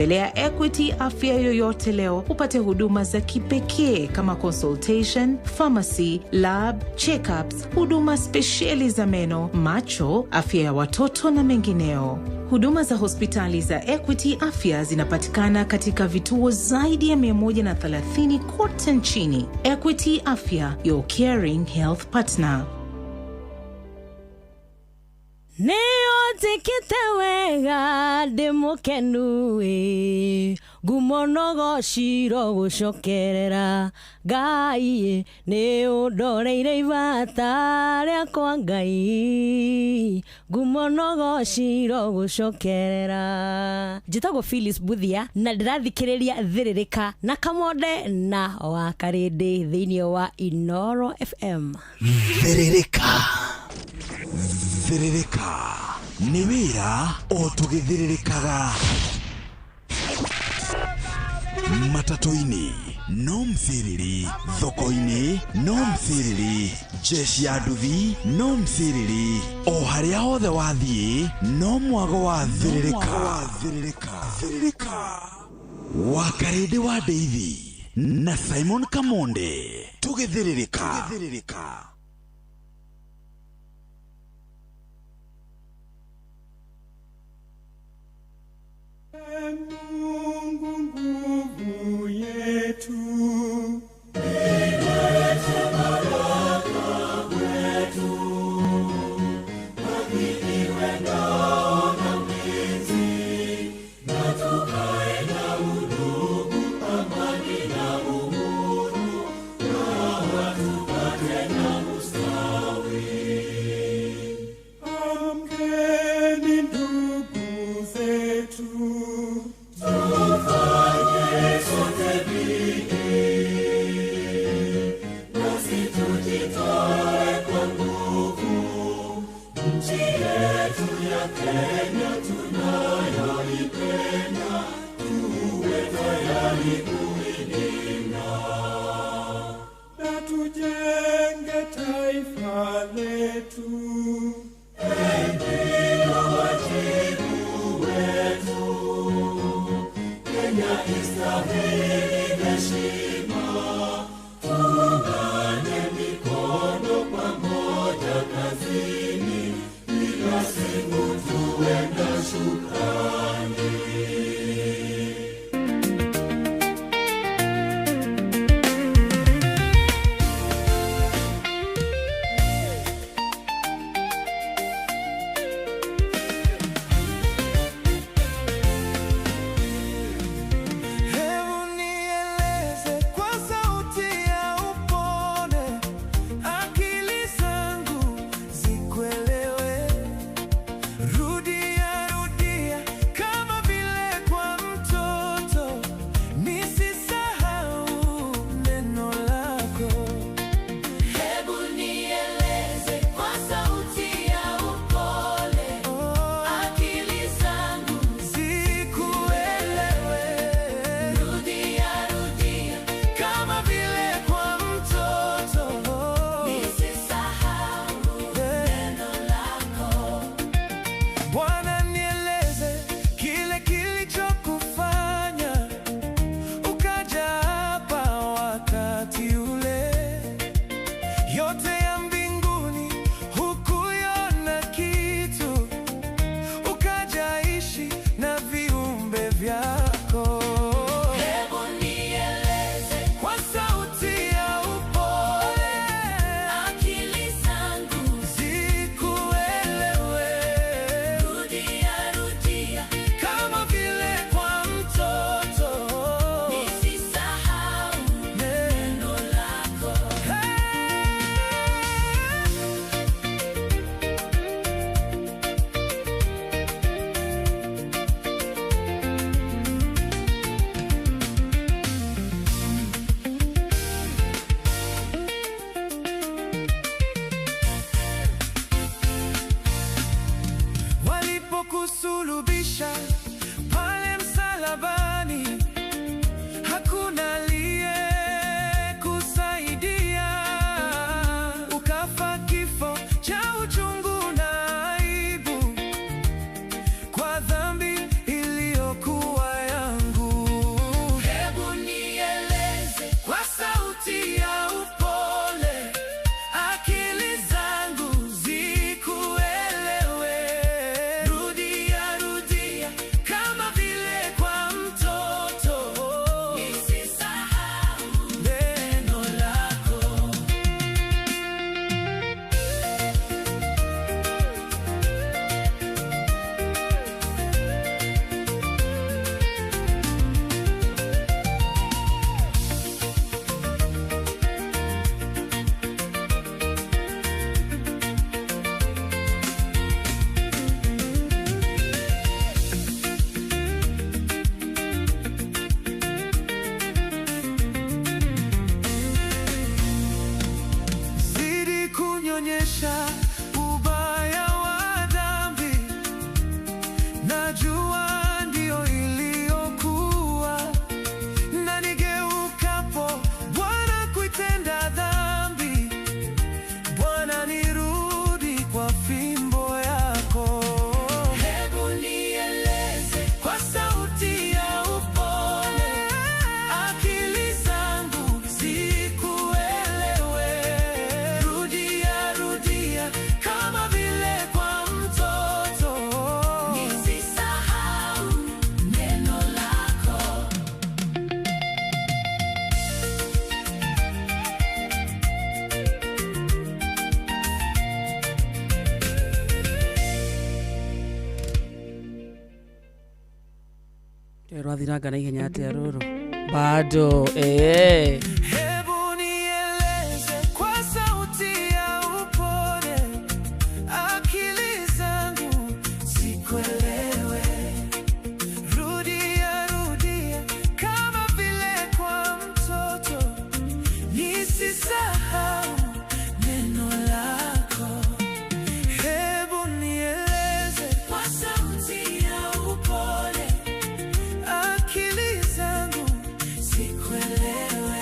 Tembelea Equity Afya yoyote leo upate huduma za kipekee kama consultation, pharmacy, lab, checkups, huduma spesheli za meno, macho, afya ya watoto na mengineo. Huduma za hospitali za Equity Afya zinapatikana katika vituo zaidi ya 130 kote nchini. Equity Afya, your caring health partner. Nĩ ũnjĩkĩte wega, ndĩ mũkenu ĩ, ngumo nogociro gũcokerera Ngai, nĩ ũndoreire ibata rĩakwa Ngai, ngumo nogociro gũcokerera. Njĩtagwo Phyllis Buthia na ndĩrathikĩrĩria Thĩrĩrĩka na Kamonde na wa Karĩndĩ thĩinĩ wa Inoro FM. Thĩrĩrĩka, thĩrĩrĩka nĩ wĩra o tũgĩthĩrĩrĩkaga matatũ-inĩ no mcĩrĩrĩ, thoko-inĩ no mcĩrĩrĩ, jeshi ya nduthi no mcĩrĩrĩ, o harĩa hothe wathiĩ no mwago wa thĩrĩrĩka. Thĩrĩrĩka wa Karĩndĩ wa Ndeithi na Simon Kamonde, tũgĩthĩrĩrĩka. Mungu nguvu yetu. Amkeni ndugu zetu, na tujenge taifa letu. Hebu nieleze Rwathiranga na ihenya atia ruru bado. Hebu nieleze kwa sauti ya upole, akili zangu sikuelewe. Rudia, rudia kama vile kwa mtoto, nisisahau neno lako. Hebu nieleze kwa sauti ya upole, akili zangu sikuelewe.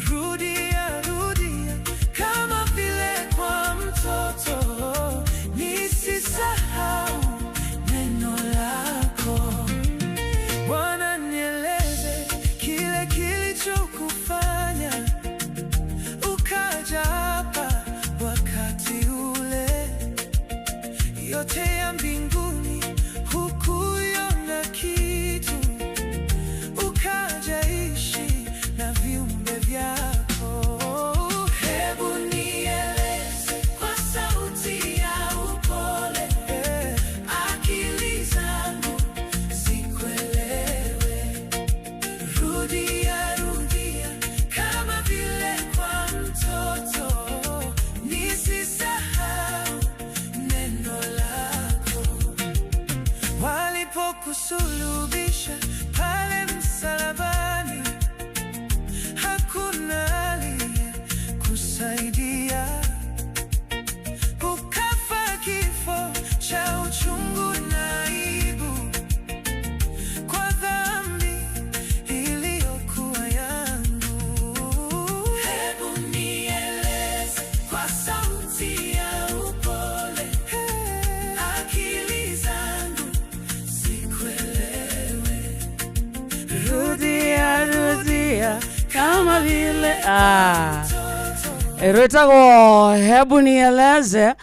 Rudia, rudia kama vile kwa mtoto, nisisahau neno lako. Bwana, nieleze kile kilichokufanya ukaja hapa wakati ule. Yote ya mbinguni hukuiona kitu, ukaja ishi na viumbe vyako. Hebu nieleze kwa sauti ya upole, akili zangu sikuelewe. Rudia, rudia kama vile kwa mtoto, nisisahau neno lako. Walipokusulubisha pale msalabani, hakuna aliyekusaidia. Ukafa kifo cha uchungu na aibu kwa dhambi iliyokuwa yangu. Hebu nieleze kwa sauti ya upole, akili zangu sikuelewe. Rudia, rudia kama vile rwetagwo hebu nieleze,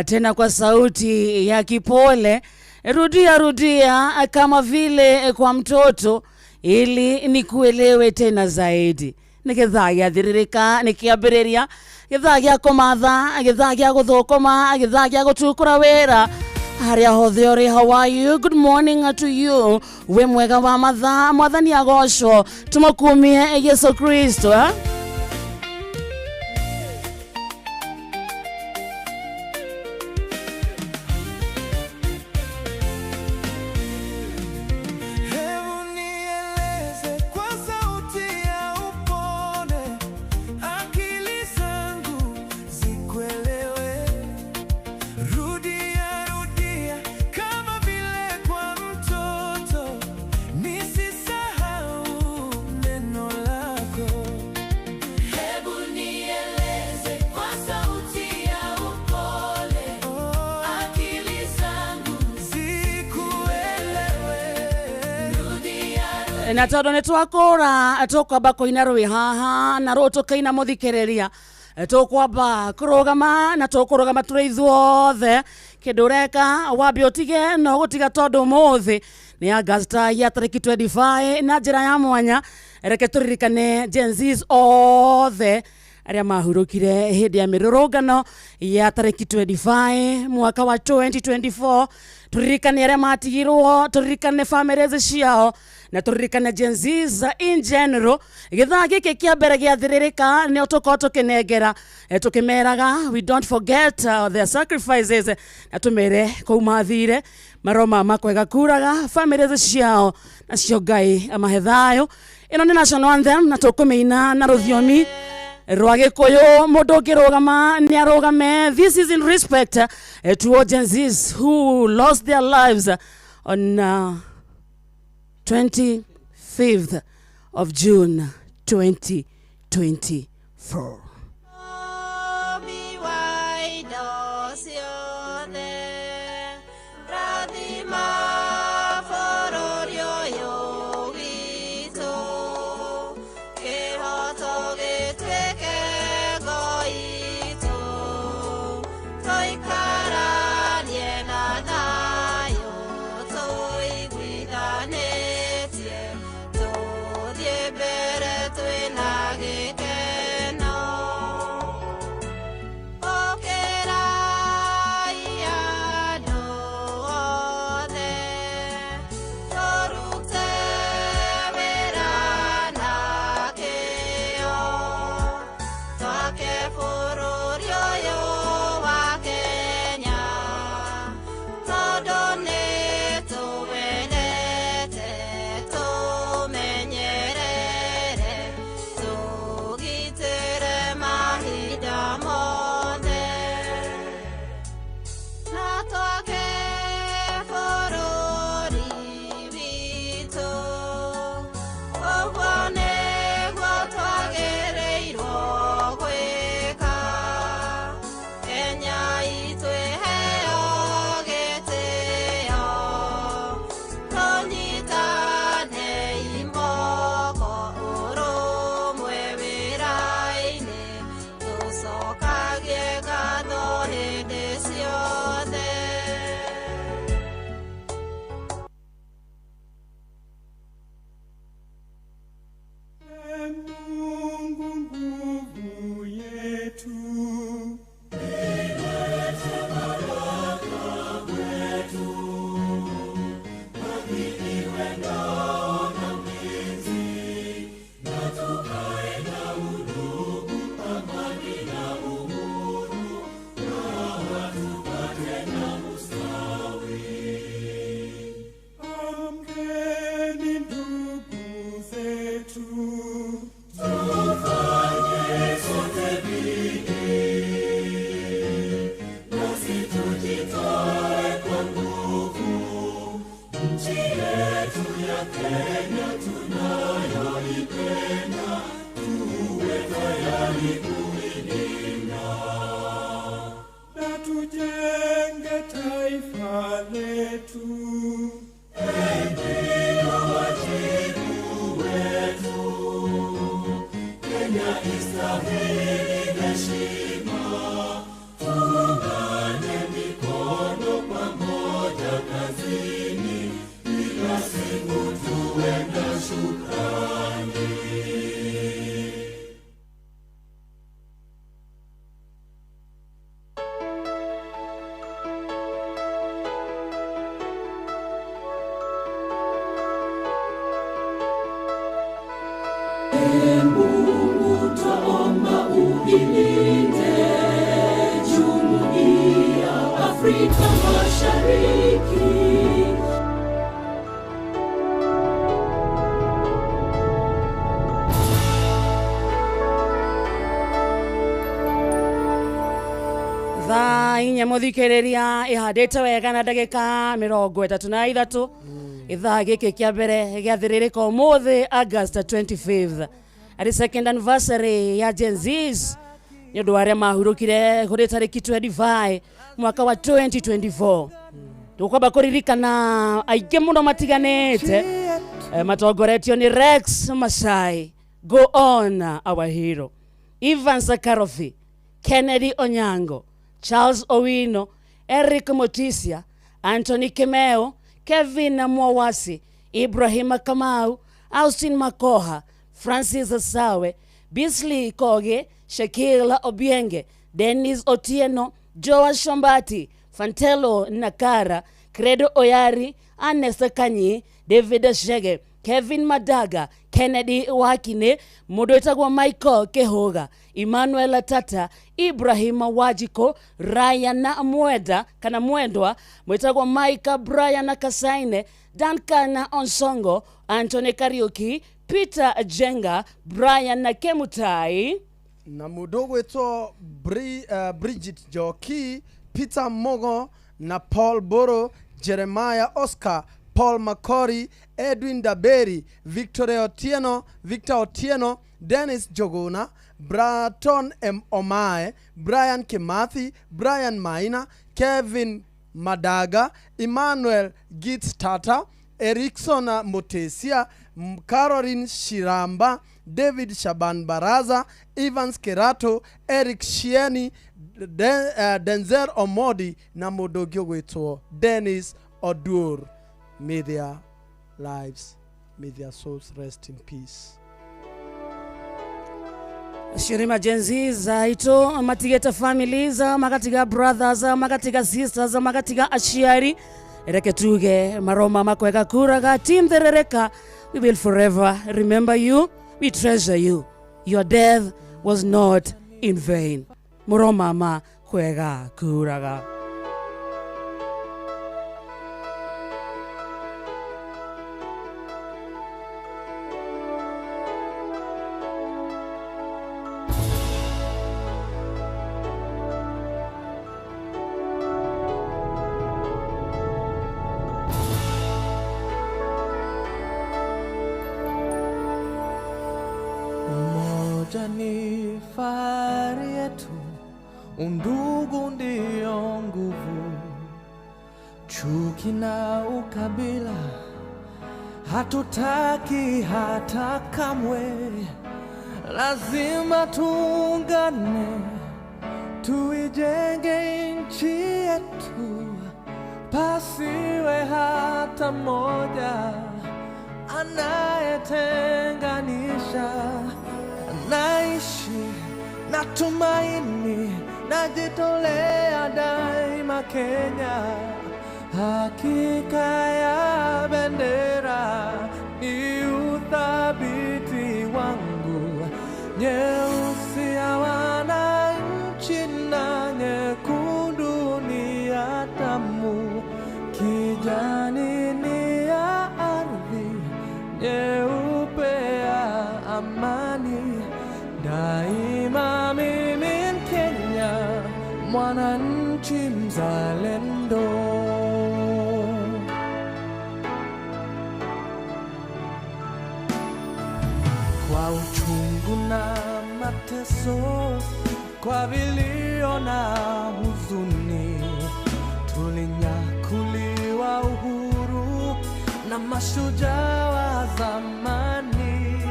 tena kwa sauti ya kipole, rudia rudia kama vile kwa mtoto ili nikuelewe tena zaidi. Nĩ gĩthaa gĩathĩrĩrĩka nĩ kĩambĩrĩria gĩthaa gĩa kũmatha, gĩthaa gĩa gũthũkũma, gĩthaa gĩa gũtukũra wĩra harĩa hothe ũrĩ. How are you? Good morning to you. Wĩ mwega wa mathaa, mwathani agocwo, tũmũkumie Yesu Kristo, eh? Hebu nieleze kwa sauti ya upole, akili zangu zikuelewe. Rudia, rudia kama vile kwa mtoto, nisisahau neno lako. Hebu nieleze kwa sauti ya upole, akili zangu Sikuelewe. Rudia. Na tondu nĩ twakũra tũkwamba kũina rwĩ haha na rũũ tũkaina mũthikĩrĩria, tũkwamba kũrũgama na tũkũrũgama tũrĩ ithuothe. Kĩndũ ũreka wambe ũtige no gũtiga tondũ ũmũthĩ nĩ Agasta ya tarĩki 25 na njĩra ya mwanya reke tũririkane Gen Zs othe arĩa mahurũkire hĩndĩ ya mĩrũrũngano ya tarĩki 25 mwaka wa 2024. Tũririkane arĩa matigirwo, tũririkane families ciao na tũririkane Gen Zs in general. Gĩthaa gĩkĩ kĩa mbere gĩathĩrĩrĩka nĩ tũkorwo tũkĩnengera, tũkĩmeraga we don't forget their sacrifices, na tũmere kũu mathire maroma makwega kuraga families ciao nacio Ngai amahe thayũ. Ĩno nĩ national anthem na tũkũmĩina na rũthiomi rwa gĩkũyũ. Mũndũ ũngĩrũgama nĩ arũgame. This is in respect to all Gen Zs who lost their lives on 25th of June 2024. Mũũmbi wa indo ciothe, rathima bũrũri ũyũ witũ, kĩhoto gĩtuĩke ngo itũ, tũikaranie na thayũ, tũiguithanĩtie, tũthiĩ mbere twĩna gĩkeno. Kenya tunayoipenda, tuwe tayari kuilinda. Na tujenge taifa letu. Ndio wajibu wetu. Kenya istahili heshima. Tuungane mikono pamoja kazini, kila siku tuwe na shukrani. Mungu twaomba uilinde Jumuiya Afrika Mashariki. Thaa 4 muthikiriria ihandite wega na ndagika 33 ithaa giki kia mbere giathiririka umuthi August 25th ari second anniversary ya Gen Zs ni undu aria mahurukire kuri tariki 25 mwaka wa 2024. Tukwamba kuririkana aingi muno matiganite, matongoretio ni Rex Masai, go on our hero, Ivan Sakarofi, Kennedy Onyango, Charles Owino, Eric Motisia, Anthony Kimeo, Kevin Mwawasi, Ibrahim Kamau, Austin Makoha, Francis Asawe, Bisley Koge, Shakila Obienge, Dennis Otieno, Joa Shombati, Fantelo Nakara, Credo Oyari, Ernest Kanyi, David Shege, Kevin Madaga, Kennedy Wakine, mundu wĩtagwo Michael Kihuga, Emmanuel Tata, Ibrahim Wajiko, Ryan Mwenda kana Mwendwa, mwĩtagwo Mike Brian Kasaine, Duncan Onsongo, Anthony Kariuki, Peter Jenga, Brian Kemutai na mundu ũgwĩtwo Bridget Njoki, Peter Mogo na Paul Boro, Jeremiah Oscar, Paul Makori, Edwin Daberi, Victor Otieno, Dennis Jogona, Braton M. Omae, Brian Kimathi, Brian Maina, Kevin Madaga, Emmanuel Gits Tata, Erickson Mutesia, Caroline Shiramba, David Shaban Baraza, Evans Kerato, Eric Shieni, Denzel Omodi na mũndũ ũngĩ ũgwĩtwo Dennis Odur. May their lives, may their souls rest in peace. Acio nĩ Gen Zs aitũ matigĩte families, magatiga brothers, magatiga sisters, magatiga aciari. Reke tuge maroma makwega kuraga team therereka. We will forever remember you, we treasure you. Your death was not in vain. Muroma ma kwega kuraga. Umoja ni fahari yetu, undugu ndio nguvu, chuki na ukabila hatutaki hata kamwe. Lazima tuungane, tuijenge nchi yetu, pasiwe hata mmoja anayetenganisha. Naishi na tumaini, najitolea daima Kenya. Hakika ya bendera ni uthabiti wangu, nyeusi ya wananchi na nyekundu ni ya damu, kijani ni ya ardhi, nyeupe ya amani. Daima mimi Mkenya, mwananchi mzalendo. Kwa uchungu na mateso, kwa vilio na huzuni, tulinyakuliwa uhuru na mashujaa wa zamani.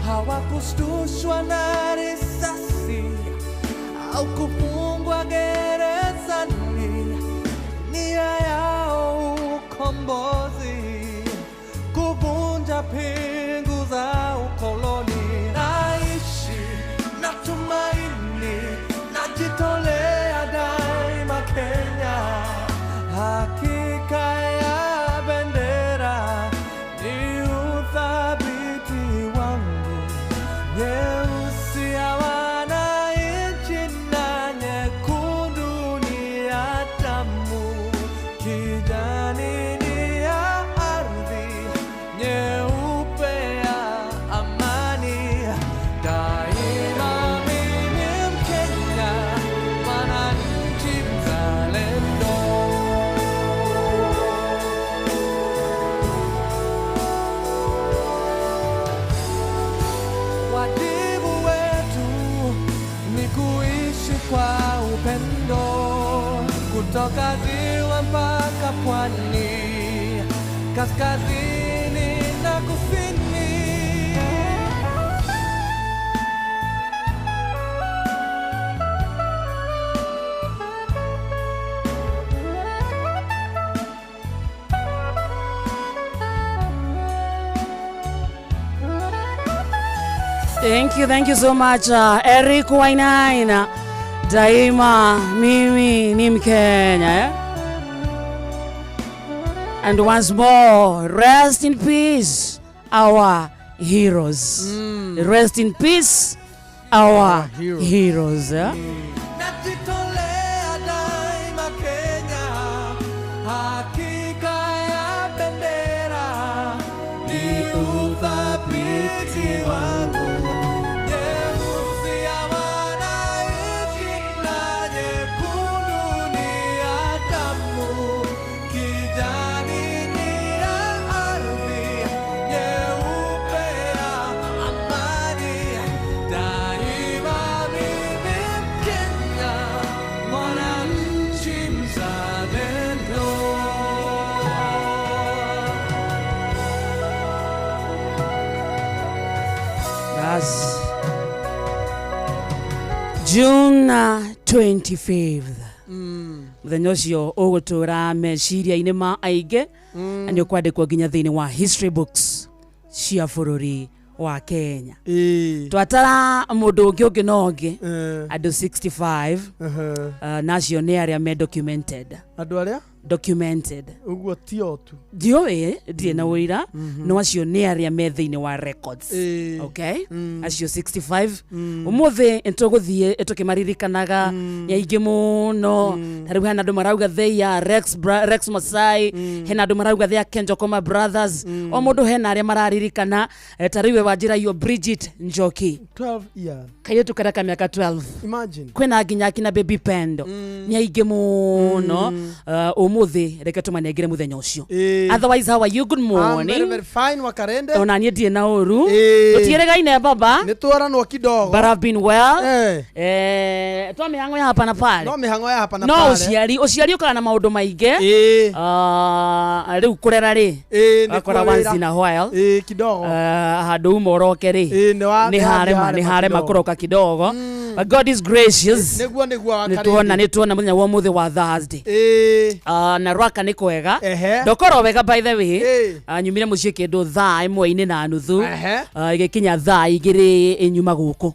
Hawakushtushwa na risasi au kufungwa gerezani, nia yao ukombozi, kuvunja pingu za ukoloni. Naishi na tumaini, najitolea daima Kenya, hakika ya bendera ni uthabiti wangu, nyeusi ya wananchi na nyekundu ni ya damu, kijani ni ya ardhi, nyeupe ya amani. Daima mimi Mkenya, mwananchi mzalendo. Wajibu wetu ni kuishi kwa upendo, kutoka ziwa mpaka pwani, kaskazini na kusini. Thank you so much, Eric Wainaina. Daima mimi ni Mkenya, eh? And once more, rest in peace, our heroes. Rest in peace, our heroes. heroes, eh? Najitolea daima Kenya, hakika ya bendera ni uthabiti wangu, nyeusi ya wananchi na nyekundu ni ya damu, kijani ni ya ardhi, nyeupe ya amani. Daima mimi Mkenya, mwananchi mzalendo. That's June 25th. Mũthenya ũcio ũgũtũra meciria-inĩ ma aingĩ na nĩ ũkwandĩkwo nginya thĩinĩ wa history books cia bũrũri wa Kenya. Twatara mũndũ ũngĩ ũngĩ na ũngĩ, andũ 65, na acio nĩ arĩa me documented. Andũ arĩa Documented. Ũguo ti o tu. Ndiũĩ, ndirĩ na ũira, no acio nĩ arĩa me thĩinĩ wa records. Okay, acio 65 ũmũthĩ nĩtũgũthiĩ tũkĩmaririkanaga nĩ aingĩ mũno. Ta rĩu hena andũ marauga they are Rex, Rex Masai, hena andũ marauga they are Kenjokoma Brothers. O mũndũ hena arĩa mararirikana. Ta rĩu we wanjĩra iyo Bridget Njoki, 12 years. Kairĩtu karĩa ka mĩaka 12. Imagine. Kwĩna nginya akina Baby Pendo, nĩ aingĩ mũno. Ũmũthĩ reke tũmanengere mũthenya ũcio. Otherwise, how are you? Good I'm morning. very, very fine, Wakarende. Ona niĩ ndirĩ na ũru. Tũtiĩrĩgaine baba. Nĩ twaranwo kidogo. But I've been well. Twa mĩhang'o ya hapa na pale. No mĩhang'o ya hapa na No pale. ũciari ũkaga na maũndũ maingĩ. Rĩu kũrera rĩ, Nĩ wakora kuo once wĩra. in a while. Kidogo. Handũ uma ũroke rĩ, Nĩ nĩ harema, nĩ harema harema kidogo. kũroka kidogo, but God is gracious. Nĩguo. Nĩtuona, nĩtuona mũthenya wa ũmũthĩ wa Thursday. Na rwaka nĩ kwega. Ndokorwo wega, by the way. Nyumire mũciĩ kĩndũ thaa 1:30. Ĩgĩkinya thaa 2 nyuma gũkũ.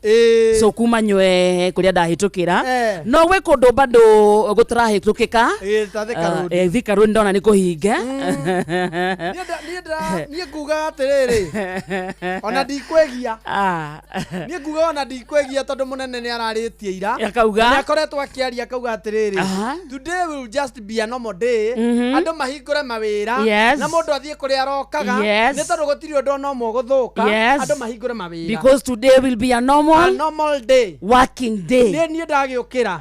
So kuma nywe kũrĩa ndahĩtũkĩra, no gwĩ kũndũ bado gũtarahĩtũkĩka. Ta Thika Road. Thika Road ndona nĩ kũhinge. Niĩ ngugaga atĩrĩrĩ, ona ndikwĩgia. Niĩ ngugaga ona ndikwĩgia tondũ mũnene nĩ nĩ ararĩtie ira. Akauga? Nĩ akoretwo akĩaria akauga atĩrĩrĩ, today will just be a normal day. Andũ mahingũre mawĩra na mũndũ athiĩ kũrĩa arokaga nĩ tondũ gũtirĩ ũndũ ona ũmwe ũgũthũka. Andũ mahingũre mawĩra. Because today will be a normal day. Working day. Nĩ niĩ ndagĩũkĩra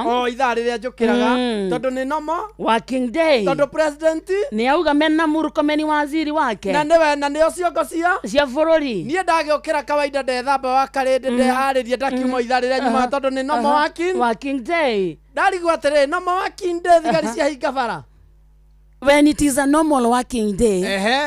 o ithaa rĩrĩa njũkĩraga tondũ nĩ normal working day. Tondũ president nĩ auga mena Murkomen waziri wake na nĩwe na nĩo ciongo cia bũrũri. Niĩ ndagĩũkĩra kawaida ndethamba wa karĩndĩ ndeharĩria ndakiuma ithaa rĩrĩa nyumaga tondũ nĩ normal working day. Ndarigwo atĩrĩrĩ, normal working day thigari ciahinga bara. When it is a normal working day,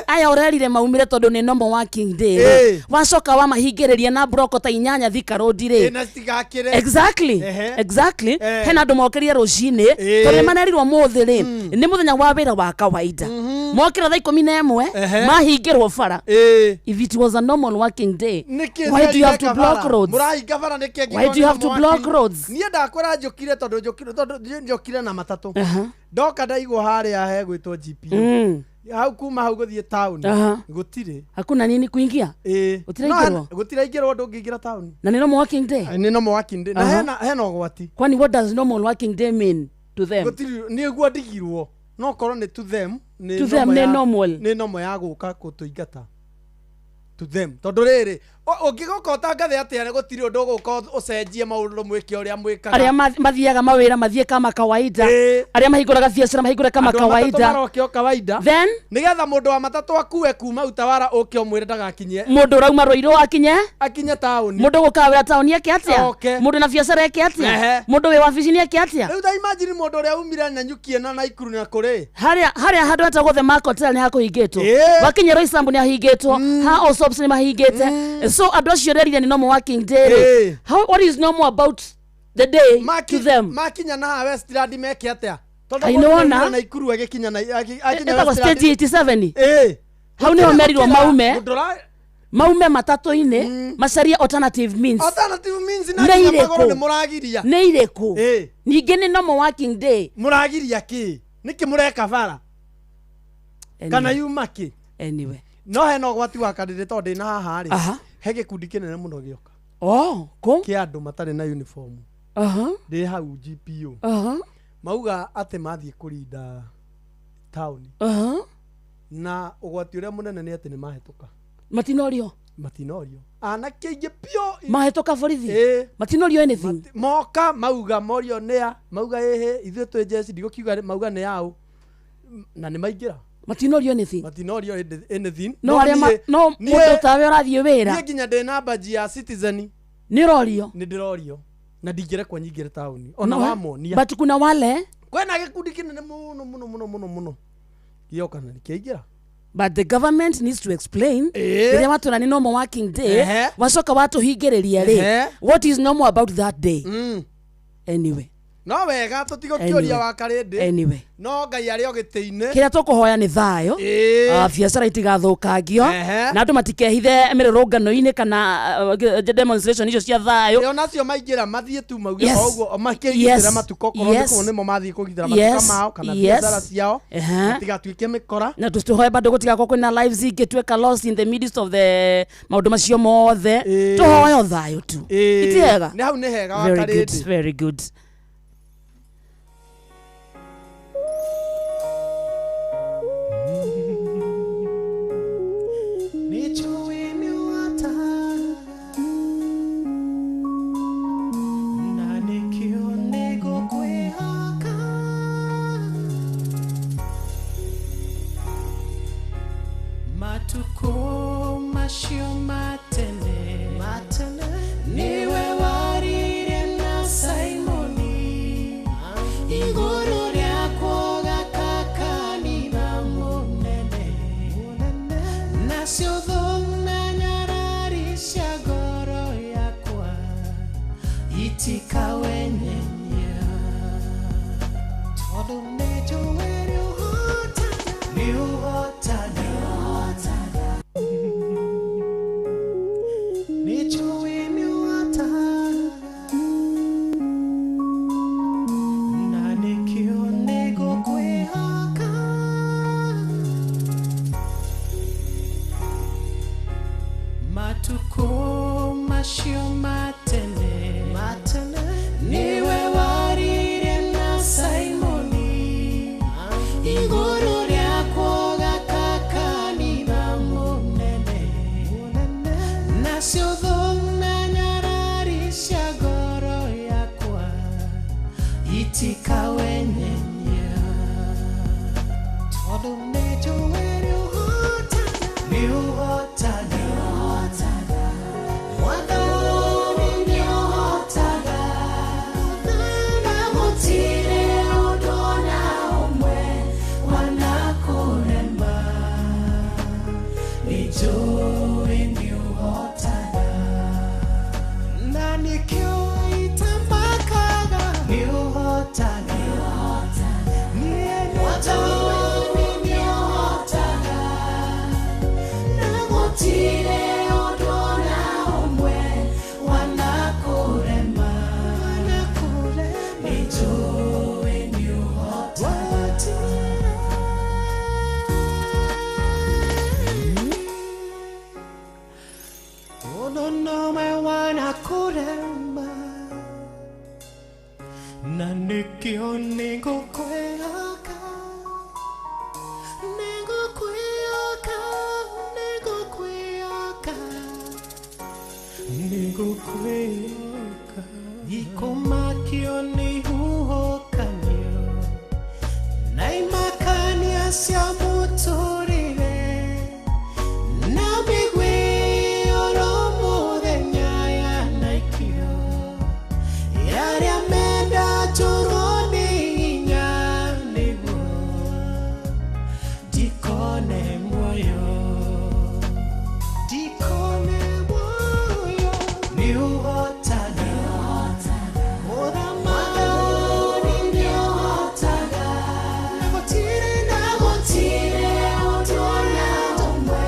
aya ũrerire maumire tondũ nĩ normal working day. Wacoka wamahingĩrĩria na broko ta inyanya Thika Road rĩ. Na citigakĩre. Exactly. Exactly. Hena andũ mokĩrire rũcinĩ tondũ nĩmarerirwo mũthĩ rĩ nĩ mũthenya wa wĩra wa kawaida. Mokĩra thaa 11 mahingĩrwo bara. If it was a normal working day, why do you have to block roads? Mũrahinga bara nĩkĩ? Why do you have to block roads? Niĩ ndakwĩra njũkire tondũ njũkire na matatũ. Ndoka ndaigwo harĩa hegwĩtwo GPU. Hau kuma hau gũthiĩ town gũtirĩ. Hakuna nini kuingia? Gũtiraingĩrwo? Gũtiraingĩrwo ndũngĩingĩra town. Na nĩ normal working day? Nĩ normal working day. Na hena ũgwati. Kwani what does normal working day mean to them? Gũtirĩ, nĩguo ndigirwo. No korwo nĩ to them, to them nĩ normal. Nĩ normal ya gũka gũtũingata. To them. Tondũ rĩrĩ, ũngĩgoka ũtangathe atĩa gũtirĩ ũndũ ũgũka ũcenjie maũndũ mwĩke ũrĩa mwĩkaga. Arĩa mathiaga mawĩra mathiĩ kama kawaida. Arĩa mahingũraga biacara mahingũre kama kawaida. Andũ maroke o kawaida. Then nĩgetha mũndũ wa matatũ akue kuma Utawala ũke ũmwĩre ndagakinye. Mũndũ ũrauma Ruiru akinye? Akinye taũni. Mũndũ gũkaga wĩra taũni eke atĩa? Mũndũ na biacara eke atĩa? Mũndũ wĩ wabici-inĩ eke atĩa? Rĩu ta imagine mũndũ ũrĩa umire Nanyuki na Naikuru na kũrĩ. Harĩa handũ hetagwo The Mark Hotel nĩ hakũhingĩtwo. Wakinya Roysambu nĩ hahingĩtwo. Ha Allsops nĩ mahingĩte. So andũ acio rerire nĩ normal working day. How, what is normal about the day to them? Makinya na haha Westland meke atĩa? Tondũ nĩwona Naikuru agĩkinya na akinya Westland stage 87. Hau nĩho merirwo maume. Maume matatũ-inĩ macarie alternative means. Alternative means na nginya magũrũ nĩ mũragiria. Nĩ irĩkũ? Ningĩ nĩ normal working day. Mũragiria kĩ? Nĩkĩ mũreka bara? Kana yuma kĩ? Anyway. No hena ũgwati wa kadĩrĩ tondũ ndĩna haha rĩ. He gĩkundi kĩnene mũno gĩoka. Oh, kũ? Kĩa andũ matarĩ na uniform. Ndĩ hau GPU. Mauga atĩ mathiĩ kũrinda taũni. Na ũgwati ũrĩa mũnene nĩ atĩ nĩ mahĩtũka. Matinorio? Matinorio. Anake aingĩ biũ. Mahĩtũka borithi? Matinorio anything? Moka mauga morio nĩa, mauga ĩhĩ ithuĩ twĩ jeshi ndigũkiuga mauga nĩ yaũ. Na nĩ maingĩra. Matinorio anything. Matinorio anything. No arĩa no mũndũ tawe ũrathiĩ wĩra. Niĩ nginya ndĩ na badge ya Citizen. Nĩ ũrorio? Nĩ ndĩrorio. Na ndingĩrekwo nyingĩre taũni. Ona wamonia. But kuna wale kwĩna gĩkundi kĩnene mũno mũno mũno mũno mũno. Gĩoka na kĩaingĩra. But the government needs to explain. Rĩrĩa watwĩra nĩ normal working day, wacoka watũhingĩrĩria rĩ. What is normal about that day? Anyway. No wega tũtigũkĩũria wa karĩndĩ. Anyway. No Ngai arĩ o gĩtĩ-inĩ. Kĩrĩa tũkũhoya nĩ thayũ. Biacara itigathũkangio. Na andũ matikehithe mĩrũrũngano-inĩ kana demonstration icio cia thayũ. Onacio maingĩra mathiĩ tu mauge o ũguo makĩgitĩra matuka okorwo nĩkũo nĩmo mathiĩ kũgitĩra matuka mao kana biacara ciao. Matigatuĩke mĩkora. Na tũhoe bado gũtigakorwo kwĩna lives ingĩtuĩka lost in the midst of the maũndũ macio mothe. Tũhoe o thayũ tu. Iti hega? Nĩ hau nĩ hega wa karĩndĩ. Very good, very good. Matuko mashio matene. Nacio thũ na nyarari cia ngoro yakwa itikawenyenyia tondũ nĩnjũĩ nĩũhotaga Mwathani nĩũhotaga na gũtirĩ ũndũ ona ũmwe wanakũrema nĩnjũĩ nĩũhotaga na nĩkĩo itamakaga nĩũhotaga Mwathani nĩũhotaga na gũtirĩ ũndũ ona ũmwe wanakũrema nĩnjũĩ nĩũhotaga Ũndũ ũmwe wanakũrema na nĩkĩo nĩngũkwĩhoka nĩngũkwĩhoka nĩngũkwĩhoka nĩngũkwĩhoka ikũmakio nĩ huhũkanio na imakania cia mũtũrĩre na mĩguĩ oro mũthenya yanaikio yarĩa menda njũrwo nĩ hinya nĩguo ndikone muoyo ndikone muoyo nĩũhotaga Mũthamaki nĩũhotaga na gũtirĩ na gũtirĩ ũndũ ona ũmwe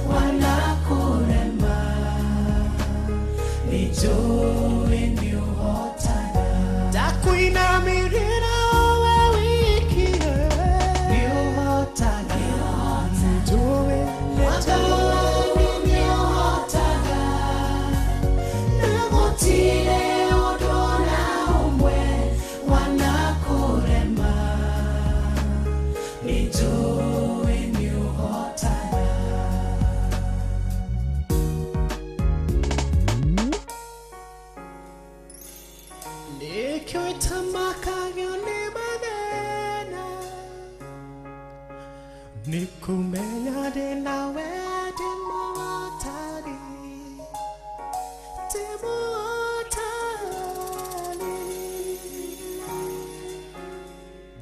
wanakũrema nĩnjũĩ nĩũhotaga ndakwinamĩrĩra we wiki nĩũhotaga nĩnjũĩ Mwathani nĩũhotaga na gũtirĩ ũndũ ona ũmwe wanakũrema nĩnjũĩ nĩũhotaga Nĩkĩo itamakagio nĩ mathĩna nĩkũmenya ndĩ nawe ndĩ mũhotani ndĩ mũhotani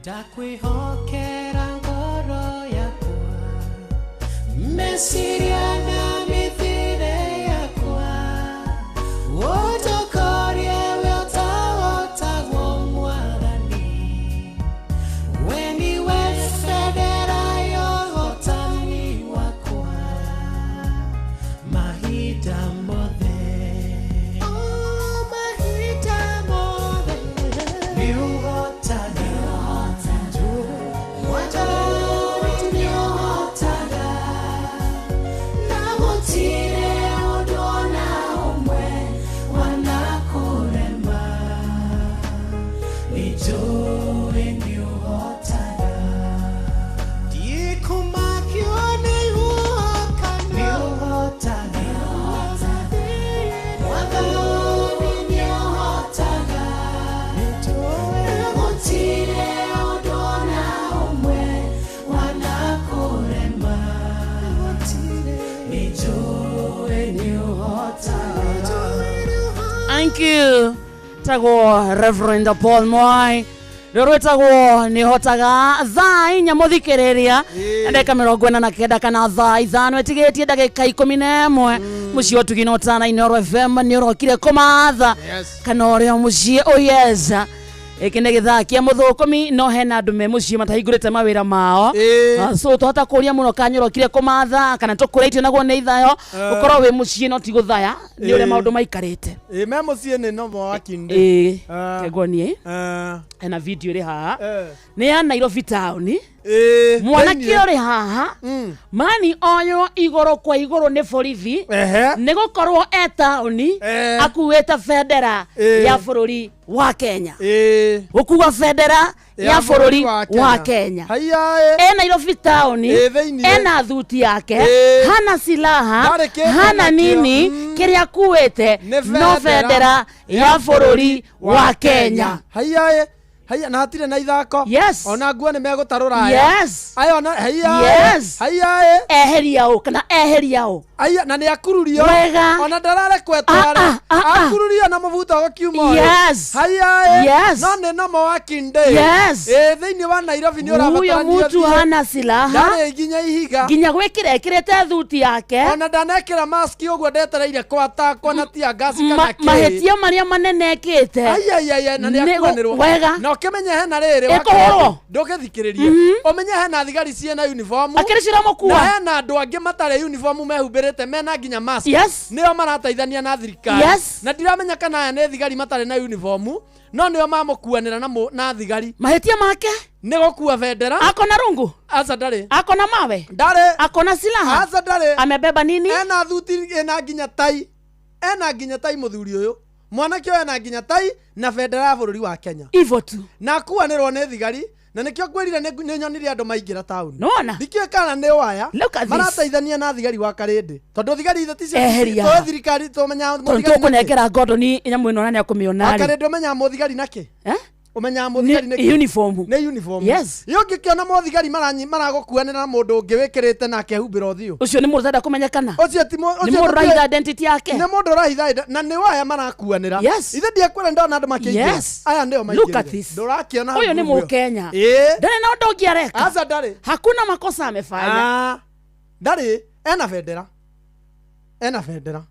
ndakwĩhokera ngoro yakwa meciria na mĩthiĩre yakwa ũndokorie we ũtahotagwo Mwathani we nĩwe bendera ya ũhotani wakwa mahinda mothe Oh, mahinda mothe nĩũhotaga Mwathani nĩũhotaga na gũtirĩ ũndũ ona ũmwe wanakũrema nĩnjũĩ nĩũhotaga ndikũmakio nĩ huhũkanio nĩũhotaga Mwathani nĩũhotaga na gũtirĩ ũndũ ona ũmwe wanakũrema nĩnjũĩ nĩũhotaga Thank you. Tagwo Reverend Paul Mwai rä rwĩtagwo nĩ hotaga thaa inya mũthikĩrĩria na ndagĩka 49 kana thaa 5 ĩtigĩtie ndagĩka 11 mũciĩ wa ũtugi na ũtana Inooro FM nĩ ũrokire kũmatha kana ũrĩa mũciĩ ũyeza gĩkĩ nĩ gĩthaa kĩa mũthũkũmi no hena andũ me mũciĩ matahingũrĩte mawĩra mao. So twahota kũria mũno kanyũrokire kũmatha kana tũkũrĩtio naguo nĩ ithayo ũkorwo wĩ mũciĩ no ti gũthaya nĩ ũrĩa maũndũ maikarĩte. Ĩ me mũciĩ nĩ no working day. Ĩĩ kegwo niĩ hena video ĩrĩ haha nĩ ya Nairobi town. Mwanake ũrĩ haha mani oywo igũrũ kwa igũrũ nĩ borithi nĩ gũkorwo e taũni akuĩte bendera ya bũrũri wa Kenya. Gũkua bendera ya bũrũri wa Kenya. E Nairobi taũni, ena thuti yake, hana silaha, hana nini, kĩrĩa akuĩte no bendera ya bũrũri wa Kenya. Haiya, haiya, na hatire na ithako. Yes. Ona nguo nĩ megũtarũra aya. Yes. Aya ona haiya. Yes. Haiya. Eheria ũ kana eheria ũ. Aya na nĩ akururio. Wega. Ona ndararekwo etware. Akururio na mũbuto gũkiuma ũyũ. Yes. Haiya. Yes. No nĩ nomo working day. Yes. Thĩinĩ wa Nairobi nĩ ũrabatarania. Huyo mtu hana silaha. Ndarĩ nginya ihiga. Nginya gwĩkĩra ekĩrĩte thuti yake. Ona ndanekĩra maski ũguo ndetereire kwatakwo na tear gas kana kĩ. Mahĩtia marĩa manene ekĩte. Aya na nĩ akuanĩrwo. Wega. Na ũkĩmenye hena rĩrĩ Ĩkũhũrwo. ndũgĩthikĩrĩrie. Ũmenye hena thigari ciĩna uniform. Akĩrĩ ciramũkua. Na hena andũ angĩ matarĩ uniform mehumbĩrĩte mena nginya mask. Yes. Nĩo marateithania na thirikari. Yes. Na ndiramenya kana aya nĩ thigari matarĩ na uniform, no nĩo mamũkuanĩra na thigari. Mahĩtia make nĩ gũkua bendera. Akona rungu. Aca ndarĩ. Akona mawe. Ndarĩ. Akona silaha. Aca ndarĩ. Amebeba nini? Ena thuti ena nginya tai. Ena nginya tai mũthuri ũyũ. Mwanake ũyũ ena nginya tai na bendera ya bũrũri wa Kenya. Ivo tu. Na akuanĩrwo nĩ thigari. Na nĩkĩo ngwĩrire nĩ nyonire andũ maingĩra taũni. Nĩwona? Ndikĩũĩ kana nĩ waya. Marateithania na thigari wa Karĩndĩ. Tondũ thigari ithe ticio tũĩ thirikari tũmenyaga mũthigari. Tondũ tũkũnengera Gordon nyamũ ĩno na nĩakũmĩona rĩ. Karĩndĩ ũmenyaga mũthigari nakĩ? Ũmenyaga mũthigari nĩkĩ? Uniform. Nĩ uniform. Yes. Ĩ ũngĩkĩona mũthigari maragũkuanĩra na mũndũ ũngĩ wĩkĩrĩte na akehumbĩra ũthiũ. Ũcio nĩ mũndũ ũtarenda kũmenyekana. Ũcio ti nĩ mũndũ ũrahitha identity yake. Nĩ mũndũ ũrahitha na nĩ waya marakuanĩra. Yes. Ithe ndiakwĩra ndona andũ makĩingĩra. Yes. Aya nĩo maingĩrire. Look at this. Ndũrakĩona. Ũyũ nĩ Mũkenya. Ndarĩ na ũndũ ũngĩ areka. Aca ndarĩ. Hakuna makosa amefanya. Ndarĩ. Ena bendera. Ena bendera.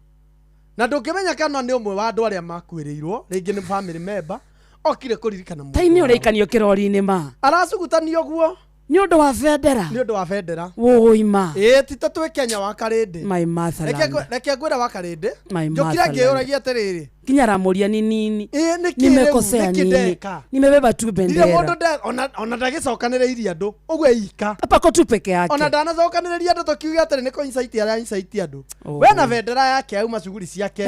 Na ndũngĩmenya kana nĩ ũmwe wa andũ arĩa makuĩrĩirwo, rĩngĩ nĩ family member. Okire kũririkana mũndũ. Tai nĩ ũraikanio kĩrori-inĩ ma. Aracugutanio guo. Nĩ ũndũ wa bendera. Nĩ ũndũ wa bendera. Wũi ma. Ĩĩ ti ta twĩ Kenya wa Karĩndĩ. My motherland. Reke ngwĩre wa Karĩndĩ. My Njũkire motherland. ngĩyũragia atĩrĩrĩ. Nginya aramũria ni nini. Ĩĩ nĩkĩ rĩu Nimekosea nĩkĩ nini. ndeka. Nimebeba tu bendera. Ndirĩ mũndũ ona ndagĩcokanĩrĩirie andũ ũguo eika. Pako tu peke yake. Ona ndanacokanĩrĩria andũ tũkiuge atĩrĩ nĩ kũ-incite arĩa incite andũ. We na bendera yake auma cuguri ciake.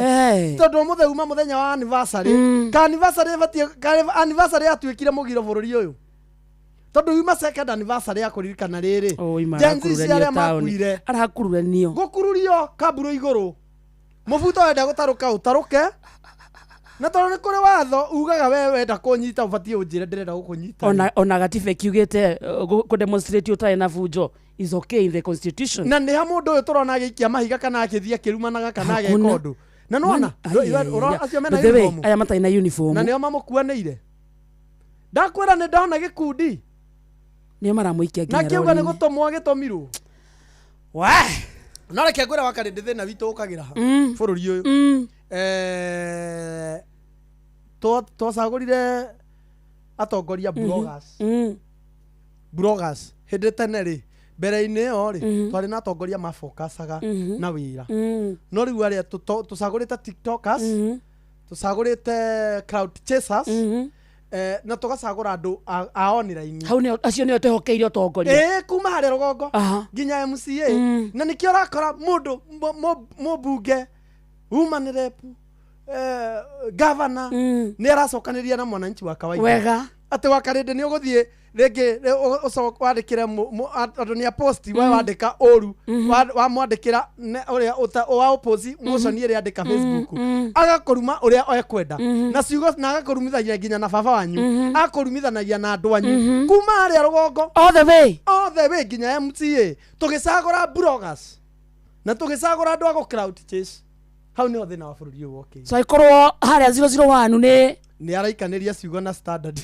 Tondũ ũmũthĩ uma mũthenya wa anniversary. Ka anniversary ĩbatiĩ ka anniversary yatuĩkire mũgiro bũrũri ũyũ. Tondũ yuma second anniversary ya kũririkana rĩrĩ. Gen Z cia arĩa makuire. Arakururanio. Gũkururio kamburu igũrũ. Mũbuto wenda gũtarũka ũtarũke. Na tondũ nĩ kũrĩ watho ugaga we wenda kũnyita ũbatiĩ ũnjĩre ndĩrenda gũkũnyita. Ona gatiba kiugĩte kũ demonstrate ũtarĩ na bunjo is okay in the constitution. Na nĩ ha mũndũ ũyũ tũrona agĩikia mahiga kana akĩthiĩ akĩrumanaga kana ageka ũndũ. Na nĩwona acio mena uniform. Aya matarĩ na uniform. Na nĩo mamũkuanĩire. Ndakwĩra nĩ ndona gĩkundi. Nĩo maramũikia nginya Na kĩuga nĩ gũtũmwo agĩtũmirwo. No reke ngwĩre wa Karĩndĩ thĩna witũ ũkagĩra ha bũrũri ũyũ. Twacagũrire atongoria bloggers. Bloggers hĩndĩ tene rĩ mbere-inĩ ĩyo rĩ twarĩ na atongoria mafokacaga na wĩra. No rĩu arĩa tũcagũrĩte tiktokers, tũcagũrĩte crowd chasers, na tũgacagũra andũ a online. Hau nĩo acio nĩo twehokeire ũtongoria. Ĩĩ kuma harĩa rũgongo nginya MCA. Na nĩkĩo ũrakora mũndũ mũmbunge woman rep governor nĩ aracokanĩria na mwananchi wa kawaida. Wega. Atĩ wa Karĩndĩ nĩ ũgũthiĩ rĩngĩ wandĩkĩre andũ nĩ a post we wandĩka ũru wamwandĩkĩra ũrĩa wa opposite motion ĩrĩa andĩka Facebook agakũruma ũrĩa ekwenda na ciugo na agakũrumithagia nginya na baba wanyu akũrumithanagia na andũ anyu kuma harĩa rũgongo all the way all the way nginya MCA tũgĩcagũra bloggers na tũgĩcagũra andũ a gũ crowd chase. Hau nĩho thĩna wa bũrũri ũyũ wokĩire. So ikorwo harĩa 001 nĩ araikanĩria ciugo na standard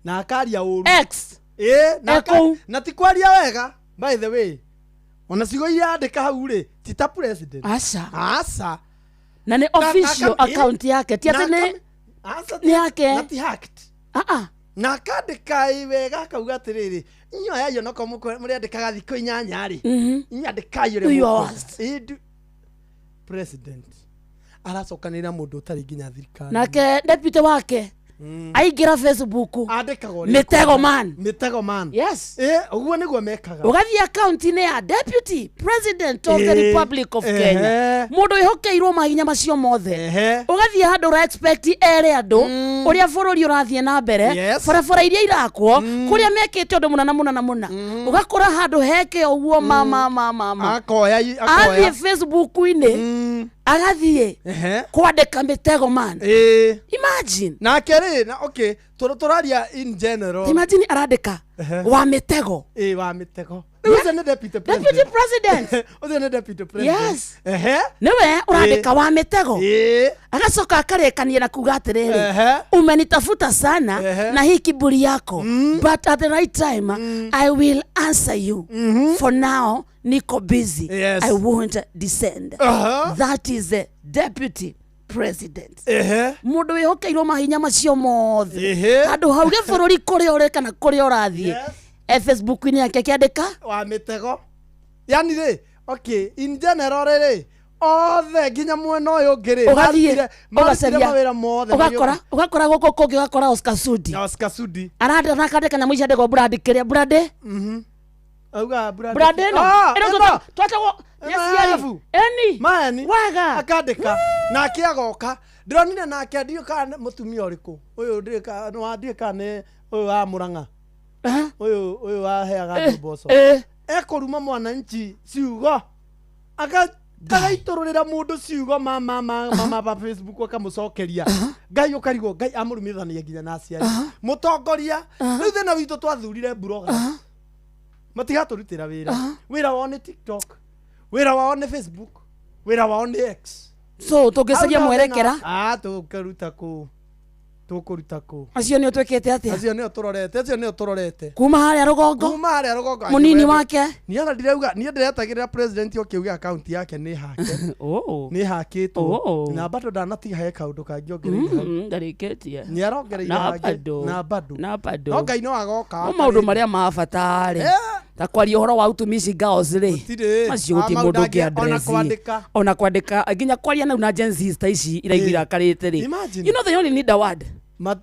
na akaria ũru. X. Ĩĩ na ti kwaria wega by the way. Ona ciugo iria andĩka hau rĩ ti ta president. Aca. Aca. Na nĩ official account yake ti atĩ nĩ nĩ yake. Na ti hacked. Na akandĩka wega akauga atĩrĩrĩ inyuĩ aya onokorwo mũrĩandĩkaga thikũ 8 rĩ inyuĩ andĩkai ũrĩa mũkwenda. President aracokanĩrĩra mũndũ ũtarĩ nginya thirikari. Nake deputy wake Aingĩra Facebook, Andĩkaga ũrĩa Mitego ekwenda. man. Mitego man. Yes. Ũguo nĩguo mekaga. Ũgathiĩ akaunti-inĩ ya deputy president of the Republic of Kenya, mũndũ wĩhokeirwo mahinya macio mothe, ũgathiĩ handũ ũra expect ere andũ ũrĩa bũrũri ũrathiĩ na mbere, barabara iria irakwo, kũrĩa mekĩte ũndũ mũna na mũna na mũna, ũgakora handũ heke ũguo ma ma ma ma ma. Akoya Athiĩ akoya. Facebook-inĩ, agathiĩ kwandĩka Mitego man. Imagine. Nake rĩ na okay, tũraria in general. Imagine arandĩka wa Mitego. Wa Mitego. Rĩu ũcio nĩ deputy president. Deputy president. Ũcio nĩ deputy president. Yes. Niwe ũrandĩka wa Mitego, agacoka akarĩkania na kuga atĩrĩrĩ, "Umenitafuta sana na hii kiburi yako, but at the right time I will answer you. For now niko busy. I won't descend." That is the deputy president, mũndũ wĩhokeirwo mahinya macio mothe, handũ hauge bũrũri kũrĩa ũrĩ kana kũrĩa ũrathiĩ, e Facebook-inĩ yake akĩandĩka wa Mitego. Yani rĩ, okay, in general rĩ, othe nginya mwena ũyũ ũngĩ rĩ, ũgathiĩ marutire ũgacaria mawĩra mothe. Ũgakora ũgakora gũkũ kũngĩ, ũgakora Oscar Sudi. Na Oscar Sudi. Arakandĩka nyamũ ici andĩkwo brand, kĩrĩa brand. Auga brand. Brand ĩno. Ah, ĩno ĩno. twatagwo Ĩno nĩ yabu. eni. Maeni. Wega. Akandĩka nake agoka. Ndĩronire nake, ndiũ kana nĩ mũtumia ũrĩkũ ũyũ, ndiũĩ kana nĩ ũyũ wa Mũrang'a, ũyũ waheaga andũ mboco, ekũruma mwananchi ciugo, agaitũrũrĩra mũndũ ciugo ma ma ma ma ma ma Facebook, akamũcokeria Ngai, ũkarigwo Ngai amũrumithania nginya na aciari mũtongoria. Rĩu thĩna witũ, twathurire mburoga matigatũrutĩra wĩra. Wĩra wao nĩ TikTok, wĩra wao nĩ Facebook, wĩra wao nĩ X. So tũngĩcaria Hau nĩho mwerekera. Ah, tũkũruta kũ? Tũkũruta kũ? Acio nĩ ũtwĩkĩte atĩa? Acio nĩo tũrorete, acio nĩo tũrorete. Kuma harĩa rũgongo. Kuma harĩa rũgongo. Mũnini wake. Niĩ ona ndirauga, niĩ ndĩretagĩrĩra president oke uge akaunti yake nĩ hake, nĩ hakĩtwo, na bado ndanatiga he kaũndũ kangĩ ongereire hau. Ndarĩkĩtie. Nĩ arongereire Na hangĩ. bado. Na bado. Na bado. No Ngai no agoka. No maũndũ marĩa ma bata rĩ, ta kwaria ũhoro wa utumishi girls rĩ, Gũtirĩ. macio Ah, gũtirĩ maũndũ mũndũ angĩ, ũngĩ ona address. kwandĩka. Ona kwandĩka, nginya kwaria nau na Gen Z ta ici iraigua irakarĩte rĩ. Imagine. You know they only need a word.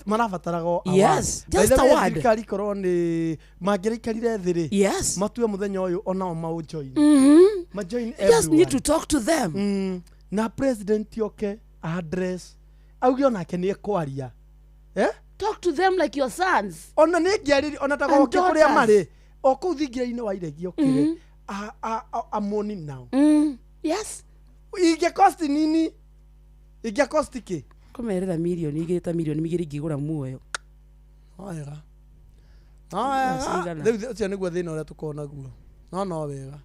Marabataraga o a Yes, word. just By the a way, word. thirikari korwo nĩ mangĩraikarire thĩ rĩ, matue mũthenya ũyũ onao maũjoin, majoin You just need everyone. to talk to them. Na president oke address, auge onake nĩ ekwaria, eh? Talk to them like your sons Ona nĩ ngĩarĩria ona and tagoke kũrĩa daughters. marĩ o kũu thingira-inĩ wa iregi okĩre amoni nao. Yes. Ingĩkosti nini, ingĩkosti kĩ? Kũmerĩra 2 mirioni ta 2 mirioni ingĩgũra muoyo. No wega, no wega. Cigana? Rĩu ũcio nĩguo thĩna ũrĩa tũkorwo naguo, no no wega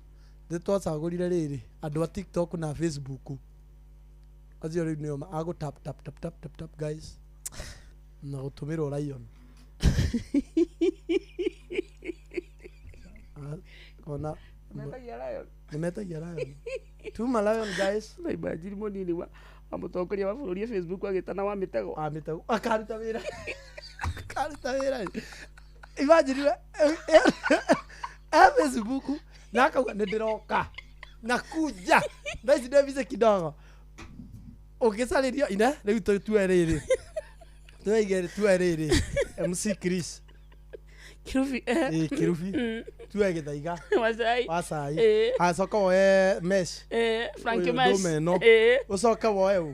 thĩ twacagũrire rĩrĩ andũ a TikTok na Facebook, acio rĩu nĩo agũ tap tap tap tap tap tap guys na gũtũmĩrwo lion. Ah, ona nĩmetagia lion, tuma lion guys. Na imagine mũnini wa mũtongoria wa bũrũri e Facebook agĩtana wa Mĩtego. Wa Mĩtego, akaruta wĩra, akaruta wĩra. Imagine we e Facebook na akauga nĩ ndĩroka na kuja thaa ici ndĩ kidogo, ũngĩcarĩrio ine rĩu tũtue rĩrĩ, tuige tue rĩrĩ MC Chris. Kirubi. Ĩ, Kirubi, tue Gĩthaiga. Wacai. Wa cai. Acoka woe mesh. Frank Ũyũ Mesh. ndũma ĩno. Ũcoke woe ũ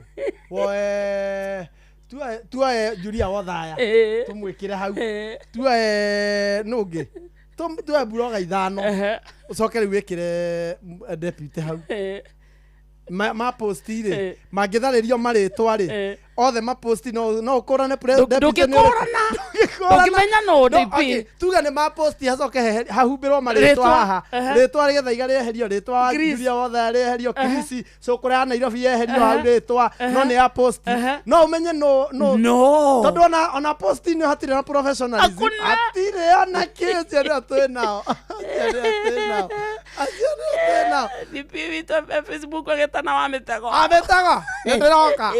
woe tuoe Julia Wothaya, tũmwĩkĩre hau, tuoe nũngĩ, tuoe buroga ithano, ũcoke rĩu wĩkĩre deputy hau. Maposti rĩ, mangĩtharĩrio marĩtwa rĩ, othe maposti, no ũkũrane deputy nĩ ũrĩkũ. Ndũngĩkũrana. Ndũngĩkũrana. Ndũngĩmenya nũ No, DP. okay, tuge nĩ maposti, hacoke hahumbĩrwo marĩtwa Rĩtwa, haha, rĩtwa rĩgethaiga rĩeherio, rĩtwa wa Chris. Julia Wothaya rĩeherio, Chris cũkũra ya Nairobi yeherio hau rĩtwa, no nĩ ya posti, no ũmenye no no No. Tondũ ona posti nĩ hatirĩ na professionalism. Hakuna. Hatirĩ ona kĩ. Acio nĩo twĩ nao, acio nĩo twĩ nao, acio nĩo twĩ nao. DP witũ e Facebook agĩtana wa Mĩtego. Amĩtego nĩ ndĩroka.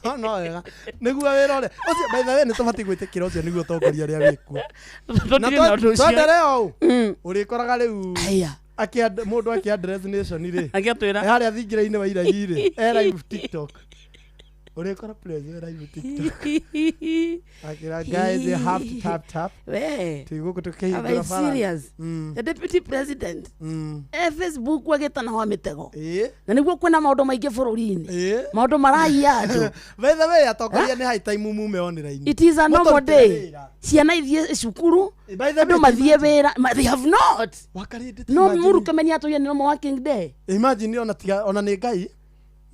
No no wega nĩguo wĩra ũrĩa ũcio, by the way, nĩ tũbatiĩ gwĩtĩkĩra ũcio nĩguo ũtongoria ũrĩa wĩkuo. Tũtirĩ na ũndũ ũcio. Twendelee o ũũ, ũrĩkoraga rĩu Aya. Mũndũ akĩ address nation rĩ, Agĩatwĩra. harĩa thingira-inĩ wa iregi rĩ, e live TikTok. Ũrĩkora prezo live TikTok. Akĩra guys, you have to tap tap. We. Twĩ gũkũ Am I tũkĩhingũra bara. serious? The deputy president e Facebook agĩtana wa mĩtego. Ĩĩ. Na nĩguo kwĩna maũndũ maingĩ bũrũri-inĩ. Ĩĩ. Maũndũ maraiya andũ. By the way, atongoria nĩ high time mume online. It is a normal Mũtũrutĩre day. wĩra. Ciana ithiĩ cukuru. By the way, Andũ mathiĩ wĩra. They have not. Wakarĩndĩ No Murkomen atũire nĩ normal working day. Imagine ona tiga ona nĩ Ngai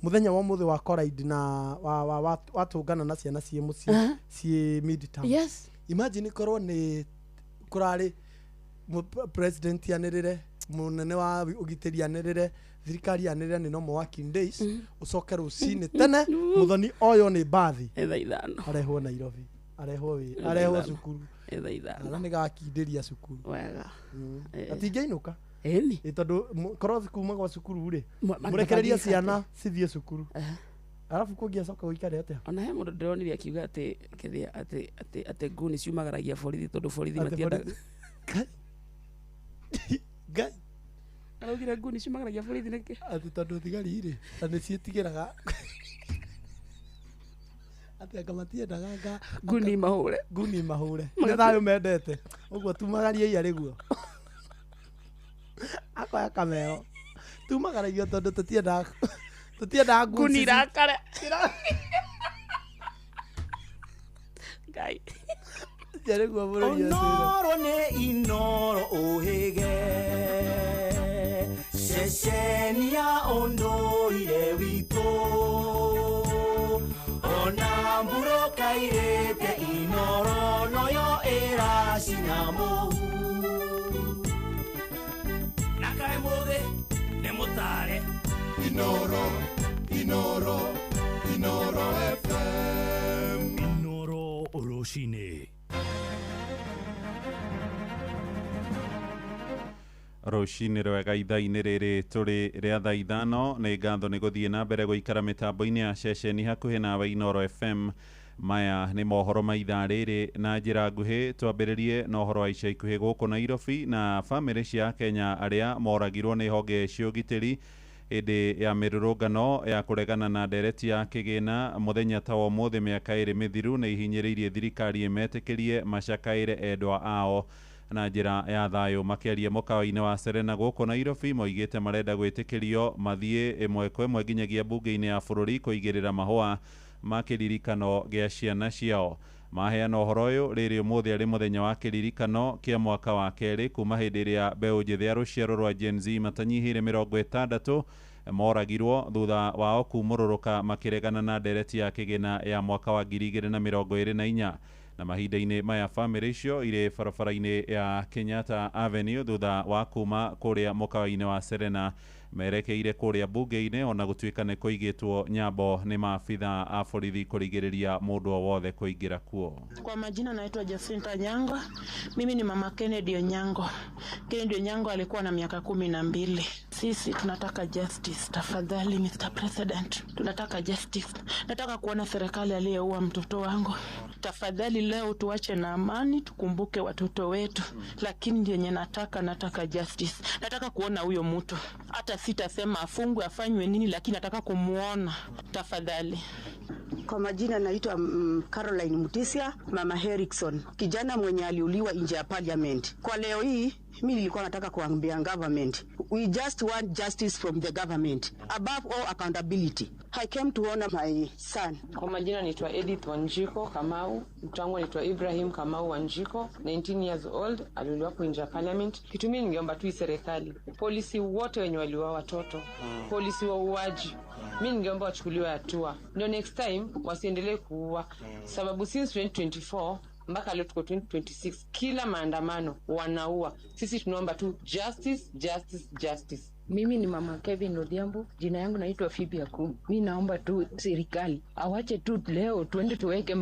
muthenya wa muthi wa collide na wa wa watũngana na ciana ciĩ mũciĩ ciĩ midterm. Yes. Imagine korwo nĩ kũrarĩ president anĩrĩre, mũnene wa ũgitĩri anĩrĩre, thirikari anĩrĩre nĩ normal working days, ũcoke rũcinĩ tene mũthoni oywo nĩ mbathi Thaa ithano. arehwo Nairobi, arehwo wĩ arehwo cukuru. Thaa ithano. Ana nĩ gakindĩria cukuru. Wega. Atingĩinũka. Ĩni. Ĩ tondũ korwo kuma gwa cukuru rĩ, mũrekererie ciana cithiĩ cukuru, arabu kũngĩacoka gũikare atĩa? Ona he mũndũ ndĩronire akiuga atĩ kĩrĩa atĩ atĩ atĩ nguni ciumagaragia borithi tondũ borithi Atĩ matiendaga. borithi- Ngai. Araugire nguni ciumagaragia borithi nĩkĩ? Atĩ tondũ thigari rĩ na nĩ ciĩtigĩraga atĩ anga matiendaga anga nguni mahũre. Nguni mahũre. Nĩ thayũ mendete. Ũguo tumagariei arĩ guo. Akoya kamero. Tumagaragio tondũ tũtiendaga nguni irakare. Ngai. Arĩ guo bũrũri ũcio. Onoro nĩ Inoro ũhĩge, ceceni ya ũndũire witũ, ona mburũka irĩte Inoro noyo ĩracina mũhu. Na kaĩ mũthĩ nĩ mũtare. Inoro, Inoro, Inoro FM. Inoro rũcinĩ. Rũcinĩ rwega ithaa-inĩ rĩrĩ tũrĩ rĩa thaa ithano. Nĩ ngatho nĩ gũthiĩ na mbere gũikara mĩtambo-inĩ ya ceceni hakuhĩ nawe Inoro FM. Maya nĩ mohoro ma ithaa rĩrĩ na njĩra nguhĩ. Twambĩrĩrie na ũhoro wa ica ikuhĩ gũkũ Nairobi na bamĩrĩ cia Kenya arĩa moragirwo nĩ honge cia ũgitĩri hĩndĩ ya mĩrũrũngano ya kũregana na ndereti ya kĩgĩna mũthenya ta wa ũmũthĩ mĩaka ĩrĩ mĩthiru nĩ ihinyĩrĩirie thirikari ĩmetĩkĩrie macakaĩre endwa ao na njĩra ya thayũ. Makĩaria mũkawa-inĩ wa Serena gũkũ Nairobi moigĩte marenda gwĩtĩkĩrio mathiĩ ĩmwe kwa ĩmwe nginyagia mbunge-inĩ ya bũrũri kũigĩrĩra mahũa ma kĩririkano gĩa ciana ciao. Maheana ũhoro ũyũ rĩrĩ ũmũthĩ arĩ mũthenya wa kĩririkano kĩa mwaka wa kerĩ kuma hĩndĩ ĩrĩa mbeũ njĩthĩ ya rũciaro rwa Gen Z matanyihĩire 60 moragirwo thutha wao kumũrũrũka makĩregana na ndereti ya kĩgĩna ya mwaka wa 2024. Na mahinda-inĩ maya bamĩrĩ icio irĩ barabara-inĩ ya Kenyatta Avenue thutha wa kuma kũrĩa mũkawa-inĩ wa Serena merekeire kũrĩa mbunge-inĩ, ona gũtuĩka nĩ kũigĩtwo nyambo nĩ maabitha a borithi kũrigĩrĩria mũndũ o wothe kũingĩra kuo. Kwa majina naitwa Jacinta Nyango. Mimi ni mama Kennedy Onyango. Kennedy Onyango alikuwa na miaka 12. Sisi tunataka justice. Tafadhali Mr. President, tunataka justice. Nataka kuona serikali aliyeua mtoto wangu. Tafadhali leo tuache na amani, tukumbuke watoto wetu. Lakini yenye nataka justice. Nataka kuona huyo mtu. Hata sitasema afungwe afanywe nini, lakini nataka kumuona. Tafadhali. Kwa majina naitwa Caroline Mutisia, mama Erickson, kijana mwenye aliuliwa nje ya parliament. Kwa leo hii mimi nilikuwa nataka kuambia government, we just want justice from the government, above all accountability. I came to honor my son. Kwa majina naitwa Edith Wanjiko Kamau, mtoto wangu anaitwa Ibrahim Kamau Wanjiko, 19 years old, aliuliwa nje ya parliament. Kitu mimi ningeomba tu serikali, polisi wote wenye waliuawa watoto, polisi wa uaji, mimi ningeomba wachukuliwe hatua. Ndio next time wasiendelee kuua, sababu since 2024 mpaka leo tuko 2026, kila maandamano wanaua. Sisi tunaomba tu justice, justice, justice. Mimi ni mama Kevin Odhiambo, jina yangu naitwa Phoebe Akumu. Mimi naomba tu serikali awache tu leo tuende tuweke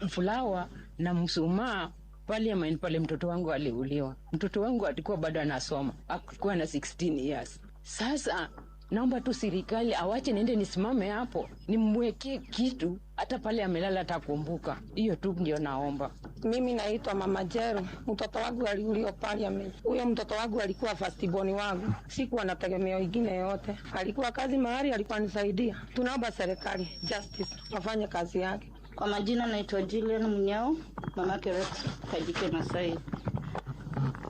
fulawa na msumaa parliament pale mtoto wangu aliuliwa. Mtoto wangu alikuwa bado anasoma, alikuwa na 16 years. Sasa naomba tu serikali awache niende nisimame hapo, nimwekee kitu hata pale amelala atakumbuka. Hiyo tu ndio naomba. Mimi naitwa Mama Jero, mtoto wangu aliuliwa parliament. Huyo mtoto wangu alikuwa first born wangu, sikuwa na tegemeo ingine yote. Alikuwa kazi mahali, alikuwa nisaidia. Tunaomba serikali justice wafanye kazi yake. Kwa majina naitwa Julian Munyao, mamake Rex Kajike Masai.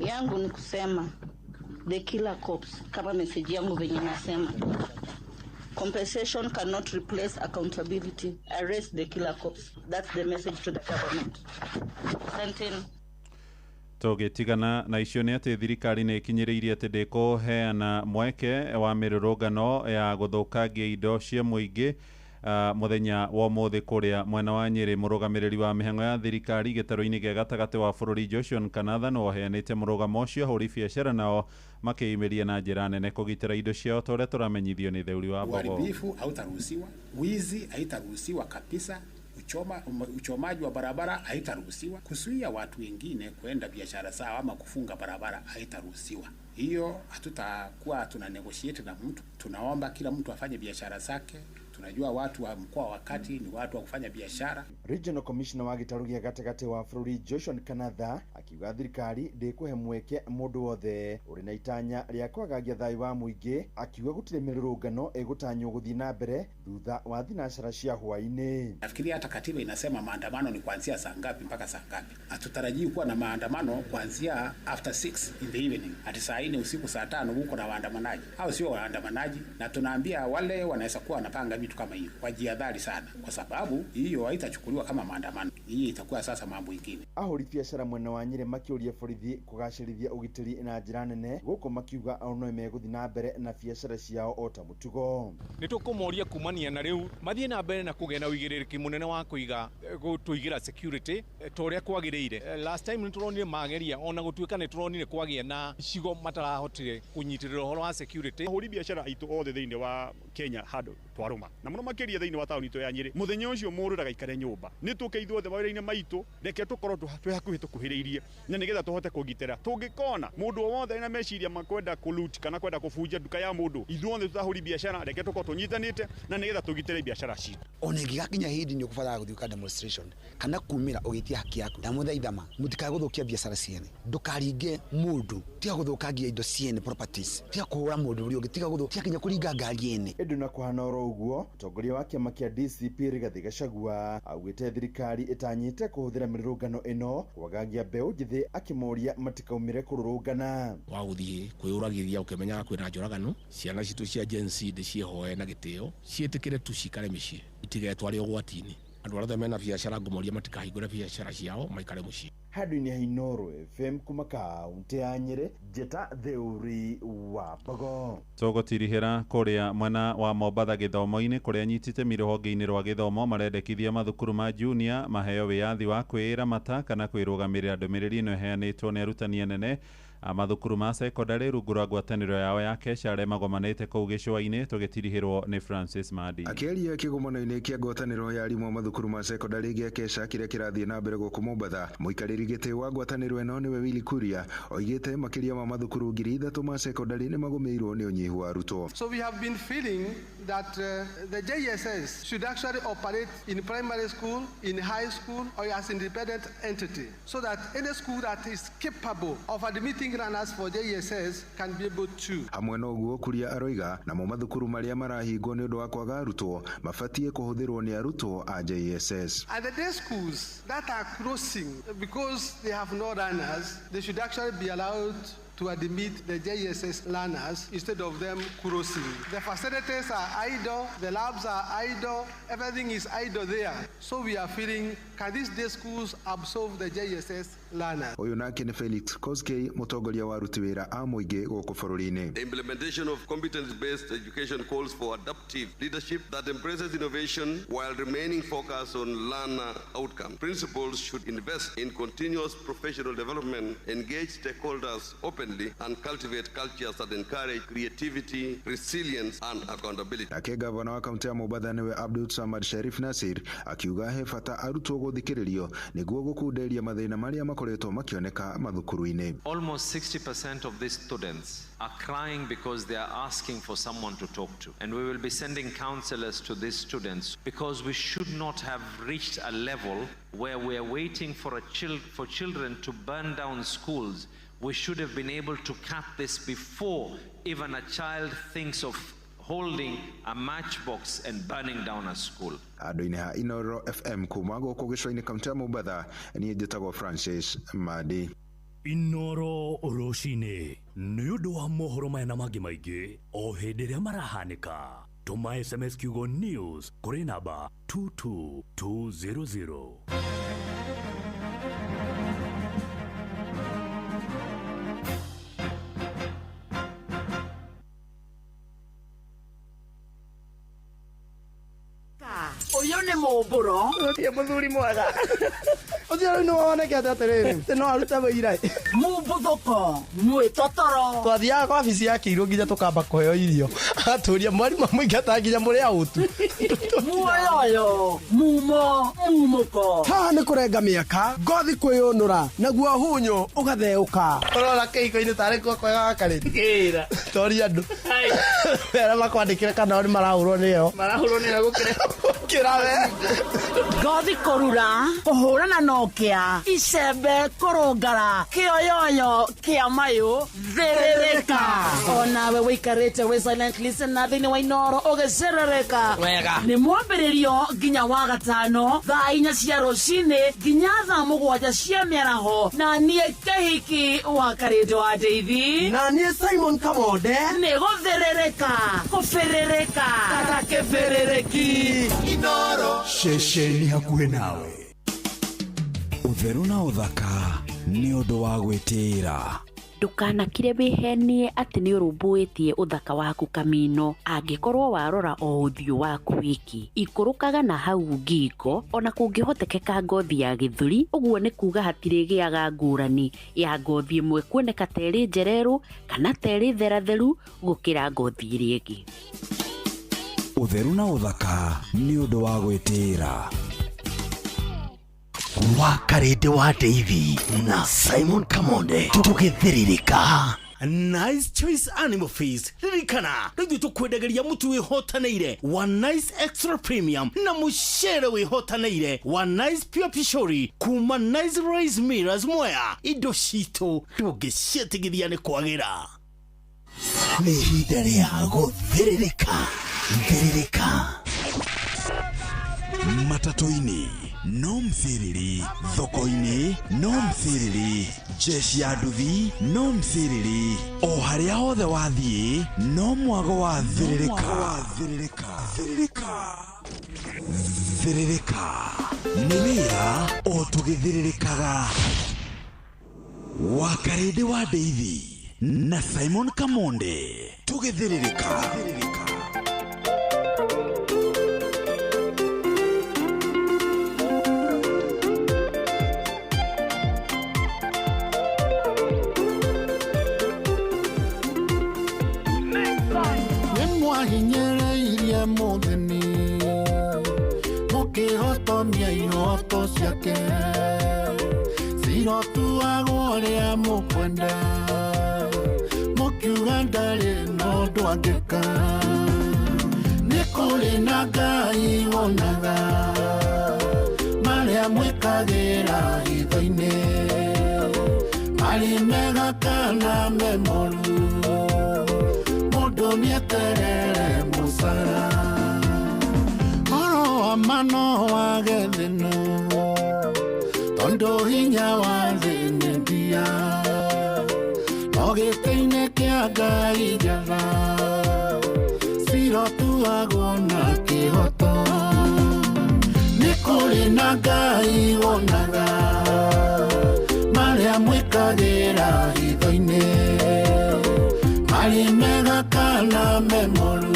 Yangu ni kusema the killer cops, kama message yangu venye nasema, compensation cannot replace accountability. Arrest the killer cops. That's the message to the government. Asanteni. Tũgĩtigana na icio nĩ atĩ thirikari nĩ ĩkinyĩrĩirie atĩ ndĩkũheana mweke wa mĩrũrũngano ya gũthũkangia indo cia mũingĩ mũthenya wa ũmũthĩ kũrĩa mwena wa Nyĩrĩ. Mũrũgamĩrĩri wa mĩhang'o ya thirikari gĩtarũ-inĩ gĩa gatagatĩ wa bũrũri Joshua Kanatha nĩwe ũheanĩte mũrũgamo ũcio, ahũri biacara nao makĩyumĩria na njĩra nene kũgitĩra indo ciao ta ũrĩa tũramenyithio nĩ Theuri wa Mbogo. Uharibifu hautaruhusiwa, wizi haitaruhusiwa kabisa, uchomaji wa barabara haitaruhusiwa, kuzuia watu wengine kwenda biashara zao ama kufunga barabara haitaruhusiwa. Hiyo hatutakuwa tuna negotiate na mtu. Tunaomba kila mtu afanye biashara zake. Tunajua watu wa mkoa wa kati ni watu wa kufanya biashara. Regional Commissioner wa gĩtarũ gĩa gatagatĩ wa bũrũri Joshua Kanatha akiuga thirikari ndĩkũhe mweke mũndũ wothe ũrĩ na itanya rĩa kwagagia thayũ wa mũingĩ, akiuga gũtirĩ mĩrũrũngano ĩgũtanywo gũthiĩ na mbere thutha wa thinacara cia hwaĩ-inĩ. Nafikiria hata katiba inasema maandamano ni kuanzia saa ngapi mpaka saa ngapi. Hatutarajii kuwa na maandamano kuanzia after 6 in the evening, hadi saa 4 usiku, saa 5 huko na waandamanaji. Hao sio waandamanaji, na tunaambia wale wanaweza kuwa wanapanga vitu kama hiyo wajihadhari sana, kwa sababu hiyo haitachukuliwa kama maandamano. Hii itakuwa sasa mambo ingine. Ahũri biacara mwena wa Nyĩrĩ makĩũria borithi kũgacĩrithia ũgitĩri na njĩra nene gũkũ makiuga o no megũthiĩ na mbere na biacara ciao o ta mũtugo. Nĩ tũkũmoria kumania na rĩu mathiĩ na mbere na kũgĩa na ũigĩrĩrĩki mũnene wa kũiga gũtũigĩra security ta ũrĩa kwagĩrĩire. Last time nĩ tũronire mageria, ona gũtuĩka nĩ tũronire kwagĩa na icigo matarahotire kũnyitĩrĩra ũhoro wa security. Ahũri biacara aitũ othe thĩinĩ wa Kenya handũ twarũma na mũno makĩria thĩinĩ wa taũni itũ ya Nyĩrĩ, mũthenya ũcio mũndũ ndagaikare nyũmba. Nĩ tũke ithuothe mawĩra-inĩ maitũ, reke tũkorwo twĩ hakuhĩ tũkuhĩrĩirie na nĩgetha tũhote kũgitĩra. Tũngĩkona mũndũ o wothe ena meciria ma kwenda kũloot kana kwenda kũbunja nduka ya mũndũ, ithuothe tũtahũri biacara reke tũkorwo tũnyitanĩte na nĩgetha tũgitĩre biacara citũ. Ona ĩngĩgakinya hĩndĩ nĩ ũkũbatara gũthiĩ ũka demonstration kana kumĩra ũgĩtia haki yaku, ndamũthaitha ma mũtikae gũthũkia biacara ciene, ndũkaringe mũndũ, tiga gũthũkangia indo ciene properties, tiga kũhũra mũndũ ũrĩa ũngĩ, tiga gũthũkia kinya kũringa ngari ene. Ĩndĩ na kũhana oro ũguo, mũtongoria wa kĩama kĩa DCP Rigathĩ Gachagua augĩte thirikari ĩtanyĩte kũhũthĩra mĩrũrũngano ĩno kwagagia mbeũ njĩthĩ, akĩmoria matikaumĩre kũrũrũngana. Wa gũthiĩ kwĩyũragithia ũkĩmenyaga kwĩna njũragano, ciana citũ cia Gen Z ndĩciĩhoe na gĩtĩo, ciĩtĩkĩre tu cikare mĩciĩ, itigetware ũgwati-inĩ. Andũ arĩa othe mena biacara ngũmoria matikahingũre biacara ciao maikare mũciĩ. Handũ-inĩ ha Inooro FM kuma kaũntĩ ya Nyĩrĩ, njĩta Theuri wa Mbogo. Tũgũtirihĩra kũrĩa mwena wa Mombatha gĩthomo-inĩ kũrĩa nyitĩte rũhonge-inĩ rwa gĩthomo marendekithia mathukuru ma junior maheo wĩyathi wa kwĩramata kana kwĩrũgamĩrĩra. Ndũmĩrĩri ĩno ĩheanĩtwo nĩ arutani anene a mathukuru ma sekondarĩ rungu rwa ngwatanĩro yao ya KESHA arĩa magomanĩte kũu gĩcũa-inĩ. Tũgĩtirihĩrwo nĩ Francis Madi. Akĩaria kĩgomano-inĩ kĩa ngwatanĩro ya arimũ a mathukuru ma sekondarĩ gĩa KESHA kĩrĩa kĩrathiĩ na mbere gũkũ Mombatha, mũikarĩri gĩtĩ wa ngwatanĩro ĩno nĩwe Willy Kuria oigĩte makĩria ma mathukuru 3,000 ma sekondarĩ nĩ magũmĩirwo nĩ ũnyihu wa arutwo. So we have been feeling that the JSS should actually operate in primary school, in high school, or as independent entity, so that any school that is capable of admitting learners for JSS can be able to. Hamwe na ũguo Kuria aroiga namo mathukuru marĩa marahingwo nĩ ũndũ wa kwaga arutwo mabatiĩ kũhũthĩrwo nĩ arutwo a JSS. And the day schools that are closing because they have no learners, they should actually be allowed to admit the JSS learners instead of them closing. The facilities are idle, the labs are idle, everything is idle there. So we are feeling, can these day schools absorb the JSS learners? Ũyũ nake nĩ Felix Koskei, mũtongoria wa aruti wĩra a mũingĩ gũkũ bũrũri-inĩ. The implementation of competence-based education calls for adaptive leadership that embraces innovation while remaining focused on learner outcome. Principals should invest in continuous professional development, engage stakeholders openly, openly, and cultivate cultures that encourage creativity, resilience, and accountability. Nake gavana wa kaunti ya Mombatha nĩwe Abdul Samad Sharif Nasir akiuga he bata arutwo gũthikĩrĩrio nĩguo gũkunderia mathĩna marĩa makoretwo makĩoneka mathukuru-inĩ. Almost 60% of these students are crying because they are asking for someone to talk to. And we will be sending counselors to these students because we should not have reached a level where we are waiting for children to burn down schools. We should have been able to cut this before even a child thinks of holding a matchbox and burning down a school. Andũ-inĩ ha Inoro FM kuma gũkũ gĩcũa-inĩ kaunti ya Mombatha, niĩ njĩtagwo Francis Madi. Inoro rũcinĩ nĩ ũndũ wa mohoro maya na mangĩ maingĩ o hĩndĩ ĩrĩa marahanĩka. Tũma SMS kiugo news kũrĩ namba 22200. Ũyũ nĩ mũmbũro. Ũtie mũthuri mwega. Ũcio rĩu nĩwonekete atĩrĩrĩ, atĩ no arute wĩira. Mũmbuthũko, mwĩtotoro. Twathiaga kwa wabici ya Kĩirũ nginya tũkamba kũheo irio. Agatũria mwarimũ amũingata nginya mũrĩ aũtu. Muoyoyo, mumo, mumũko. Haha nĩ kũrenga mĩaka, ngothi kwĩyũnũra, naguo hunyũ ũgatheũka. Ũrora kĩhiko-inĩ tarĩ kuo kwega gakarĩ. Kĩra. Toria andũ. Arĩa makwandĩkĩre kana o nĩ marahũrwo nĩyo. Marahũrwo nĩyo gũkĩra. Gũkĩra we. Ngothi kũrura, kũhũrana na ũkĩa, icembe kũrũngara, kĩoyoyo kĩa mayũ, thĩrĩrĩka. Onawe wĩikarĩte wĩ silent listener thĩinĩ wa Inoro ũgĩcerereka. Wega. Nĩ mwambĩrĩrio nginya wa gatano thaa 4 cia rũcinĩ nginya thaa 7 cia mĩaraho, na niĩ Kĩhiki wa Karĩndũ wa Ndeithi, na niĩ Simon Kamonde. Nĩ gũthĩrĩrĩka, kũbĩrĩrĩka kata kĩbĩrĩrĩki. Inoro ceceni hakuhĩ nawe. Ũtheru na ũthaka nĩ ũndũ wa gwĩtĩĩra. Ndũkanakire wĩhenie atĩ nĩ ũrũmbũĩtie ũthaka waku kamino angĩkorwo warora o ũthiũ waku wiki. Ikũrũkaga na hau ngingo ona kũngĩhotekeka ngothi ya gĩthũri, ũguo nĩ kuga hatirĩgĩaga ngũrani ya ngothi ĩmwe kuoneka terĩ njererũ kana terĩ theratheru gũkĩra ngothi ĩrĩa ĩngĩ. Ũtheru na ũthaka nĩ ũndũ wa gwĩtĩĩra. Wa Karĩndĩ wa Ndeithi na Simon Kamonde tũgĩthĩrĩrĩka. Nice Choice Animal Feeds. Ririkana rĩu ithuĩ tũkwendagĩria mũtu wĩhotanĩire wa Nice Extra Premium na mũcere wĩhotanĩire wa Nice Pure Pishori kuma Nice Rice Millers Mwea. Indo citũ ndũngĩciĩtigithia nĩ kwagĩra. Nĩ ihinda rĩa gũthĩrĩrĩka. Thĩrĩrĩka. Matatũ-inĩ no mthĩrĩri, thoko-inĩ no mthĩrĩri, jeshi ya nduthi no mthĩrĩri, o harĩa hothe wathiĩ no mwago wa thĩrĩrĩka. Thĩrĩrĩka nĩ wĩra o tũgĩthĩrĩrĩkaga. Wa Karĩndĩ wa Ndeithi na Simon Kamonde tũgĩthĩrĩrĩka. Mwahinyereirie mũtheni mũkĩhotomia ihoto ciake cirotuagwo ũrĩa mũkwenda mũkiuga ndarĩ na ũndũ angĩka. Nĩ kũrĩ na Ngai wonaga marĩa mwĩkagĩra hitho-inĩ, marĩ mega kana me moru, mũndũ nĩeterere mũcara. Ũhoro wa ma no wage thĩna, tondũ hinya wa thĩ nĩ ndia, no gĩtĩ-inĩ kĩa Ngai njatha cirotuagwo na kĩhoto. Nĩ kũrĩ na Ngai wonaga marĩa mwĩkagĩra hitho-inĩ, marĩ mega kana me moru.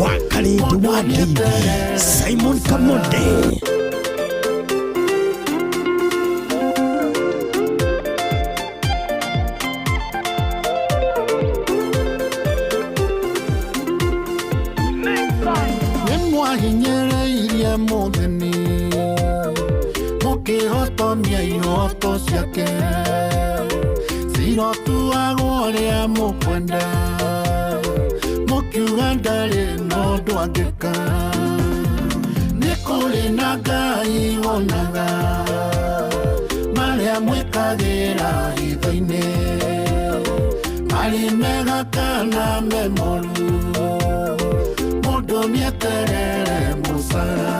Wa Karĩndĩ wa Ndeithi, Simon Kamonde. Nĩmwahinyĩrĩirie mũthĩni mũkĩhotomia ihoto ciake cirotuagwo ũrĩa mũkwenda mũkiuga ndarĩ na ũndũ angĩka. Nĩ kũrĩ na Ngai wonaga marĩa mwĩkagĩra hitho-inĩ marĩ mega kana me moru mũndũ nĩeterere mũcara.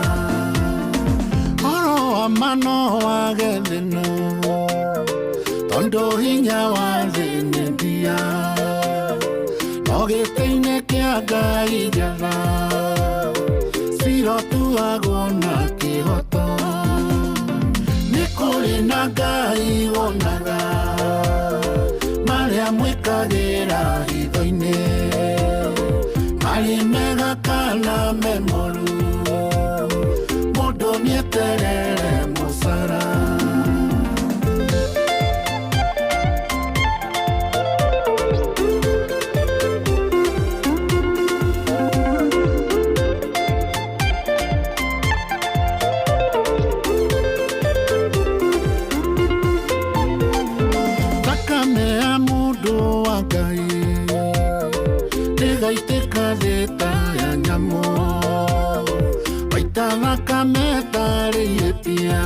Ũhoro wa ma no wage thĩna tondũ hinya wa thĩ nĩ ndia no gĩtĩ-inĩ kĩa Ngai njatha cirotuagwo na kĩhoto. Nĩ kũrĩ na Ngai wonaga marĩa mwĩkagĩra hitho-inĩ marĩ mega kana me moru mũndũ nĩeterere mũcara. Thakame ya mũndũ wa Ngai ndĩgaitĩka thĩ ta ya nyamũ waita thakame tarĩ ihĩtia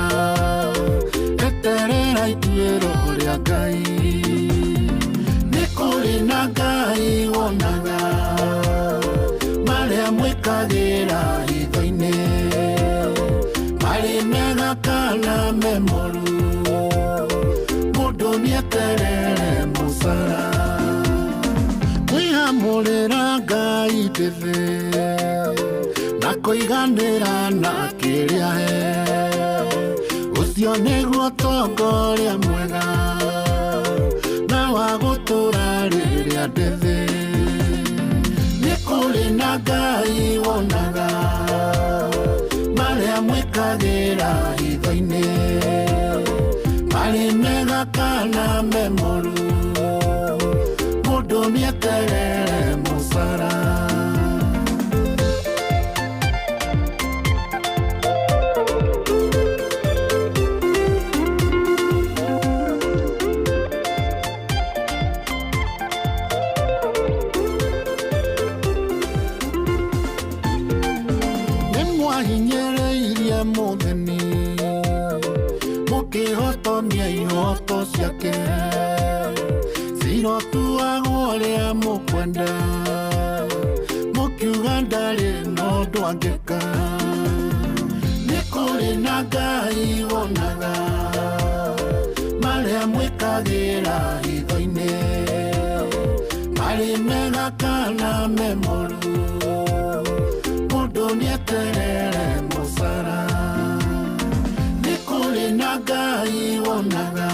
eterera ituĩro rĩa Ngai. Nĩ kũrĩ na Ngai wonaga marĩa mwĩkagĩra hitho-inĩ marĩ mega kana me moru mũndũ nĩeterere mũcara. Kwĩhamũrĩra Ngai ndĩthĩ na kũiganĩra na kĩrĩa he ũcio nĩguo ũtongoria mwega na wa gũtũra rĩrĩa ndĩthĩ. Nĩ kũrĩ na Ngai wonaga marĩa mwĩkagĩra hitho-inĩ marĩ mega kana me moru mũndũ nĩeterere mũcara. Nĩmwahinyĩrĩirie mũthĩni mũkĩhotomia ihoto ciake cirotuagwo ũrĩa mũkwenda mũkiuga ndarĩ na ũndũ angĩka. Nĩ kũrĩ na Ngai wonaga marĩa mwĩkagĩra hitho-inĩ marĩ mega kana me moru mũndũ nĩeterere mũcara. Nĩ kũrĩ na Ngai wonaga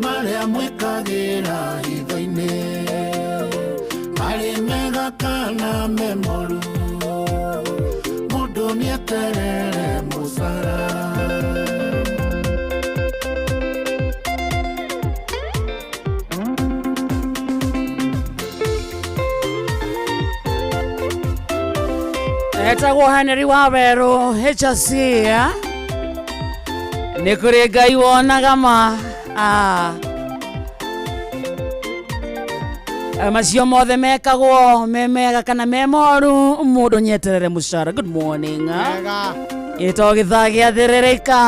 marĩa mwĩkagĩra hitho-inĩ marĩ mega kana me moru mũndũ nĩeterere mũcara. Etagwo Henry Waweru HC nĩ kũrĩ Ngai wonaga ma macio mothe mekagwo me mega kana me moru mũndũ nyeterere mũcara. Good morning. Ĩtagwo gĩthaa gĩa thĩrĩrĩka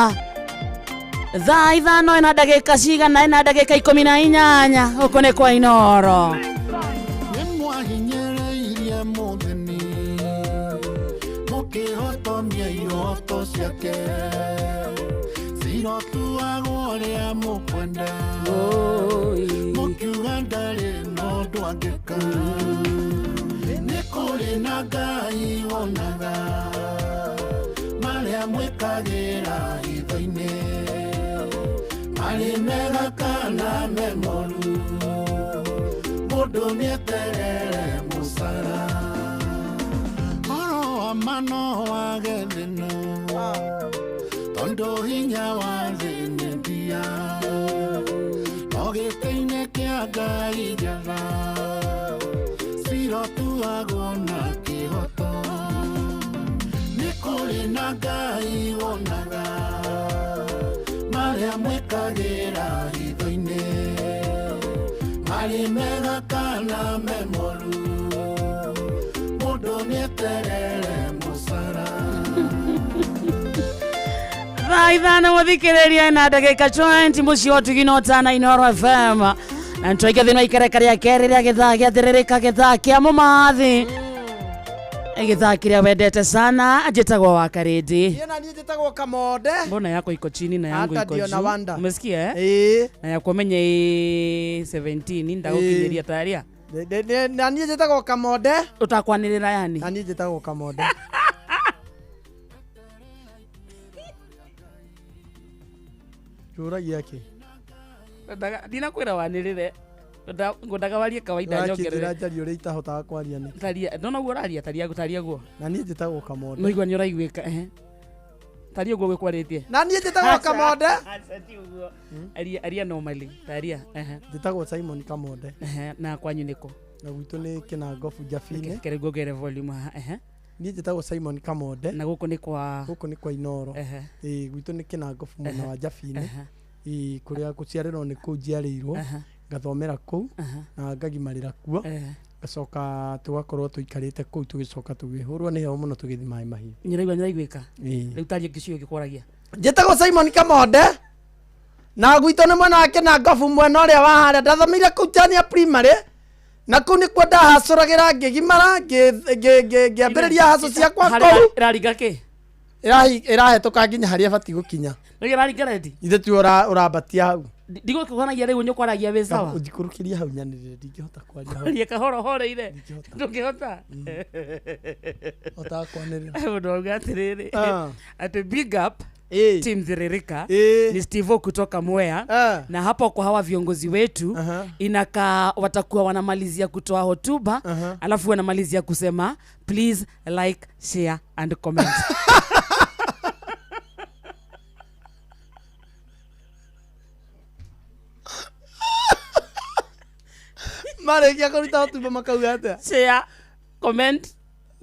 thaa 5 ĩna ndagĩka cigana ĩna ndagĩka 18 gũkũ nĩ kwa Inooro. Nĩmwahinyĩrĩirie mũthĩni mũkĩhotomia ihoto ciake cirotuagwo ũrĩa mũkwenda mũkiuga ndarĩ na ũndũ angĩka. Nĩ kũrĩ na Ngai wonaga marĩa mwĩkagĩra hitho-inĩ marĩ mega kana me moru mũndũ nĩeterere mũcara. Ũhoro wa ma no wage thĩna tondũ hinya wa thĩ nĩ ndia no gĩtĩ-inĩ kĩa Ngai njatha cirotuagwo na kĩhoto. na Ngai wonaga marĩa mwĩkagĩra hitho-inĩ marĩ mega kana me moru mũndũ nĩeterere mũcara. Thaa 5 muthikiriria na ndagika 20 muciĩ wa Tugino Tana Inooro FM na ntwaike thĩinĩ wa ikereka rĩa kerĩ rĩa gĩthaa gĩa thĩrĩrĩka gĩthaa kĩa mũmathi gĩthaa kĩrĩa wendete sana njĩtagwo wa Karĩndĩ. Niĩ na niĩ njĩtagwo Kamonde. Mbona yako iko chini na yangu Hata iko ndio na juu? wanda. Umesikia eh? Ĩĩ. Na yakwa menye ĩ 17 ndagũkinyĩria taria. Na niĩ njĩtagwo Kamonde. Ũtakwanĩrĩra yani. Na niĩ njĩtagwo Kamonde. Njũragia kĩ? Ndinakwĩra wanĩrĩre. Ngwendaga warie kawaida Ũrakĩnjĩra nyongerere. njarie ũrĩa itahotaga kwaria nĩ. Taria, ndona ũguo ũraria taria taria guo. Na niĩ njĩtagwo Kamonde. No igua nĩ ũraiguĩka ehe. Taria ũguo gwĩkwarĩtie. Na niĩ njĩtagwo Kamonde. Aca ti ũguo. Aria aria normally taria ehe. Njĩtagwo Simon Kamonde. Ehe, na kwanyu nĩkũ? Na gwitũ nĩ Kĩnangobu Njabinĩ. Kere ngongere volume haha ehe. Niĩ njĩtagwo Simon Kamonde. Na gũkũ nĩ kwa gũkũ nĩ kwa Inooro. Ehe. Ĩĩ gwitũ nĩ Kĩnangobu mwena Ehe. wa Njabinĩ. Ehe. Ĩĩ kũrĩa gũciarĩrwo nĩ kũu njiarĩirwo. Ehe. Ngathomera kũu na ngagimarĩra kuo. Ngacoka tũgakorwo tũikarĩte kũu tũgĩcoka tũgĩhũrwo nĩ heho mũno tũgĩthiĩ maĩ mahiũ. Nyiraigua nyiraiguĩka. Ĩĩ. Rĩu taria gĩcigo gĩkwaragia. Njĩtagwo Simon Kamonde na gwitũ nĩ mwena wa Kĩnangobu mwena ũrĩa wa harĩa ndathomeire kũu Chania Primary na kũu nĩkuo ndahacũragĩra ngĩgimara ngĩambĩrĩria haco ciakwa kũu. Ĩraringa kĩ? Ĩrahetũka nginya harĩa ĩbatiĩ gũkinya. Nĩ ĩraringa rendi? Ithe tu ũrambatia hau. Ndigũkũhanagia rĩu nyũkwaragia wĩ sawa. Ũnjikũrũkĩrie hau nyanĩrĩre ndingĩhota kwaria hau. Kwaria kahora horeire. Ndũngĩhota. Hotaga kwanĩrĩra. Mũndũ auga atĩrĩrĩ Ah. atĩ big up Team Thiririka Ĩĩ. ni Steve kutoka Mwea na hapo kwa hawa viongozi wetu inakaa watakuwa wanamalizia kutoa hotuba alafu wanamalizia kusema please like, share and comment. Marĩkia kũruta hotuba makauga atĩa? Share, comment,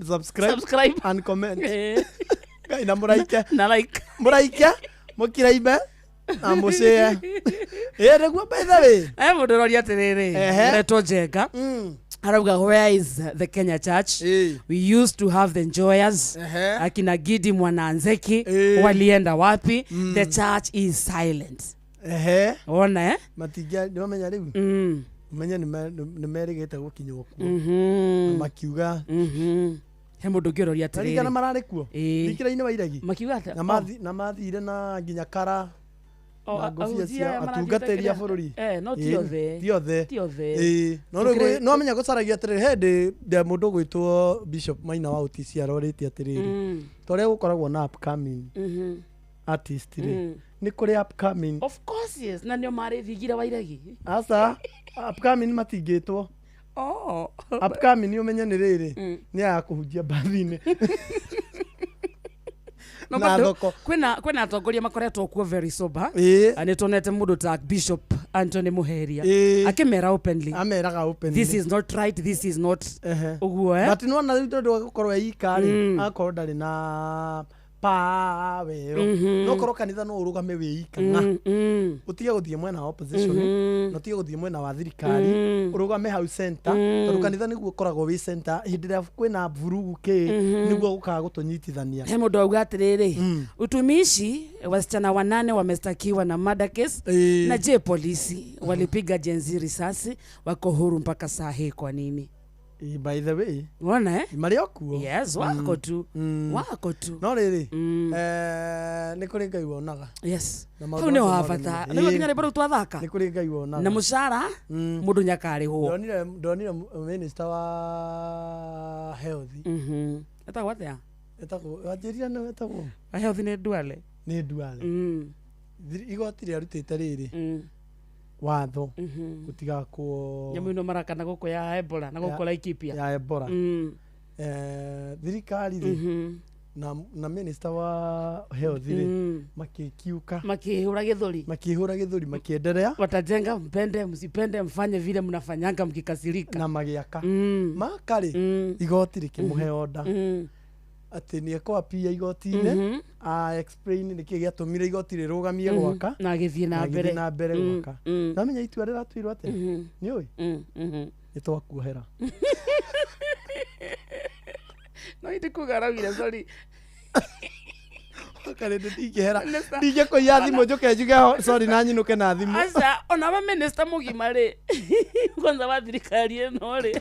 subscribe and comment. Ngai na mũraike. Na like. Mũraike, mũkiraime na mũcĩe. Ĩĩ nĩguo by the way. Eh mũndũ ũroria atĩrĩrĩ Ehe. retwo Njenga arauga where is the Kenya Church? We used to have the enjoyers. Ehe. Akina Gidi Mwananzeki walienda wapi? The church is silent. Ehe. Ona eh? Matingia nĩwamenya rĩu? Ũmenye nĩ merĩgĩte gũkinywo kuo. Na makiuga He mũndũ ũngĩ ũroria atĩrĩrĩ. Ririkana mararĩ kuo? Ĩĩ. Thikĩra-inĩ wa Iregi. Makiuga atĩa? Na mathire na nginya kara O, na ngũbia ahunjia cia aya marathiĩte atungatĩri a kĩrĩa? bũrũri. Eh, no ti Ĩĩ, othe. ti othe. Ti othe. Ĩĩ. No rĩu Tũkĩrĩ- no menya gũcaragia atĩrĩrĩ he ndĩ ndĩ mũndũ ũgwĩtwo Bishop Maina wa OTC arorĩtie atĩrĩrĩ ta ũrĩa gũkoragwo na upcoming artist rĩ nĩ kũrĩ upcoming Of course yes, na nĩo marĩ thingira wa Iregi. aca upcoming matingĩtwo. Oh. Upcoming ũmenye nĩ rĩrĩ nĩ aya kũhunjia mbathi-inĩ. No, Na bado, thoko. kwĩna atongoria makoretwo kuo very sober. Ĩĩ. Na nĩtuonete mũndũ ta Bishop Anthony Muheria Ĩĩ. akĩmera openly. Ameraga openly. This is not right, this is not ũguo eh. But nĩwona rĩu tondũ wa gũkorwo eika rĩ agakorwo ndarĩ na power ĩyo. No korwo kanitha no ũrũgame wĩ ika ng'a. Ũtige gũthiĩ mwena wa opposition na ũtige gũthiĩ mwena wa thirikari ũrũgame hau center tondũ kanitha nĩguo ũkoragwo wĩ center hĩndĩ ĩrĩa kwĩna vurugu kĩ nĩguo gũkaga gũtũnyitithania. He mũndũ auga atĩrĩrĩ utumishi wasichana 8 wamestakiwa na murder case na je polisi walipiga Gen Z risasi wako huru mpaka saa hii kwa nini? By the way Wona eh? marĩ o kuo. Yes, wako tu. Wako tu. No rĩrĩ nĩ kũrĩ Ngai wonaga. Yes. Na maũndũ Hau nĩho macio ha mothe bata. nĩ- Nĩguo nginya rwĩmbo rũu twathaka. Nĩ kũrĩ Ngai wonaga. Na mũcara mũndũ nĩakarĩhwo. Ndonire minister wa health. Etagwo atĩa? Etagwo wanjĩrire nĩ etagwo. Wa health nĩ Duale. Nĩ Duale. Igoti rĩarutĩte rĩrĩ watho gũtigakwo Nyamũ ĩno marakana gũkũ ya Ebola na gũkũ Laikipia. ya Ebola. Thirikari rĩ na minister wa health rĩ makĩkiuka makĩhũra gĩthũri makĩhũra gĩthũri makĩenderea watajenga mpende msipende mfanye vile mnafanyanga mkikasirika na magĩaka maka rĩ igoti rĩkĩmũhe order Atĩ nĩ ekwapia igoti-inĩ, a explain nĩkĩ gĩatũmire igoti rĩrũgamie gwaka Na agĩthiĩ na na agĩthiĩ mbere. na mbere gwaka. Namenya itua rĩratuirwo atĩa? Nĩ ũĩ? Nĩ twakuohera. No indi kuga araugire sorry. Karĩndĩ ndingĩhera, Minister- ndingĩkũiya thimũ njũke njuge sorry na nyinũke na thimũ. Aca, ona we minister mũgima rĩ, kwanza wa thirikari ĩno rĩ,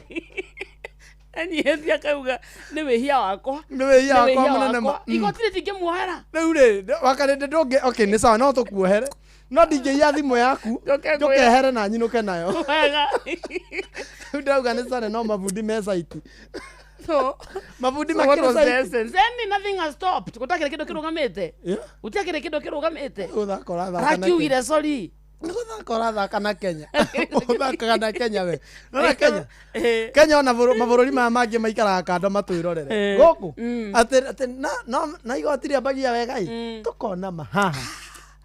enyihĩtie akauga nĩ wĩhia wakwa. Nĩ wĩhia Nĩ wakwa mũnene ma. wakwa. Igoti rĩtingĩmuohera. Rĩu rĩ, wakarĩndĩ ndũngĩ, okay, nĩ sawa, no tũkuohere, no ndingĩiya thimũ yaku Njoke ngwĩre. njoke here na nyinũke nayo. Wega. Rĩu ndauga nĩ sare, no mabundi me saiti. So mabundi so what makĩrĩ was the saiti. essence? Any nothing has stopped. Gũtakĩrĩ kĩndũ kĩrũgamĩte. Gũtiakĩrĩ kĩndũ kĩrũgamĩte. Gũthaka ũrathaka na Arakiugire sorry. Gũthaka ũrathaka na Kenya, ũthakaga na Kenya we. Nona Kenya, Kenya ona mabũrũri maya mangĩ maikaraga kando matwĩrorere. Gũkũ atĩ na igoti rĩambagia wega ĩ, tũkona ma haha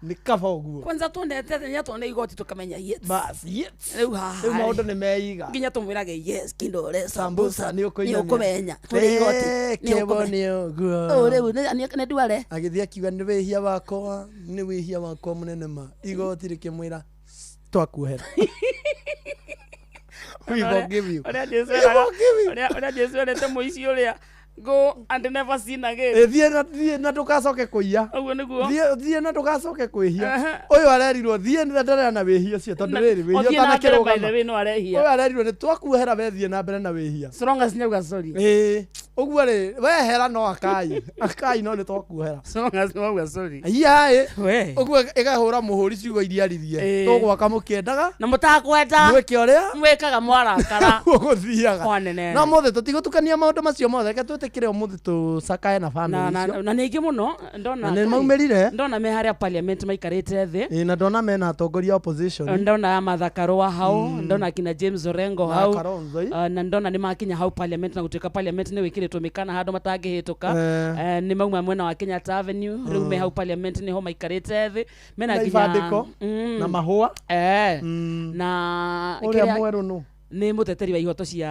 nĩ kaba ũguo. Kwanza tuonete nginya tuone igoti tukamenya yes. Bas, yes. Rĩu haha Rĩu maũndũ nĩ meiga. Nginya tũmwĩrage yes kindore Sambusa nĩ ũkũinamia. nĩ ũkũmenya tũrĩ igoti nĩ Kĩbo ũkũmenya. nĩ ũguo. Ũ, rĩu nĩ ndware. Agĩthiĩ akiuga nĩ wĩhia wakwa, nĩ wĩhia wakwa mũnene ma. Igoti rĩkĩmwĩra twakuohera. We forgive you. Ũrĩa Jesu We eraga- forgive you. ũrĩa Jesu erĩte mũici ũrĩa, go and never sin again. Ĩ, thiĩ na, thiĩ na ndũgacoke kũiya. Ũguo nĩguo. Thiĩ, thiĩ na ndũgacoke kwĩhia. Aha. Ũyũ arerirwo thiĩ endelea na wĩhia ũcio tondũ rĩrĩ wĩhia Ũthiĩ na mbere, by the ũtanakĩrũgama. way, no arehia. Ũyũ arerirwo nĩ twakuohera, we thiĩ na mbere na wĩhia. So long as nĩauga sorry. Ĩĩ, ũguo rĩ, wehera no akai akai, no nĩ twakuohera. So long as nĩwauga sorry. Iya ĩ. We. Ũguo ĩkahũra mũhũri ciugo iria aririe. Ĩĩ. Tũgwaka mũkĩendaga na mũtakwenda mwĩke ũrĩa mwĩkaga mwarakara. Gũthiaga. Kwanene. No mũthĩ tũtigũtukania maũndũ macio mothe, reke twĩtĩkĩre ũmũthĩ tũcakae na na bamĩrĩ na icio. na nĩ aingĩ mũno ndona. Na nĩ maumĩrire. Ndona me harĩa parliament maikarĩte thĩ. Ĩĩ, na ndona mena atongoria a opposition. Ndona Martha Karua hau, ndona kina James Orengo Na hau. Kalonzo, ĩ. Na ndona nĩ makinya hau parliament, na gũtuĩka parliament nĩ wĩkĩrĩtwo mĩkana handũ matangĩhĩtũka. Nĩ mauma mwena wa Kenyatta Avenue, rĩu me hau parliament nĩho maikarĩte thĩ mena Na nginya ibandĩko, na mahũa. Na Ũrĩa mwerũ nũ? Nĩ mũteteri wa ihoto cia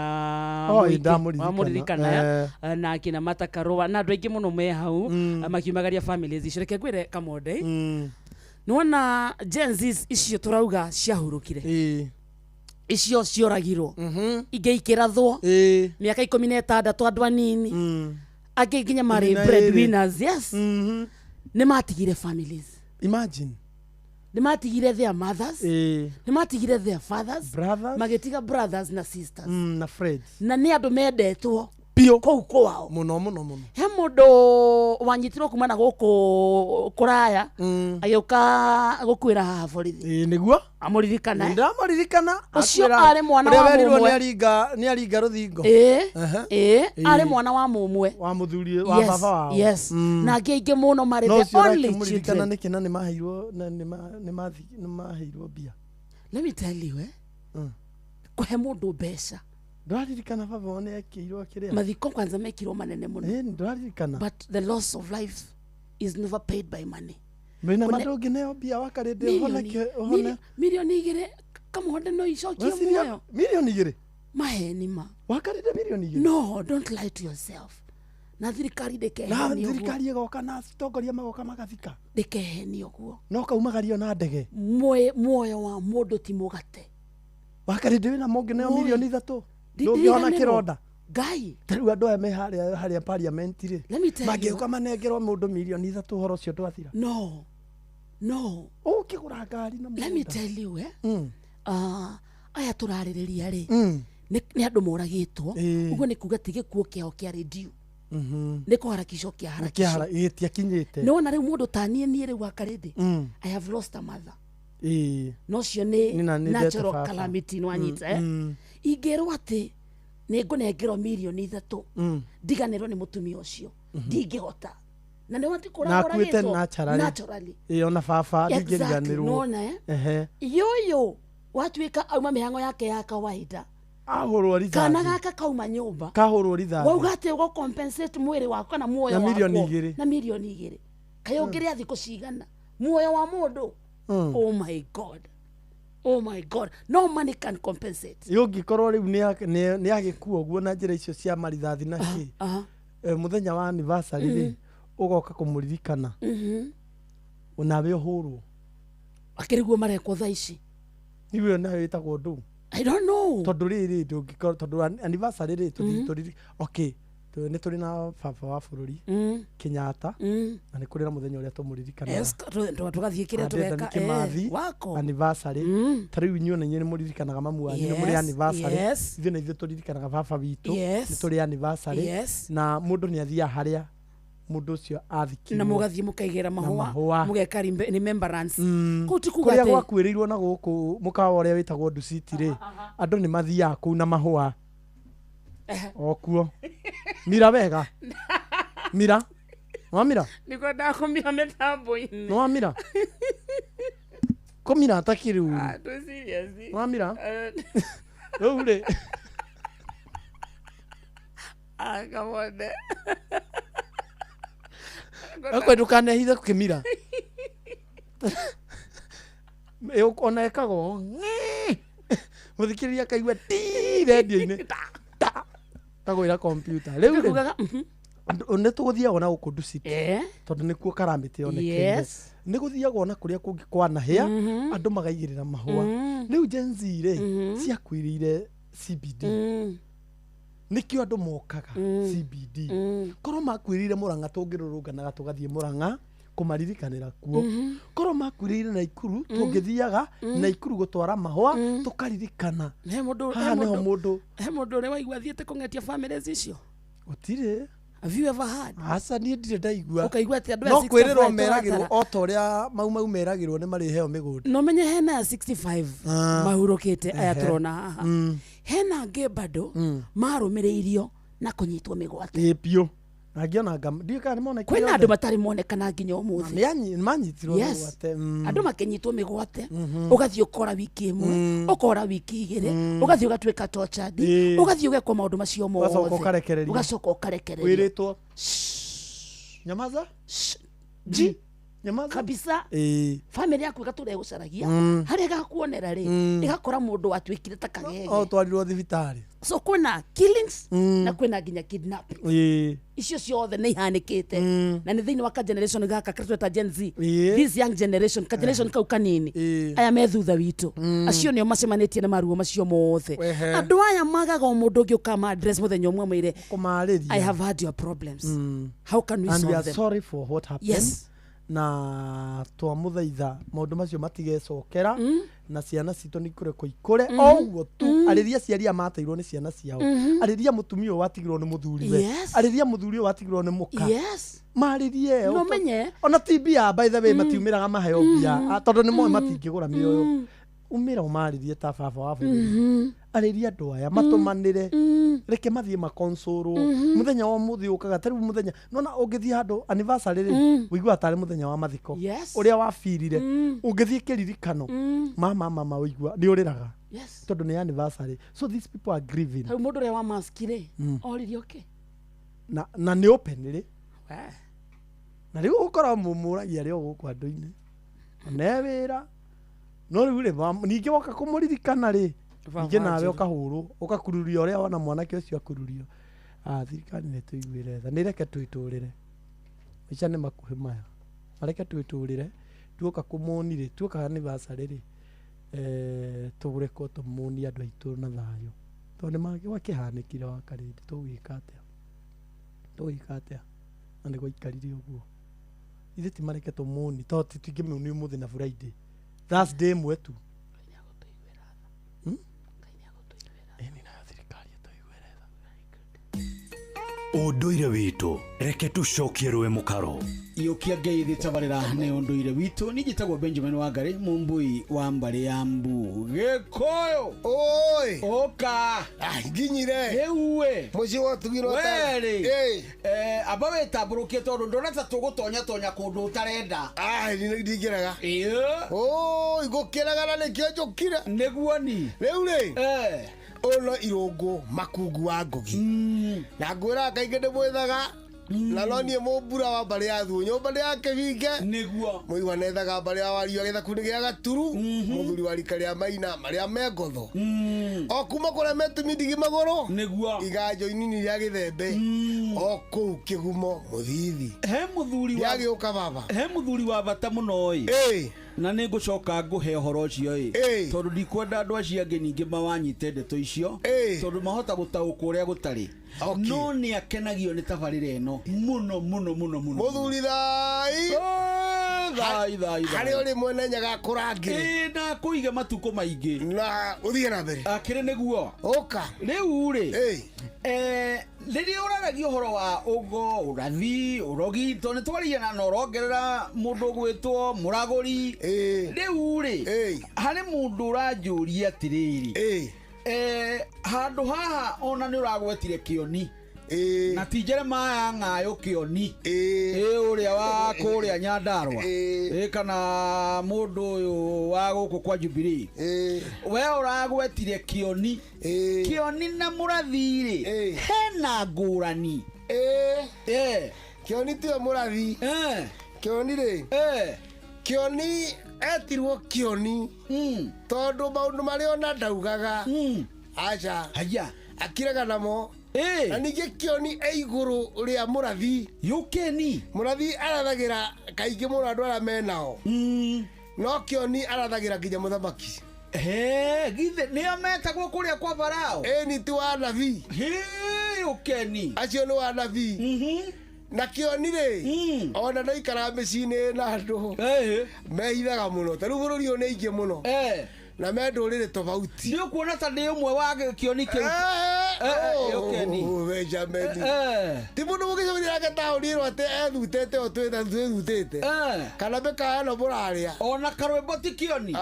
Oh, mũingĩ. ndamũririkana. Wamũririkana, eh? Na kina Martha Karua na andũ aingĩ mũno me hau, makiumagaria families icio. Reke ngwĩre Kamonde, nĩwona Gen Zs icio tũrauga ciahurũkire, icio cioragirwo, ingĩ ikĩrathwo, mĩaka 16, andũ anini angĩ nginya marĩ 12. breadwinners, yes, nĩ matigire families. Imagine. Nĩ matigire their mothers, nĩ matigire their fathers, brothers, magĩtiga brothers na sisters, na friends. Na nĩ andũ mendetwo biũ kũu kwao mũno mũno mũno. He mũndũ wanyitirwo kuma na gũkũ kũraya agĩũka gũkuĩra haha borithi. Ĩĩ, nĩguo. Amũririkana, eh? Ndamũririkana. Ũcio arĩ mwana ũrĩa wa werirwo mũmwe. nĩ aringa rũthingo. Ĩĩ. Aha. Ĩĩ, Ĩĩ. arĩ mwana wa mũmwe. Wa mũthuri wa Yes, baba wao. yes. Na angĩ aingĩ mũno marĩ No the ũcio only ũrakĩmũririkana children. nĩkĩ na nĩmaheirwo na nĩmaheirwo mbia? Let me tell you, eh? Kũhe mũndũ mbeca. Ndũraririkana baba wao nĩ ekĩirwo kĩrĩa? Mathiko kwanza mekirwo manene mũno. Ĩĩ, ndũraririkana. But the loss of life is never paid by money. Mwĩna Kũne- ma ndũngĩneo mbia wakarĩndĩ ũhoneke ũhone? 2 million Kamuhonde no icokie Weciria muoyo. 2 million? Maheni ma. Wakarĩndĩ 2 million? No, don't lie to yourself. Na thirikari Na ndĩkehenie ũguo. thirikari ĩgoka na atongoria magoka magathika. Ndĩkehenie ũguo. No kaumagario na ndege. Muoyo wa mũndũ ti mũgate. Wakarĩndĩ wĩna mũngĩneo Moi. 3 million ndũngĩhona Ndiriganĩrwo. kĩronda. Ngai. Ta rĩu andũ aya me harĩa parliament rĩ, Let me tell you. mangĩũka manengerwo mũndũ 3 million, ũhoro ũcio ndwathira. No, no. Ũkĩgũra ngari na Let me mũgũnda. tell you, eh? Aya tũrarĩrĩria rĩ, nĩ andũ moragĩtwo. Ũguo nĩ kuga ti gĩkuũ kĩao kĩarĩ due, nĩ kũharakicwo kĩaharakicwo. Gĩtiakinyĩte. Nĩwona rĩu mũndũ ta niĩ, niĩ rĩu wakarĩndĩ, I have lost a mother. No cio Nĩ nĩ na nĩ ndete natural baba. calamity, nĩwanyita, eh? Ingĩrwo atĩ nĩ ngũnengerwo 3 million ndiganĩrwo nĩ mũtumia ũcio, ndingĩhota. Na nĩ wati Na akuĩte naturally. naturally. Ĩĩ, ona baba Exactly, ndingĩriganĩrwo. nĩwona, eh? Ehe. Yũyũ watuĩka auma mĩhango yake ya kawaida, Ahũrwo kana rithathi. gaka kauma nyũmba, Kahũrwo rithathi. wauga atĩ ũgũ compensate mwĩrĩ waku kana muoyo Na mirioni wakwo 2. Na 2 million kaĩ ũngĩrĩa thikũ cigana muoyo wa mũndũ? Oh my God, oh my God, no money can compensate. Ĩ, ũngĩkorwo rĩu nĩ agĩkua ũguo na njĩra icio cia marithathi na kĩ, Mũthenya wa anniversary rĩ, ũgoka kũmũririkana onawe ũhũrwo. Akĩrĩ guo marekwo thaa ici. Iwe nayo ĩtagwo ndũ. I don't know. Tondũ rĩrĩ ndũngĩkorwo tondũ anniversary rĩ tũthi okay, nĩ tũrĩ na baba wa bũrũri Kenyatta, na nĩ kũrĩ na mũthenya ũrĩa tũmũririkanaga. Yes, tũgathiĩ kĩrĩa Adedan tũgeka Kimathi wako anniversary. Ta rĩu inyuĩ ona inyuĩ nĩ mũririkanaga mamu wanyu, nĩ mũrĩ anniversary. Ithuĩ na ithuĩ tũririkanaga baba witũ, nĩ tũrĩ anniversary. Na mũndũ nĩ athiaga harĩa mũndũ ũcio athikirwo na mũgathiĩ mũkaigĩra na mahũa mahũa. Mũgeka remembrance kũu ti kuga Kũrĩa atĩ gwakuĩrĩirwo na gũkũ mũkawa ũrĩa wĩtagwo Dusit rĩ, andũ nĩ mathiaga kũu na mahũa o kuo. Mira wega, mira nwamira. Nĩguo ndakũmira mĩtambo-inĩ. Nwamira kũmira atakĩrĩu. Ah, tũ serious. Nwamira rĩu rĩ. Ah, come on. Akwe ndũkanehithe kũkĩmira. Ona ĩkaga ũũ, ng'ĩ. Mũthikĩrĩria akaigua ti rendio-inĩ Ta. Kagwĩra kompiuta rĩu rĩ, Kugaga, nĩ tũgũthiaga na gũkũ Dusit tondũ nĩkuo karamĩtĩ yonekeire. Yes. Nĩ gũthiagwo na kũrĩa kũngĩ kwanahĩa, andũ magaigĩrĩra mahũa. Rĩu Gen Z rĩ, ciakuĩrĩire CBD, nĩkĩo andũ mokaga CBD. Korwo makuĩrĩire Mũrang'a, tũngĩrũrũnganaga tũgathiĩ Mũrang'a kũmaririkanĩra kuo. Korwo makuĩrĩire Naikuru, tũngĩthiaga Naikuru gũtwara mahũa tũkaririkana. He mũndũ Haha he nĩho mũndũ mũndũ he mũndũ ũrĩa waigua athiĩte kũng'etia families icio. Gũtirĩ. Have you ever heard? Aca, niĩ ndirĩ ndaigua. Ũkaigua atĩ andũ aya No 65 kwĩrĩrwo meragĩrwo tũratara. o ta ũrĩa mau mau meragĩrwo nĩ marĩheo mĩgũnda. No menye hena ya 65 Ah. mahurũkĩte aya tũrona haha. Hena angĩ bado marũmĩrĩirio na kũnyitwo mĩgwate. Ĩ biũ. Na angĩ ona ndiũĩ kana nĩ monekire Kwĩna othe. andũ matarĩ monekana nginya ũmũthĩ. Nĩ manyitirwo Yes. mĩgwate. Andũ makĩnyitwo mĩgwate, ũgathiĩ ũkora wiki ĩmwe, ũkora wiki igĩrĩ, ũgathiĩ ũgatuĩka tortured, ũgathiĩ ũgekwo maũndũ macio Ũgacoka mothe, ũkarekererio. ũgacoka ũkarekererio. Wĩrĩtwo nyamaza ji nyamaza kabisa. Ĩĩ. Family yaku ĩgatũra ĩgũcaragia, harĩa ĩgakuonera rĩ, ĩgakora mũndũ watuĩkire ta kagege. O twarirwo thibitarĩ. So kwĩna killings na kwĩna nginya kidnapping. Icio ciothe nĩ ihanĩkĩte na nĩ thĩinĩ wa ka generation gaka karĩa tweta Gen Z, this young generation, ka generation kau kanini, aya me thutha witũ, acio nĩo macemanĩtie na maruo macio mothe. Andũ aya magaga o mũndũ ũngĩ ũkama address mũthenya ũmwe mwĩre, Kũmarĩria. "I have had your problems. How can we And we solve are them?" sorry for what happened. Na twamũthaitha maũndũ macio matigecokera, na ciana citũ nĩ ikũrekwo ikũre o ũguo tu. Arĩria aciari aya mateirwo nĩ ciana ciao. Arĩria mũtumia ũyũ watigirwo nĩ mũthuriwe. Arĩria mũthuri ũyũ watigirwo nĩ mũka. Marĩrie. No menye. Ona ti mbia, by the way, matiumĩraga maheo mbia. Ah, tondũ nĩ moĩ matingĩgũra mĩoyo. Umĩra ũmarĩrie ta baba wa bũrũri. Arĩria andũ aya matũmanĩre, reke mathiĩ makonsorwo. Mũthenya wa ũmũthĩ ũkaga ta rĩu mũthenya nona ũngĩthiĩ handũ anniversary rĩ, ũiguaga tarĩ mũthenya wa mathiko ũrĩa wabirire. Ũngĩthiĩ kĩririkano mama mama ũigua nĩ ũrĩraga tondũ nĩ anniversary. So these people are grieving. Hau mũndũ ũrĩa wa mask rĩ, oririe ũkĩ. Na nĩ open rĩ, na rĩu ũgũkora mũmũragia arĩ o gũkũ andũ-inĩ one wĩra. No rĩu rĩ, ningĩ woka kũmũririkana rĩ, ningĩ nawe Njũru. ũkahũrwo, ũgakururio ũrĩa wona mwanake ũcio akururio. Ah, thirikari nĩ tũiguĩre tha, nĩ reke twĩtũrĩre, maica nĩ makuhĩ maya, mareke twĩtũrĩre. Tuoka kũmũni rĩ, tuoka anniversary rĩ, tũrekwo tũmũni andũ aitũ na thayũ, tondũ nĩ gwakĩhanĩkire wa karĩndĩ. Tũgwĩka atĩa? Tũgwĩka atĩa? Na nĩ gwaikarire ũguo. Ithuĩ ti mareke tũmũni, tondũ tũtingĩmũni ũmũthĩ na Friday, Thursday ĩmwe tu. Ĩni nayo thirikari ĩtũiguĩre tha. Ũndũire witũ, reke tũcokie rũĩ mũkaro. Iũkia ngeithi tabarĩra nĩ ũndũire witũ. Niĩ njĩtagwo Benjamin Wangari, mũmbui wa mbarĩ ya mbu Gĩkũyũ. Oi. Ũka. Nginyire. Rĩu ĩ. Mũciĩ wotugirwo. Werĩ amba wĩtambũrũkie tondũ ndona ta tũgũtonya tonya kũndũ ũtarenda. Ndingĩraga. Ĩĩ. Oi, ngũkĩraga na nĩkĩo njũkire. Nĩguo ni. Rĩu rĩ. Ũyũ no Irũngũ Makungu wa Ngugi. Na ngwĩraga kaingĩ ndĩmwĩthaga Na no niĩ mũmbura wa mbarĩ ya thuo nyũmba nĩ ya kĩbinge. Nĩguo. Mũigua nethaga mbarĩ ya wario gĩthaku-inĩ gĩa gaturu. Mũthuri wa rika rĩa maina marĩa me ngotho. O kuma kũrĩa metumi ndigi magũrũ. Nĩguo. Iganjo inini rĩa gĩthembe. O kũu kĩgumo mũthithi. He mũthuri wa Ndĩagĩũka baba. He mũthuri wa bata mũno ĩ. Na nĩ ngũcoka ngũhe ũhoro ũcio ĩ. Tondũ ndikwenda andũ acio angĩ ningĩ mawanyite ndeto icio. Tondũ mahota gũtaũkwo ũrĩa gũtarĩ. No nĩ akenagio nĩ tabarĩra ĩno mũno mũno mũno mũno. Mũthuri thai. Thai thai. Harĩa ũrĩ mwene nyaga kũrangĩre. Ĩ na kũige matukũ maingĩ. Na ũthiĩ na mbere. Akĩrĩ nĩguo. Ũka. Rĩu rĩ. Rĩrĩa ũraragia ũhoro wa ũgo, ũrathi, ũrogi, tondũ nĩ twaririe na ũrongerera mũndũ ũgwĩtwo mũragũri. Rĩu rĩ, harĩ mũndũ ũranjũria atĩrĩrĩ. Handũ haha ona nĩ ũragwetire kĩoni. Na ti Jeremiah Ng'ayo kĩoni. Ũrĩa wa kũrĩa Nyandarua. Kana mũndũ ũyũ wa gũkũ kwa Jubilee. We ũragwetire kĩoni. Kĩoni na mũrathi rĩ, hena ngũrani. Kĩoni tiwe mũrathi. Kĩoni rĩ. Kĩoni etirwo kĩoni. Tondũ maũndũ marĩa ona ndaugaga. Aca. Haya. Akiraga namo. Na ningĩ kĩoni e igũrũ rĩa mũrathi. Yũkeni. Mũrathi arathagira kaingĩ mũno andũ arĩa menao. No kĩoni arathagĩra nginya mũthamaki. Githĩ nĩo metagwo kũrĩa kwa Farao? Ĩni ti wa nabii. Yũkeni. Acio nĩ wa nabii. Na kĩoni rĩ, ona ndaikaraga mĩciĩ-inĩ na andũ. Mehithaga mũno. Ta rĩu bũrũri ũyũ nĩ aingĩ mũno. Na me ndũrĩrĩ tofauti. Nĩ ũkuona ta ndĩ ũmwe wa kĩoni kĩu. Benjamin. Ti mũndũ mũgĩcemania nake taũni ĩno atĩ ethutĩte o twĩthutĩte. Kana mĩkawa ĩno mũrarĩa. Ona karwĩmbo ti kĩoni.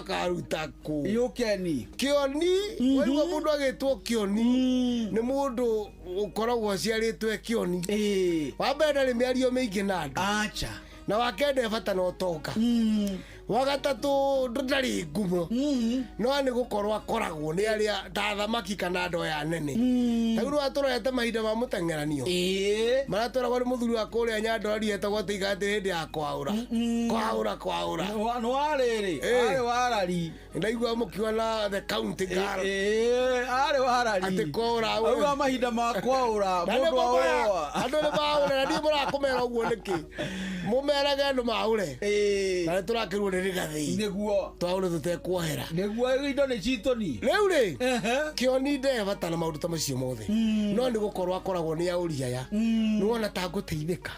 Karuta kũ. Yũkeni. Kĩoni, waigua mũndũ agĩtwo kĩoni, nĩ mũndũ ũkoragwo aciarĩtwo e kĩoni. Wa mbere ndarĩ mĩario mĩingĩ na andũ. Acha. Na wa kerĩ ndarĩ bata na ũtonga. Wa gatatũ ndarĩ ngumo. No nĩ gũkorwo akoragwo nĩ arĩa ta athamaki kana andũ aya anene. Ta rĩu nĩwatũrorete mahinda ma mũteng'eranio. Marĩa tweragwo nĩ mũthuri wa kũrĩa Nyandarua etagwo atĩ iga atĩ hĩndĩ ya kwaũra. Kwaũra kwaũra. Nĩ warĩrĩ. Arĩ warari. Ndaigua mũkiuga na the county girl. Arĩ warari. Atĩ kwaũra. Auga mahinda ma kwaũra. Mũndũ aũrwo. Andũ nĩ maũre na niĩ mũrakũmera ũguo nĩkĩ? Mũmerage andũ maũre. Na nĩ tũrakĩrwo nĩ rĩgathĩ. Nĩguo. Twaũre tũtekuohera. Nĩguo indo nĩ citũ ni. Rĩu rĩ, kĩoni nde bata na maũndũ ta macio mothe. No nĩ gũkorwo akoragwo nĩ aũri aya. Nĩ wona ta ngũteithĩka.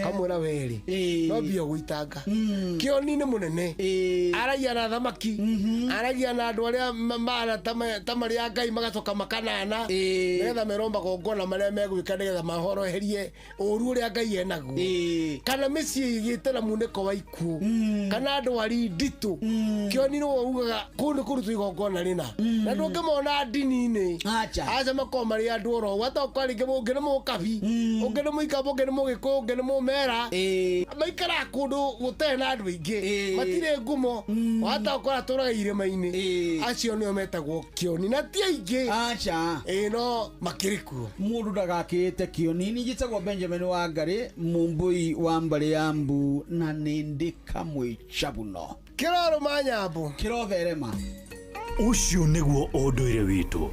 Kamwĩra werĩ. No mbia gũitanga. Kĩoni nĩ mũnene. Aragia na thamaki. Aragia na andũ arĩa mahana ta marĩ a Ngai magacoka makanana. Nĩgetha merwo magongona marĩa megwĩka nĩgetha mahoroherie ũru ũrĩa Ngai enaguo. Kana mĩciĩ ĩgĩte na munĩko wa ikuũ. Kana ndwari nditũ. Kĩoni nĩwe ugaga kũu nĩ kũrutwo igongona rĩna. Na ndũngĩmona ndini-inĩ. Aca makoragwo marĩ andũ oro ũguo. Atokorwo rĩngĩ ũngĩ nĩ mũkabi, ũngĩ nĩ mũikamba, ũngĩ nĩ mũgĩkũyũ, ũngĩ nĩ mũmera. Maikaraga kũndũ gũtarĩ na andũ aingĩ. Matirĩ ngumo. Wahota gũkora atũraga irĩma-inĩ. Acio nĩo metagwo kĩoni. Na ti aingĩ. Aca. No makĩrĩ kuo. Mũndũ ndagakĩĩte kĩoni. Niĩ njĩtagwo Benjamin Wangari, mũmbũi wa mbarĩ ya mbu na nĩ ndĩ kamwe cabuno. Kĩrorũma nyambo. Kĩrotherema. Ũcio nĩguo ũndũire witũ.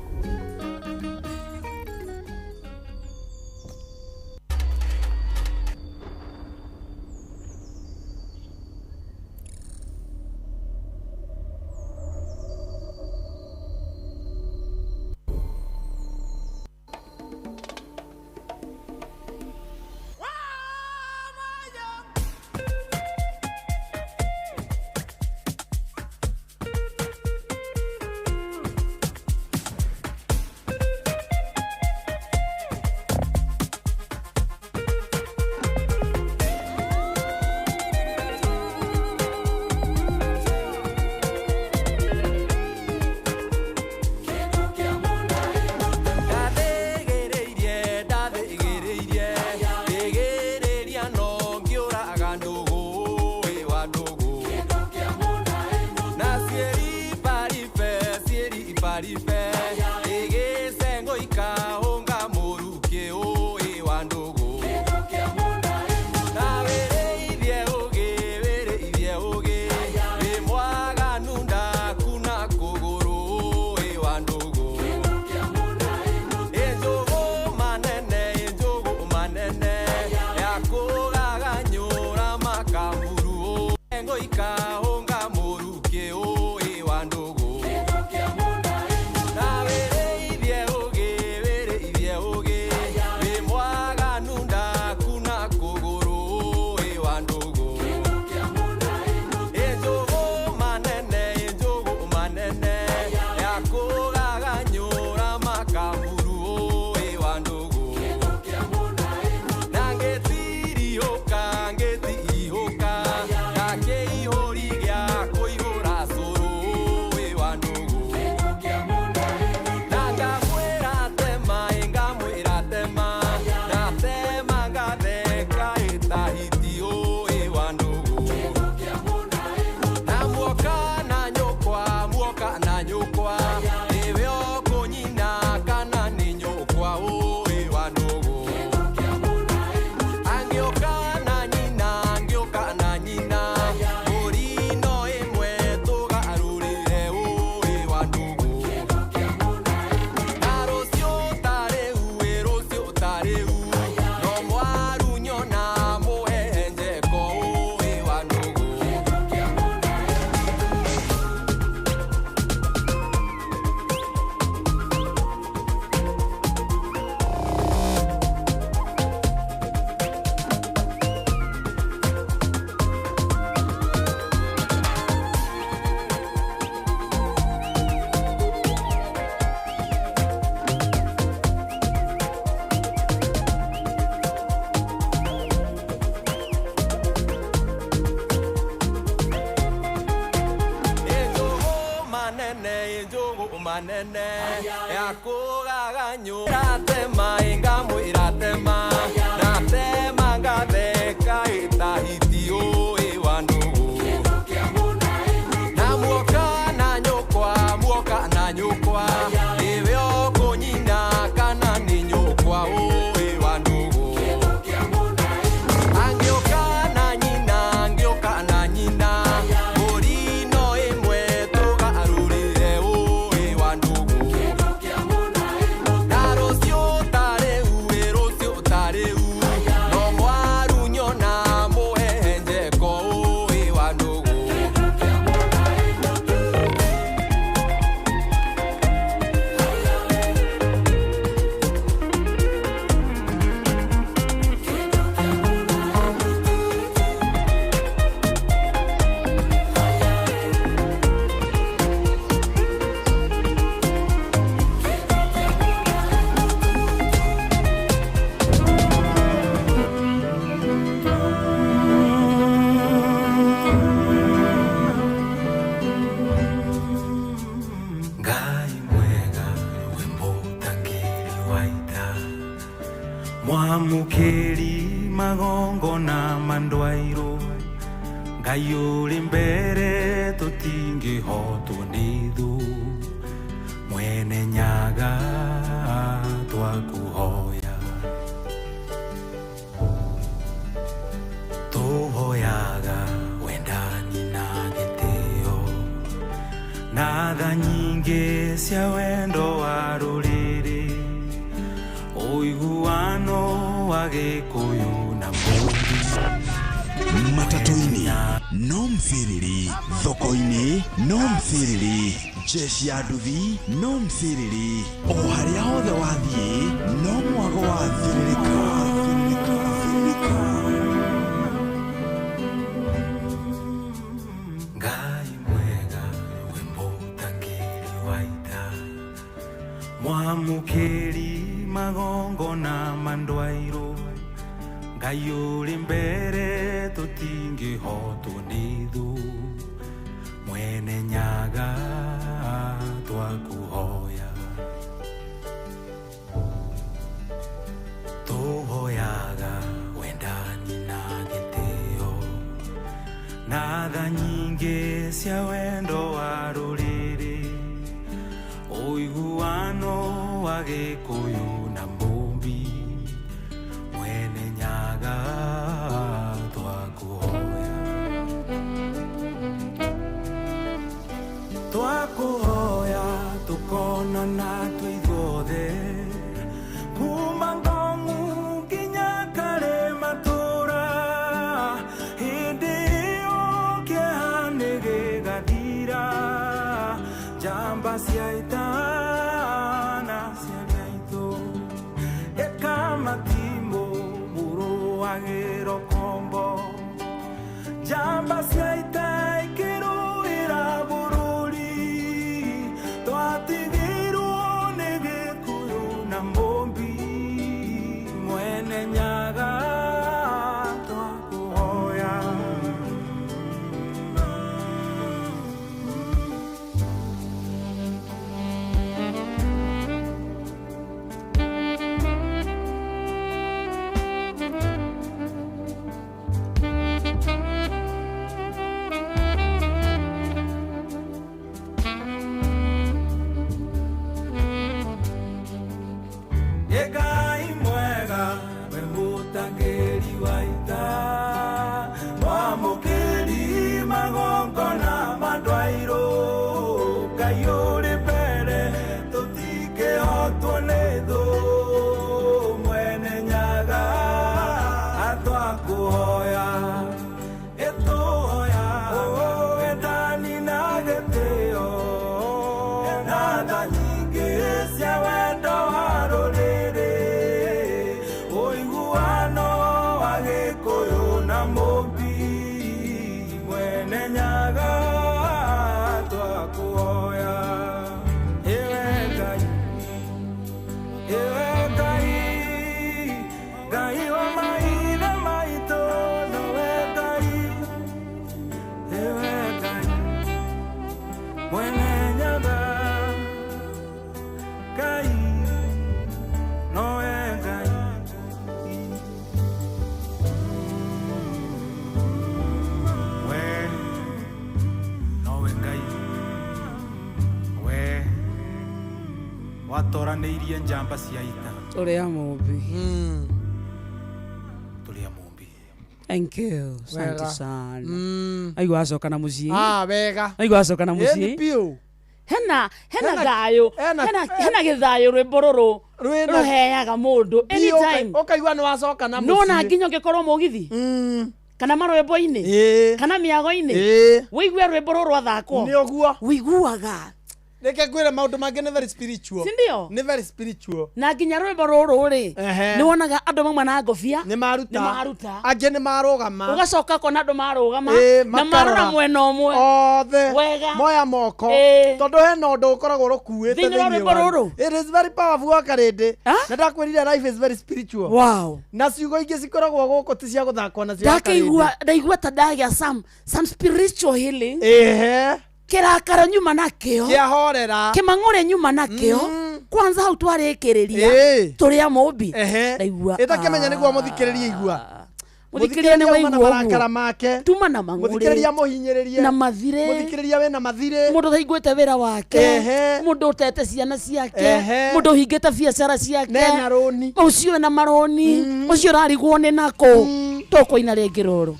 Ikahũnga mũrukĩ ũĩ wa ndũgũ. Na wĩrĩithie ũgĩ, wĩrĩithie ũgĩ, wĩ mwaganu ndakuna kũgũrũ ũĩ wa ndũgũ. Ĩnjũgũ manene, ĩnjũgũ manene, ya kũgaganyũra makaburu ũĩ wa ndũgũ. Na ngĩtiriũka, ngĩtihũka, ndakĩihũri gĩa kũihũra cũrũ ũĩ wa ndũgũ. Na ngamwĩra tema, ĩ ngamwĩra tema, na tema ngatheka ĩtahiti ũĩ wa ndũgũ. Na muoka na nyũkwa, muoka na nyũkwa, nĩwe ũkũnyina kana nĩ nyũkwa ũĩ wa ndũgũ. Angĩũka na nyina, angĩũka na nyina, mbũri no ĩmwe tũgarũrĩre ũĩ wa ndũgũ. Na rũciũ ta rĩu, ĩ rũciũ ta rĩu, no mwaru nyona mũhehenjeko ũĩ wa ndũgũ. Ĩnjũgũ manene, ĩnjũgũ manene, ya kũgaganyũra tema, ĩ ngamwĩra tema, na tema ngatheka ĩtahiti ũĩ wa ndũgũ. Na muoka na nyũkwa, muoka na nyũkwa, nĩwe ũkũnyina kana nĩ nyũkwa ũĩ wa ndũgũ. Angĩũka na nyina, angĩũka na nyina, mbũri no ĩmwe tũgarũrĩre ũĩ wa ndũgũ. Na rũciũ ta rĩu, ĩ rũciũ ta rĩu, no mwaru nyona mũhehenjeko ũĩ wa ndũgũ. Ngai mwega wĩ mũtangĩri wa ita, mwamũkĩri magongona ma ndwairũ, Ngai ũrĩ mbere tũtingĩhotwo nĩ thũ, mwene Nyaga twakũhoya. Tũhoyaga wendani na gĩtĩo, na tha nyingĩ cia wendo wa rũrĩrĩ, ũiguano wa Gĩkũyũ na Mũmbi. Matatũ-inĩ no mthiriri, thoko-inĩ no mthiriri, jeshi ya nduthi no mthiriri, o harĩa hothe wathiĩ no mwago wa thiririka. Ngai mwega wĩ mũtangĩri wa ita, mwamũkĩri magongona ma ndwairũ, Ngai ũrĩ mbere tũtingĩhotwo nĩ thũ, mwene Nyaga twakũhoya. Tũhoyaga wendani na gĩtĩo, na tha nyingĩ cia wendo wa rũrĩrĩ, ũiguano wa Gĩkũyũ na Mũmbi, mwene Nyaga twakũhoya. Twakũhoya tũkonana twĩ ithuothe, kuma Ngong'u nginya Karĩma tũra, hĩndĩ ĩyo kĩeha Twakuhoya Ĩtũhoya Wendani na gĩtĩo Na tha nyingĩ cia wendo wa rũrĩrĩ Ũiguano wa Gĩkũyũ na Mũmbi Mwene Nyaga twakuhoya Ewe Ngai Ewe Ngai Ngai wa maithe maitũ nowe Ngai Ewe Ngai Mwene Nyaga Ngai nowe Ngai We nowe Ngai we watoranĩirie njamba cia ita Tũrĩ a Mũmbi. Tũrĩ a Mũmbi. Thank you. Asante Wega. sana. Aigua acoka na mũciĩ. Ah, wega. Aigua acoka na Ĩni mũciĩ. biũ. Hena hena thayũ. Hena hena gĩthayũ rwĩmbo rũrũ Rwĩna- rũheaga mũndũ Biũ, anytime. ũkaigua nĩ wacoka na No na mũciĩ. nginya ũngĩkorwo mũgithi. Kana marwĩmbo-inĩ. Kana mĩago-inĩ. Wĩigue rwĩmbo rũrũ rwathakwo. Nĩ ũguo. Wĩiguaga. Reke ngwĩre maũndũ mangĩ nĩ very spiritual. Si ndio? Nĩ very spiritual. Na nginya rwĩmbo rũrũ rĩ Ehe. nĩ wonaga andũ mauma na ngobia nĩ maruta nĩ maruta angĩ nĩ marũgama ũgacoka ũkona andũ marũgama Ĩĩ, na marora makarora. mwena ũmwe othe wega moya moko Ĩĩ. tondũ hena ũndũ ũkoragwo rũkuĩte Thĩinĩ wa thĩinĩ rwĩmbo wa- rũrũ? It is very powerful wa karĩndĩ na ndakwĩrire life is very spiritual. Wow. Na ciugo ingĩ cikoragwo gũkũ ti cia gũthakwo nacio wa ndakĩigua karĩndĩ. ndaigua ta ndagĩa some spiritual healing Ĩhĩ. kĩrakaro nyuma nakĩo Kĩahorera. kĩmang'ũrĩ nyuma nakĩo kwanza hau twarĩkĩrĩria Ĩĩ. tũrĩ a Mũmbi Ehe. ndaigua Ĩtakĩmenya nĩguo mũthikĩrĩria igua Mũthikĩrĩria nĩ auma na waigua marakara ũguo. make tuma na mang'ũrĩ mũthikĩrĩria mũhinyĩrĩrie na mathirĩ mũthikĩrĩria wĩna mathirĩ mũndũ ũtahinguĩte wĩra wake Ehe. mũndũ ũtete ciana ciake Ehe. mũndũ ũhingĩte biacara ciake Nena rũni. ũcio wĩna marũni ũcio ũrarigwo nĩ nakũ tũkũina rĩngĩ rũrũ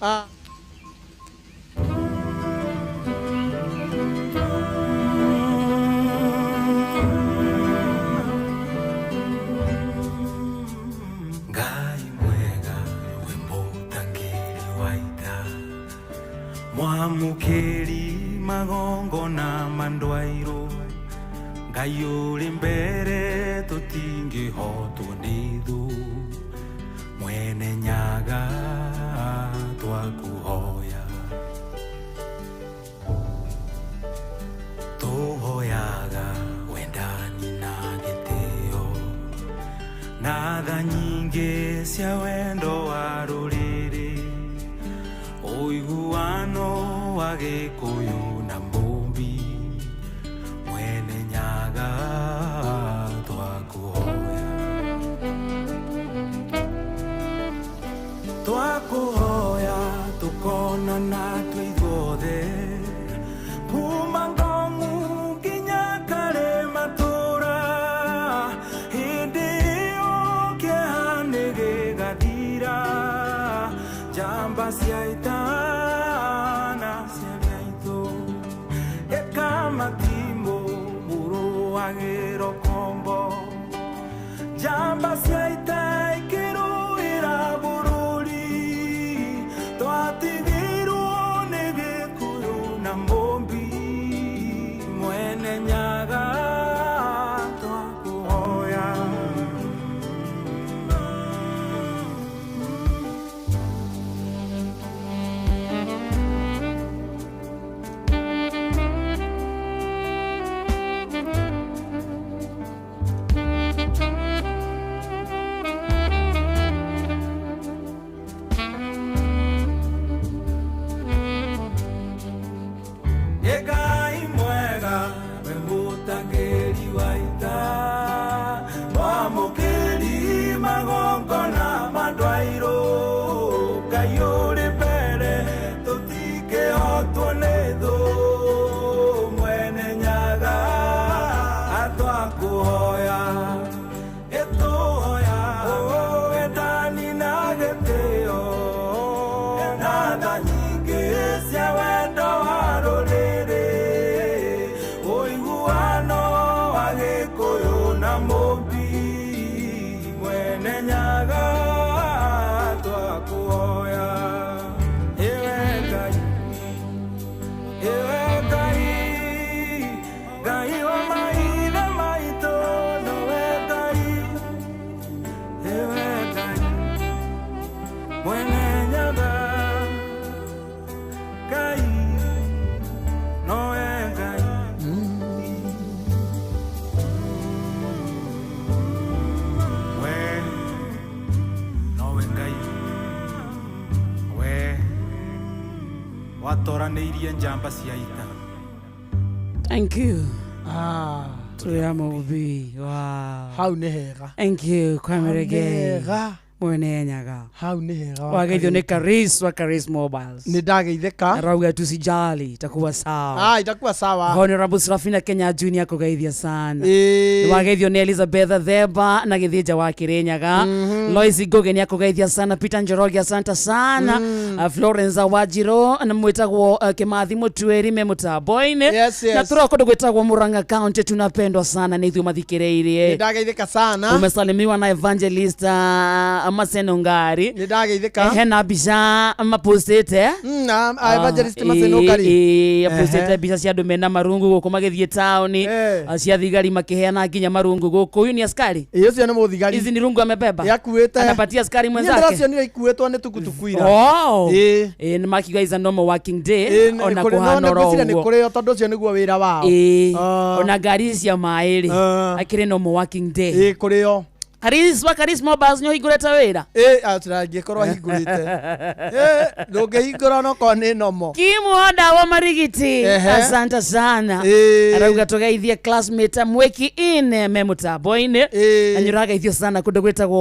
Ngai mwega we mũtangĩri wa ita mwamũkĩri magongona ma ndwairũ Ngai ũrĩ mbere tũtingĩhotwo nĩ thũ Mwene Nyaga twakuhoya tũhoyaga wendani na gĩtĩo na tha nyingĩ cia wendo wa rũrĩrĩ ũiguano wa Gĩkũyũ na Mũmbi Mwene Nyaga twakuhoya twakuhoya tũkonana twĩ ithuothe kuma Ngong'u nginya Karĩmatũra hĩndĩ ĩyo kĩeha nĩ gĩgathira njamba cia ita na cia mĩaitũ ĩkamatimũ mũrũagĩro kombo njamba cia ita ikĩrũĩra bũrũri twatigirwo nĩ Gĩkũyũ na Mũmbi Mwene Nyaga twakuhoya Ngai mwega we mũtangĩri wa ita mwamũkĩri magongona ma ndwairũ Ngai ũrĩ mbere tũtingĩhotwo nĩ thũ Mwene Nyaga atwakuhoya ĩtũhoya wendani na gĩtĩo na tha nyingĩ cia wendo wa rũrĩrĩ ũiguano wa Gĩkũyũ na Mũmbi Mwene Nyaga twakuhoya Baba Ngai nowe Ngai. We nowe Ngai, we watoranĩirie njamba cia ita. Thank you. Ah. Tuyama ubi. Wow. Hau nĩ hega. Thank you, Kwame Reggae. Hega. Mwene Nyaga. Hau nĩ hega. Wageithio nĩ Karis wa Karis Mobiles. Nĩ ndageithĩka. Arauga tusijali, itakuwa sawa. Ah, itakuwa sawa. Honorable Serafina Kenya Junior kugeithia sana. Ĩĩ. Wageithio nĩ Elizabeth Themba na Gĩthĩnja wa Kĩrĩnyaga. Lois Ngugi nĩ akũgeithia sana, Peter Njoroge asante sana. Florence Wajiro na mwĩtagwo Kĩmathi Mũtuĩri me mũtambo-inĩ. Yes, yes. Na tũrĩ kũndũ gwĩtagwo Murang'a County, tunapendwa sana nĩ ithuĩ mathikĩrĩirie. Nĩ ndageithĩka sana. Umesalimiwa na Evangelist Maseno Ngari. Nĩ ndageithĩka. Hena mbica mapostĩte. Na Evangelist Maseno Ngari. Apostĩte mbica cia andũ mena marungu gũkũ magĩthiĩ taũni, cia thigari makĩheana nginya marungu gũkũ. Huyu ni askari? Ĩĩ, ũcio nĩ mũthigari. Hizi ni rungu amebeba? Akuĩte. Anapatia askari mwenzake? Niĩ ndĩracionire ikuĩtwo nĩ tukutuku ira. Oh. Ĩĩ. Ĩĩ, nĩ makiuga is a normal working day. Ĩĩ, Ona nĩ kũrĩ- no, kũhana nĩ oro ngwĩciria nĩ ũguo. kũrĩo tondũ ũcio nĩguo wĩra wao. Ĩĩ. Ah. Ona ngari ici cia maĩ rĩ, Ah. akĩrĩ normal working day. Ĩĩ, kũrĩo. Karis wa Karis Mobiles nĩ ũhingũrĩte wĩra? Ĩĩ, angĩkorwo ahingũrĩte. Ĩĩ, ndũngĩhingũra onokorwo nĩ nomo. Kimuoda wa Marigiti. Ehe. Asante sana. Ĩĩ. Arauga tugeithie classmate mweki in me mũtambo-inĩ. Na nĩ ũrageithio sana kũndũ gwĩtagwo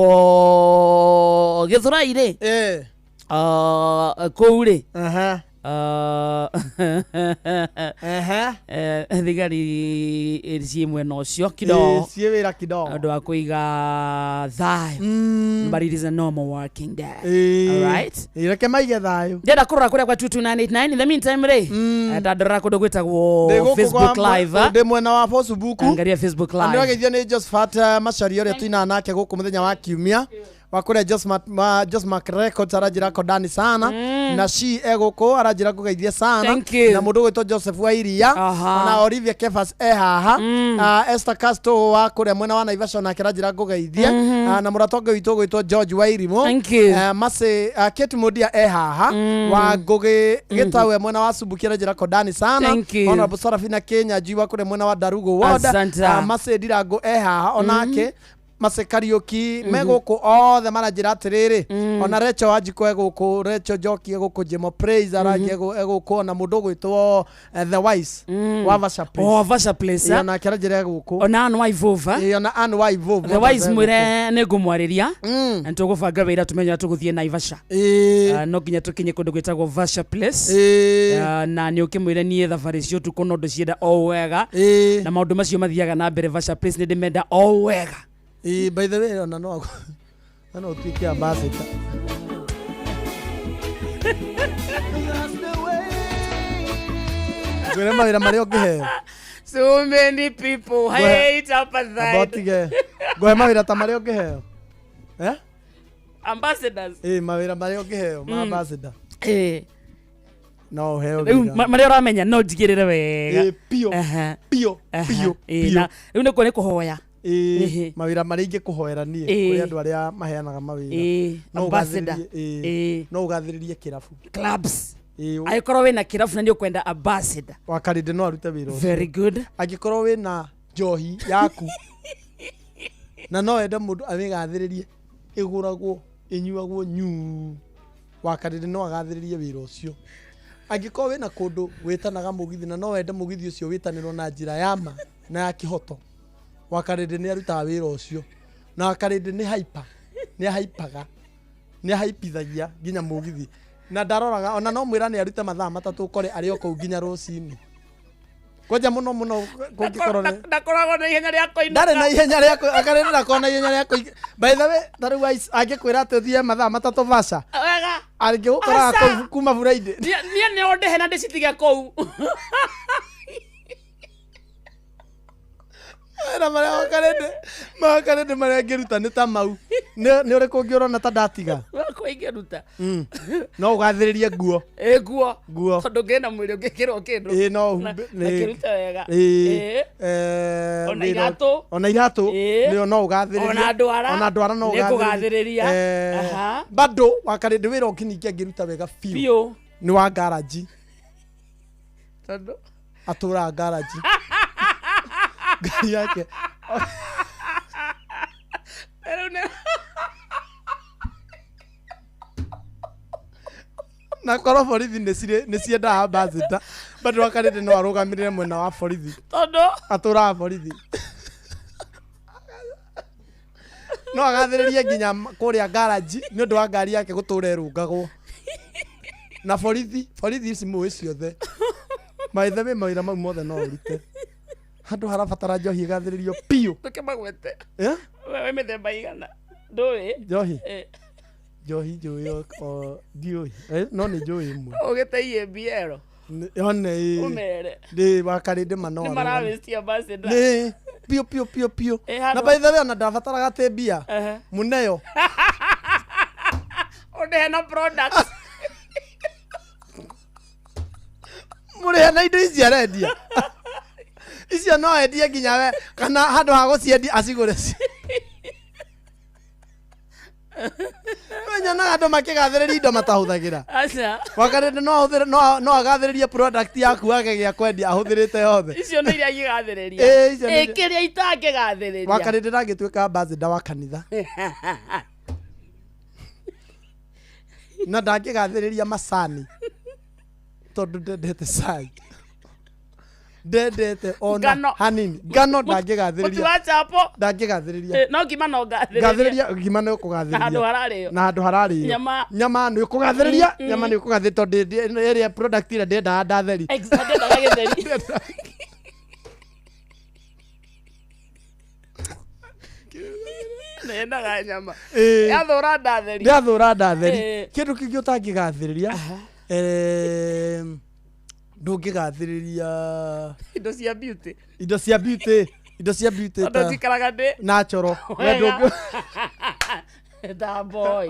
Gĩthũrai rĩ. Ĩĩ. Kũu rĩ. Aha. Thigari ciĩ mwena ũcio Ĩĩ, kidogo ciĩ wĩra kidogo. ũndũ wa kũiga thayũ. But it is a normal working day. Ĩĩ. All right. Ĩĩ, reke maige thayũ. Ndĩrenda kũrora kũrĩa kwa 22989 in the meantime rĩ, ndandorora kũndũ Ndĩ gwĩtagwo gũkũ Facebook kwa- Live, ah. ndĩ mwena wa Facebook. Angalia Facebook Na Live. nĩwageithio nĩ Josephat Macharia ũrĩa tuinaga nake gũkũ mũthenya wa kiumia wa kũrĩa Josmark Records aranjĩra kondani sana na she egũkũ aranjĩra ngũgeithie sana. Thank you. Na mũndũ ũgwĩtwo Joseph wa Iria Aha. ona Olivia Kefas e haha. Esther Castro wa kũrĩa mwena wa Naivasha onake aranjĩra ngũgeithie. Na mũrata ũngĩ witũ ũgwĩtwo George wa Irimũ. Thank you. Mercy, Kate Mudia e haha wa Ngũgĩ Gĩtawe mwena wa Subukia aranjĩra kondani sana. Thank you. Honorable Sarafina Kenya Njui wa kũrĩa mwena wa Darugo Ward. Asante. Mercy Ndirango e haha onake Mercy Kariuki me gũkũ othe maranjĩra atĩrĩrĩ ona Recho Wanjikũ e gũkũ, Recho Njoki e gũkũ, Jemo Praise aranjia e gũkũ, ona mũndũ ũgwĩtwo The Wise wa Vasha Place. Oh, Vasha Place, Ĩĩ, ah. onake aranjĩra e gũkũ. Ona Ann wa Ivova. Ĩĩ, ona Ann wa Ivova. The Wise E gũkũ. mwĩre nĩ ngũmwarĩria na nĩ tũgũbanga wĩra tũmenye ũrĩa tũgũthiĩ Naivasha. No nginya tũkinye kũndũ gwĩtagwo Vasha Place. Na nĩ ũkĩmwĩre niĩ thabarĩ cia ũtukũ no ndĩcienda o wega. Na maũndũ macio mathiaga na mbere Vasha Place nĩ ndĩmenda o wega. Ĩĩ, by the way ona no no ũtuĩke ambassador. Ngwĩre mawĩra marĩa ũngĩheo. So many people hate Amba apartheid. ũtige. Ngũhe mawĩra ta marĩa ũngĩheo. Eh? Ambassadors. Ĩĩ, mawĩra marĩa ũngĩheo ma ambassador. Ĩĩ. No ũheo Rĩu wĩra. marĩa ũramenya no njigĩrĩre wega. Ĩĩ, biũ, biũ, biũ, Ĩĩ, biũ. na rĩu nĩkuo nĩ kũhoya. Ĩĩ, mawĩra marĩa ingĩkũhoera niĩ Ĩĩ. kũrĩ andũ arĩa maheanaga mawĩra. Ĩĩ, No ambassador. ũgathĩrĩrie- ĩĩ, no ũgathĩrĩrie kĩrabu. Clubs. Ĩĩ, Angĩkorwo wĩna kĩrabu na nĩ ũkwenda ambassador. Wakarĩndĩ no arute wĩra ũcio. Very good. Angĩkorwo wĩna njohi yaku na no wende mũndũ amĩgathĩrĩrie ĩgũragwo ĩnyuagwo nyuu, Wakarĩndĩ no agathĩrĩrie wĩra ũcio. Angĩkorwo wĩna kũndũ wĩtanaga mũgithi na no wende mũgithi ũcio wĩtanĩrwo na njĩra ya ma na ya kĩhoto, Wakarĩndĩ nĩ arutaga wĩra ũcio. Na Wakarĩndĩ nĩ hyper, nĩ ahaipaga, nĩ ahaipithagia nginya mũgithi na ndaroraga ona no mwĩra nĩ arute mathaa 3 ũkore arĩ o kũu nginya rũcinĩ. Kwanja mũno mũno kũngĩkorwo nĩ Ndakoragwo na ihenya rĩa kũinũka. ndarĩ na ihenya rĩa Wakarĩndĩ ndakoragwo na ihenya rĩa kũinũka. By the way, ta rĩu angĩkwĩra atĩ ũthiĩ mathaa 3 Vasha, Wega. angĩgũkoraga Aca. kũu kuma Friday. Niĩ nĩ ũndĩhe na ndĩcitige kũu. Wĩra marĩa wakarĩndĩ makarĩndĩ marĩa ngĩruta nĩ ta mau. Nĩ ũrĩkũ ũngĩ ũrona ta ndatiga? Wakwa ingĩruta. No ũgathĩrĩrie nguo. Ĩ nguo. Nguo. Tondũ ngĩna mwĩrĩ ũngĩkĩrwo kĩndũ. Ĩ no Na- ũhumbe. na kĩrute wega. Ĩ. Ĩ. Ona Ona iratũ. Ona iratũ. Ĩ. Nĩyo no ũgathĩrĩrie. Ona ndwara. Ona ndwara no Nĩ ngũgathĩrĩria. Aha. Bado wakarĩndĩ wĩra ũngĩ ningĩ angĩruta wega biũ. Biũ. Nĩ wa ngaraji. Tondũ Atũraga ngaraji. Ngari yake. Rĩu nĩ Na korwo borithi nĩ ciendaga ambassador. Bado wakarĩndĩ no arũgamĩrĩre mwena wa borithi. Tondũ atũraga borithi. No agathĩrĩrie nginya kũrĩa ngaraji nĩ ũndũ wa ngari yake gũtũra ĩrũngagwo. Na borithi, borithi ici mũĩ ciothe. Maithe wĩ mawĩra mau mothe no ũrute. Handũ harabatara njohi ĩgathĩrĩrio biũ. Ndũkĩmagwete. Eh? Wewe mĩthemba igana. Ndũĩ? Njohi? Eh. Njohi njũĩ o ndiũĩ. No nĩ njũĩ ĩmwe. Ũgĩte EABL. One ĩ. Ũmere. Ndĩ wakarĩndĩ ma no Nĩ arũgame. marawĩstia ambassador. Nĩ biũ biũ biũ biũ. Ĩ, handũ- Na by the way ona ndabataraga atĩ mbia. Ehe. Mũneo. Ũndehe na products. Mũrĩhe na indo ici arendia. Icio no endie nginya we kana handũ ha gũciendia acigũre. Nyonaga andũ makĩgathĩrĩria indo matahũthagĩra. Aca. Wakarĩndĩ no ahũthĩre no agathĩrĩrie product yaku age gĩa kwendia ahũthĩrĩte yothe. Icio nĩ iria ingĩgathĩrĩria. Ĩ, icio nĩ Ĩ, kĩrĩa itangĩgathĩrĩria. Wakarĩndĩ ndangĩtuĩka ambassador wa kanitha. Na ndangĩgathĩrĩria macani. Tondũ ndendete cai. Ndendete ona Ngano. hanini. Ngano Mũtu ndangĩgathĩrĩria. wa chapo. Ndangĩgathĩrĩria. Ĩ, no ngima no ngathĩrĩrie. Ngathĩrĩria ngima nĩ ũkũgathĩrĩria. Na handũ hararĩo. Na handũ hararĩo. Nyama. Nyama nĩ ũkũgathĩrĩria. Mm, mm. Nyama nĩ ũkũgathĩrĩria tondũ ĩrĩa product ĩrĩa ndĩendaga ndatheri. Exactly, ndendaga gĩtheri. Ndendaga nyama. Ĩ. Yathũra ndatheri. Yathũra ndatheri. Ĩ. Kĩndũ kĩngĩ ũtangĩgathĩrĩria. Ndũngĩgathĩrĩria Indo cia beauty. indo cia beauty. Indo cia beauty Tondũ ta njikaraga ndĩ natural. We Wega. ndũngĩ Da boy.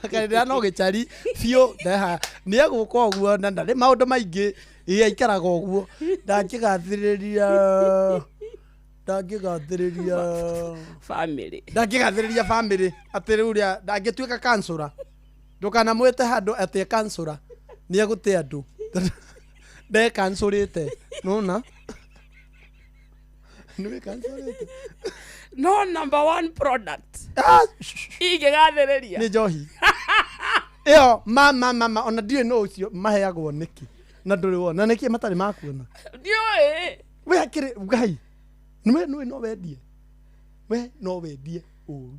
Akarĩra no gĩcari biũ ndeha nĩ egũka ũguo na ndarĩ maũndũ maingĩ ĩ aikaraga ũguo ndangĩgathĩrĩria ndangĩgathĩrĩria family ndangĩgathĩrĩria family atĩ rĩu ũrĩa ndangĩtuĩka kansũra ndũkanamwĩte handũ atĩ e kansũra nĩ egũte andũ ndekansũrĩte nona nĩwe kansũrĩte No number one product. Ingĩgathĩrĩria. nĩ njohi ĩyo ma ma ma ona ndiũĩ no ũcio maheagwo nĩkĩ na ndũrĩ wona nĩkĩ matarĩ makuona Ndiũĩ. we akĩrĩ ngai nĩwe nĩwe no wendie we no wendie ũru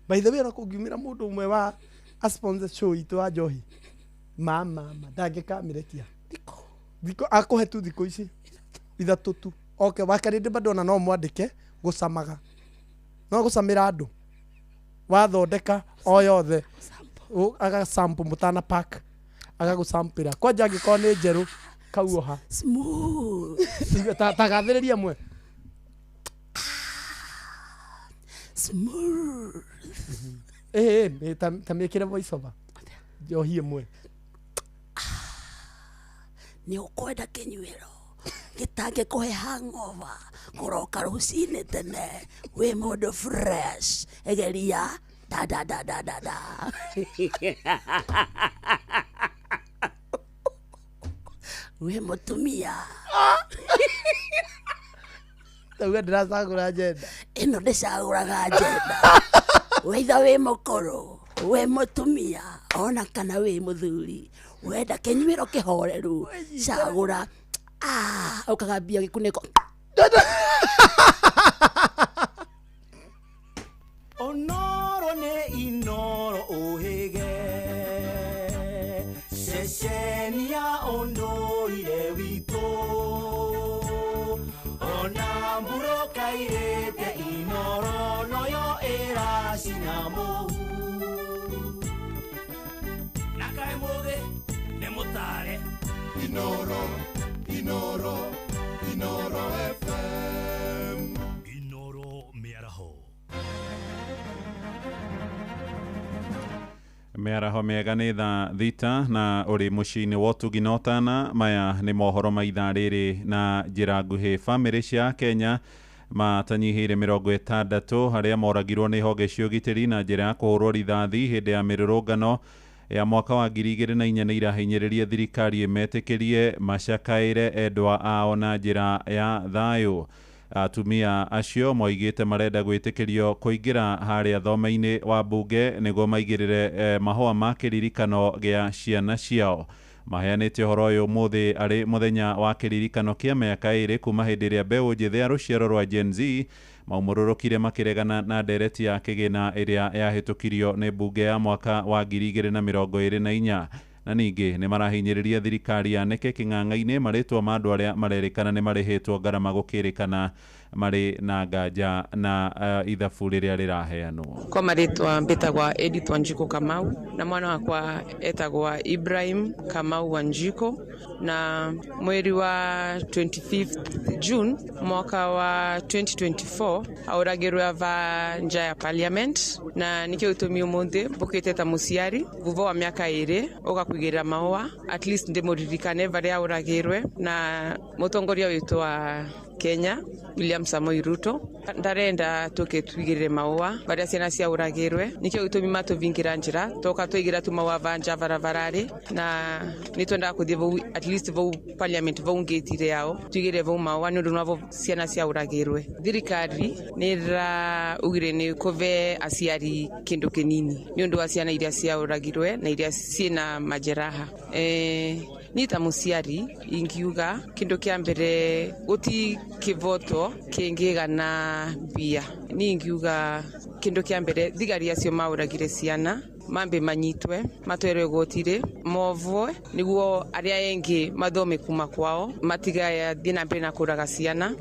by the way ona kũngiumĩra mũndũ ũmwe wa a sponsor show itũ wa njohi ma ma ma ndangĩkamĩrekia thikũ akũhe tu thikũ ici ithatũ tu okay wakarĩndĩ bado ona no mwandĩke gũcamaga no gũcamĩra andũ wathondeka o yothe agasample mũtana pack agagũsampĩra kwanja angĩkorwo nĩ njerũ kauoha Smooth. Tagathĩrĩria mwe Smooth. ĩ ta mĩkĩre voice over njohi ĩmwe Nĩ ũkwenda kĩnyuĩro gĩtangĩkũhe hangover kũroka rũcinĩ tene wĩ mũndũ fresh egeria da da da da da da wĩ mũtumia tauga ndĩracagũra njenda ĩno ndĩcagũraga njenda wĩitha wĩ mũkũrũ wĩ mũtumia ona kana wĩ mũthuri wenda kĩnyuĩro kĩhoreru cagũra ũkagambia gĩkunĩko Onoro nĩ inoro ũhĩge ceceni ya ũndũire witũ ona mburũka irĩte inoro noyo ĩracina mũhu na kaĩ mũthĩ nĩ mũtare Inoro, Inoro, Inoro FM. Mĩaraho mĩega nĩ thaa 6 na ũrĩ mũciĩ-inĩ wa ũtugi na ũtana. Maya nĩ mohoro ma ithaa rĩrĩ na njĩra nguhĩ. Bamĩrĩ cia Kenya matanyihĩire 60 arĩa moragirwo nĩ honge cia ũgitĩri na njĩra ya kũhũrwo rithathi hĩndĩ ya mĩrũrũngano ya mwaka wa 2004 nĩ irahinyĩrĩria thirikari ĩmetĩkĩrie macakaĩre endwa ao na njĩra ya thayũ. Atumia acio moigĩte marenda gwĩtĩkĩrio kũingĩra harĩa thome-inĩ wa mbunge nĩguo maigĩrĩre mahũa ma kĩririkano gĩa ciana ciao. Maheanĩte ũhoro ũyũ ũmũthĩ arĩ mũthenya wa kĩririkano kĩa mĩaka 2 kuma hĩndĩ ĩrĩa mbeũ njĩthĩ ya rũciaro rwa Gen Z maumũrũrũkire makĩregana na ndereti ya kĩgĩna ĩrĩa yahĩtũkirio nĩ mbunge ya mwaka wa 2024. Na ningĩ nĩ marahinyĩrĩria thirikari yanĩke kĩng'ang'a-inĩ marĩtwa ma andũ arĩa marerĩkana nĩ marĩhĩtwo ngarama gũkĩrĩkana marĩ na nganja na ithabu rĩrĩa rĩraheanwo. Kwa marĩtwa mbĩtagwa Edith Wanjiku Kamau na mwana wakwa etagwa Ibrahim Kamau Wanjiku, na mweri wa 25th June mwaka wa 2024 auragirwe ava nja ya parliament, na nikio utumi umuthi mbukite ta muciari vuva wa miaka 2 uka kuigirira maua at least ndimuririkane varia auragirwe na mutongoria witu wa Kenya William Samoei Ruto ndarenda tuke twigirire maua baria ciana ciauragirwe nikio gitumi matuvingira njira toka twigira tu maua vanja barabarari, na nitwendaga kuthie vau at least vau parliament vau ngetire yao twigire vau maua ni undu navo ciana ciauragirwe. Thirikari nira ugire ni kuve aciari kindu kinini ni undu wa ciana iria ciauragirwe na iria ciina majeraha. Ni ta muciari ingiuga kindu kia mbere guti kivoto kingigana mbia, ni ingiuga kindu kia mbere thigari acio mauragire ciana mambe manyitwe matwerwe igoti-ri movwe niguo aria engi mathome kuma kwao matigathie na mbere na kuraga ciana.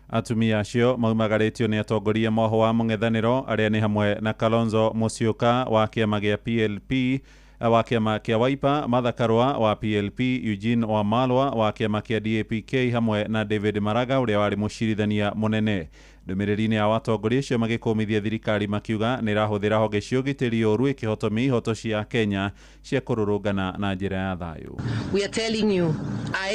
Atumia acio maumagarĩtio nĩ atongoria moho wa mũng'ethanĩro arĩa nĩ hamwe na Kalonzo Musyoka wa kĩama gĩa PLP wa kĩama kĩa Wiper, Martha Karua wa PLP, Eugene Wamalwa wa kĩama kĩa DAPK hamwe na David Maraga ũrĩa warĩ mũcirithania mũnene. Ndũmĩrĩri-inĩ ya watongoria acio magĩkũmithia thirikari makiuga nĩ ĩrahũthĩra honge cia ũgitĩri ũru ĩkĩhotomia ihoto cia Kenya cia kũrũrũngana na njĩra ya thayũ. We are telling you,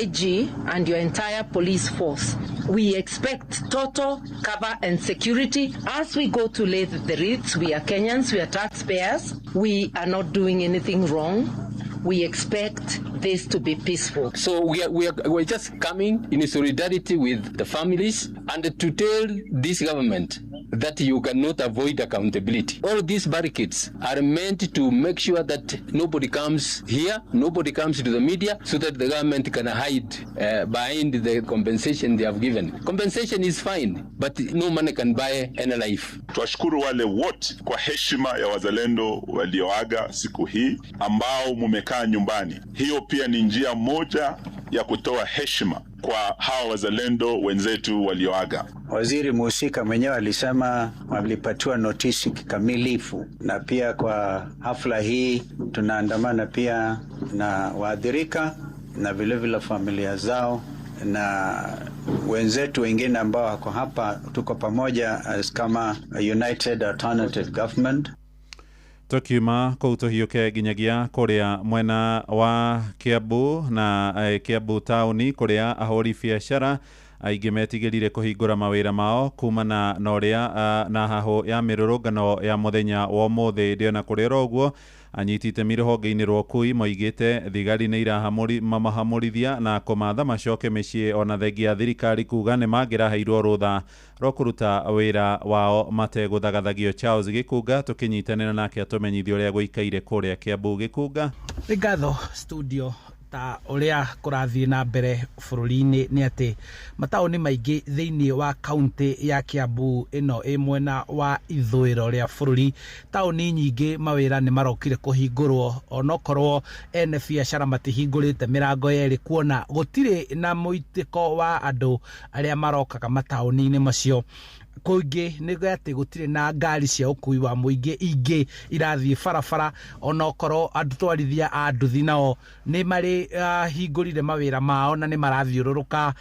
IG and your entire police force, we expect total cover and security as we go to lay the wreaths. We are Kenyans, we are taxpayers, we are not doing anything wrong. We expect this to be peaceful. So we're just coming in solidarity with the families and to tell this government that you cannot avoid accountability. All these barricades are meant to make sure that nobody comes here, nobody comes to the media, so that the government can hide behind the compensation they have given. Compensation is fine, but no money can buy any life. Twashukuru wale wote kwa heshima ya wazalendo walioaga siku hii ambao mumekaa nyumbani. Hiyo pia ni njia moja ya kutoa heshima kwa hawa wazalendo wenzetu walioaga. Waziri muhusika mwenyewe alisema walipatiwa notisi kikamilifu, na pia kwa hafla hii tunaandamana pia na waathirika na vilevile familia zao na wenzetu wengine ambao wako hapa, tuko pamoja as kama United Alternative Government. Tukiuma kũu tũhiũke nginyagia kũrĩa mwena wa Kiambu na Kiambu taũni kũrĩa ahũri biacara aingĩ metigĩrire kũhingũra mawĩra mao kumana na ũrĩa na hahũ ya mĩrũrũngano ya mũthenya wa ũmũthĩ. Ndĩona kũrĩ oro ũguo anyiti itemi rũhonge-inĩ rwa ũkui moigĩte thigari nĩ iramahamũrithia na kũmatha macoke mĩciĩ ona thengia ya thirikari kuga nĩ mangĩraheirwo rũtha rwa kũruta wĩra wao mategũthagathagio. Charles Gĩkunga tũkĩnyitanĩra nake atũmenyithie ũrĩa gũikaire kũrĩa Kiambu. Gĩkunga. Nĩ ngatho studio. Ta ũrĩa kũrathiĩ na mbere bũrũri-inĩ nĩ atĩ mataũni maingĩ thĩinĩ wa kaunti ya Kiambu ĩno ĩ mwena wa ithũĩro rĩa bũrũri, taũni nyingĩ mawĩra nĩ marokire kũhingũrwo onokorwo ene biacara matihingũrĩte mĩrango yerĩ, kuona gũtirĩ na mũitĩko wa andũ arĩa marokaga mataũni-inĩ macio. Kũingĩ nĩ atĩ gũtirĩ na ngari cia ũkui wa mũingĩ ingĩ irathiĩ barabara, onokorwo atwarithia a nduthi nao nĩ marĩ hingũrire mawĩra mao na nĩ marathiũrũrũka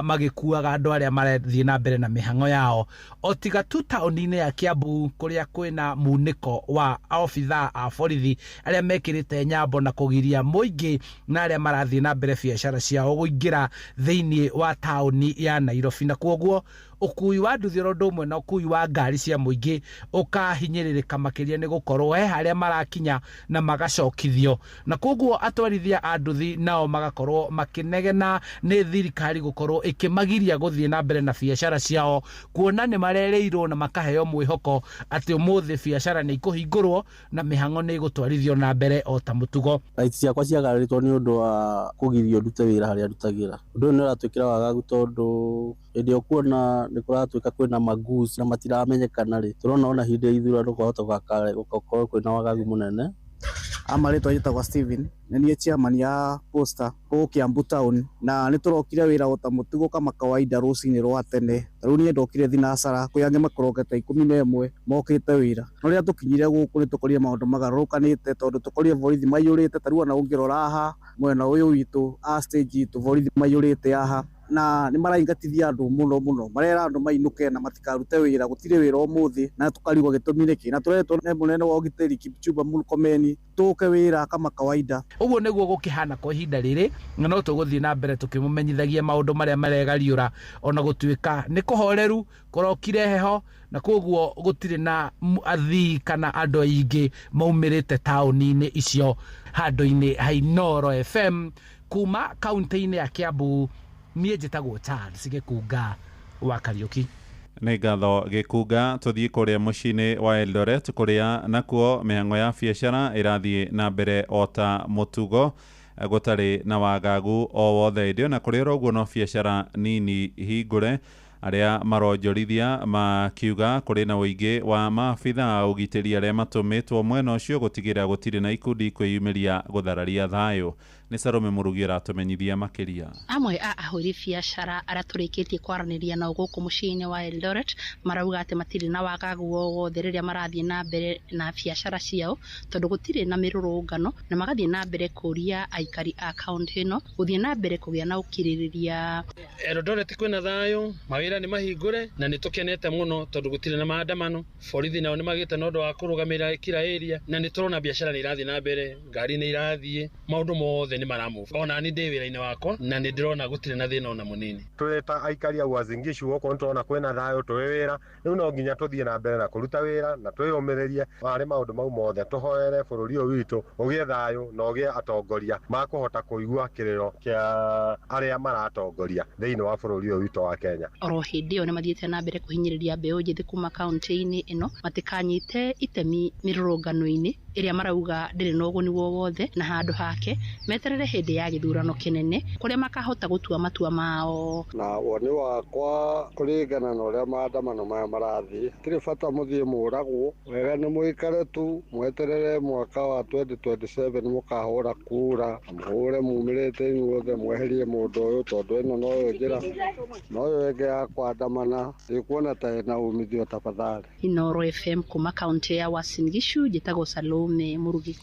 magĩkuaga andũ arĩa marathiĩ na mbere na mĩhang'o yao, o tiga tu taũni-inĩ ya Kiambu kũrĩa kwĩna munĩko wa obithaa a borithi arĩa mekĩrĩte nyambo na kũgiria mũingĩ na arĩa marathiĩ na mbere biacara ciao kũingĩra thĩinĩ wa taũni ya Nairobi. Na kwoguo ũkui wa nduthi oro ũndũ ũmwe na ũkui wa ngari cia mũingĩ ũkahinyĩrĩrĩka makĩria, nĩ gũkorwo he harĩa marakinya na magacokithio, na koguo atwarithia a nduthi nao magakorwo makĩnegena nĩ thirikari gũkorwo ĩkĩmagiria gũthiĩ na mbere na biacara ciao, kuona nĩ marerĩirwo na makaheo mwĩhoko atĩ ũmũthĩ biacara nĩ ikũhingũrwo na mĩhang'o nĩ ĩgũtwarithio na mbere o ta mũtugo. Rights ciakwa ciagararĩtwo nĩ ũndũ wa kũgirio ndute wĩra harĩa ndutagĩra. Ũndũ ũyũ nĩ ũratwĩkĩra wagagu, tondũ hĩndĩ ĩyo kuona nĩ kũratuĩka kwĩna magoons na matiramenyekana rĩ, tũrona ona hĩndĩ ya ithurano kwahota gũgakorwo kwĩna wagagu mũnene. Amarĩtwa njĩtagwo Steven, nĩ niĩ chairman ya Posta gũkũ Kiambu town, na nĩ tũrokire wĩra o ta mũtugo kama kawaida rũcinĩ rwa tene. Ta rĩu niĩ ndokire thinacara, kwĩ angĩ makorokete 11 mokĩte wĩra, no rĩrĩa tũkinyire gũkũ nĩ tũkorire maũndũ magarũrũkanĩte, tondũ tũkorire borithi maiyũrĩte. Ta rĩu ona ũngĩrora haha mwena ũyũ witũ a stage itũ, borithi maiyũrĩte haha na nĩ maraingatithia andũ mũno mũno, marera andũ mainũke na matikarute wĩra, gũtirĩ wĩra ũmũthĩ, na tũkarigwo gĩtũmi nĩkĩ, na tũretwo nĩ mũnene wa ũgitĩri Kipchumba Murkomen tũke wĩra kama kawaida. Ũguo nĩguo gũkĩhana kwa ihinda rĩrĩ, na no tũgũthiĩ na mbere tũkĩmũmenyithagia maũndũ marĩa maregariũra, ona gũtuĩka nĩ kũhoreru kũrokire heho, na koguo gũtirĩ na athii kana andũ aingĩ maumĩrĩte taũni-inĩ icio. Handũ-inĩ ha Inooro FM kuma kaunti-inĩ ya Kiambu, niĩ njĩtagwo Charles Gĩkunga wa Kariũki. Nĩ ngatho Gĩkunga. Tũthiĩ kũrĩa mũciĩ-inĩ wa Eldoret, kũrĩa nakuo mĩhang'o ya biacara ĩrathiĩ na mbere o ta mũtugo, gũtarĩ na wagagu o wothe. Ĩndĩ ona kũrĩ oro ũguo no biacara nini hingũre, arĩa maronjorithia makiuga kũrĩ na ũingĩ wa maabitha a ũgitĩri arĩa matũmĩtwo mwena ũcio gũtigĩrĩra gũtirĩ na ikundi kwĩyumĩria gũthararia thayũ. Nĩ Salome Mũrugi ũratũmenyithia makĩria. Amwe a ahũri biacara arĩa tũrĩkĩtie kwaranĩria nao gũkũ mũciĩ-inĩ wa Eldoret marauga atĩ matirĩ na wagagu o wothe rĩrĩa marathiĩ na mbere na biacara ciao, tondũ gũtirĩ na mĩrũrũngano, na magathiĩ na mbere kũria aikari a kaũntĩ ĩno gũthiĩ na mbere kũgĩa na ũkirĩrĩria. Eldoret kwĩna thayũ, mawĩra nĩ mahingũre na nĩ tũkenete mũno tondũ gũtirĩ na maandamano. Borithi nao nĩ magĩte na ũndũ wa kũrũgamĩrĩra kila area, na nĩ tũrona biacara nĩ irathiĩ na mbere, ngari nĩ irathiĩ, maũndũ mothe nĩ maramove. Ona niĩ ndĩ wĩra-inĩ wakwa na nĩ ndĩrona gũtirĩ na thĩna ona mũnini. Twĩ ta aikari a Uasin Gishu gũkũ nĩ tũrona kwĩna thayũ, twĩ wĩra, rĩu no nginya tũthiĩ na mbere na kũruta wĩra na twĩyũmĩrĩrie harĩ maũndũ mau mothe, tũhoere bũrũri ũyũ witũ ũgĩe thayũ na ũgĩe atongoria makũhota kũigua kĩrĩro kĩa arĩa maratongoria thĩinĩ wa bũrũri ũyũ witũ wa Kenya. Oro hĩndĩ ĩyo nĩ mathiĩte na mbere kũhinyĩrĩria mbeũ njĩthĩ kuma kaũntĩ-inĩ ĩno matikanyite itemi mĩrũrũngano-inĩ ĩrĩa marauga ndĩrĩ na ũguni wowothe, na handũ hake meterere hĩndĩ ya gĩthurano kĩnene kũrĩa makahota gũtua matua mao. Na woni wakwa kũringana na ũrĩa maandamano maya marathiĩ, tirĩ bata mũthiĩ mũragwo, wega nĩ mũikare tu mweterere mwaka wa 2027 mũkahũra kura, mũhũre mumĩrĩte inyuothe mweherie mũndũ ũyũ, tondũ ĩno noyo njĩra noyo ĩngĩ ya kwandamana, ndikuona ta ĩna umithio tafadhali. Inooro FM kuma kaũntĩ ya Uasin Gishu, njĩtagwo Salome Mũrugi.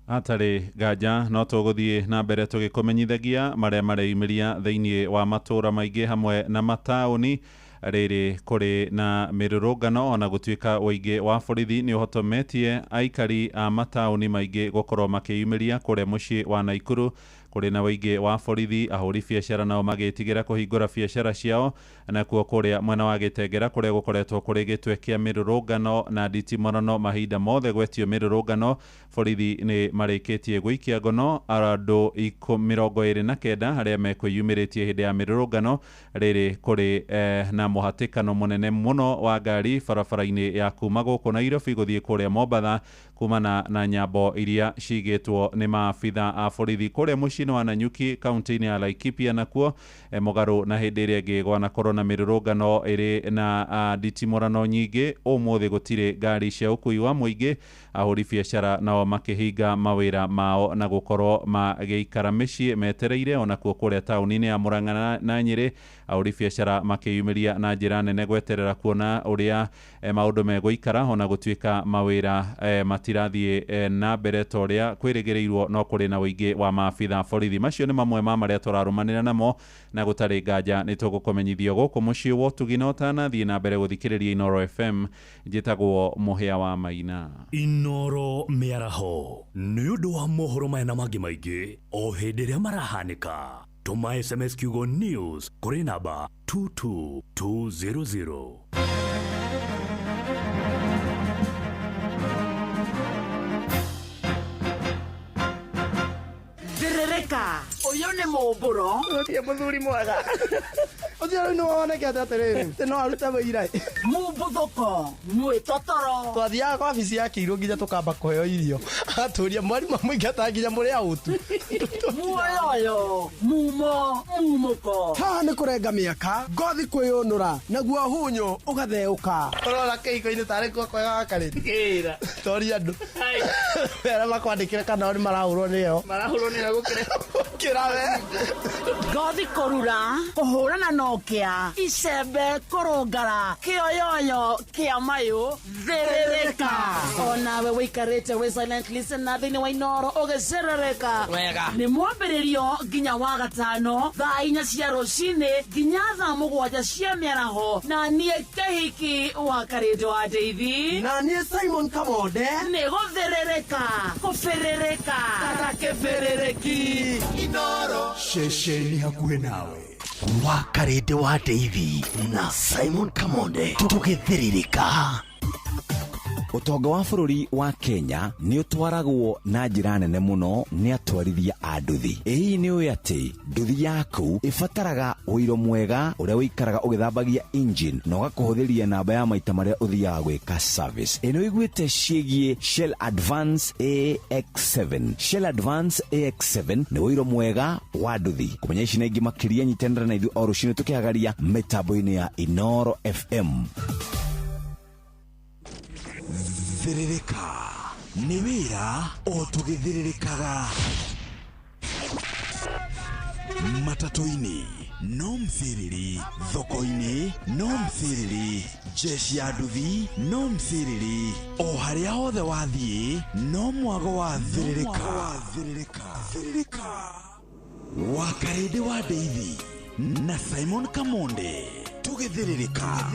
Hatarĩ nganja no tũgũthiĩ na mbere tũgĩkũmenyithagia marĩa mareyumĩria thĩinĩ wa matũũra maingĩ hamwe na mataũni rĩrĩ kũrĩ na mĩrũrũngano, ona gũtuĩka ũingĩ wa borithi nĩ ũhotometie aikari a mataũni maingĩ gũkorwo makĩyumĩria kũrĩa mũciĩ wa Naikuru. Kũrĩ na ũingĩ wa borithi, ahũri biacara nao magĩtigĩra kũhingũra biacara ciao, nakuo kũrĩa mwena wa Gĩtengera kũrĩa gũkoretwo kũrĩ gĩtwe kĩa mĩrũrũngano na nditimũrano mahinda mothe gwetio mĩrũrũngano, borithi nĩ marĩkĩtie gũikia ngono andũ 29 arĩa mekwĩyumĩrĩtie hĩndĩ ya mĩrũrũngano rĩrĩ kũrĩ na mũhatĩkano mũnene mũno wa ngari barabara-inĩ ya kuma gũkũ Nairobi gũthiĩ kũrĩa Mombatha kumana na nyambo iria cigĩtwo nĩ maabitha a borithi. Kũrĩa mũciĩ Mũciĩ-inĩ wa Nanyuki kaunti-inĩ ya Laikipia nakuo mũgarũ na hĩndĩ ĩrĩa ĩngĩ gwanakorwo na mĩrũrũngano ĩrĩ na nditimũrano nyingĩ. Ũmũthĩ gũtirĩ ngari cia ũkui wa mũingĩ, ahũri biacara nao makĩhinga mawĩra mao na gũkorwo magĩikara mĩciĩ metereire. Onakuo kũrĩa taũni-inĩ ya Murang'a na Nyĩrĩ ahũri biacara makĩyumĩria na njĩra nene gweterera kuona ũrĩa maũndũ megũikara, ona gũtuĩka mawĩra matirathiĩ na mbere ta ũrĩa kwĩrĩgĩrĩirwo, no kũrĩ na ũingĩ wa maabitha borithi. Macio nĩ mamwe ma marĩa tũrarũmanĩra namo na gũtarĩ nganja nĩ tũgũkũmenyithio gũkũ mũciĩ wa ũtugi. Na ũtanathiĩ na mbere gũthikĩrĩria Inooro FM, njĩtagwo Mũhĩa wa Maina. Inooro mĩaraho nĩ ũndũ wa mohoro maya na mangĩ maingĩ o hĩndĩ ĩrĩa marahanĩka. Tũma SMS kiugo news kũrĩ namba 22200. Thĩrĩrĩka ũyũ nĩ mũmbũro ũtie mũthuri mwega ũcio rĩu nĩwonekete atĩrĩrĩ atĩ no arute wĩira. Mũmbuthũko mwĩtotoro. Twathiaga kwa wabici ya kĩirũ nginya tũkamba kũheo irio, agatũria mwarimũ amũingata nginya mũrĩ autu. Muoyoyo mumo mumũko. Haha nĩ kũrenga mĩaka, ngothi kwĩyũnũra, naguo hunyũ ũgatheũka. Ũrora kĩhiko-inĩ tarĩ kuo kwega gakarĩ toria andũ arĩa makwandĩkĩre kana o nĩ marahũrwo nĩyo marahũrwo nĩyo gũkĩra we. Ngothi kũrura kũhũrana na ũkĩa, icembe kũrũngara, kĩoyoyo kĩa mayũ. Thĩrĩrĩka onawe wĩikarĩte wĩ silent listener thĩinĩ wa Inooro ũgĩcerereka wega. Nĩ mwambĩrĩrio nginya wa gatano thaa 4 cia rũcinĩ nginya thaa 7 cia mĩaraho, na niĩ Kĩhiki wa Karĩndũ wa Ndeithi na niĩ Simon Kamonde. Nĩ gũthĩrĩrĩka kũbĩrĩrĩka ta kĩbĩrĩrĩki. Inooro ceceni hakuhĩ nawe wa Karĩndĩ wa Ndeithi na Simon Kamonde, tũgĩthĩrĩrĩka. Ũtonga wa bũrũri wa Kenya nĩ ũtwaragwo na njĩra nene mũno nĩ atwarithia a nduthi. Ĩ hihi nĩ ũĩ atĩ nduthi yaku ĩbataraga ũiro mwega ũrĩa ũikaraga ũgĩthambagia engine na ũgakũhũthĩria namba ya maita marĩa ũthiaga gwĩka service. Ĩ nĩ ũiguĩte ciĩgiĩ Shell Advance AX7? Shell Advance AX7 nĩ ũiro mwega wa nduthi. Kũmenya ici na ingĩ makĩria, nyitanĩra na ithuĩ o rũcinĩ tũkĩhagaria mĩtambo-inĩ ya Inooro FM. Thĩrĩrĩka nĩ wĩra o tũgĩthĩrĩrĩkaga. Matatũ-inĩ no mthĩrĩri, thoko-inĩ no mthĩrĩri, jeshi ya nduthi no mthĩrĩri, o harĩa hothe wathiĩ no mwago wa thĩrĩrĩka. Wa Karĩndĩ wa Ndeithi na Simon Kamonde, tũgĩthĩrĩrĩka.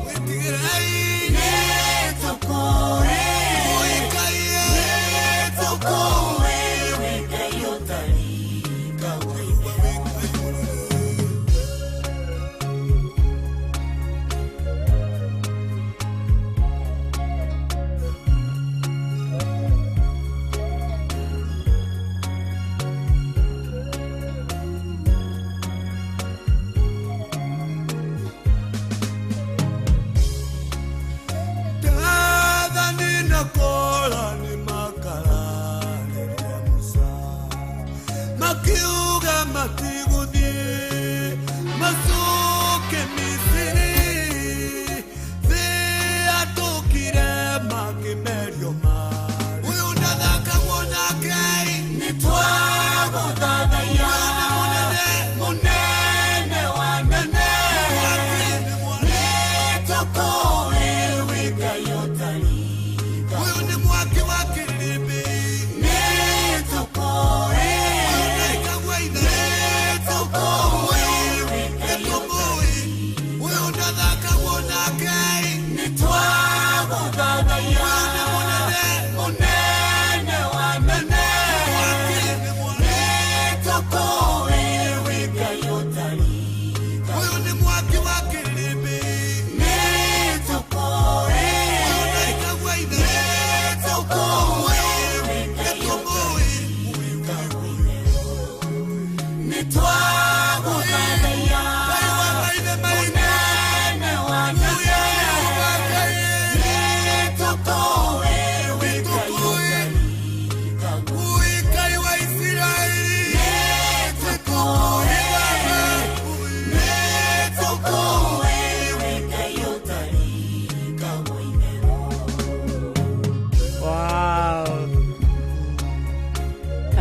Wĩtigĩrei, nĩtũkũĩ. Makiuga matigũthiĩ macoke Misiri thĩ atũkire makĩmerio marĩ ũyũ ndathakagwo nake nĩ twagũthathaiya mũnene mũnene wa nene nĩ tũkũĩ wĩ Ngai ũtarĩ ũyũ nĩ mwaki wa kĩrĩmbĩ nĩ tũkũĩ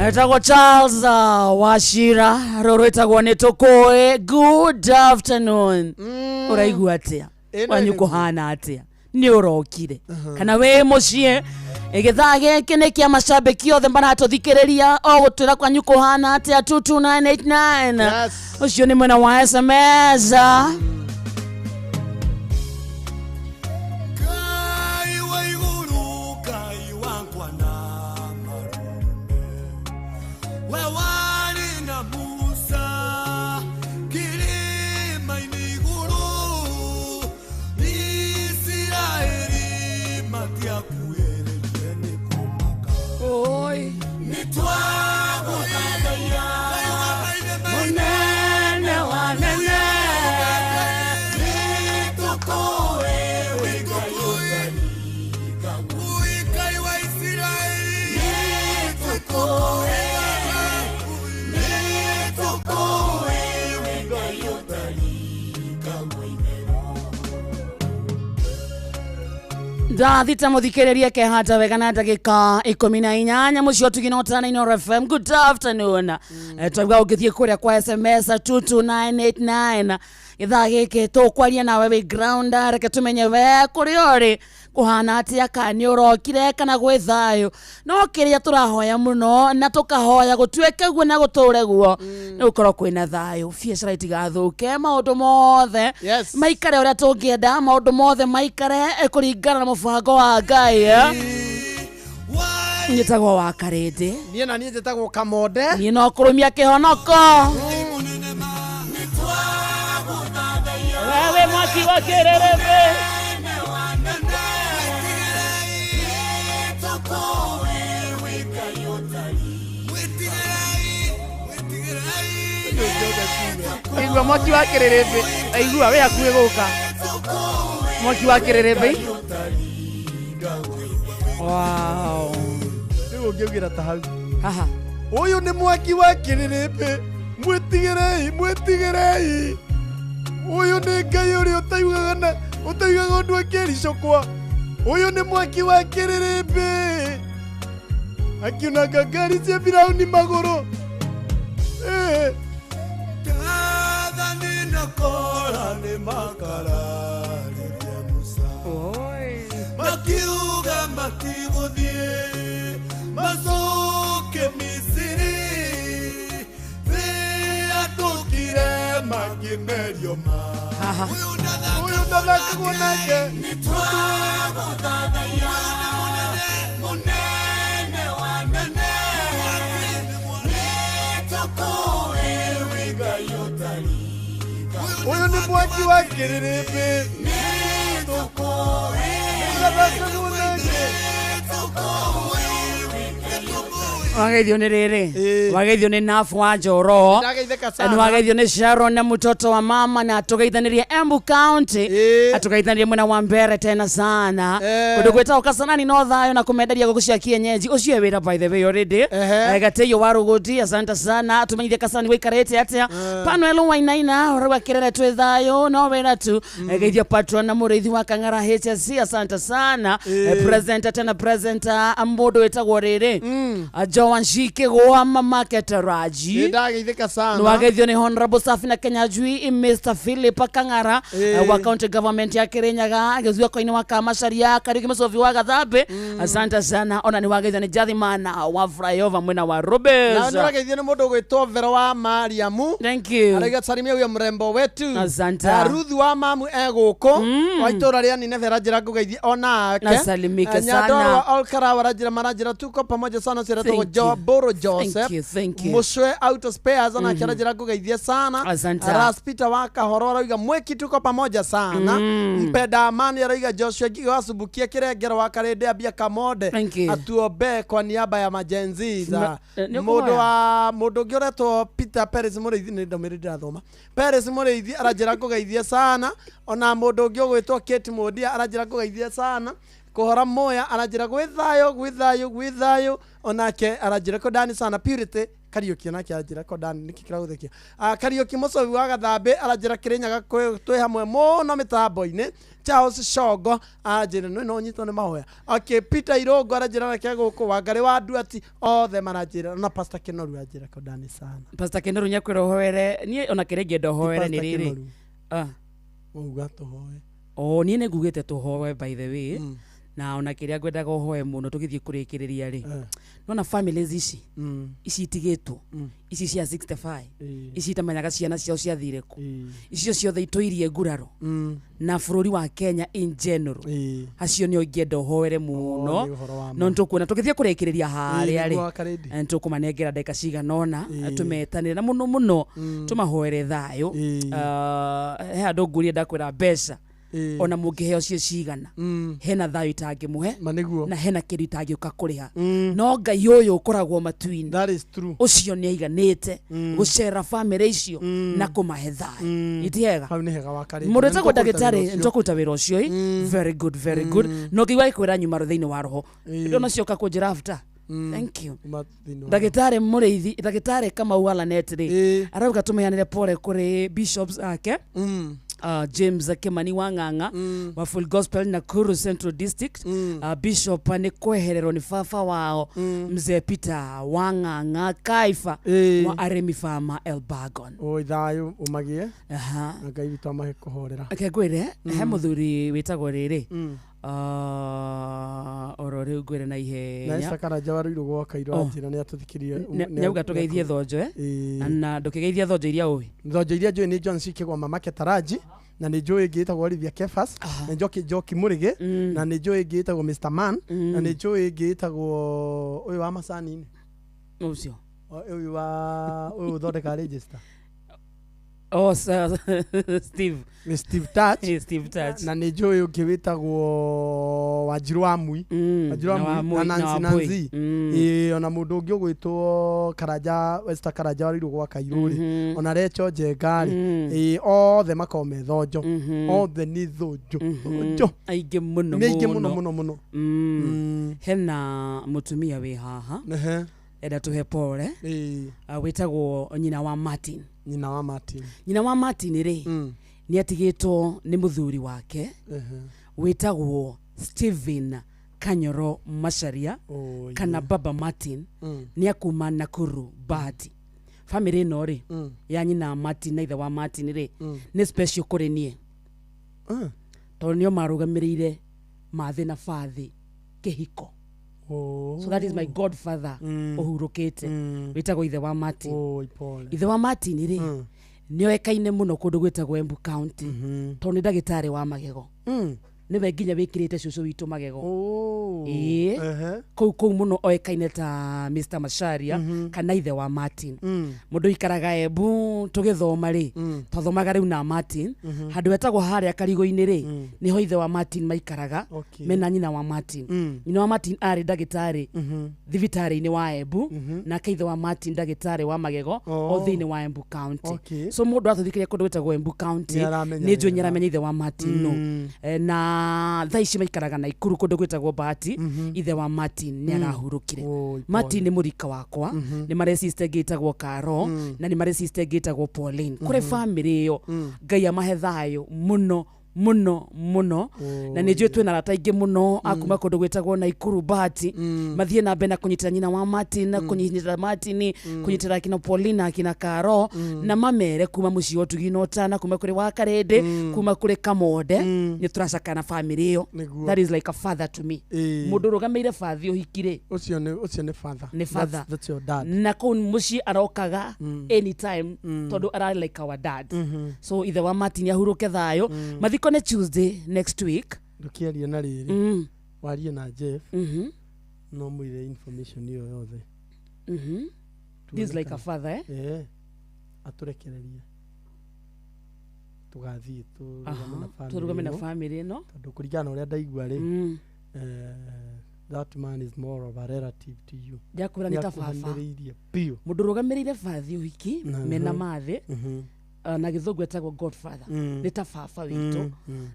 Etagwo Charles Wachira rũrũ ĩtagwo nĩ tũkũĩ. Good afternoon. Ũraigua atĩa? Wanyu kũhana atĩa? Nĩ ũrokire kana wĩ mũciĩ? Gĩthaa gĩkĩ nĩ kĩa macambĩki othe maratũthikĩrĩria o gũtwĩra kwanyu kũhana atĩa. 22989 ũcio nĩ mwena wa SMS. Ngai wa igũrũ, Ngai wakwa na marume we warĩ na Musa kĩrĩma-inĩ igũrũ Isiraeli matiakuhĩrĩirie nĩ kũmaka. Nĩ twagũthathaiya mũnene wa nene nĩ tũkũĩ wĩ Ngai ũtarĩ Ngai wa Isiraeli nĩ tũkũĩ nĩ tũkũĩ wĩ Ngai ũtarĩ Ndathita muthikiririe kehata wega na ndagika 18 mucio tugina utana Inooro FM. Good afternoon. Twauga ũngĩthiĩ kũrĩa kwa SMS 22989 gĩthaa gĩkĩ tũkwaria nawe wĩ ground, reke tũmenye we kũrĩa ũrĩ kũhana atĩa, kana nĩ ũrokire kana gwĩ thayũ. No kĩrĩa tũrahoya mũno na tũkahoya gũtuĩke guo na gũtũre guo nĩ gũkorwo kwĩna thayũ, biacara itigathũke, maũndũ mothe maikare ũrĩa tũngĩenda, maũndũ mothe maikare kũringana na mũbango wa Ngai. Njĩtagwo wa Karĩndĩ. Niĩ na niĩ njĩtagwo Kamonde. Niĩ no kũrũmia kĩhonoko. Wewe mwaki wa kĩrĩrĩmbĩ. Aigua mwaki wa kĩrĩrĩmbĩ, aigua wĩ hakuhĩ gũka. Mwaki wa kĩrĩrĩmbĩ. Wow. Rĩu ũngĩugĩra ta hau. Haha. Ũyũ nĩ mwaki wa kĩrĩrĩmbĩ, mwĩtigĩrei, mwĩtigĩrei. Ũyũ nĩ Ngai ũrĩa ũtaigaga na ũtaigaga ũndũ akĩricũkwa. Ũyũ nĩ mwaki wa kĩrĩrĩmbĩ. Akiunanga ngari cia Firauni magũrũ. Dathani na Kora nĩ makararirie Musa makiuga matigũthiĩ macoke Misiri thĩ atũkire makĩmerio marĩ ũyũ ndathakagwo nake nĩ twagũthathaiya mũnene wa nene nĩ tũkũĩ wĩ Ngai ũtarĩ Ũyũ nĩ mwaki wa kĩrĩrĩmbĩ nĩ tũkũĩ ndathakagwo nake nĩ tũkũĩ wĩ Ngai ũtarĩ Wageithio nĩ rĩrĩ, wageithio nĩ Nafu wa Njoro, Ndageithĩka sana. nĩ wageithio nĩ Sharon na mtoto wa mama, na tũgeithanĩrie Embu County, atũgeithanĩrie mwena wa mbere tena sana kũndũ gwĩtagwo Kasanani no thayũ na kũmenderia ngũkũ cia kienyeji ũcio wĩra by the way already. Gateyo wa Rũgũti, asante sana, tumenyithie Kasarani gũikarĩte atĩa. Panuel Wainaina ũrauga kĩrere twĩ thayũ no wĩra tu. Geithia patron na mũrĩithi wa Kang'ara HSC, asante sana. Presenter tena presenter mũndũ wĩtagwo rĩrĩ Joan Shikigwa mamake Taraji. Ndageithĩka sana. Nĩwageithio nĩ Honorable Safina Kenyajui, Mr Philip Kang'ara wa county government ya Kirinyaga, gĩcuako-inĩ wa Kamacharia Kariuki Mũcobi wa Gathambe, asante sana. Ona nĩwageithio nĩ Jathimana wa flyover mwena wa Na Rubis. nĩũrageithio nĩ mũndũ ũgwĩtwo Vero wa Mariamu. Thank you. Arauga salimia huyo mrembo wetu. Asante. Ruth wa mamu e gũkũ wa itũra rĩa Nineve aranjĩra ngũgeithie onake. Nasalimike sana. Nyandoro wa Olkara waranjĩra maranjĩra tuko pamoja sana ciretagwo Thank you. Jo Boro Joseph. Thank you, thank you. Mũcwe Auto Spares onake aranjĩra ngũgeithie sana. Asante. Ras Peter wa Kahoro arauga mweki tuko pamoja sana. Mpenda Amani arauga Joshua Gigo asubukia Kirengero wa Karende ambia Kamode Thank you. atuombe kwa niaba ya majenzi za Nĩ mũndũ ũkũhoya? wa mũndũ ũngĩ ũretwo Peter Perez Mũrĩithi nĩ ndũmĩrĩri ndĩrathoma. Perez Mũrĩithi aranjĩra ngũgeithie sana. Ona mũndũ ũngĩ ũgwĩtwo Kate Mũndia aranjĩra ngũgeithie sana. Kũhora Moya aranjĩra gwĩ thayũ gwĩ thayũ gwĩ thayũ, onake aranjĩra kondani sana. Purity Kariuki onake aranjĩra kondani nĩkĩ kĩragũthekia. Kariuki Mũcobi wa Gathambe aranjĩra Kĩrĩnyaga twĩ hamwe mũno mĩtambo-inĩ. Charles Shongo aranjĩra nĩ no nyitwo nĩ mahoya. Okay, Peter Irongo aranjĩra nake gũkũ Wangarĩ wa Nduati othe maranjĩra na Pastor Kinoru aranjĩra kondani sana. Pastor Kinoru nyakwĩra ũhoere niĩ ona kĩrĩa ingĩenda ũhoere nĩ Pastor rĩrĩ. Kinoru. Ah. Wauga tũhoe. O niĩ nĩ ngugĩte tũhoe by the way, na ona kĩrĩa ngwendaga ũhoe mũno tũgĩthiĩ kũrĩkĩrĩria rĩ, nona families ici ici itigĩtwo ici cia 65 ici itamenyaga ciana ciao ciathire kũ, icio ciothe itũirie nguraro na bũrũri wa Kenya in general, acio nĩo ingĩenda ũhoere mũno. Nĩ ũhoro wa ma. No nĩtũkuona tũgĩthiĩ kũrĩkĩrĩria harĩa rĩ, Nĩguo Wakarĩndi. Nĩtũkũmanengera ndagĩka cigana ũna tũmetanĩre na mũno mũno tũmahoere thayũ. He handũ ngurie ndakwĩra mbeca ona mũngĩheo ciĩ cigana, hena thayũ itangĩmũhe na hena kĩndũ itangĩũka kũrĩha, no Ngai ũyũ ũkoragwo matu-inĩ ũcio nĩ aiganĩte gũcera bamĩrĩ icio na kũmahe thayũ. Iti hega? Hau nĩ hega Wakarĩndi. Mũndũ Na wĩtagwo nĩtũkũruta wĩra ndagĩtarĩ ũcio. nĩtũkũruta wĩra ũcio ĩ. Very good, very good. No ngĩigua gĩkwĩra nyuma thĩinĩ wa roho ndona cioka kũnjĩra after. Thank you. Kuma thĩinĩ wa Ndagĩtarĩ Mũrĩithi, ndagĩtarĩ Kamau Alanet rĩ, arauga tũmeanĩre pole kũrĩ bishops ake James Kimani wa Ng'ang'a wa Full Gospel Nakuru Central District. Bishop nĩ kwehererwo nĩ baba wao mzee Peter wa Ng'ang'a Kaifa wa arĩmi farmer Elbagon. Oi thayũ ũmagĩe. Aha. Na Ngai witũ amahe kũhorera. Reke ngwĩre he mũthuri wĩtagwo rĩrĩ oro rĩu ngwĩre na Na ihenya. Esther Karanja wa Ruiru gwa Kairũ Oh. anjĩra nĩ atũthikĩrĩrie. Nĩauga tũgeithie thonjo na ndũkĩgeithia thonjo iria ũĩ. Thonjo iria njũĩ nĩ John Cikĩgwa mamake Taraji, na nĩ njũĩ ĩngĩ ĩtagwo Olivia Kefas, na njoki Njoki Mũrĩgĩ, na nĩ njũĩ ĩngĩ ĩtagwo Mr Man, na nĩ njũĩ ĩngĩ ĩtagwo ũyũ wa macani-inĩ. Ũcio. Ũyũ wa ũyũ ũthondekaga register. Oh, Steve. Nĩ Steve Touch. Steve Touch. Na nĩ njũĩ ũngĩ wĩtagwo Wanjiru wa Mui. Wanjiru wa na wa Mui na Mui, na Nancy wa Mbui. Nancy. Ĩĩ, ona mũndũ ũngĩ ũgwĩtwo Karanja Esther Karanja wa Ruiru gwa Kairũ rĩ, ona Recho Njenga rĩ, ĩĩ, othe makoragwo me thonjo. Othe nĩ thonjo. Thonjo. Aingĩ mũno. Nĩ aingĩ mũno mũno mũno. Hena mũtumia wĩ haha Ehe. enda tũhe pole. Ĩĩ. Wĩtagwo nyina wa Martin. Nyina wa Martin. Nyina wa Martin rĩ, nĩ atigĩtwo nĩ mũthuri wake wĩtagwo Stephen Kanyoro Macharia kana Baba Martin, nĩ akuma Nakuru Bahati. Famĩlĩ ĩno rĩ, ya nyina Martin na ithe wa Martin rĩ, nĩ special kũrĩ niĩ tondũ nĩo marũgamĩrĩire mathĩ na bathĩ kĩhiko. So that is my godfather ũhurũkĩte wĩtagwo ithe wa Martin. Oi, pole. Ithe wa Martin rĩ, nĩoĩkaine mũno kũndũ gwĩtagwo Embu County tondũ nĩ ndagĩtarĩ wa magego. Nĩwe nginya wĩkĩrĩte cũcũ witũ magego. Ĩĩ. Kũu kũu mũno oĩkaine ta Mr Macharia kana ithe wa Martin. Mũndũ ũikaraga Embu, tũgĩthoma rĩ, twathomaga rĩu na Martin handũ hetagwo harĩa Karigũ-inĩ rĩ, nĩho ithe wa Martin maikaraga mena nyina wa Martin. Nyina wa Martin arĩ ndagĩtarĩ thibitarĩ-inĩ wa Embu, nake ithe wa Martin ndagĩtarĩ wa magego o thĩinĩ wa Embu County. So mũndũ atũthikĩria kũndũ gwĩtagwo Embu County, Nĩaramenya nĩ njũĩ wega. nĩaramenya ithe wa Martin no. Na thaa ici maikaraga Naikuru kũndũ gwĩtagwo Bahati. Ithe wa Martin nĩ arahurũkire. Martin nĩ mũrika wakwa, nĩ marĩ sister ĩngĩ ĩtagwo Karo, na nĩ marĩ sister ĩngĩ ĩtagwo Pauline. Kũrĩ family ĩyo, Ngai amahe thayũ mũno mũno mũno, na nĩ njũĩ twĩna arata aingĩ mũno akuma kũndũ gwĩtagwo Naikuru Bahati, mathiĩ na mbere na kũnyitĩra nyina wa Martin, na kũnyitĩra Martin, kũnyitĩra akina Pauline, akina Karo, na mamere kuma mũciĩ wa ũtugi na ũtana, kuma kũrĩ wa Karĩndĩ, kuma kũrĩ Kamonde, nĩ tũracakana family ĩyo. Nĩguo. That is like a father to me. Mũndũ ũrũgamĩire bathi ũhiki rĩ, Ũcio nĩ father. Nĩ father. That's your dad. Na kũu mũciĩ arokaga anytime tondũ ararĩ like our dad. So ithe wa Martin ahurũke thayũ. Mathiko nĩ Tuesday next week. Ndũkĩarie na rĩrĩ, warie na Jeff, no mwĩre information ĩyo yothe. This is like a father, eh? Eh, atũrekererie tũgathiĩ tũrũgame na family Tũrũgame na ĩno. family ĩno. Tondũ kũringana na ũrĩa ndaigua rĩ, that man is more of a relative to you. Ndiakwĩra nĩ ta baba. Nĩakuhanĩrĩirie biũ. Mũndũ ũrũgamĩrĩire bathi ũhiki mena mathĩ, na gĩthũngũ etagwo godfather, nĩ ta baba witũ.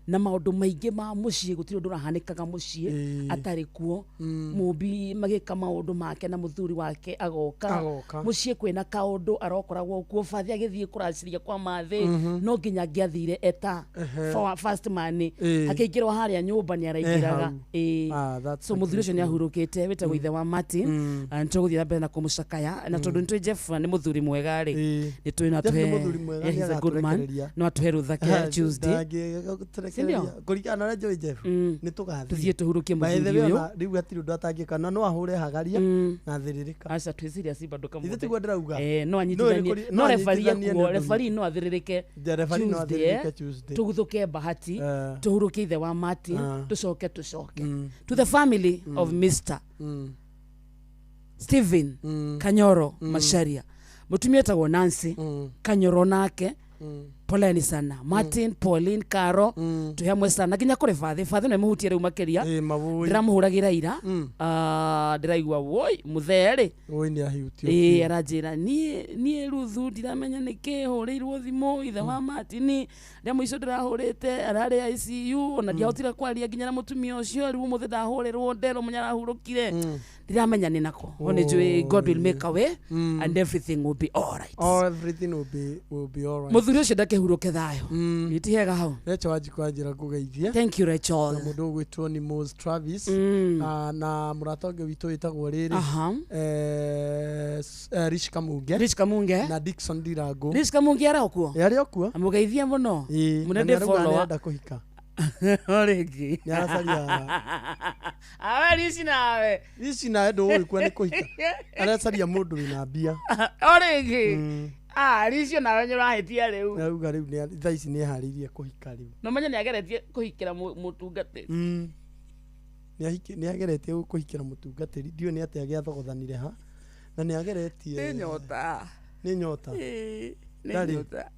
Na maũndũ maingĩ ma mũciĩ, gũtirĩ ũndũ ũrahanĩkaga mũciĩ atarĩ kuo. Mũmbi magĩka maũndũ make na mũthuri wake agoka. Agoka. Mũciĩ kwĩna kaũndũ arokoragwo kuo. Bathi agĩthiĩ kũracĩria kwa mathĩ, no nginya angĩathire eta first man, akĩingĩrwo harĩa nyũmba nĩ araingĩraga. Hau. Ah, that's So a mũthuri ũcio great nĩ ahurũkĩte, wĩtagwo ithe wa Martin. Ah, nĩ tũgũthiĩ na mbere na kũmũcakaya, na tondũ nĩ tũĩ Jeff nĩ mũthuri mwega rĩ, nĩ tũĩ no Jeff nĩ atũhe. mũthuri mwega, Yeah, he's a good man. nĩagatũrekereria. No atũhe rũthake Tuesday. Ndangĩgũtũrekereria. Sindio? Kũringana na ũrĩa njũĩ Jeff, nĩ tũgathiĩ Tũthiĩ tũhurũkie By the mũthuri way, ũyũ. ona rĩu hatirĩ ũndũ atangĩka, na no ahũre hagaria na thĩrĩrĩka. Aca, twĩ serious bado Ithe kamũndũ. tiguo ndĩrauga. Eh, no No anyitithanie, nĩ no referee anyitithanie kuo nĩ ũndũ referee no athĩrĩrĩke. Ja, referee no Tuesday, athĩrĩrĩke eh, Tuesday. Tũguthũke Bahati, tũhurũkie ithe wa Martin, tũcoke tũcoke to the family family of Mr Stephen Kanyoro Macharia, mũtumia etagwo Nancy Kanyoro nake, poleni sana. Martin, Pauline, Caro, twĩ hamwe sana, nginya kũrĩ bathi. Bathi no ĩmũhutie rĩu makĩria. Ndĩramũhũragĩra ira. Ah, ndĩraigua woi mũthee rĩ. Woi nĩ ahutio. Ĩĩ, aranjĩra niĩ Ruthu ndiramenya nĩkĩ hũrĩirwo thimũ ithe wa Martin rĩa mũico ndĩrahũrĩte ararĩ ICU, ona ndiahotire kwaria nginya na mũtumia ũcio. Rĩu ũmũthĩ ndahũrĩrwo nderwo mũnya arahurũkire, ndiramenya nĩ nako. O nĩ njũĩ God will make a way and everything will be all right. Oh, everything will be all right. Mũthuri ũcio ndakĩhurũke thayũ. Iti hega hau. Rachel Wanjikũ anjĩra ngũgeithie. Thank you, Rachel. Na mũndũ ũgwĩtwo nĩ Mose Travis. Ah, na mũrata ũngĩ witũ wĩtagwo rĩrĩ, Rich Kamunge. Rich Kamunge. Na Dickson Ndirango. Rich Kamunge arĩ o kuo? Arĩ o kuo. Amũgeithie mũno. Ĩĩ, Mũno na ndĩ nĩarauga follower. nĩarenda kũhika. O rĩngĩ. Nĩaracaria. Awe Rich nawe. Rich nawe ndũĩ kuo nĩ kũhika. Aracaria mũndũ wĩna mbia. O rĩngĩ. Ah, Rich nawe nĩ ũrahĩtia rĩu. Arauga rĩu thaa ici nĩeharĩirie kũhika rĩu. No menye nĩ ageretie kũhikĩra mũtungatĩri. Nĩageretie kũhikĩra mũtungatĩri, ndiũĩ nĩ atĩa gĩathogothanire ha, na nĩageretie. Nĩ nyota. Nĩ nyota. Ĩĩ, nĩ Ndarĩ. nyota.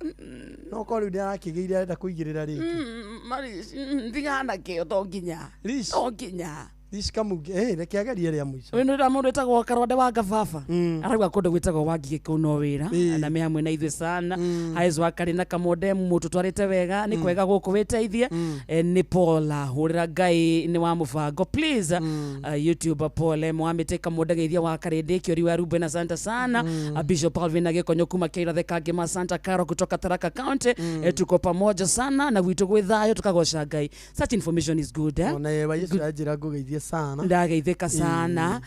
No korwo rĩu nĩarakĩgĩire arenda kũigĩrĩra rĩngĩ. Ndigana kĩo to nginya. Rich. To nginya. Rich Kamunge, reke agerie rĩa mũico. Ũyũ nĩ mũndũ wĩtagwo Karwande wa Ngababa, arauga kũndũ gwĩtagwo Wangigĩ kũu no wĩra na me hamwe na ithuĩ sana. Haiz wa Karĩ na Kamonde, mũtũtwarĩte wega, nĩ kwega gũkũ wĩteithie. Nĩ Paul hũrĩra Ngai nĩ wa mũbango please. YouTube Paul Mwamĩte Kamonde, geithia wa Karĩndĩ Kĩori wa Ruben, asante sana. Bishop Alvin na Gĩkonyo kuma Kĩrathe Kangema, Santa Caro kutoka Tharaka County. Tuko pamoja sana na gwitũ gwĩ thayũ, tũkagoca Ngai. Such information is good, eh? Ona Eva Yesu anjĩra ngũgeithie sana. Ndageithĩka sana.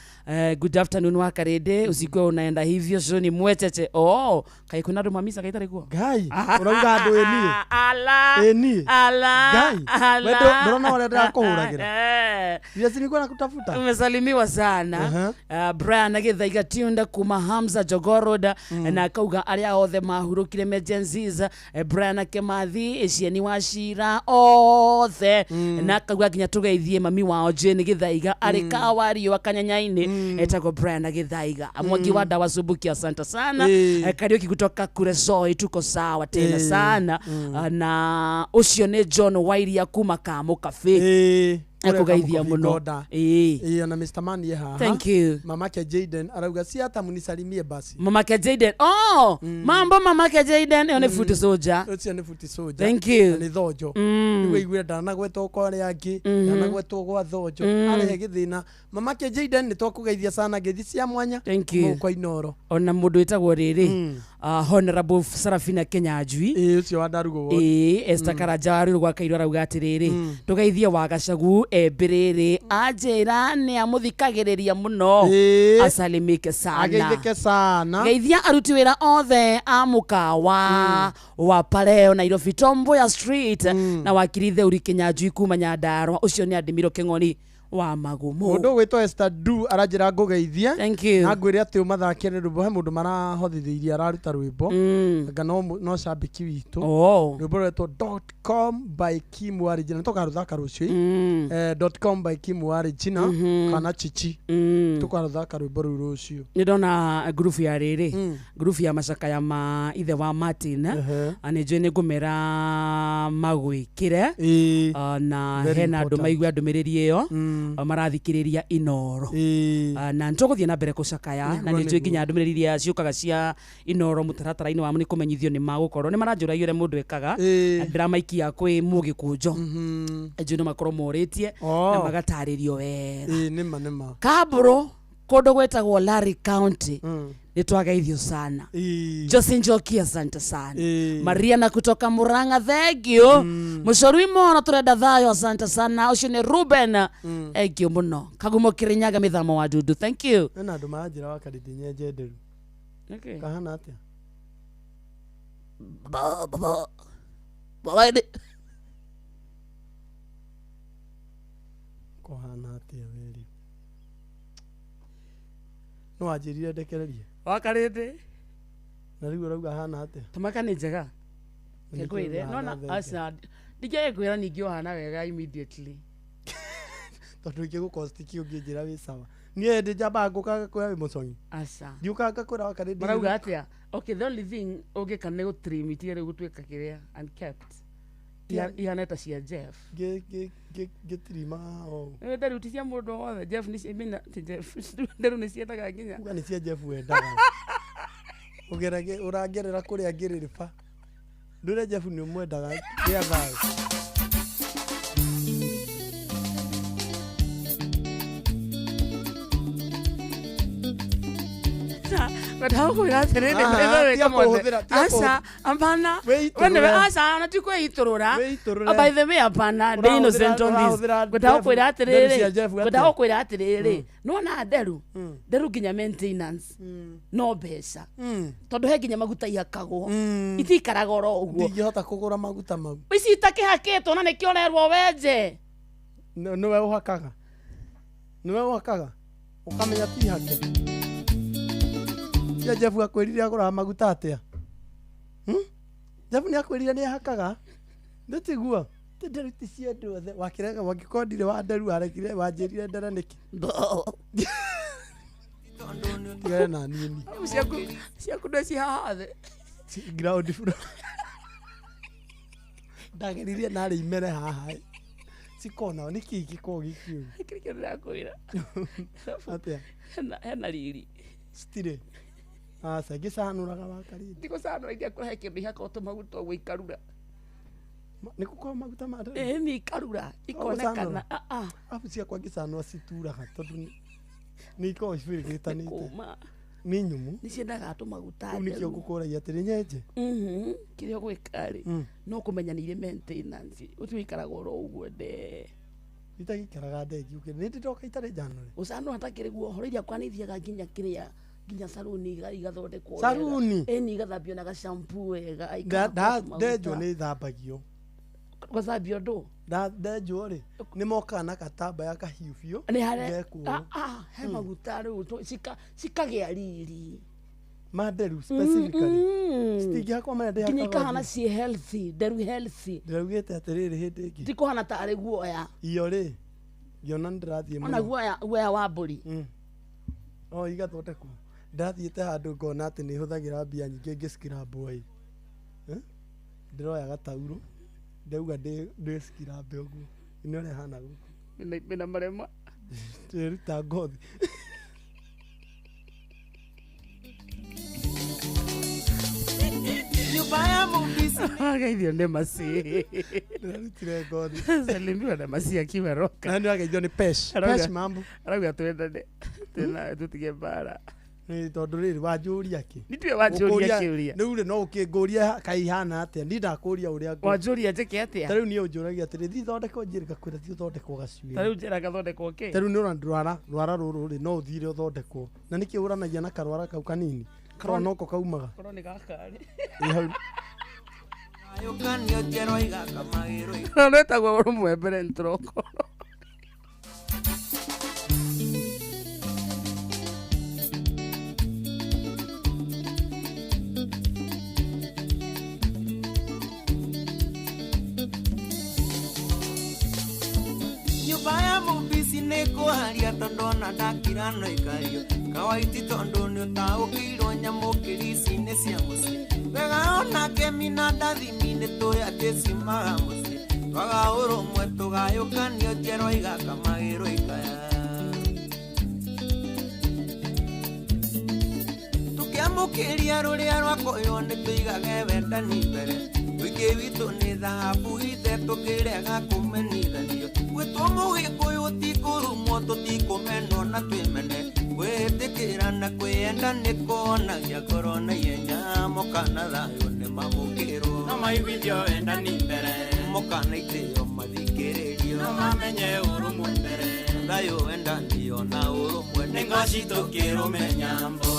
Good afternoon wa Karede, usikue unaenda hivyo sio ni mwecheche. Oh, kai kuna andũ mamisa kai kuo. Ngai, ũrauga andũ ĩniĩ. Ala. Ĩniĩ. Ala. Ngai. Ala. We ndũrona ũrĩa ndĩrakũhũragĩra. Iria nilikuwa nakutafuta. Umesalimiwa sana. Brian agĩthaiga tiunda kuma Hamza Jogoroda na akauga arĩa othe mahurũkire me Gen Zs, Brian Kemathi Cieni wa Cira othe, na akauga nginya tũgeithie mami wao Jane Gĩthaiga arĩ Kawario Kanyanyainĩ, etagwo Brian Gĩthaiga. Mwangi wa dawa Subuki, asante sana. Kariuki kutoka Kuresoi, tuko sawa tena sana. Na ũcio nĩ John Wairia kuma Kamũ Cafe. Akugeithia muno. Ĩĩ, na Mr. Man ye haha. Thank you. Mamake Jaden arauga si hata munisalimie basi. Mamake Jaden. Oh, mambo mamake Jaden ĩyo nĩ futi soja. Ũcio nĩ futi soja. Thank you. Nĩ thonjo. Nĩguo igue ndanagwetwo kwa arĩa angĩ, ndanagwetwo gwa thonjo. Arehe gĩthĩna. Mamake Jaden nĩ twakũgeithia sana ngeithi cia mwanya. Thank you. Kwa Inoro. Ona mũndũ wĩtagwo rĩrĩ Honorable Sarafina Kenyanjui. Ĩĩ, ũcio wa Ndarugo ward. Ĩĩ, Esther Karanja wa Rũrũ gwa Kairũ arauga atĩrĩrĩ, tũgeithie wa Gacagu embĩrĩrĩ anjĩra nĩ amũthikagĩrĩria mũno, asalimike sana. Ageithĩke sana. Geithia aruti wĩra othe a mũkawa wa Paleo Nairobi Tomboya Street na wakiri Theuri Kinyanjui kuma Nyandarua. Ũcio nĩ Adimiro Kĩng'ori wa Magumu. Mũndũ ũgwĩtwo Esther Du aranjĩra ngũgeithie. Thank you. Na ngwĩre atĩ ũmathakĩre rwĩmbo, he mũndũ marahothithĩirie araruta rwĩmbo. Anga no cambĩki witũ. Rwĩmbo rwetwo .com by Kim Warijina. Tũkarũthaka rũciũ. .com by Kim Warijina kana Chichi. Tũkarũthaka rwĩmbo rũu rũciũ. Nĩ ndona ngurubu ya rĩrĩ, ngurubu ya macakaya ma ithe wa Martin. Nĩ njũĩ nĩ ngũmera magwĩkĩre. Na hena andũ maigua ndũmĩrĩri ĩyo marathikĩrĩria Inoro. Na nĩtũgũthiĩ na mbere gũcakaya, na nĩ njũĩ nginya ndũmĩrĩri iria ciũkaga cia Inoro mũtaratara-inĩ wamo nĩ kũmenyithio nĩ magũkorwo nĩ maranjũragia ũrĩa mũndũ ekaga, na ndĩramaikia kwĩ Mũgĩkũnjo. Njũĩ no makorwo morĩtie na magatarĩrio wega. Nĩma nĩma. Kambũrũ kũndũ gwĩtagwo Larry County nĩ twageithio sana. Jose Njoki, asante sana. Mariana kutoka Murang'a, thank you. Mũcorwi mono tũrenda thayũ, asante sana. Ũcio nĩ Ruben, thank you mũno. Kagumo Kirinyaga mĩthamo wa Dudu, thank you. Hena andũ maranjĩra wa Karĩndĩ nyenje nderu. Kahana atĩa? Kũhana atĩa weri? No wanjĩrire ndekererie. Wa Karĩndĩ. Na rĩu ũrauga hana atĩa? Tamaka nĩ njega. Ngwĩre, nona aca ndingĩaga kwĩra ningĩ ũhana wega immediately. Tondũ ingĩgũkosti ũngĩnjĩra wĩ sawa. Niĩ ndĩ njambaga ngũkaga kwĩra wĩ mũcong'i. Aca. Ndiũkaga ngakwĩra wa Karĩndĩ. Marauga atĩa? Okay, the only thing ũngĩka nĩ gũtrim itige rĩu gũtuĩka kĩrĩa unkept. Ihana ta cia Jeff. Ngĩtirima o. Nderu ti cia mũndũ wothe. Jeff nĩ I ti Jeff. Nderu nĩ ciendaga nginya. Uga nĩ cia Jeff wendaga. Ũgerage ũrangerera kũrĩa ngĩrĩrĩba. Ndũre Jeff nĩ ũmwendaga gĩa thayũ. Aca, hapana. Wewe aca, na tikwĩitũrũra. By the way, hapana, the innocent on this. Ngwendaga gũkwĩra atĩrĩrĩ, ngwendaga gũkwĩra atĩrĩrĩ, nĩwona nderu, nderu nginya maintenance no mbeca. Tondũ he nginya maguta ihakagwo. Itikaraga oro ũguo. Ndingĩhota kũgũra maguta mau. Ici itakĩhakĩtwo na nĩkĩo ũrerwo wenje. Nĩwe ũhakaga. Nĩwe ũhakaga. Ũkamenya ti hake. Ya Jeff akwĩrire agũraga maguta atĩa? Jeff nĩ akwĩrire nĩ ahakaga? Ndĩtiguo? Ti nderu ti cia andũ othe. Wakĩrega wangĩkorwo ndirĩ wa nderu warekire wanjĩrire ndere nĩkĩ? Tigana na niĩ ni. Ciaku ndĩ ci haha thĩ. Ground floor. Ndageririe narĩ imere haha. Cikona nĩkĩ gĩkoragwo gĩ kĩũru? Kĩrĩa ndĩrakwĩra. Atĩa? Hena riri. Citirĩ. Aca ngĩcanũraga wa Karĩndĩ. Ndigũcanũra iria kũrehe kĩndũ ihakagwo tũmaguta ũguo ikarura. Nĩ gũkoragwo maguta ma nderu? Ĩĩ nĩ ikarura ikonekana. Arabu ciakwa ngĩcanũra cituraga tondũ nĩ ikoragwo cibĩrĩgĩtanĩte. Kũma. Nĩ nyũmũ. Nĩ ciendaga tũmaguta Rĩu nĩkĩo ngũkũragia atĩrĩ nyenje. Kĩrĩa ũgwĩka rĩ, no kũmenya nĩ irĩ maintenance. Ũti wĩikaraga oro ũguo ndee. Itagĩikaraga ndengi nĩ ndĩ ndoka itarĩ njanũre. Gũcanũra hatakĩrĩ guo horo iria kwa nĩithiaga nginya kĩrĩa nginya saruni igathondekwo wega. Saruni? Ĩni igathambio na gashampoo wega Nda- ikahakwo tũmaguta. Ndenjwo nĩ thambagio. Gũthambio ndũ? Ndenjwo rĩ nĩ mokaga na katambaya kahiũ biũ nĩ harĩa ngekwo. Ah, ah, he maguta rĩu cikagĩa riri. Ma nderu specifically citingĩhakwo marĩa nginya ndĩhakaga ikahana ũthiũ. ciĩ healthy, nderu healthy. Ndĩraugĩte atĩrĩrĩ hĩndĩ ĩngĩ Tikũhana tarĩ guoya. Iyo rĩ ngĩona nĩ ndĩrathiĩ Ona mũno. guoya guoya wa mbũri. O igathondekwo ndathiĩte handũ ngona atĩ nĩ hũthagĩra mbia nyingĩ ngĩcikirambwo ĩ. Eh? Ndĩroya gataurũ ndauga ndĩ cikirambe ũguo nĩ ũrĩa hana gũkũ. Mena marema. Ndĩruta ngothi. Nyũmba ya mũbisi Ageithio nĩ maci. Ndĩrarutire ngothi. Salimiwa na maci akiwa roka. Na nĩ ageithio nĩ Pesh. Pesh mambo. Arauga twendane. Tena tutige mbara. Nĩ tondũ rĩrĩ wanjũria kĩ? Nĩ wanjũria Ũkũria- kĩũria. Rĩu rĩ no ũkĩngũria kaihana atĩa? Niĩ ndakũria ũrĩa ngũ- Wanjũria njĩke atĩa? Ta rĩu niĩ ũnjũragia atĩrĩ thiĩ thondekwo njĩrĩ ngakwĩra thiĩ ũthondekwo gacuĩrĩ. Ta rĩu njĩra gathondekwo kĩ? Ta rĩu nĩ ũrona rwara rwara rũrũ rĩ no ũthire ũthondekwo na nĩkĩ ũranagia na karwara kau kanini karwara noko kaumaga. Korwo nĩ gaka rĩ. Ĩ hau. Gayũkanio njerwa igakamagĩrwo. Rwĩtagwo rũmwe mbere nĩtũroko. Nyũmba ya mũbisi nĩ kũharia tondũ ona ndakira no ikario kawaiti tondũ nĩ ũtaũkĩirwo nyamũkĩri ici nĩ cia mũciĩ wega ona kemi na ndathimi nĩ tũĩ atĩ ciumaga mũciĩ twaga ũrũmwe tũgayũkanio njerwa igakamagĩrwo ikaya. Tũkĩamũkĩria rũrĩa rwakoywo nĩ tũigage wendani mbere ũingĩ witũ nĩ thahabu ithe tũkĩrega kũmenithanio gwĩtwo mũgĩkũyũ ti kũrumwo tũtikũmenwo na twĩmene kwĩĩtĩkĩra na kwĩyenda nĩ kuonagia ngoro na ihenya mokana thayũ nĩ mamũkĩrwo No maiguithio wendani mbere mokana itĩo mathikĩrĩrio No mamenye ũrũmwe mbere thayũ wendanio na ũrũmwe nĩ ngoci tũkĩrũme nyambo.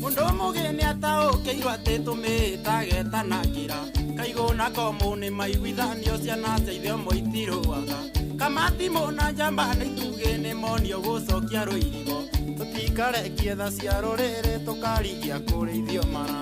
Mũndũ mũgĩ nĩ ataũkĩirwo atĩ tũmĩĩtagetanakĩra kaigũ na komũ nĩ maiguithanio ciana cia ithe ũmwe itirũaga kamatimũ na njamba nĩ itugĩ nĩ monio gũcokia rũirigo tũtikarekie tha cia rũrĩrĩ tũkarigia kũrĩithio mara.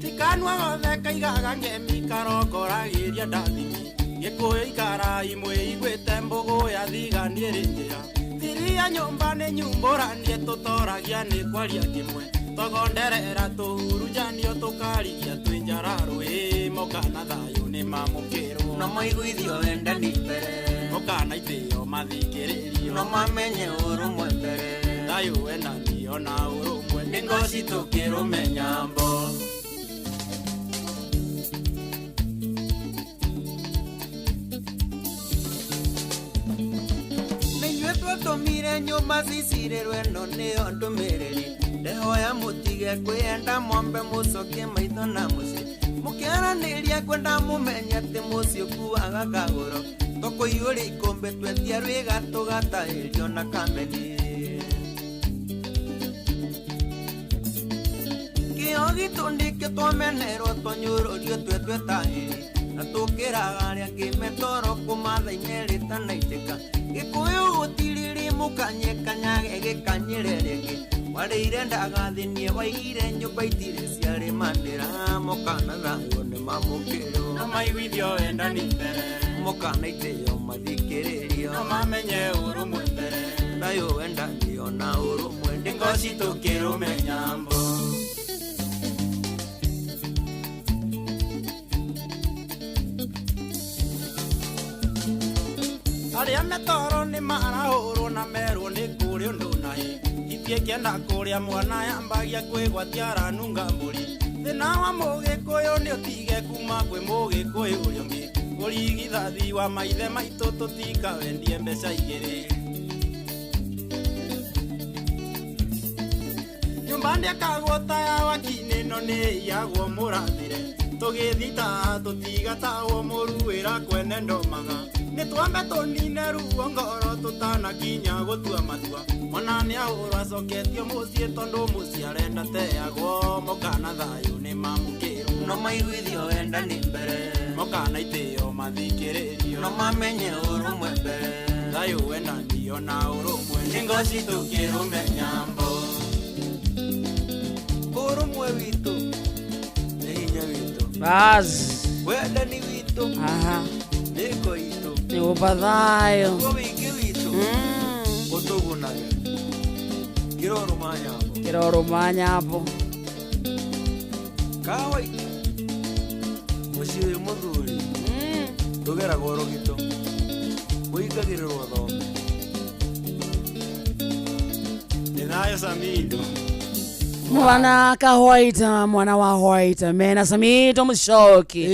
Tikanua gothe kaigaga ngemi karongoragĩria ndathimi gĩkũyũ ikara imwe iguĩte mbũgũ ya thigani ĩrĩ njĩra thiria nyũmba nĩ nyumbũranie tũtoragia nĩ kwaria kĩmwe twagonderera tũhurunjanio tũkarigia twĩ njara rũĩ mokana thayũ nĩ mamũkĩrwo no maiguithio wendani mbere mokana itĩo mathikĩrĩrio no mamenye ũrũmwe mbere thayũ wendanio na ũrũmwe nĩ ngoci tũkĩrũme nyambo. Twatũmire nyũmba cicirĩrwo ĩno nĩyo ndũmĩrĩri ndehoya mũtige kwĩyenda mwambe mũcokie maitho na mũciĩ mũkĩaranĩria kwenda mũmenye atĩ mũciĩ ũkuaga kagũro tũkũiyũria ikũmbĩ twetia rwĩga tũgatahĩrio na kameni. Kĩo gitũ nĩkĩo twamenerwo twanyũrũrio twetwetahĩri na tũkĩraga arĩa angĩ metoro kũmatha imerĩta na itĩka gĩkũyũ gũtirĩrĩ mũkanye kanyage gĩkanyĩre rĩngĩ warĩire ndagathĩnie waigire nyũmba itirĩ ciarĩmanĩra mokana thayũ nĩ mamũkĩrwo No maiguithio wendani mbere mokana itĩo mathikĩrĩrio No mamenye ũrũmwe mbere thayũ wendanio na ũrũmwe nĩ ngoci tũkĩrũme nyambo. Arĩa metoro nĩ marahũrwo na merwo nĩ kũrĩ ũndũ naĩ itiĩkĩenda kũrĩa mwana yambagia kwĩgwatia aranunga mbũri thĩna wa mũgĩkũyũ nĩ ũtige kuma kwĩ mũgĩkũyũ ũrĩa ũngĩ ũrigithathi wa maithe maitũ tũtikawendie mbeca igĩrĩ. Ndĩakagwo ta ya wakinĩ no nĩ iyagwo mũrathire. Tũgĩthita tũtigatahwo mũruĩra kwene ndomaga. Nĩ twambe tũnine ruo ngoro tũtanakinya gũtua matua. Mwana nĩ ahũrwo acoketio mũciĩ tondũ mũciĩ arenda teagwo. Mokana thayũ nĩ mamũkĩrwo. No maiguithio wendani mbere. Mokana itĩo mathikĩrĩrio. No mamenye ũrũmwe mbere. Thayũ wendanio na ũrũmwe. Nĩ ngoci tũkĩrũme nyambo. Ũrũmwe witũ nĩ hinya witũ. Bas. Wendani witũ. Aha. Nĩ ngo itũ. Nĩ gũba thayũ. Naguo wĩingĩ witũ. Ũtũgunage. Kĩrorũma nyambo. Kĩrorũma nyambo. Kawa mũciĩ wĩ mũthuri. Ndũgeragwo rũgito. Ũingagĩrĩrwo thome. Nĩ thayũ Samido. Mwana ka white, mwana wa white mena Samido Muchoki.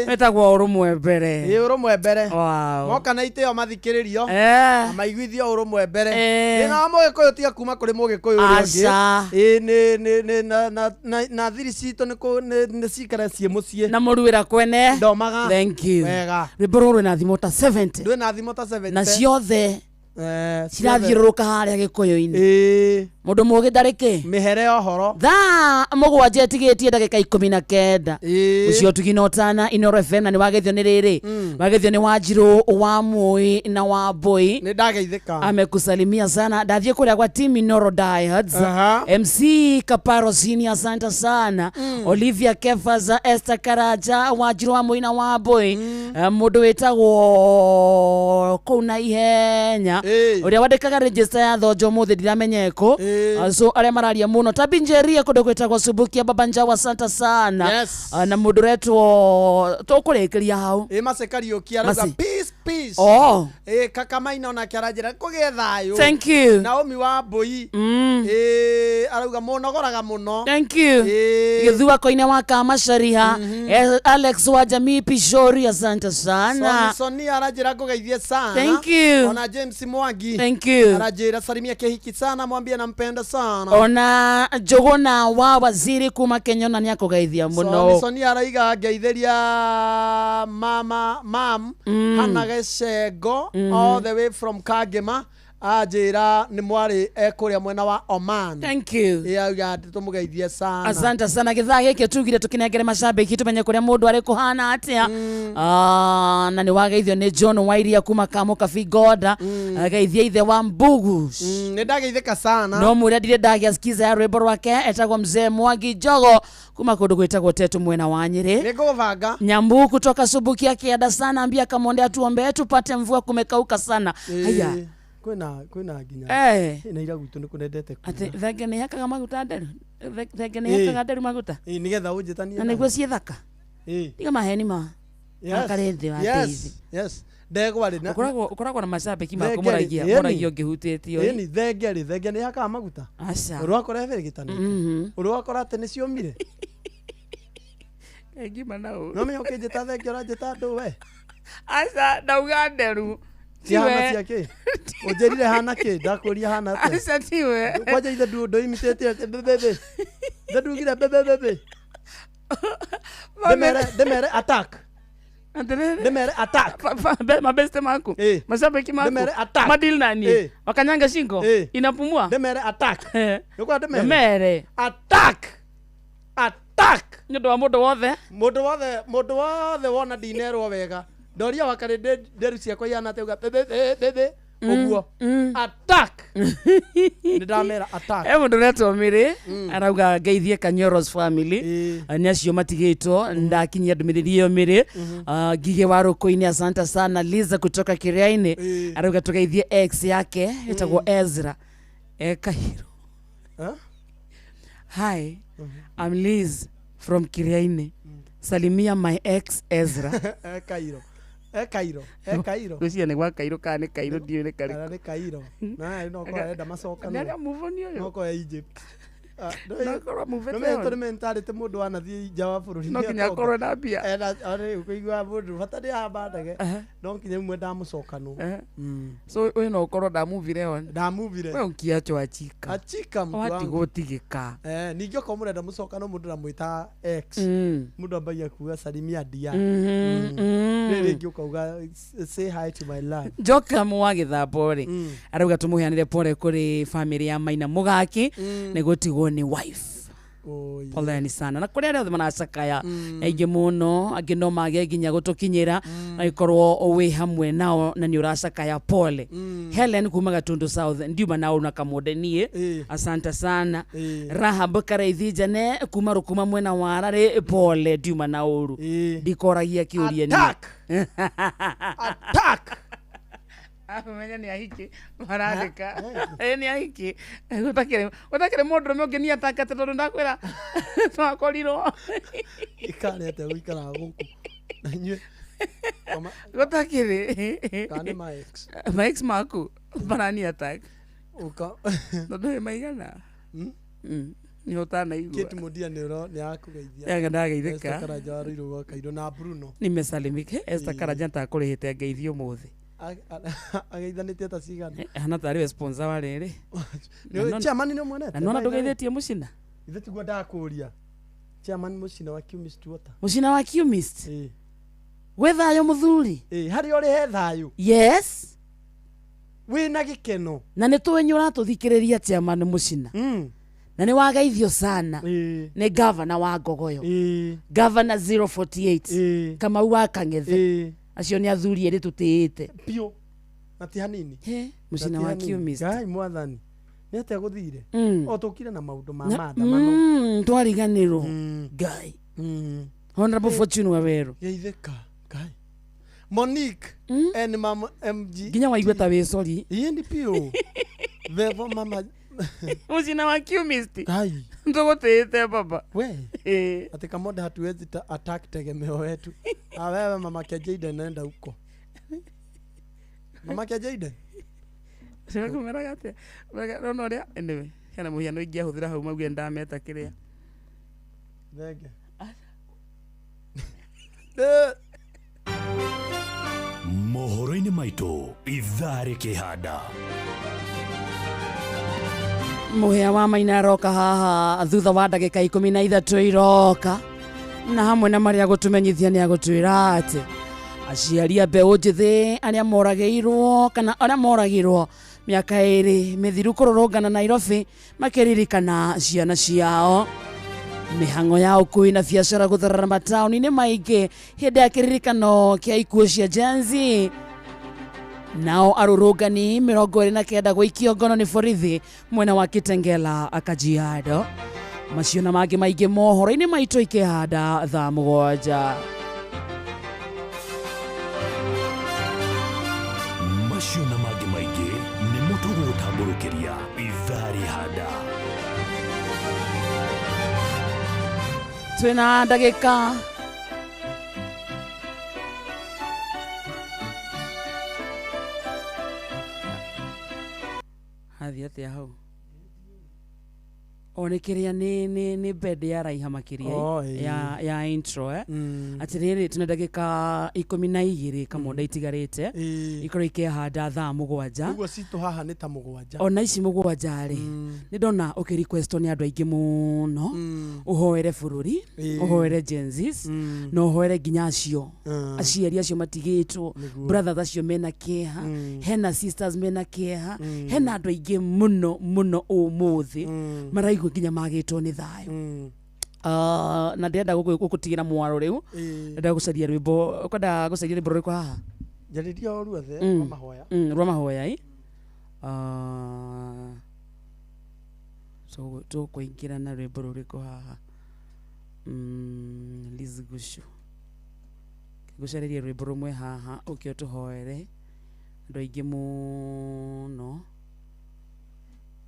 Wetagwo ũrũmwe mbere. Ĩĩ ũrũmwe mbere. Wow. Moka na itĩo mathikĩrĩrio. Na maiguithio ũrũmwe mbere. Thĩna wa mũgĩkũyũ tiga kuma kũrĩ mũgĩkũyũ ũrĩa ũngĩ. Aca. Ĩĩ nĩ na thiri citũ nĩ cikare ciĩ mũciĩ. Na mũruĩra kwene. Ndomaga. Thank you. Wega. Rwĩmbo rũrũ rwĩna thimo ta 70. Rwĩna thimo ta 70. Na ciothe cirathiũrũrũka harĩa gĩkũyũ-inĩ. Mũndũ mũgĩ ndarĩ kĩ? Mĩhere ũhoro. Thaa mũgwanja ĩtigĩtie ndagĩka 19. Ũcio tugina ũtana Inoro FM na nĩ wageithio nĩ rĩrĩ. Wageithio nĩ Wanjirũ wa Moi na wa Mbui. Nĩ ndageithĩka. Amekusalimia sana. Ndathiĩ kũrĩa gwa team Inoro Diehards. MC Kaparo Senior, asante sana. Olivia Kefaza, Esther Karaja, Wanjirũ wa Moi na wa Mbui. Mũndũ wĩtagwo kũu na ihenya. Ũrĩa wandĩkaga register ya thonjo ũmũthĩ ndiramenya ĩkũ. So arĩa mararia mũno Tabi Njeria kũndũ gwĩtagwo Subukia Baba Njawa, asante sana. Yes. Na mũndũ ũretwo tũkũrĩkĩria hau. Ĩ Mace Kariũki arauga Mace. peace peace. Oh. Ĩ Kakamaina onake aranjĩra kũgĩe thayũ. Thank you. Naomi wa Mbui. Ĩ arauga mũnogoraga mũno. Thank you. Gĩthua koine wa Kamacariha. Alex wa Jamii Pishori, asante sana. Soni Soni aranjĩra ngũgeithie sana. Thank you. Ona James Mwangi. Thank you. Aranjĩra salimia kĩhiki sana, mwambie nampenda sana. Ona Njũgũna wa waziri kuma Kenya ona nĩakũgeithia mũno. Soni Soni araiga ngeithĩria mama mam Hana Gĩcengo all the way from Kangema. Anjĩra nĩ mwarĩ ekũrĩa mwena wa Oman. Thank you. Ĩ auga atĩ tũmũgeithie sana. Asante sana. Gĩthaa gĩkĩ tugire tũkĩnengere macambĩki tũmenye kũrĩa mũndũ arĩ kũhana atĩa. Na nĩ wageithio nĩ John Wairia kuma Kamũkabi Ngoda. Geithia ithe wa Mbugu. Nĩ ndageithĩka sana. No mwĩre ndirĩ ndagĩa skiza ya rwĩmbo rwake etagwo Mzee Mwangi Njogo kuma kũndũ gwĩtagwo Tetu mwena wa Nyĩrĩ. Nĩ ngũbanga. Nyambu kutoka Subukia kĩanda sana, ambia Kamonde atuombee tupate mvua, kumekauka sana. Haya. Kwĩna nginya. Na ira gwitũ nĩ kũnendete kuura. Atĩ thenge nĩ hakaga maguta nderu. Thenge nĩ hakaga nderu maguta. Ĩ nĩgetha ũnjĩtanie. Na nĩguo ciĩ thaka. Tiga maheni ma. Makarĩ thĩ wa tĩithi. Yes. Ndegwa rĩ. Ũkoragwo na macambĩki maku mũragia mũragia ũngĩhutĩtio. Ĩni thenge rĩ, thenge nĩ hakaga maguta. Aca. Ũrĩ wakora ĩbĩrĩgĩtanĩte. Ũrĩ wakora atĩ nĩ ciũmire. Ngima na ũru. No menya ũkĩnjĩta thenge ũranjĩta andũ we. Aca ndauga nderu. Hana cia kĩ? Ũnjĩrire hana kĩ? Ndakũria hana atĩa? Aca tiwe. Kwanja ithe ndũimitĩte bebe. Ithe ndugire bebe bebe. Ndĩmere attack. Ndĩmere attack. Mabeste maku. Mashabiki maku. Ndĩmere attack. Madil nani? Wakanyanga shingo. Inapumua. Ndĩmere attack. Nĩkwa ndĩmere. Ndĩmere. Attack. Attack. Nĩ ũndũ wa mũndũ wothe. Mũndũ wothe, mũndũ wothe wona ndinerwo wega. Ndoria wakarĩ nderu ciakwa ihana atĩa uga bebe bebe ũguo. Attack. Nĩ ndamera attack. E mũndũ ũretwo Mĩrĩ arauga ngeithie Kanyoros family. Nĩ acio matigĩtwo ndakinyia ndũmĩrĩri ĩyo Mĩrĩ. Ngige wa Rũkũ-inĩ, asante sana. Liza kutoka Kiriaini arauga tũgeithie ex yake ĩtagwo Ezra e Kairo. Hi, I'm Liz from Kiriaini. Salimia my ex Ezra. E Kairo. E Kairo. E Kairo. Gwĩciria nĩ gwa Kairo kana nĩ Kairo ndiũĩ nĩ karĩkũ. Kana nĩ Kairo. Na no ko arenda macokano. Nĩ arĩa move on ũyũ. No ko e Egypt. Nakorwo muvete on. Nĩ mentarĩte mũndũ wanathiĩ nja wa bũrũri No nĩ nginya atonga. akorwo na mbia. Na ũkũigua mũndũ bata nĩ ahamba ndege no nginya imwe ndamũcokano. So we no ukorwo ndamuvire on. Ndamuvire. We ukiachwo achika. Achika mtu wangu. Watigũtigĩka. Ningĩ okorwo mũrenda mũcokano mũndũ namwĩta ex. Mũndũ ambagia kuga salimia dia. Rĩrĩ rĩngĩ ũkauga say hi to my love. Njokamu wa gĩthambo rĩ arauga tũmũheanĩre pole kũrĩ family ya Maina Mũgaki nĩ gũtigwo nĩ wife. Poleni sana na kũrĩ arĩa othe maracakaya aingĩ mũno angĩ no mage nginya gũtũkinyĩra na ikorwo wĩ hamwe nao na nĩ ũracakaya pole. Helen kuma Gatundu South ndiuma nao na kamunde niĩ asante sana. Rahab Karaithi Jane kuma Rukuma mwena wa Rarĩ pole ndiuma na ũru ndikoragia kĩũria niĩ. Attack! Attack! Amenya nĩ ahiki marandĩka nĩ ahiki gũtakĩrĩ mũndũrũme ũngĩ niĩ atakate tondũ ndakwĩra twakorirwo ikarĩ atĩa gũikaraga gũkũ na inyuĩ gũtakĩrĩ kana nĩ ma ex ma ex maku marani attack ũka tondũ wĩ maigana nĩ ũtanaigua Kate Mudia nĩ akũgeithia. Yanga ndageithĩka. Esther Karanja wa Ruiru gwa Kairũ na Bruno. Nimesalimike Esther Karanja ntakũrĩhĩte ngeithio ũmũthĩ. Ageithanĩtie ta cigana. Hana tarĩ we sponsor wa rĩrĩ. Nĩ chairman nĩ ũmuonete? Na nĩwona ndũgeithĩtie mũcina? Ithe tiguo ndakũria. Chairman mũcina wa Chemist Water. Mũcina wa Chemist? Gwĩ thayũ mũthuri? Harĩa ũrĩ he thayũ. Yes. Wĩna gĩkeno. Na nĩ tũĩ nĩ ũratũthikĩrĩria chairman mũcina. Na nĩ wageithio sana nĩ gavana wa Ngogoyo. Gavana 048 Kamau wa Kang'ethe. Acio nĩ athuri erĩ tũtĩĩte. Biũ. Na ti hanini. Mũcina wa Chemist. Ngai mwathani. Nĩ atĩa gũthire? O tũkire na maũndũ ma maandamano. Twariganĩrwo. Ngai. Honorable Fortune Waweru. Geithĩka. Ngai. Monique N mam MG. Nginya waigua ta wĩ sorry. Ĩĩ nĩ biũ. Vevo mama. Mũcina wa Chemist. Ngai. Ndũgũtĩĩte baba. We. Ati Kamonde hatuwezi attack tegemeo wetu. Ah, wewe mama ke Jaden nenda huko. Mama ke Jaden. Sinakumeraga atĩa? Nona ũrĩa anyway, hena mũhiano ingĩahũthĩra hau mauge ndameta kĩrĩa. Thenge. Mohoro-inĩ maitũ ithaa rĩkĩhanda. Mũhĩa wa Maina aroka haha thutha wa ndagĩka 13 iroka na hamwe na marĩa agũtũmenyithia nĩ agũtwĩra atĩ aciari a mbeũ njĩthĩ arĩa moragĩirwo kana arĩa moragirwo mĩaka 2 mĩthiru kũrũrũngana Nairobi makĩririkana ciana ciao. Mĩhang'o ya ũkui na biacara gũtharara mataũni-inĩ maingĩ hĩndĩ ya kĩririkano kĩa ikuũ cia Gen Z. Nao arũrũngani 29 gũikio ngono nĩ borithi mwena wa Kitengela Kajiado. Macio na mangĩ maingĩ mohoro-inĩ maitũ ikĩhanda thaa 7. Macio na mangĩ maingĩ nĩ mũtũgũtambũrũkĩria ithaa rĩhanda. Twĩna ndagĩka 4 atĩa hau o nĩ kĩrĩa nĩ bed ya raiha makĩria ya intro atĩrĩrĩ tuna ndagĩka 12 Kamonda itigarĩte ikorwo ikĩhanda thaa 7. Ũguo citũ haha nĩ ta 7. Ona ici 7 rĩ nĩ ndona ũkĩ request nĩ andũ aingĩ mũno ũhoere bũrũri ũhoere Gen Zs na ũhoere nginya acio aciari acio matigĩtwo brothers acio mena kĩeha hena sisters mena kĩeha hena andũ aingĩ mũno mũno ũmũthĩ maraigua nginya magĩtwo nĩ thayũ. Na ndĩrenda gũgũtigĩra mwaro rĩu ndĩrenda gũcaria rwĩmbo ũkwenda gũcaria rwĩmbo rũrĩkũ haha? Njarĩria o ruothe rwa mahoya. Rwa mahoya ĩ so tũkũingĩra na rwĩmbo rũrĩkũ haha? Liz Gushu gũcarĩria rwĩmbo rũmwe haha ũkĩ ũtũhoere andũ aingĩ mũno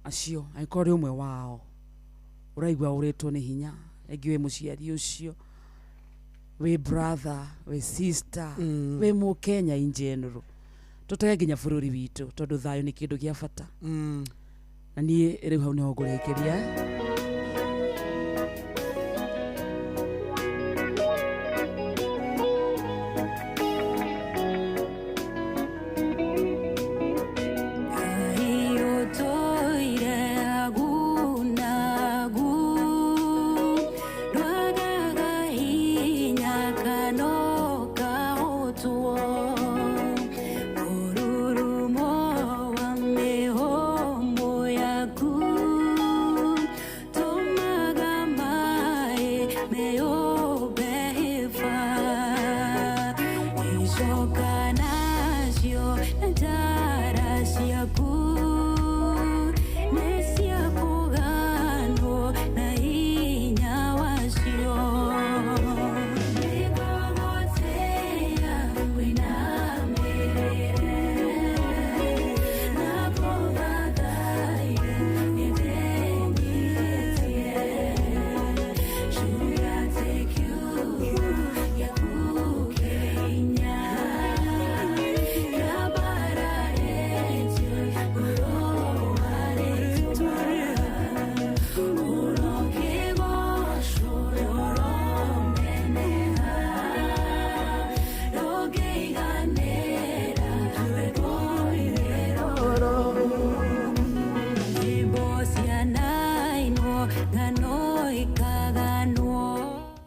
acio angĩkorwo ũrĩ ũmwe wao ũraigua ũrĩtwo nĩ hinya rĩngĩ wĩ mũciari ũcio wĩ brother wĩ sister wĩ mũkenya in general tũtege nginya bũrũri witũ tondũ thayũ nĩ kĩndũ gĩa bata. Na niĩ rĩu hau nĩho ngũrĩkĩria.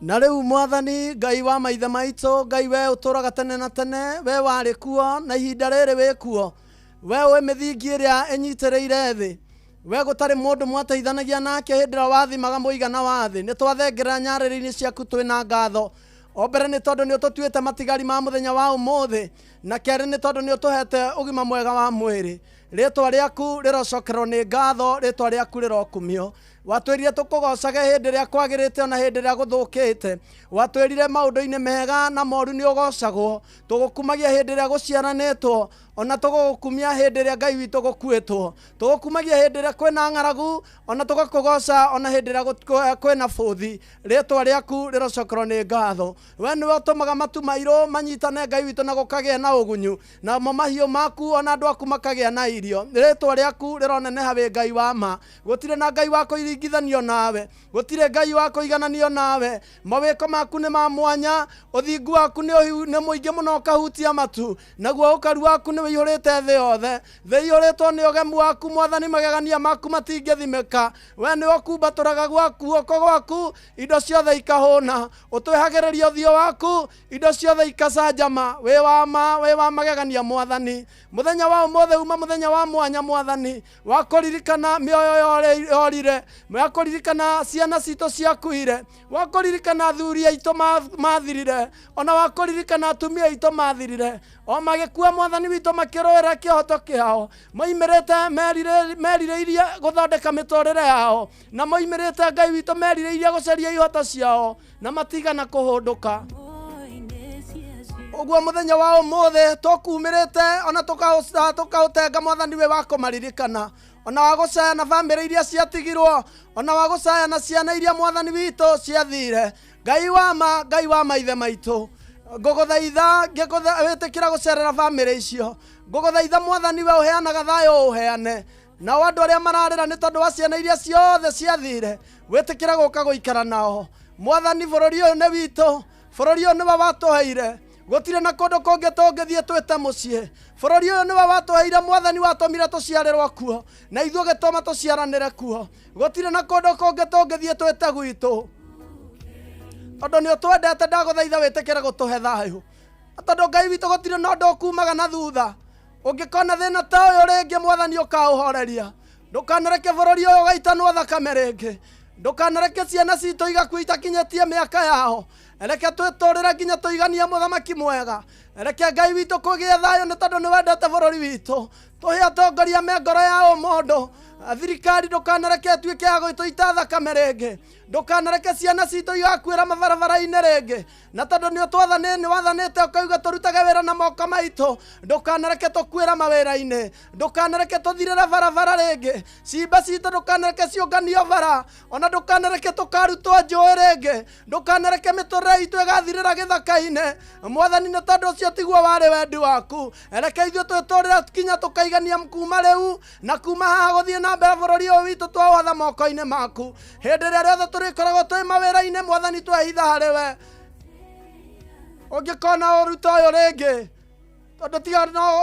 Na rĩu Mwathani Ngai wa maithe maitũ, Ngai we ũtũũraga tene na tene, we warĩ kuo na ihinda rĩrĩ wĩ kuo, we ũĩ mĩthingi ĩrĩa ĩnyitĩrĩire thĩ, we gũtarĩ mũndũ mwateithanagia nake hĩndĩ ĩrĩa wathimaga mũigana wa thĩ. Nĩ twathengerera nyarĩrĩ-inĩ ciaku twĩna ngatho. O mbere nĩ tondũ nĩ ũtũtuĩte matigari ma mũthenya wa ũmũthĩ, na kerĩ nĩ tondũ nĩ ũtũhete ũgima mwega wa mwĩrĩ. Rĩtwa rĩaku rĩrocokerwo nĩ ngatho, rĩtwa rĩaku rĩrokumio. Watwĩrire tũkũgocage hĩndĩ ĩrĩa kwagĩrĩte ona hĩndĩ ĩrĩa gũthũkĩte. Watwĩrire maũndũ-inĩ mega na moru nĩ ũgocagwo. Tũgũkumagia hĩndĩ ĩrĩa gũciaranĩtwo, ona tũgũgũkumia hĩndĩ ĩrĩa Ngai witũ gũkuĩtwo. Tũgũkumagia hĩndĩ ĩrĩa kwĩna ng'aragu, ona tũgakũgoca ona hĩndĩ ĩrĩa kwĩna bũthi. Rĩtwa rĩaku rĩrocokerwo nĩ ngatho. We nĩwe ũtũmaga matu mairũ manyitane Ngai witũ na gũkagĩa na ũgunyu, namo mahiũ maku ona andũ aku makagĩa na irio. Rĩtwa rĩaku rĩroneneha wĩ Ngai wa ma. Gũtirĩ na Ngai wa kũiringithanio nawe, gũtirĩ Ngai wa kũigananio nawe. Mawĩko maku nĩ ma mwanya, ũthingu waku nĩ mũingĩ mũno ũkahutia matu, naguo ũkaru waku nĩ ũihũrĩte thĩ yothe. Thĩ ĩihũrĩtwo nĩ ũgemu waku Mwathani, magegania maku matingĩthimĩka. We nĩwe ũkumbatũraga guoko gwaku, indo ciothe ikahũna. Ũtwĩhagĩrĩria ũthiũ waku, indo ciothe ikacanjama. Wĩ wa ma, wĩ wa magegania Mwathani. Mũthenya wa ũmũthĩ uma mũthenya wa mwanya Mwathani, wa kũririkana mĩoyo yorire, wa kũririkana ciana citũ ciakuire, wa kũririkana athuri aitũ mathirire, ona wa kũririkana atumia aitũ mathirire. O magĩkua Mwathani witũ makĩrũĩra kĩhoto kĩao, moimĩrĩte merirĩirie gũthondeka mĩtũrĩre yao, na moimĩrĩte Ngai witũ merirĩirie gũcaria ihoto ciao, na matigana kũhũndũka. Ũguo mũthenya wa ũmũthĩ tũkumĩrĩte ona tũkaũtenga Mwathani wĩ wa kũmaririkana, ona wa gũcaya na bamĩrĩ iria ciatigirwo, ona wa gũcaya na ciana iria Mwathani witũ ciathire. Ngai wa ma, Ngai wa maithe maitũ, ngũgũthaitha wĩtĩkĩra gũcerera bamĩrĩ icio. Ngũgũthaitha Mwathani we ũheanaga thayũ ũheane. Nao andũ arĩa mararĩra nĩ tondũ wa ciana iria ciothe ciathire, wĩtĩkĩra gũka gũikara nao. Mwathani, bũrũri ũyũ nĩ witũ, bũrũri ũyũ nĩwe watũheire. Gũtirĩ na kũndũ kũngĩ tũngĩthiĩ twĩte mũciĩ. Bũrũri ũyũ nĩwe watũheire Mwathani, watũmire tũciarĩrwo kuo, na ithuĩ ũgĩtũma tũciaranĩre kuo. Gũtirĩ na kũndũ kũngĩ tũngĩthiĩ twĩte gwitũ. Tondũ nĩ ũtwendete, ndagũthaitha wĩtĩkĩre gũtũhe thayũ. Tondũ Ngai witũ gũtirĩ na ũndũ ũkumaga na thutha. Ũngĩkona thĩna ta ũyũ rĩngĩ Mwathani ũkaũhoreria. Ndũkanareke bũrũri ũyũ ũgaitanwo thakame rĩngĩ. Ndũkanareke ciana citũ igakua itakinyĩtie mĩaka yao. Reke twĩtũrĩre nginya tũiganie mũthamaki mwega. Reke Ngai witũ kũgĩe thayũ nĩ tondũ nĩ wendete bũrũri witũ. Tũhe atongoria me ngoro ya ũmũndũ. Thirikari ndũkanareke ĩtuĩke ya gũtũita thakame rĩngĩ. Ndũkanareke ciana citũ igakuĩra mabarabara-inĩ rĩngĩ. Na tondũ nĩ ũtwathanĩte, nĩ wathanĩte ũkauga tũrutage wĩra na moko maitũ, ndũkanareke tũkuĩre mawĩra-inĩ. Ndũkanareke tũthirĩre barabara rĩngĩ. Cimba citũ ndũkanareke ciũnganio bara, ona ndũkanareke tũkarutwo njũĩ rĩngĩ. Ndũkanareke mĩtũrĩre itũ ĩgathirĩra gĩthaka-inĩ. Mwathani, nĩ tondũ ũcio tiguo warĩ wendi waku. Reke ithuĩ twĩtũrĩre nginya tũkaigania kuma rĩu na kuma haha gũthiĩ na mbere bũrũri ũyũ witũ twaũhatha moko-inĩ maku. Hĩndĩ ĩrĩa rĩothe tũrĩkoragwo twĩ mawĩra-inĩ Mwathani, twehitha harĩ we. Ũngĩkona ũru ta ũyũ rĩngĩ, tondũ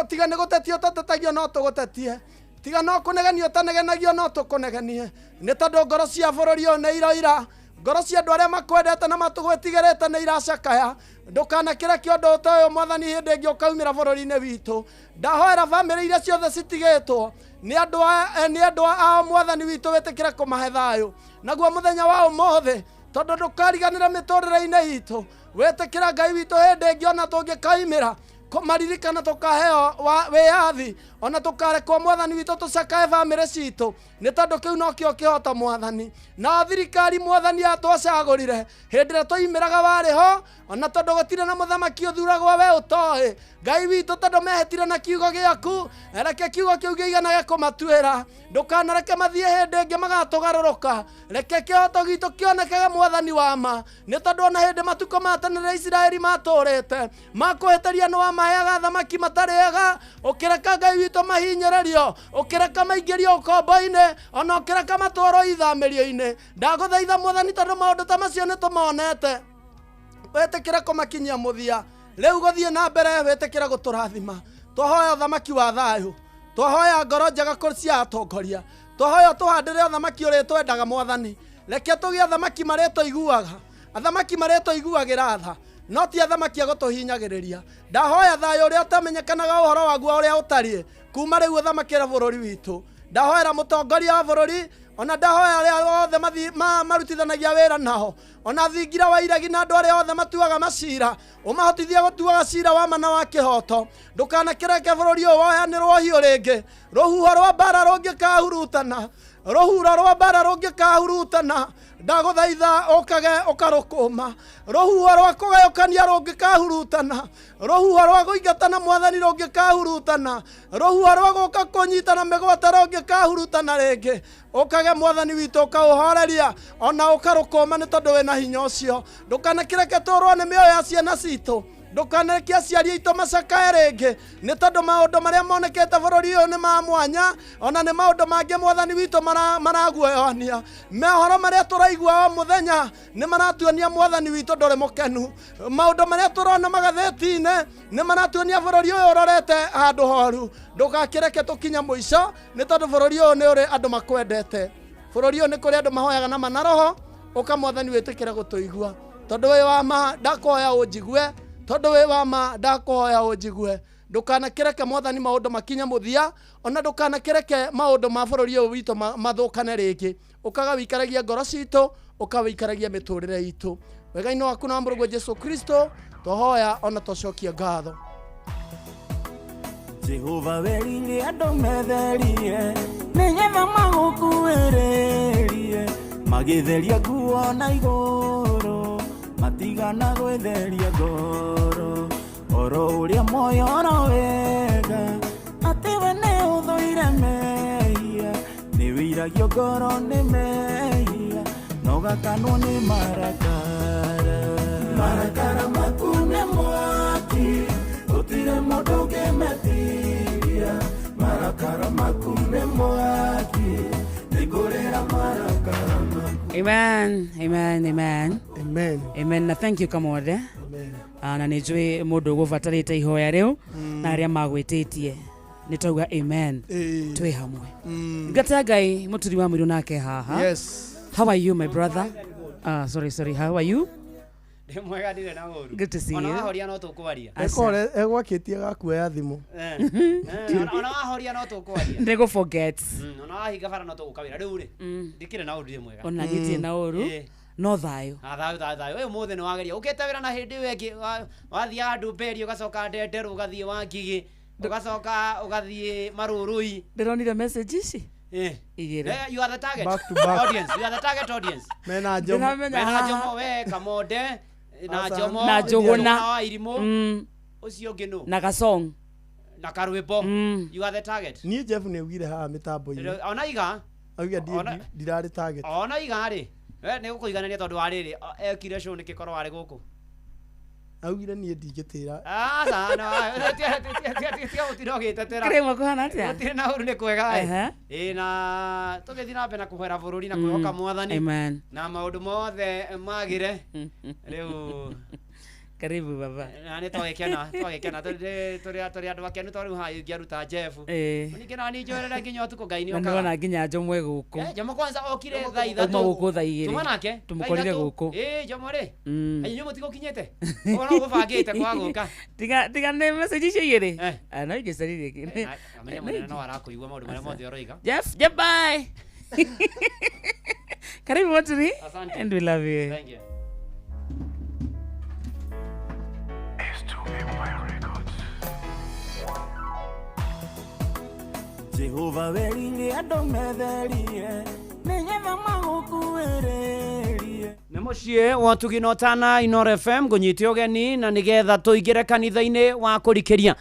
tiga nĩ gũtetio tũtetagio no tũgũtetie, tiga no kũnegenio ũtanegenagio no tũkũnegenie. Nĩ tondũ ngoro cia bũrũri ũyũ nĩ iroira, ngoro cia andũ arĩa makwendete na matũgwĩtigĩrĩte nĩ iracakaya. Ndũkanakĩreke ũndũ ta ũyũ Mwathani hĩndĩ ĩngĩ ũkaumĩra bũrũri-inĩ witũ. Ndahoera bamĩrĩ iria ciothe citigĩtwo nĩ andũ ao Mwathani witũ wĩtĩkĩre kũmahe thayũ. Naguo mũthenya wa ũmũthĩ, tondũ ndũkariganĩra mĩtũrĩre-inĩ itũ, wĩtĩkĩra Ngai witũ hĩndĩ ĩngĩ ona tũngĩkaimĩra kũmaririkana tũkaheo wĩyathi, ona tũkarekwo Mwathani witũ tũcakae bamĩrĩ citũ, nĩ tondũ kĩu nokĩo kĩhoto Mwathani. Na thirikari Mwathani atwacagũrire hĩndĩ ĩrĩa tũimĩraga warĩ ho, ona tondũ gũtirĩ na mũthamaki ũthuragwo we ũtoĩ. Ngai witũ, tondũ mehĩtire na kiugo gĩaku, reke kiugo kĩu kĩiganage kũmatuĩra. Ndũkanareke mathiĩ hĩndĩ ĩngĩ magatũgarũrũka. Reke kĩhoto gitũ kĩonekage Mwathani wa ma, nĩ tondũ ona hĩndĩ matukũ ma tene rĩrĩa Isiraeli matũrĩte makũhĩtĩria nĩ wamaheaga thamaki matarĩ ega, ũkĩreka Ngai witũ mahinyĩrĩrio, ũkĩreka maingĩrio ũkombo-inĩ, ona ũkĩreka matwarwo ithamĩrio-inĩ. Ndagũthaitha Mwathani, tondũ maũndũ ta macio nĩ tũmonete, wĩtĩkĩre kũmakinyia mũthia. Rĩu gũthiĩ na mbere wĩtĩkĩre gũtũrathima. Twahoya ũthamaki wa thayũ, twahoya ngoro njega cia atongoria, twahoya ũtũhandĩre ũthamaki ũrĩa twendaga Mwathani. Reke tũgĩe athamaki marĩa tũiguaga, Athamaki marĩtũiguagĩra tha, no ti athamaki a gũtũhinyagĩrĩria. Ndahoya thayũ ũrĩa ũtamenyekanaga ũhoro waguo ũrĩa ũtariĩ kuma rĩu ũthamakĩre bũrũri witũ. Ndahoera mũtongoria wa bũrũri, ona ndahoya arĩa othe marutithanagia wĩra nao, ona thingira wa iregi na andũ arĩa othe matuaga macira, ũmahotithie gũtuaga cira wa ma na wa kĩhoto. Ndũkanakĩreke bũrũri ũyũ woyanĩrwo hiũ rĩngĩ. Rũhuho rwa mbara rũngĩkahurutana, rũhuho rwa mbara rũngĩkahurutana, ndagũthaitha ũkage ũkarũkũma. Rũhuho rwa kũgayũkania rũngĩkahurutana, rũhuho rwa kũingatana mwathani rũngĩkahurutana, rũhuho rwa gũka kũnyitana mĩgwate rũngĩkahurutana rĩngĩ, ũkage mwathani witũ ũkaũhoreria ona ũkarũkũma nĩ tondũ wĩna hinya ũcio. Ndũkanakĩreke tũrwo nĩ mĩoyo ya ciana citũ. Ndũkanareke aciari aitũ macakae rĩngĩ nĩ tondũ maũndũ marĩa monekete bũrũri ũyũ nĩ ma mwanya, ona nĩ maũndũ mangĩ mwathani witũ maraguoyohania. Mohoro marĩa tũraigua o mũthenya nĩ maratuonia mwathani witũ ndũrĩ mũkenu. Maũndũ marĩa tũrona magathĩti-inĩ nĩ maratuonia bũrũri ũyũ ũrorete handũ horu. Ndũgakĩreke tũkinye mũico nĩ tondũ bũrũri ũyũ nĩ ũrĩ andũ makwendete. Bũrũri ũyũ nĩ kũrĩ andũ mahoyaga na ma na roho. Ũka mwathani wĩtĩkĩre gũtũigua, tondũ wĩ wa ma ndakũhoya ũnjigue, tondũ wĩ wa ma ndakũhoya ũnjigue. Ndũkanakĩreke mwathani maũndũ makinye mũthia, ona ndũkanakĩreke maũndũ ma bũrũri ũyũ witũ mathũkane rĩngĩ. Ũkaga wĩikaragia ngoro citũ, ũka wĩikaragia mĩtũrĩre itũ. Wega-inĩ waku na mũrũguo Jesu Kristo tũhoya ona tũcokie ngatho. Jehova werire andũ metherie nĩgetha magũkuĩrĩrie, magĩtheria nguo na igũrũ, matigana gwĩtheria ngoro. Oro ũrĩa moyoro wega atĩ we nĩ ũthũire mehia, nĩ wĩiragio ngoro nĩ mehia, na ũgakanwo nĩ marakara. Marakara maku nĩ mwaki, gũtirĩ mũndũ ũngĩmetiria. Marakara maku nĩ mwaki, nĩngũrĩra marakara maku. Amen, amen, amen. Amen. Amen. Na thank you Kamode. Amen. Na nĩ njũĩ mũndũ ũgũbatarĩte ihoya rĩu na arĩa magwĩtĩtie nĩ twauga amen. Twĩ hamwe. Ngata Ngai mũturi wa mũirũ nake haha. Yes. How are you my brother? Sorry, how are you? Ndĩ mwega ndirĩ na ũru. Good to see Ona you. wahoria no tũkwaria. Ekore egwakĩtie gakuoya thimũ. Ona wahoria no tũkwaria. Ndĩgũ forget. Ona wahinga bara no tũgũka wĩra rĩu rĩ. Ndikĩrĩ na ũru ndĩ mwega. Ona niĩ na ũru. No thayũ. Thayũ thayũ thayũ. Ũyũ mũthĩ nĩ wageria. Ũkĩte wĩra na hĩndĩ ĩyo ĩngĩ wathiaga Ndumberi ũgacoka Ndenderũ ũgathiĩ Wangigĩ ũgacoka ũgathiĩ Marũrũi. Ndĩronire message ici. Igĩrĩ. You are the target Back to back. audience. You are the target audience. Mena Njomo. Ndĩramenya Mena haha. Njomo we Kamonde na Njomo Na Njũgũna. wa Irimũ. Ũcio ũngĩ nũ? Na gasong. Na karwĩmbo. You are the target. Niĩ Jeff nĩ augire haha mĩtambo-inĩ. Ona iga. Auga ndirarĩ target. Ona iga rĩ. We nĩ gũkũiganania tondũ wa rĩrĩ ekire show nĩkĩ korwo warĩ gũkũ. Augire niĩ ndingĩtĩra. Aca no tiga gũtinda ũgĩtetera. Kĩrĩmwe kũhana atĩa? Gũtirĩ na ũru nĩ kwega Ehe. ĩ. Ĩ na tũgĩthiĩ na mbere na kũhoera bũrũri na kwĩhoka mwathani. Amen. Na maũndũ mothe magĩre. Rĩu Karibu baba. Na nĩ twagĩkena, twagĩkena tũrĩ andũ akenu tondũ rĩu haha ingĩaruta Jeff. Ningĩ na niĩ njoerere nginya ũtukũ Ngai nĩ Na okaga. nĩwona nginya Njomo e gũkũ. Njomo kwanza okire thaa ithatũ. Auma gũkũ thaa igĩrĩ. Tuma nake. Tũmũkorire gũkũ. Njomo rĩ. Inyuĩ mũtigũkinyĩte. Ũguo no ũgũbangĩte kwaga gũka. Tiga nĩ message icio igĩrĩ. No ingĩcaririe kĩ. Amenya mũnene no arakũigua maũndũ marĩa mothe ũroiga. Jeff, Jeff bye. Karibu Moturi. Asante. And we love you. Thank you. Jehova werire andũ metherie nĩgetha magũkuĩrĩrie. Nĩ mũciĩ wa Ũtugi na Ũtana Inooro FM ngũnyite ũgeni na nĩgetha tũingĩre kanitha-inĩ wa kũrikĩria.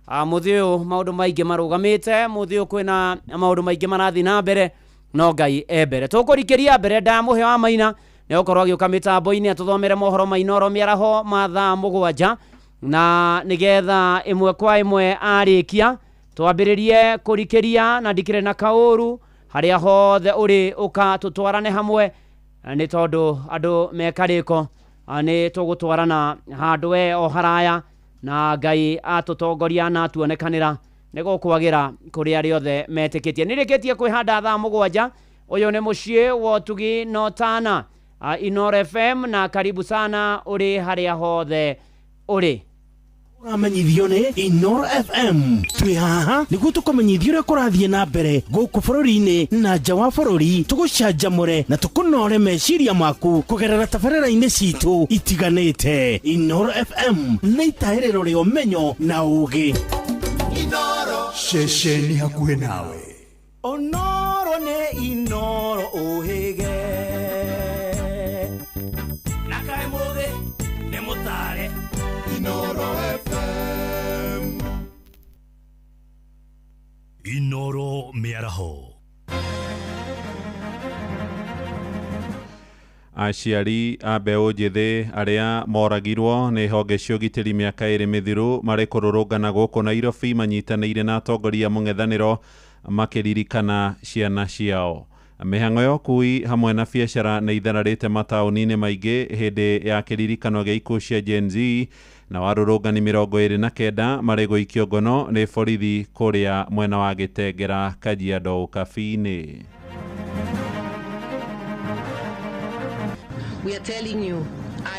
Mũthĩ ũyũ maũndũ maingĩ marũgamĩte, mũthĩ ũyũ kwĩna maũndũ maingĩ marathiĩ na mbere, no Ngai e mbere. Tũkũrikĩria mbere ndamũhe wa Maina nĩ gũkorwo agĩũka mĩtambo-inĩ atũthomere mohoro ma Inooro mĩaraho ma thaa 7 na nĩgetha ĩmwe kwa ĩmwe arĩkia twambĩrĩrie kũrikĩria na ndikĩrĩ na kaũru harĩa hothe ũrĩ ũka tũtwarane hamwe nĩ tondũ andũ mekarĩko nĩ tũgũtwarana handũ we o haraya na Ngai atũtongoria na atuonekanĩra nĩ gũkwagĩra kũrĩ arĩa othe metĩkĩtie. Nĩrĩkĩtie kwĩhanda thaa 7. Ũyũ nĩ mũciĩ wa Ũtugi na Ũtana. Inoro FM na karibu sana ũrĩ harĩa hothe ũrĩ. Ũramenyithio nĩ Inoro FM. Twĩ haha nĩguo tũkũmenyithia ũrĩa kũrathiĩ na mbere gũkũ bũrũri-inĩ na nja wa bũrũri, tũgũcanjamũre na tũkũnore meciria maku kũgerera tabarĩra-inĩ citũ itiganĩte. Inoro FM nĩ itahĩrĩro rĩa ũmenyo na ũũgĩ. Ceceni hakuhĩ nawe. Onoro nĩ Inoro ũhĩge. Na kaĩ mũthĩ nĩ mũtare. Inoro FM. Inoro mĩaraho. Aciari a mbeũ njĩthĩ arĩa moragirwo nĩ honge cia ũgitĩri mĩaka 2 mĩthiru marĩ kũrũrũngana gũkũ Nairobi manyitanĩire na atongoria mũng'ethanĩro makĩririkana ciana ciao. Mĩhang'o ya ũkui hamwe na biacara nĩ ithararĩte mataũni-inĩ maingĩ hĩndĩ ya kĩririkano gĩa ikuũ cia Gen Z na warũrũngani 29 marĩ gũikio ngono nĩ borithi kũrĩa mwena wa Gĩtengera, Kajiado, Ũkabi-inĩ. We are telling you,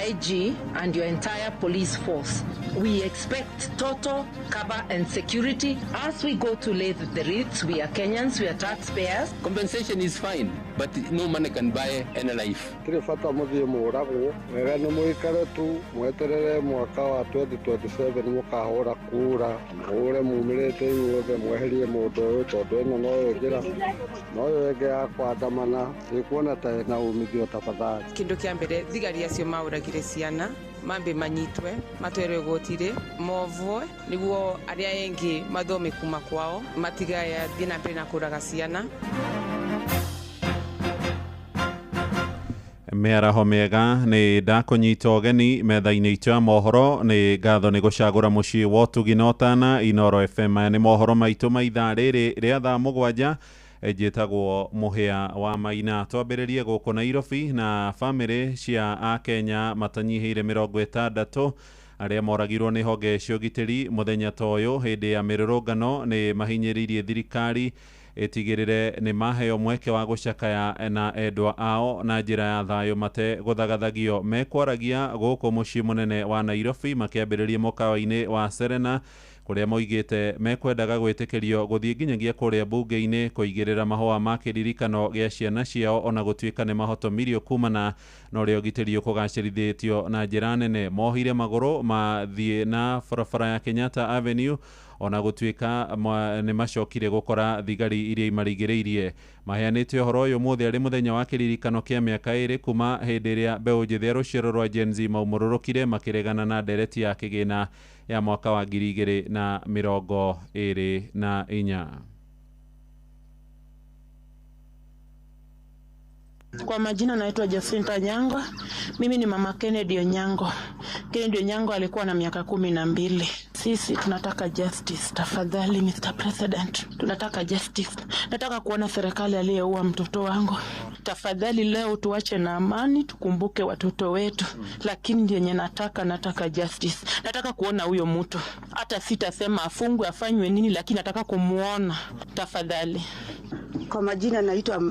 IG and your entire police force, we expect total cover and security as we go to lay the wreaths. We are Kenyans, we are taxpayers. Compensation is fine, but no money can buy any life. Hatirĩ bata mũthiĩ mũũragwo, wega nĩ mũikare tu mweterere mwaka wa 2027 mũkahũra kura, mũhũre mumĩrĩte inyuothe mweherie mũndũ ũyũ tondũ ĩno noyo njĩra noyo ĩngĩ ya kwandamana ĩkuona ta ĩna umithio tafadhali. Kĩndũ kĩa mbere thigari acio maũragire ciana mambe manyitwe matwerwe igoti-rĩ movwe nĩguo arĩa engĩ mathome kuma kwao matigathiĩ na mbere na kũraga ciana. Mĩaraho mĩega nĩ ndakũnyita ũgeni metha-inĩ itũ ya mohoro nĩ ngatho nĩ gũcagũra mũciĩ wa ũtugi na ũtana Inoro FM. Maya nĩ mohoro maitũ ma ithaa rĩrĩ rĩa thaa 7. Njĩtagwo Mũhĩa wa Maina. Twambĩrĩrie gũkũ Nairobi na bamĩrĩ cia Akenya matanyihĩire 60 arĩa moragirwo nĩ honge cia ũgitĩri mũthenya ta ũyũ hĩndĩ ya mĩrũrũngano nĩ mahinyĩrĩirie thirikari ĩtigĩrĩre nĩ maheo mweke wa gũcakaya na endwa ao na njĩra ya thayũ mategũthagathagio. Mekwaragia gũkũ mũciĩ mũnene wa Nairobi makĩambĩrĩria mũkawa-inĩ wa Serena kũrĩa moigĩte mekwendaga gwĩtĩkĩrio gũthiĩ nginyagia kũrĩa mbunge-inĩ kũigĩrĩra mahũa ma kĩririkano gĩa ciana ciao ona gũtuĩka nĩ mahotomirio kumana na ũrĩa ũgitĩri ũkũgacĩrithĩtio na njĩra nene. Mohire magũrũ mathiĩ na barabara ya Kenyatta Avenue ona gũtuĩka nĩ macokire gũkora thigari iria imarigĩrĩirie. Maheanĩte ũhoro ũyũ ũmũthĩ arĩ mũthenya wa kĩririkano kĩa mĩaka 2 kuma hĩndĩ ĩrĩa mbeũ njĩthĩ a rũciaro rwa Gen Z maumũrũrũkire makĩregana na ndereti ya kĩgĩna ya mwaka wa 2024. Kwa majina naitwa Jacinta Nyango. Mimi ni mama Kennedy Onyango. Kennedy Onyango alikuwa na miaka 12. Sisi tunataka justice. Tafadhali Mr. President, tunataka justice. Nataka kuona serikali aliyeua mtoto wangu. Tafadhali leo tuache na amani, tukumbuke watoto wetu. Lakini yenye nataka justice. Nataka kuona huyo mtu. Hata sitasema afungwe afanywe nini, lakini nataka kumuona. Tafadhali. Kwa majina naitwa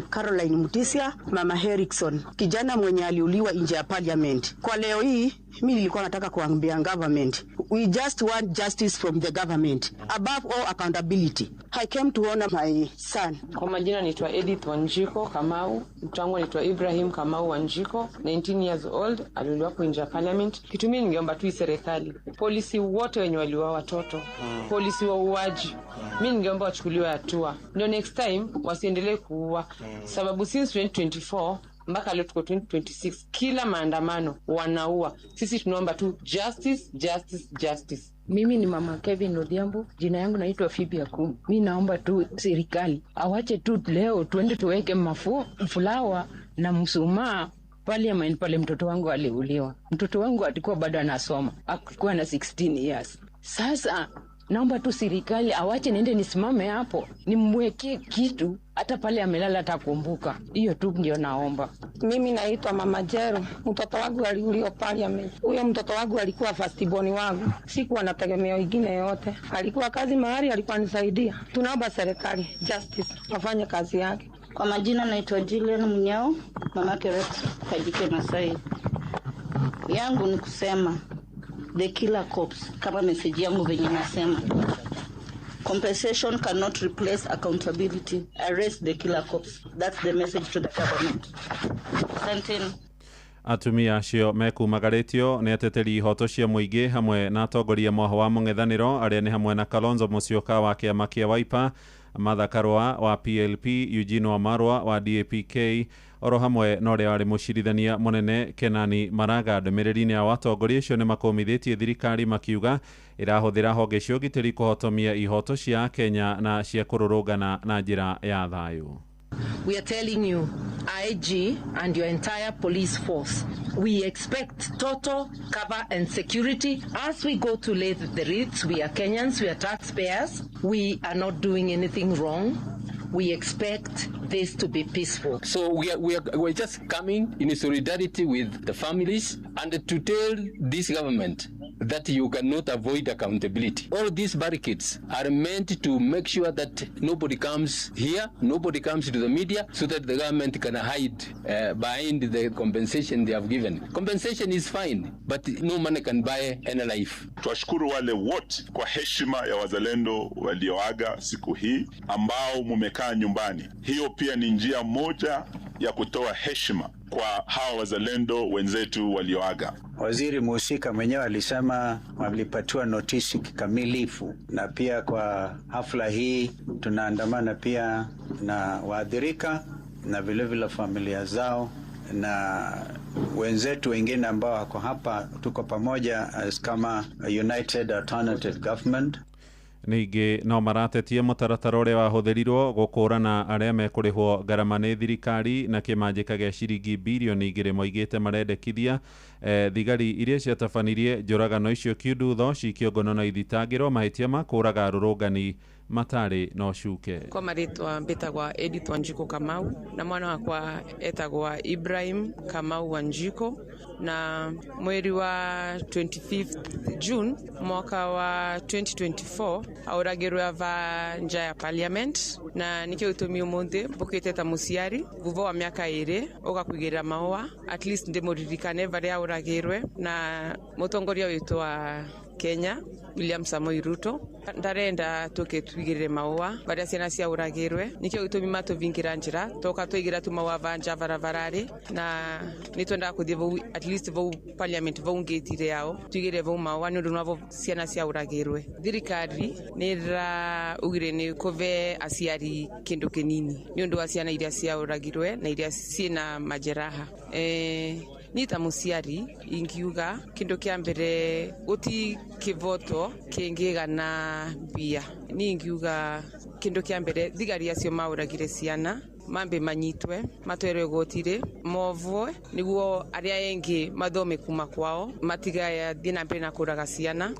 Caroline Mutisia, Mama Erickson, kijana mwenye aliuliwa nje ya parliament. Kwa leo hii mimi nilikuwa nataka kuambia government, we just want justice from the government, above all accountability. I came to honor my son. Kwa majina naitwa Edith Wanjiko Kamau, mtoto wangu anaitwa Ibrahim Kamau Wanjiko, 19 years old, aliuliwa hapo nje ya parliament. Kitu mimi ningeomba tu serikali, polisi wote wenye waliuawa watoto, polisi wa uuaji, mimi ningeomba wachukuliwe hatua. Ndio next time wasiendelee kuua, sababu since 2024 mpaka leo tuko 2026, kila maandamano wanaua. Sisi tunaomba tu justice, justice, justice. Mimi ni Mama Kevin Odhiambo, jina yangu naitwa Phoebe Akumu. Mimi naomba tu serikali awache tu leo tuende tuweke fulawa na msumaa parliament pale mtoto wangu aliuliwa. Mtoto wangu alikuwa bado anasoma, alikuwa na 16 years. Sasa naomba tu serikali awache niende nisimame hapo, nimwekee kitu hata pale amelala atakumbuka. Hiyo tu ndio naomba. Mimi naitwa Mama Jero. Mtoto wangu aliuliwa parliament. Huyo mtoto wangu alikuwa first born wangu. Sikuwa na tegemeo ingine yote. Alikuwa kazi mahali, alikuwa anisaidia. Tunaomba serikali justice wafanye kazi yake. Kwa majina naitwa Julian Munyao, mamake Rex Kajike Masai. Yangu ni kusema the killer cops, kama meseji yangu venye nasema, compensation cannot replace accountability. Arrest the killer cops. That's the message to the government. Asanteni. Atumia acio mekumagarĩtio nĩ ateteri ihoto cia mũingĩ hamwe na atongoria mwaho wa mũng'ethanĩro arĩa nĩ hamwe na Kalonzo Musyoka wa kĩama kĩa Wiper, Martha Karua wa PLP, Eugene Wamalwa wa DAPK oro hamwe na ũrĩa warĩ mũcirithania mũnene Kenani Maraga. Ndũmĩrĩri-inĩ ya atongoria acio nĩ makũmithĩtie thirikari makiuga ĩrahũthĩra honge cia ũgitĩri kũhotomia ihoto cia Kenya na cia kũrũrũngana na njĩra ya thayũ. We are telling you, IG and your entire police force, we expect total cover and security as we go to lay the wreaths. We are Kenyans, we are taxpayers. We are not doing anything wrong. We expect this to be peaceful. So we're just coming in solidarity with the families and to tell this government that you cannot avoid accountability. All these barricades are meant to make sure that nobody comes here, nobody comes to the media, so that the government can hide behind the compensation they have given. Compensation is fine, but no money can buy any life. Twashukuru wale wote kwa heshima ya wazalendo walioaga siku hii ambao mumekaa nyumbani. Hiyo pia ni njia moja ya kutoa heshima kwa hawa wazalendo wenzetu walioaga. Waziri muhusika mwenyewe alisema walipatiwa notisi kikamilifu, na pia kwa hafla hii tunaandamana pia na waathirika na vilevile familia zao na wenzetu wengine ambao wako hapa. Tuko pamoja as kama United Alternative Government. Ningĩ no maratetie mũtaratara ũrĩa wahũthĩrirwo gũkũrana arĩa mekũrĩhwo ngarama nĩ thirikari na kĩmanjĩka gĩa ciringi birioni 2 moigĩte marendekithia thigari iria ciatabanirie njũragano icio kiundutho cikio ngono na ithitangĩrwo mahĩtia ma kũũraga arũrũngani matarĩ na ũcuke. Kwa marĩtwa mbĩtagwa Edith Wanjiko Kamau na mwana wakwa etagwa Ibrahim Kamau Wanjiko, na mweri wa 25th June mwaka wa 2024 auragirwe ava nja ya parliament, na nikio gĩtũmi ũmũthĩ mbũkĩte ta mũciari thutha wa mĩaka 2 ũgakuigĩrĩra mahũa at least ndĩmũririkane varĩa auragirwe na mũtongoria witũ wa Kenya William Samoei Ruto ndarenda tuke tuigirire maua baria ciana ciauragirwe nikio gitumi matuvingira njira toka tuigira tu maua vanja barabarari na nitwendaga kuthie vau at least vau parliament vau ngetire yao tuigire vau maua ni undu navo ciana ciauragirwe. Thirikari nira ugire ni kuve aciari kindu kinini ni undu wa ciana iria ciauragirwe na iria ciina majeraha. Ni ta muciari ingiuga kindu kia mbere guti kivoto kingigana mbia ni ingiuga kindu kia mbere thigari acio mauragire ciana mambe manyitwe matwerwe gotire movwe niguo aria engi mathome kuma kwao matigaya thie na mbere na kuraga ciana.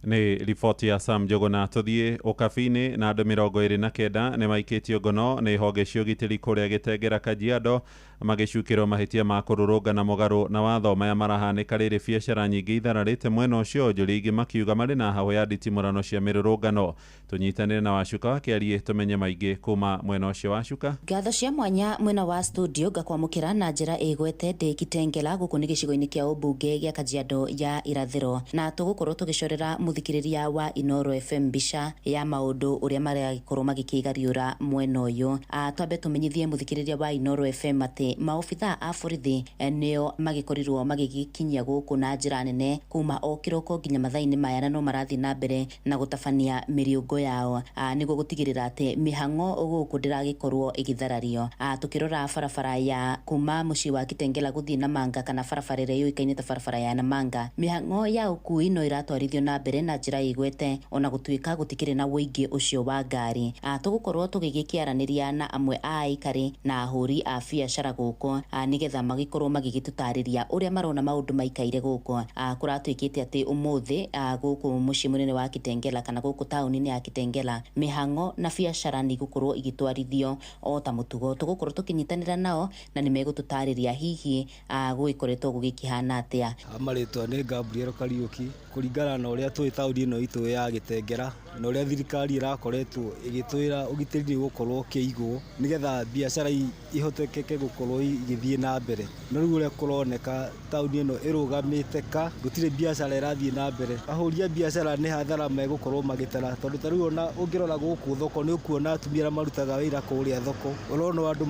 Nĩ riboti ya Sam Njuguna. Tũthiĩ ũkabi-inĩ na andũ 29 nĩ maikĩtio ngono nĩ honge cia ũgitĩri kũrĩa Gĩtengera Kajiado magĩcukĩrwo mahĩtia ma kũrũrũngana mũgarũ na watho. Maya marahanĩka rĩrĩ biacara nyingĩ ithararĩte mwena ũcio, onjoria aingĩ makiuga marĩ na hahũ ya nditimũrano cia mĩrũrũngano. Tũnyitanĩre na Wacuka wa Kĩarie tũmenye maingĩ kuma mwena ũcio. Wacuka, ngatho cia mwanya mwena wa studio ngakwamũkĩra na njĩra ĩgwete ndĩ Kitengela gũkũ nĩ gĩcigo-inĩ kĩa ũmbunge gĩa Kajiado ya irathĩro, na tũgũkorwo tũgĩcorera mũthikĩrĩria wa Inoro FM mbica ya maũndũ ũrĩa maragĩkorwo magĩkĩgariũra mwena ũyũ. Twambe tũmenyithie mũthikĩrĩria wa Inoro FM atĩ maobithaa a borithi nĩo magĩkorirwo magĩgĩkinyia gũkũ na njĩra nene kuma o kĩroko nginya mathaa-inĩ maya, na no marathiĩ na mbere na gũtabania mĩrĩũngo yao nĩguo gũtigĩrĩra atĩ mĩhang'o gũkũ ndĩragĩkorwo ĩgĩtharario. Tũkĩrora barabara ya kuma mũciĩ wa Kitengela gũthiĩ Namanga kana barabara ĩrĩa yũĩkaine ta barabara ya Namanga, mĩhang'o ya ũkui no ĩratwarithio na mbere na njĩra ĩgwete ona gũtuĩka gũtikĩrĩ na ũingĩ ũcio wa ngari. Tũgũkorwo tũgĩgĩkĩaranĩria na amwe a aikari na ahũri a biacara gũkũ nĩgetha magĩkorwo magĩgĩtũtarĩria ũrĩa marona maũndũ maikaire gũkũ. Kũratuĩkĩte atĩ ũmũthĩ gũkũ mũciĩ mũnene wa Kitengela kana gũkũ taũni-inĩ ya Kitengela mĩhang'o na biacara nĩ igũkorwo igĩtwarithio o ta mũtugo. Tũgũkorwo tũkĩnyitanĩra nao na nĩ megũtũtarĩria hihi gũgĩkoretwo gũgĩkĩhana atĩa. Marĩtwa nĩ Gabriel Kariuki. Kũringana na ũrĩa tũĩ Tũĩ taũni ĩno itũ ya Gĩtengera na ũrĩa thirikari ĩrakoretwo ĩgĩtwĩra ũgitĩri nĩ ũgũkorwo ũkĩigwo nĩgetha biacara ihotekeke gũkorwo igĩthiĩ na mbere. No rĩu ũrĩa kũroneka taũni ĩno ĩrũgamĩte ka gũtirĩ biacara ĩrathiĩ na mbere. Ahũri a biacara nĩ hathara megũkorwo magĩtara tondũ ta rĩu ona ũngĩrora gũkũ thoko nĩ ũkuona atumia arĩa marutaga wĩra kũrĩa thoko ũrona andũ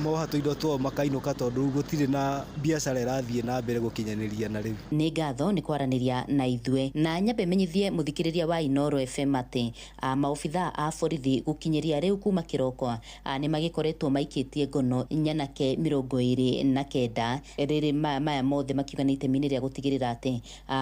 moha tũindo twao makainũka tondũ rĩu gũtirĩ na biacara ĩrathiĩ na mbere gũkinyanĩria na rĩu. Nĩ ngatho nĩ kwaranĩria na ithuĩ na nyambe menyithie mũthikĩrĩria wa Inooro FM atĩ maobithaa a borithi gũkinyĩria rĩu kuma kĩroko nĩ magĩkoretwo maikĩtie ngono nyanake 29 rĩrĩ maya mothe makiuga nĩ itemi-inĩ rĩa gũtigĩrĩra atĩ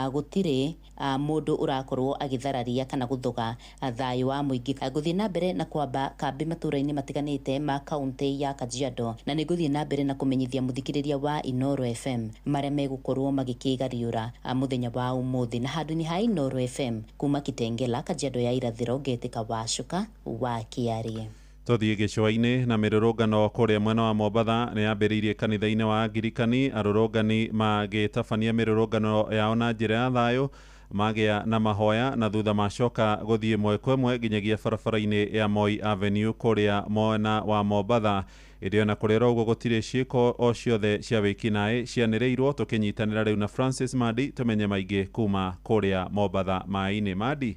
gũtirĩ mũndũ ũrakorwo agĩthararia kana gũthoga thayũ wa mũingĩ. Gũthiĩ na mbere na kwamba kambĩ matũra-inĩ matiganĩte ma kaũntĩ ya Kajiado na nĩ ngũthiĩ na mbere na kũmenyithia mũthikĩrĩria wa Inooro FM marĩa megũkorwo magĩkĩgariũra mũthenya wa ũmũthĩ. Na handũ-inĩ ha Inooro FM kuma Kitengela, Kajiado ya Irathĩro, ngetĩka Wacuka wa Kĩarie. Tũthiĩ gĩcũa-inĩ na mĩrũrũngano kũrĩa mwena wa Mombatha nĩ yambĩrĩirie kanitha-inĩ wa Angirikani, arũrũngani magĩtabania mĩrũrũngano yao na njĩra ya thayũ magĩa na mahoya na thutha macoka gũthiĩ ĩmwe kwa ĩmwe nginyagia barabara-inĩ ya Moi Avenue kũrĩa mwena wa Mombatha. Ĩndĩ ona kũrĩ oro ũguo gũtirĩ ciĩko o ciothe cia wĩkinaĩ cianĩrĩirwo. Tũkĩnyitanĩra rĩu na Francis Mandi tũmenye maingĩ kuma kũrĩa Mombatha maĩ-inĩ. Mandi.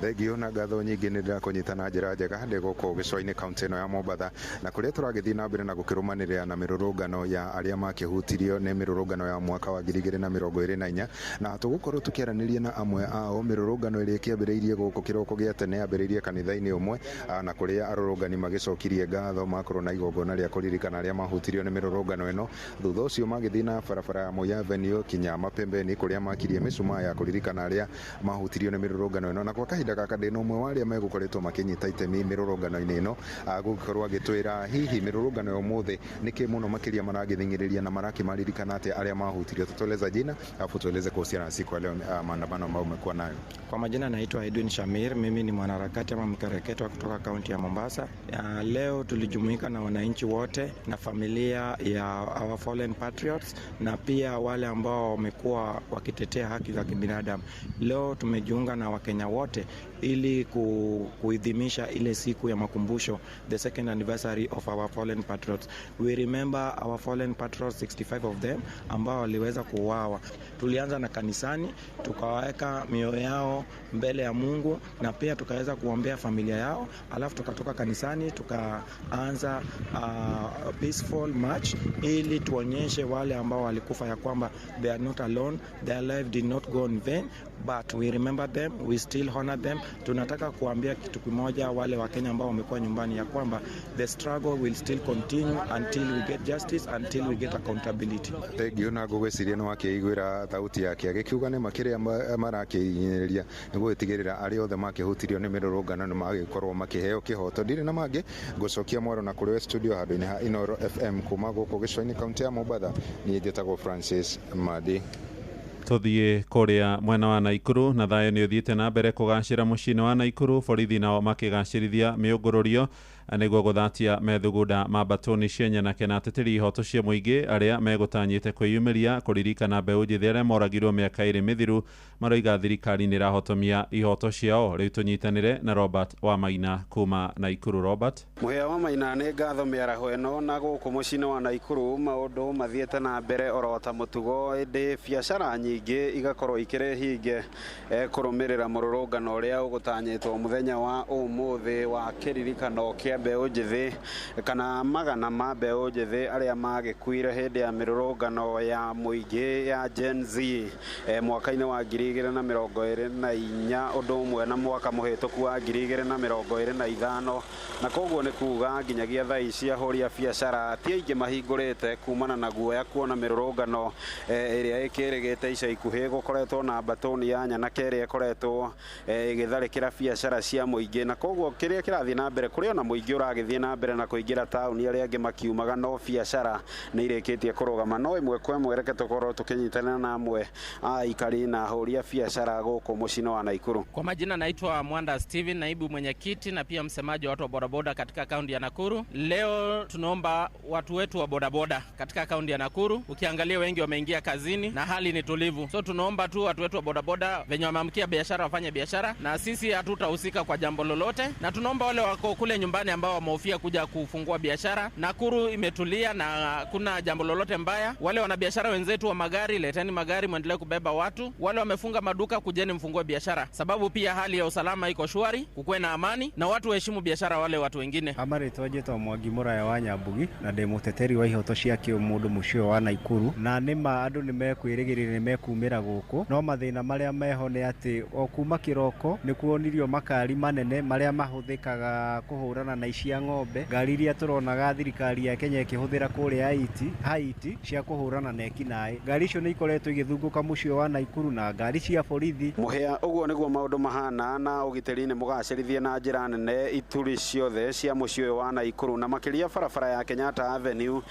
Thengio na ngatho nyingĩ nĩ ndĩrakũnyita na njĩra njega ndĩ gũkũ gĩcũa-inĩ kaũntĩ ĩno ya Mombatha na kũrĩa tũragĩthiĩ na mbere na gũkĩrũmanĩrĩra na mĩrũrũngano ya arĩa makĩhutirio nĩ mĩrũrũngano ya mwaka wa 2024 na tũgũkorwo tũkĩaranĩria na amwe ao. Mĩrũrũngano ĩrĩa ĩkĩambĩrĩirie gũkũ kĩroko gĩa tene yambĩrĩirie kanitha-inĩ ũmwe na kũrĩa arũrũngani magĩcokirie ngatho makorwo na igongona rĩa kũririkana arĩa mahutirio nĩ mĩrũrũngano ĩno. Thutha ũcio magĩthiĩ na barabara ya Moi Avenue kinya Mapembeni kũrĩa makirie mĩcumaa ya kũririkana arĩa mahutirio nĩ mĩrũrũngano ĩno. Na kwa kahinda gaka ndĩ na ũmwe wa arĩa megũkoretwo makĩnyita itemi mĩrũrũngano-inĩ ĩno agũkorwo agĩtwĩra hihi mĩrũrũngano ya ũmũthĩ nĩkĩ mũno makĩria maragĩthing'ĩrĩria na marakĩmaririkana atĩa arĩa mahutirio. Tutueleza jina alafu tueleze kuhusiana na siku ya leo maandamano ambayo umekuwa nayo. Kwa majina naitwa Edwin Shamir, mimi ni mwanaharakati ama mkereketwa kutoka kaunti ya Mombasa. Leo tulijumuika na wananchi wote na familia ya our fallen patriots na pia wale ambao wamekuwa wakitetea haki za kibinadamu. Leo tumejiunga na Wakenya wote ili kuidhimisha ile siku ya makumbusho, the second anniversary of our fallen patriots. We remember our fallen patriots, 65 of them ambao waliweza kuuawa. Tulianza na kanisani, tukaweka mioyo yao mbele ya Mungu na pia tukaweza kuombea familia yao, alafu tukatoka kanisani tukaanza peaceful march ili tuonyeshe wale ambao walikufa ya kwamba they are not alone, their life did not go in vain, but we remember them, we still honor them. Tunataka kuambia kitu kimoja wale wa Kenya ambao wamekuwa nyumbani ya kwamba the struggle will still continue until we get justice, until we get accountability. Thengio na ngũgwĩciria nĩ wakĩiguĩra thauti yake agĩkiuga nĩ makĩrĩa marakĩhinyĩrĩria nĩguo gũtigĩrĩra arĩa othe makĩhutirio nĩ mĩrũrũngano nĩ magĩkorwo makĩheo kĩhoto. Ndirĩ na mangĩ ngũcokia mwaro na kũrĩ we studio handũ-inĩ ha Inooro FM kuma gũkũ gĩcũa-inĩ kaũntĩ ya Mombatha. Niĩ njĩtagwo Francis Madi. Tũthiĩ kũrĩa mwena wa Naikuru na thayũ nĩ ũthiĩte na mbere kũgacĩra mũciĩ-inĩ wa Naikuru, borithi nao makĩgacĩrithia mĩũngũrũrio nĩguo gũthatia methugunda ma mbatũni cia nyanake na ateteri ihoto cia mũingĩ arĩa megũtanyĩte kwĩyumĩria kũririkana mbeũ njĩthĩ arĩa moragirwo mĩaka 2 mĩthiru maroiga thirikari nĩ ĩrahotomia ihoto ciao. Rĩu tũnyitanĩre na Robert Wamaina kuma Naikuru. Robert. Mũhĩa wa Maina, nĩ ngatho mĩaraho ĩno. Na gũkũ mũciĩ-inĩ wa Naikuru maũndũ mathiĩte na mbere oro ta mũtugo, ĩndĩ biacara nyingĩ igakorwo ikĩrĩ hinge kũrũmĩrĩra mũrũrũngano ũrĩa ũgũtanyĩtwo mũthenya wa ũmũthĩ wa kĩririkano kĩa mbeũ njĩthĩ kana magana ma mbeũ njĩthĩ arĩa magĩkuire hĩndĩ ya mĩrũrũngano ya mũingĩ ya Gen Z mwaka-inĩ wa 2024 ũndũ ũmwe na mwaka mũhĩtũku wa 2025. Na koguo nĩ kuga nginyagia thaa ici ahũri a biacara ti aingĩ mahingũrĩte kumana na guoya kuona mĩrũrũngano ĩrĩa ĩkĩrĩgĩte ica ikuhĩ. Gũkoretwo na mbatũni ya nyanake ĩrĩa ĩkoretwo ĩgĩtharĩkĩra biacara cia mũingĩ, na koguo kĩrĩa kĩrathiĩ na mbere kũrĩ ona mũingĩ Mũingĩ ũragĩthiĩ na mbere na kũingĩra taũni, arĩa angĩ makiumaga, no biacara nĩ irĩkĩtie kũrũgama. No ĩmwe kwa ĩmwe reke tũkorwo tũkĩnyitanĩra na amwe a aikari na ahũri a biacara gũkũ mũciĩ-inĩ wa Naikuru. Kwa majina naitwa Mwanda Steven, naibu mwenyekiti na pia msemaji wa watu wa bodaboda katika kaunti ya Nakuru. Leo tunaomba watu wetu wa bodaboda katika kaunti ya Nakuru, ukiangalia wengi wameingia kazini na hali ni tulivu, so tunaomba tu watu wetu wa bodaboda venye wameamkia biashara wafanye biashara, na sisi hatutahusika kwa jambo lolote, na tunaomba wale wako kule nyumbani ambao wamehofia kuja kufungua biashara, Nakuru imetulia na hakuna jambo lolote mbaya. Wale wanabiashara wenzetu wa magari, leteni magari mwendelee kubeba watu. Wale wamefunga maduka, kujeni mfungue biashara, sababu pia hali ya usalama iko shwari, kukuwe na amani na watu waheshimu biashara wale watu wengine. Amarĩtwa njĩtwo Mwangi Mũraya wa Nyambugi na ndĩ mũteteri wa ihoto cia kĩũmũndũ mũciĩ wa Naikuru, na nĩma andũ nĩmekwĩrĩgĩrĩra nĩmekumĩra gũkũ, no mathĩna marĩa meho nĩ atĩ o kuma kĩroko nĩ kuonirio makari manene marĩa mahũthĩkaga kũhũrana na ici a ng'ombe, ngari iria tũronaga thirikari ya Kenya ĩkĩhũthĩra kũrĩa Haiti cia kũhũrana na ekinaĩ. Ngari icio nĩ ikoretwo igĩthungũka mũciĩ wa Naikuru na ngari cia borithi. Mũhĩa, ũguo nĩguo maũndũ mahana na ũgitĩri nĩ mũgacĩrithie na njĩra nene ituri ciothe cia mũciĩ ũyũ wa Naikuru na makĩria barabara ya Kenyatta Avenue,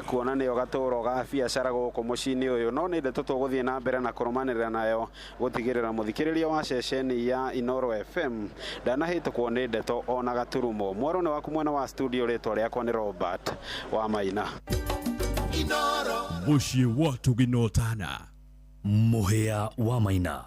kuona nĩyo gatũro ga biacara gũkũ mũciĩ-inĩ ũyũ. No nĩ ndeto tũgũthiĩ na mbere na kũrũmanĩrĩra nayo gũtigĩrĩra mũthikĩrĩria wa ceceni ya Inooro FM ndanahĩtũkwo nĩ ndeto ona gaturumo. Mwaro nĩ waku mwena wa studio, rĩtwa rĩakwa nĩ Robert wa Maina. Mũciĩ wa Tuginotana, Mũhĩa wa Maina.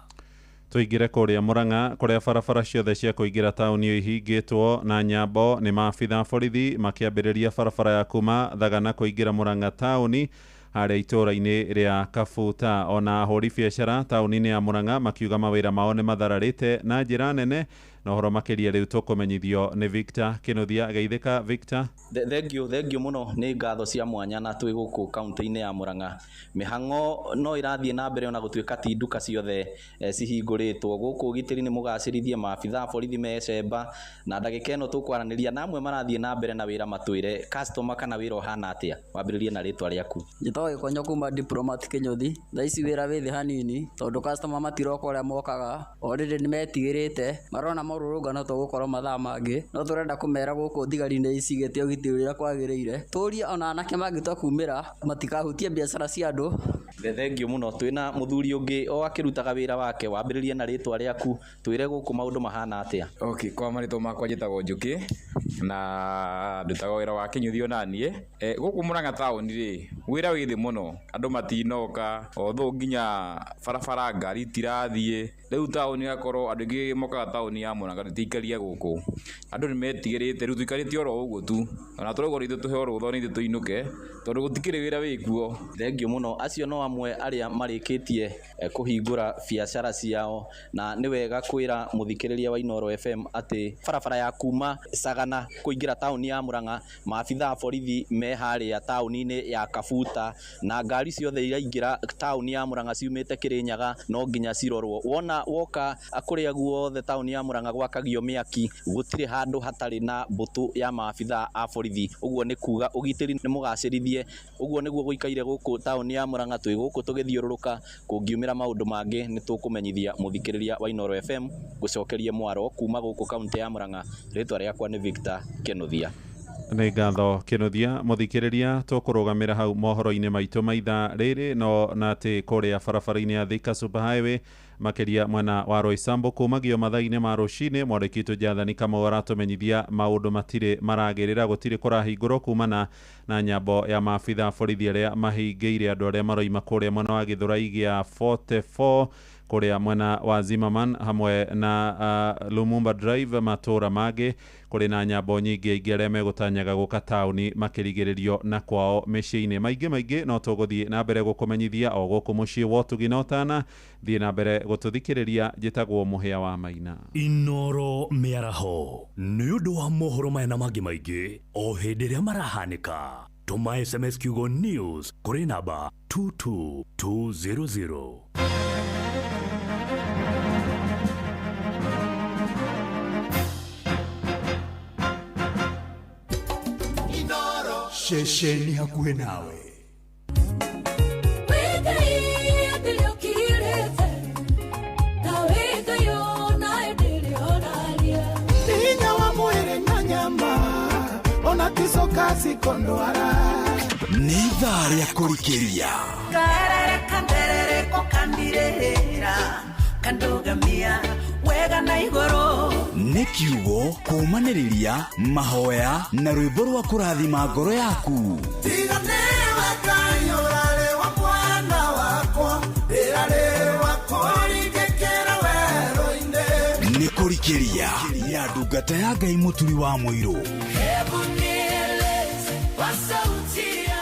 Tũingĩre kũrĩa Murang'a kũrĩa barabara ciothe cia kũingĩra taũni ĩyo ihingĩtwo na nyambo nĩ maabitha borithi makĩambĩrĩria barabara ya kuma Thagana kũingĩra Murang'a taũni harĩa itũũra-inĩ rĩa Kabuta. Ona ahũri biacara taũni-inĩ ya Murang'a makiuga mawĩra mao nĩ mathararĩte na njĩra nene, na ũhoro makĩria rĩu tũkũmenyithio nĩ Victor Kĩnuthia. Geithĩka Victor. Thengio mũno, nĩ ngatho cia mwanya na twĩ gũkũ kaunti-inĩ ya Murang'a. Mĩhang'o no ĩrathiĩ na mbere ona gũtuĩka ti nduka ciothe cihingũrĩtwo. Gũkũ ũgitĩri nĩ mũgacĩrithie, maabitha borithi mecemba, na ndagĩka ĩno tũkwaranĩria na amwe marathiĩ na mbere na wĩra matwĩre customer kana wĩra ũhana atĩa. Wambĩrĩrie na rĩtwa rĩaku. Njĩtagwo Gĩkonyo kuma Diplomat Kĩnyũthi. Thaa ici wĩra wĩ thĩ hanini tondũ customer matiroka ũrĩa mokaga, o rĩrĩ nĩmetigĩrĩte, marona mũrũrũngano tũgũkorwo mathaa mangĩ, no tũrenda kũmera gũkũ thigari nĩ icigĩte ũgitĩri ũrĩa kwagĩrĩire. Tũrie ona anake mangĩtua kumĩra matikahutie biacara cia andũ. Thengio mũno. Twĩna mũthuri ũngĩ o akĩrutaga wĩra wake, wambĩrĩrie na rĩtwa rĩaku, twĩre gũkũ maũndũ mahana atĩa. Okay, kwa marĩtwa makwa njĩtagwo Njũkĩ na ndutaga wĩra wa kĩnyuthi ona niĩ. Gũkũ Murang'a taũni rĩ, wĩra wĩ thĩ mũno, andũ matinoka, although nginya barabara ngari itirathiĩ. Rĩu taũni ĩgakorwo andũ aingĩ mokaga taũni ya Murang'a tũtiikaria gũkũ, andũ nĩ metigĩrĩte, rĩu tũikarĩte oro ũguo tu, ona tũrauga ithuĩ tũheo rũtha nĩ ithuĩ tũinũke tondũ gũtikĩrĩ wĩra wĩkuo. Thengio mũno. Acio no amwe arĩa marĩkĩtie kũhingũra biacara ciao, na nĩ wega kwĩra mũthikĩrĩria wa Inooro FM atĩ barabara ya kuma Sagana kũingĩra taũni ya Murang'a, maabitha a borithi me harĩa taũni-inĩ ya Kabuta, na ngari ciothe iraingĩra taũni ya Murang'a ciumĩte Kĩrĩnyaga no nginya cirorwo. Wona woka kũrĩa guothe taũni ya Murang'a gwakagio mĩaki, gũtirĩ handũ hatarĩ na mbũtũ ya maabitha a borithi. Ũguo nĩ kuga ũgitĩri nĩ mũgacĩrithie. Ũguo nĩguo gũikaire gũkũ taũni ya Murang'a. Twĩ gũkũ tũgĩthiũrũrũka, kũngiumĩra maũndũ mangĩ nĩ tũkũmenyithia mũthikĩrĩria wa Inooro FM. Gũcokerie mwaro kuma gũkũ kaunti ya Murang'a, rĩtwa rĩakwa nĩ Victor Kĩnuthia. Nĩ ngatho Kĩnuthia. Mũthikĩrĩria, tũkũrũgamĩra hau mohoro-inĩ maitũ ma ithaa rĩrĩ, no na atĩ kũrĩa barabara-inĩ ya Thika Super Highway makĩria mwena wa Roysambu kumagio mathaa-inĩ ma rũcinĩ, mwandĩki witũ Jathani Kamau aratũmenyithia maũndũ matirĩ maragĩrĩra, gũtirĩ kũrahingũrwo kumana na nyambo ya maabitha borithi arĩa mahingĩire andũ arĩa maroima kũrĩa mwena wa Gĩthũrai gĩa 44 kũrĩa mwena wa Zimmerman hamwe na Lumumba Drive matũra mangĩ. Kũrĩ na nyambo nyingĩ aingĩ arĩa megũtanyaga gũka taũni makĩrigĩrĩrio na kwao mĩciĩ-inĩ. Maingĩ maingĩ no tũgũthiĩ na mbere gũkũmenyithia o gũkũ mũciĩ wa Ũtugi na Ũtana. Thiĩ na mbere gũtũthikĩrĩria. Njĩtagwo Mũhĩa wa Maina. Inooro mĩaraho nĩ ũndũ wa mohoro maya na mangĩ maingĩ o hĩndĩ ĩrĩa marahanĩka. Tũma SMS kiugo news kũrĩ namba 22200. Ceceni hakuhĩ nawe. Hinya wa mwĩrĩ na nyama. Sikondwara Nĩ ithaa rĩa kũrikĩria. Karere kanderereko kandirĩrĩra kandũgamia wega na igũrũ. Nĩ kiugo kũũmanĩrĩria, mahoya na rwĩmbo rwa kũrathima ngoro yaku. Tiga nĩwe Ngai ũrarĩ wa mwana wakwa, ndĩrarĩ wa kũringĩkĩra werũ-inĩ. Nĩ kũrikĩria ya ndungata ya Ngai Mũturi wa Mũirũ. Hebu nieleze kwa sauti ya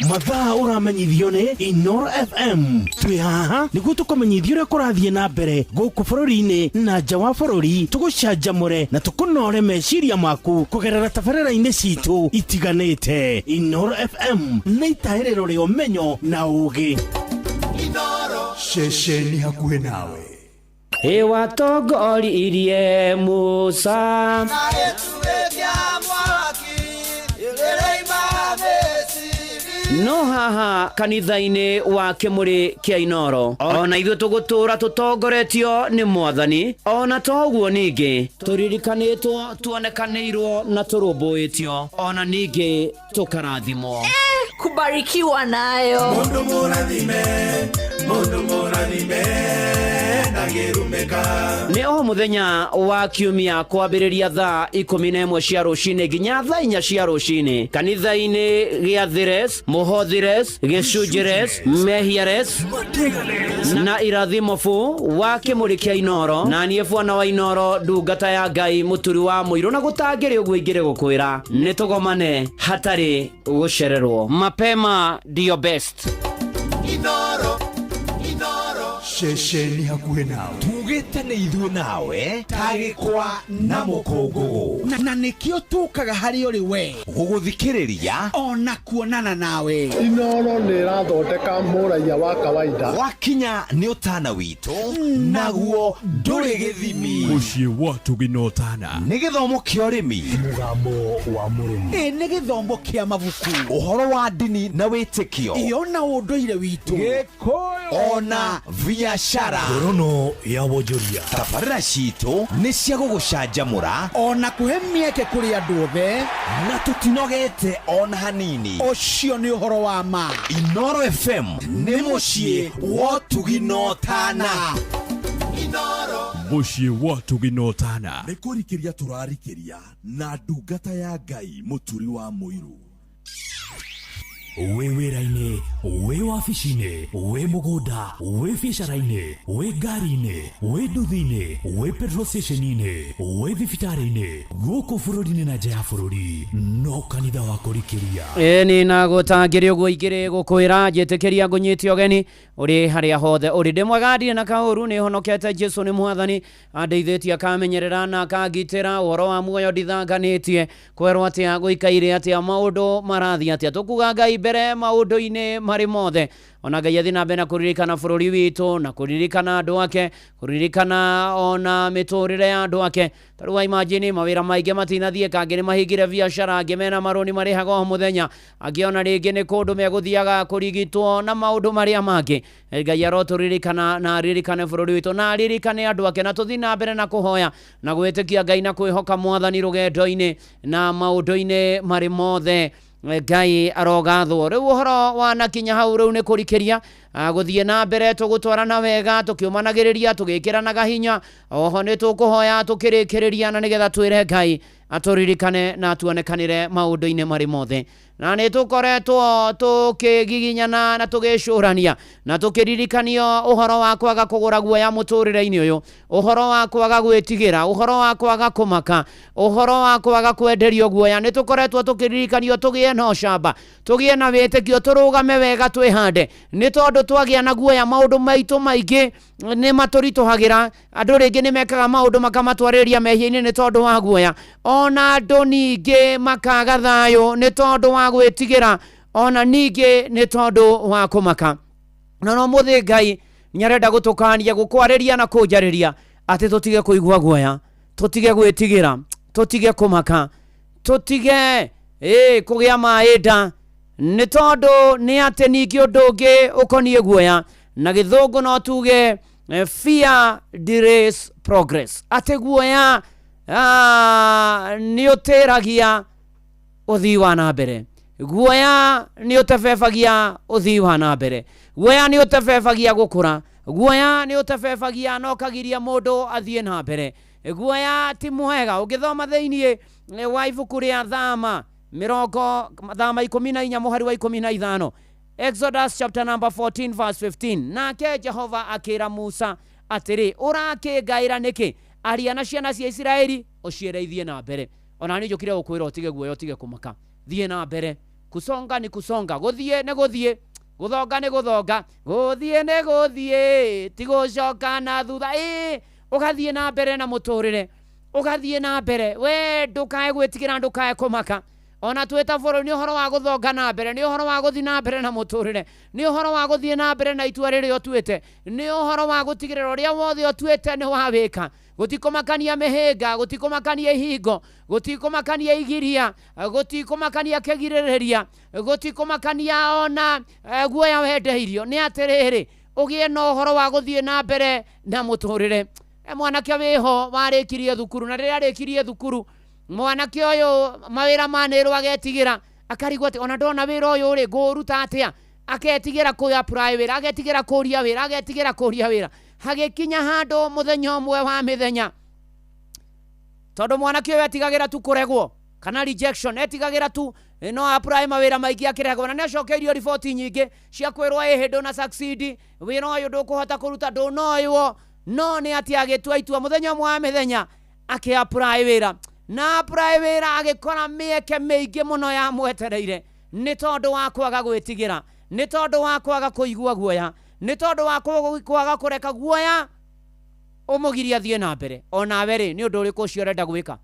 Mathaa ũramenyithio nĩ Inoro FM. Twĩ haha nĩguo tũkũmenyithia ũrĩa kũrathiĩ na mbere gũkũ bũrũri-inĩ na nja wa bũrũri, tũgũcanjamũre na tũkũnore meciria maku kũgerera tabarĩra-inĩ citũ itiganĩte. Inoro FM nĩ itahĩrĩro rĩa ũmenyo na ũũgĩ. Ceceni hakuhĩ nawe. Ĩwatongoririe Musa. Na gĩtugĩ mwaki ĩrĩima Misiri. No haha kanitha-inĩ wa Kĩmũrĩ kĩa Inoro, ona ithuĩ tũgũtũra tũtongoretio nĩ Mwathani. Ona to ũguo, ningĩ tũririkanĩtwo, tuonekanĩirwo na tũrũmbũĩtio, ona ningĩ tũkarathimwo. Kubarikiwa nayo. Mũndũ mũrathime, mũndũ mũrathime ndangĩrumĩka. Nĩ o mũthenya wa kiumia kwambĩrĩria thaa 11 cia rũcinĩ nginya thaa 4 cia rũcinĩ, kanitha-inĩ gĩa Thires, Mũhothires, Gĩcunjĩres, Mehiares na Irathimo bu wa Kĩmũrĩ kĩa Inoro, na niĩ bwana wa Inoro, ndungata ya Ngai Mũturi wa Mũirũ, na gũtangĩrĩ ũguo ingĩrĩ gũkwĩra nĩ tũgomane hatarĩ gũcererwo. Mapema ndio best. Inoro, Inoro. Ceceni hakuhĩ nawe. Tugĩte nĩ ithuĩ nawe tagĩkwa na mũkũngũgũ. Na nĩkĩo tũkaga harĩ ũrĩ we gũgũthikĩrĩria ona kuonana nawe. Inoro nĩ ĩrathondeka mũraiya wa kawaida. Wakinya nĩ ũtana witũ, naguo ndũrĩ gĩthimi. Mũciĩ wa Tũgina Ũtana. Nĩ gĩthomo kĩa ũrĩmi. Mũgambo wa mũrĩmi. Ĩ nĩ gĩthomo kĩa mabuku. Ũhoro wa ndini na wĩtĩkio. Ĩ ona ũndũire witũ. Ona biacara. Ngorono ya wonjoria. Tabarĩra citũ nĩ cia gũgũcanjamũra ona kũhe mĩeke kũrĩ andũ othe, na tũtinogete ona hanini. Ũcio nĩ ũhoro wa ma. Inoro FM nĩ mũciĩ wa ũtugi na ũtana. Mũciĩ wa Tũgina Ũtana. Nĩ kũrikĩria tũrarikĩria na ndungata ya Ngai Mũturi wa Mũirũ. Wĩ wĩra-inĩ, wĩ wabici-inĩ, wĩ mũgũnda, wĩ biacara-inĩ, wĩ ngari-inĩ, wĩ nduthi-inĩ, wĩ petrol station-inĩ, wĩ thibitarĩ-inĩ, gũkũ bũrũri-inĩ na nja ya bũrũri, no kanitha wa kũrikĩria. Ĩni na gũtangĩrĩ ũguo ingĩrĩ gũkwĩra, njĩtĩkĩria ngũnyite ũgeni ũrĩ harĩa hothe ũrĩ. Ndĩ mwega, ndirĩ na kaũru, nĩ honokete. Jesu nĩ Mwathani, andeithĩtie, akamenyerera na akangitĩra. Ũhoro wa muoyo ndithanganĩtie kwerwo atĩa, gũikaire atĩa, maũndũ marathiĩ atĩa. Tũkuga Ngai mbere maũndũ-inĩ marĩ mothe. Ona Ngai athiĩ na mbere na kũririkana bũrũri witũ na kũririkana andũ ake, kũririkana ona mĩtũrĩre ya andũ ake. Tarĩu wa imagine mawĩra maingĩ matinathiĩ, kangĩ nĩ mahingire biacara, angĩ mena marũni marĩhaga o mũthenya, angĩ ona rĩngĩ nĩ kũndũ megũthiaga kũrigitwo na maũndũ marĩa mangĩ. Ngai arotũririkana na aririkane bũrũri witũ na aririkane andũ ake, na tũthiĩ na mbere na kũhoya na gwĩtĩkia Ngai na kwĩhoka Mwathani rũgendo-inĩ na maũndũ-inĩ marĩ mothe. Ngai arogathwo. Rĩu ũhoro wanakinya hau, rĩu nĩ kũrikĩria gũthiĩ na mbere, tũgũtwarana wega, tũkĩũmanagĩrĩria, tũgĩkĩranaga hinya. Oho nĩ tũkũhoya tũkĩrĩkĩrĩria, na nĩgetha twĩre Ngai atũririkane na atuonekanĩre maũndũ-inĩ marĩ mothe. Na nĩ tũkoretwo tũkĩgiginyana na tũgĩcũrania na tũkĩririkanio ũhoro wa kwaga kũgũra guoya mũtũrĩre-inĩ ũyũ, ũhoro wa kwaga gwĩtigĩra, ũhoro wa kwaga kũmaka, ũhoro wa kwaga kwenderio guoya. Nĩ tũkoretwo tũkĩririkanio tũgĩe na ũcamba, tũgĩe na wĩtĩkio, tũrũgame wega, twĩhande, nĩ tondũ twagĩa na guoya maũndũ maitũ maingĩ nĩ matũritũhagĩra. Andũ rĩngĩ nĩ mekaga maũndũ makamatwarĩria mehia-inĩ nĩ tondũ wa guoya. Ona andũ ningĩ makaga thayũ nĩ tondũ wa gwĩtigĩra, ona ningĩ nĩ tondũ wa kũmaka. Na no mũthĩ Ngai nĩ arenda gũtũkania, gũkwarĩria na kũnjarĩria atĩ tũtige kũigua guoya, tũtige gwĩtigĩra, tũtige kũmaka, tũtige kũgĩa maĩ nda, nĩ tondũ nĩ atĩ ningĩ ũndũ ũngĩ ũkoniĩ guoya na gĩthũngũ no tuge fear delays progress, atĩ guoya nĩ ũtĩragia Ũthii wa na mbere. Guoya nĩ ũtebebagia ũthii wa na mbere. Guoya nĩ ũtebebagia gũkũra. Guoya nĩ ũtebebagia na ũkagiria mũndũ athiĩ na mbere. Guoya ti mwega. Ũngĩthoma thĩinĩ wa ibuku rĩa Thama mĩrongo Thama 14 mũhari wa 15, Exodus chapter number 14 verse 15, nake Jehova akĩra Musa atĩrĩ, ũrakĩngaĩra nĩkĩ? Aria na ciana cia Isiraeli ũciĩre ithiĩ na mbere. Ona niĩ njũkire gũkwĩra ũtige guoya, ũtige kũmaka, thiĩ na mbere. Kusonga ni kusonga, gũthiĩ nĩ gũthiĩ, gũthonga nĩ gũthonga, gũthiĩ nĩ gũthiĩ, ti gũcoka na thutha. Ĩĩ, ũgathiĩ na mbere na mũtũrĩre, ũgathiĩ na mbere. We ndũkae gwĩtigĩra, ndũkae kũmaka. Ona twĩ ta bũrũri nĩ ũhoro wa gũthonga na mbere, nĩ ũhoro wa gũthiĩ na mbere na mũtũrĩre, nĩ ũhoro wa gũthiĩ na mbere na itua rĩrĩa ũtuĩte, nĩ ũhoro wa gũtigĩrĩra ũrĩa wothe ũtuĩte nĩ wawĩka. Gũtikũmakania mĩhĩnga, gũtikũmakania ihingo, gũtikũmakania igiria, gũtikũmakania kĩgirĩrĩria, gũtikũmakania ona guoya wendeirio. Nĩ atĩrĩrĩ, ũgĩe na ũhoro wa gũthiĩ na mbere na mũtũrĩre. Mwanake wĩho warĩkirie thukuru, na rĩrĩa arĩkirie thukuru mwanake ũyũ mawĩra manĩrwo agetigĩra, akarigwo atĩ ona ndona wĩra ũyũ rĩ ngũũruta atĩa, aketigĩra kũ apply wĩra, agetigĩra kũria wĩra, agetigĩra kũria wĩra. Hagĩkinya handũ mũthenya ũmwe wa mĩthenya, tondũ mwanake ũyũ etigagĩra tu kũregwo kana rejection, etigagĩra tu no apply mawĩra maingĩ akĩregwo, na nĩ acokeirio riboti nyingĩ cia kwĩrwo ĩhĩ ndũna succeed, wĩra ũyũ ndũkũhota kũruta, ndũnoywo. No nĩ atĩ agĩtua itua mũthenya ũmwe wa mĩthenya akĩ apply wĩra, na apply wĩra agĩkora mĩeke mĩingĩ mũno yamwetereire, nĩ tondũ wa kwaga gwĩtigĩra, nĩ tondũ wa kwaga kũigua guoya, nĩ tondũ wa kwaga kũreka guoya ũmũgirie athiĩ na mbere. Onawe rĩ, nĩ ũndũ ũrĩkũ ũcio ũrenda gwĩka?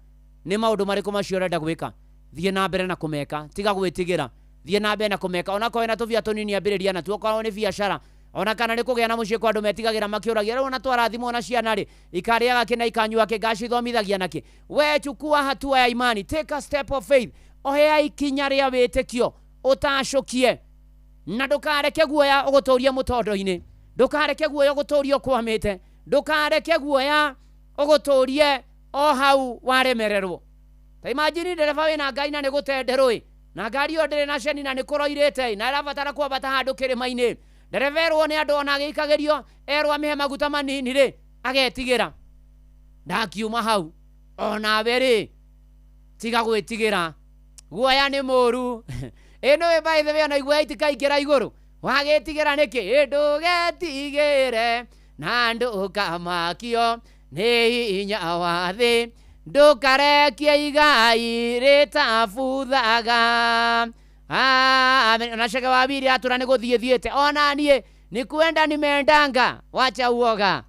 Nĩ maũndũ marĩkũ macio ũrenda gwĩka? Thiĩ na mbere na kũmeka, tiga gwĩtigĩra, thiĩ na mbere na kũmeka. Onakorwo wĩna tũbia tũnini ambĩrĩria natuo, okorwo nĩ biacara, ona kana nĩ kũgĩa na mũciĩ kwa andũ metigagĩra makĩũragia rĩu ona twarathimwo na ciana rĩ, ikarĩaga kĩ na ikanyua kĩ, ngacithomithagia nakĩ? We chukua hatua ya imani, take a step of faith, oya ikinya rĩa wĩtĩkio, ũtacũkie, na ndũkareke guoya ũgũtũrie mũtondo-inĩ, ndũkareke guoya ũgũtũrie ũkwamĩte, ndũkareke guoya ũgũtũrie o hau waremererwo. Ta imagine ndereba wĩna ngari na nĩ gũtenderũ ĩ, na ngari ĩyo ndĩrĩ na ceni na nĩ kũroirĩte ĩ, na ĩrabatara kwambata handũ kĩrĩma-inĩ. Ndereba erwo nĩ andũ ona agĩikagĩrio erwo amĩhe maguta manini rĩ, agetigĩra, ndakiuma hau. Onawe rĩ, tiga gwĩtigĩra, guoya nĩ mũru. Ĩ nĩũĩ by the way ona iguoya itikaingĩra igũrũ, wagĩtigĩra nĩkĩ? Ĩ ndũgetigĩre na ndũkamakio nĩ hinya wa thĩ, ndũkarekie igai rĩtabuthaga. Amen. Ona Chege wa Biri atũra nĩ gũthiĩ thiĩte, ona niĩ nĩ kwenda nimeendanga, wacha uoga.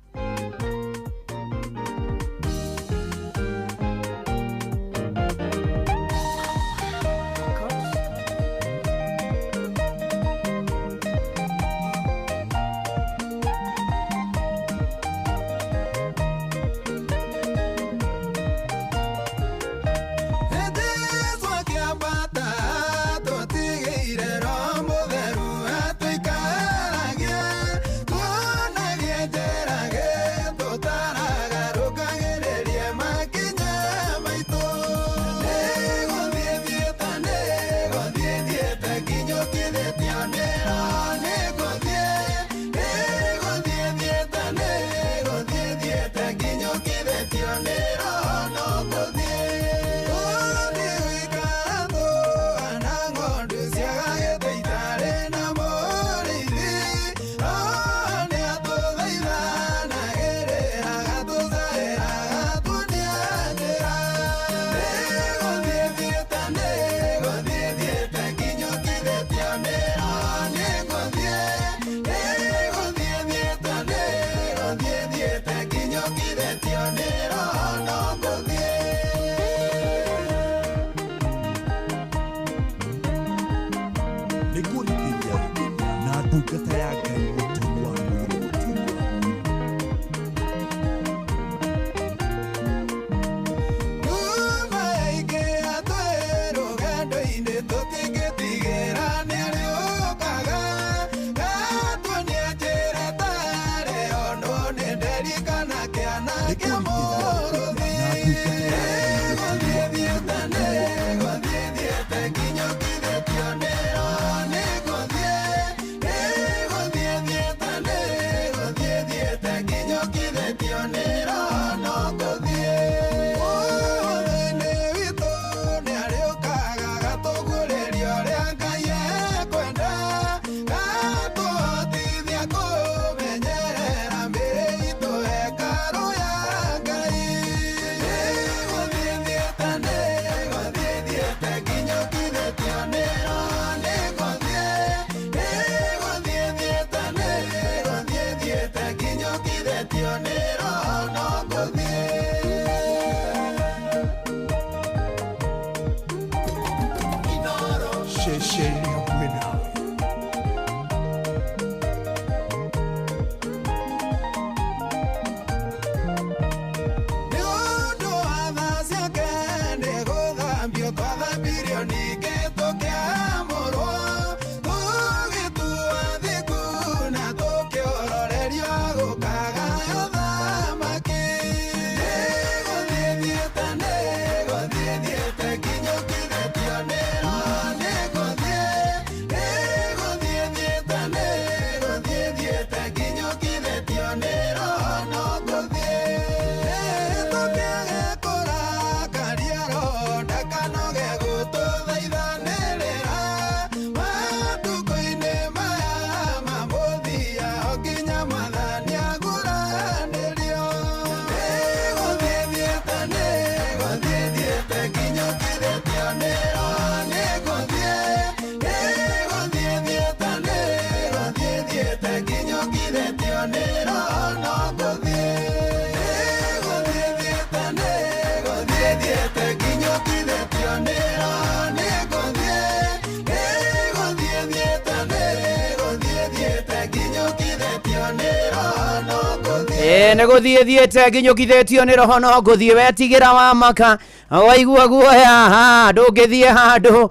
Ndungata ya Ngai Mũturi wa Mũgũrũ. Nyuma yaingĩra twĩ rũgendo-inĩ tũtingĩtigĩra nĩarĩũkaga gatuonia njĩra tarĩ onwo nĩ nderikana kĩana kĩa mũrũthi. Gũthiĩ thiĩte nĩ gũthiĩ thiĩte nĩ roho no ngũthiĩ. Nĩngũthiĩ thiĩte, nĩngũthiĩ thiĩte nginyũkithĩtio nĩ roho nĩngũthiĩ. Nĩngũthiĩ thiĩte, nĩngũthiĩ thiĩte nginyũkithĩtio nĩ roho no ngũthiĩ. Ĩĩ nĩ gũthiĩ thiĩte nginyũkithĩtio nĩ roho no ngũthiĩ. Wetigĩra wa maka waigua guoya ha ndũngĩthiĩ handũ,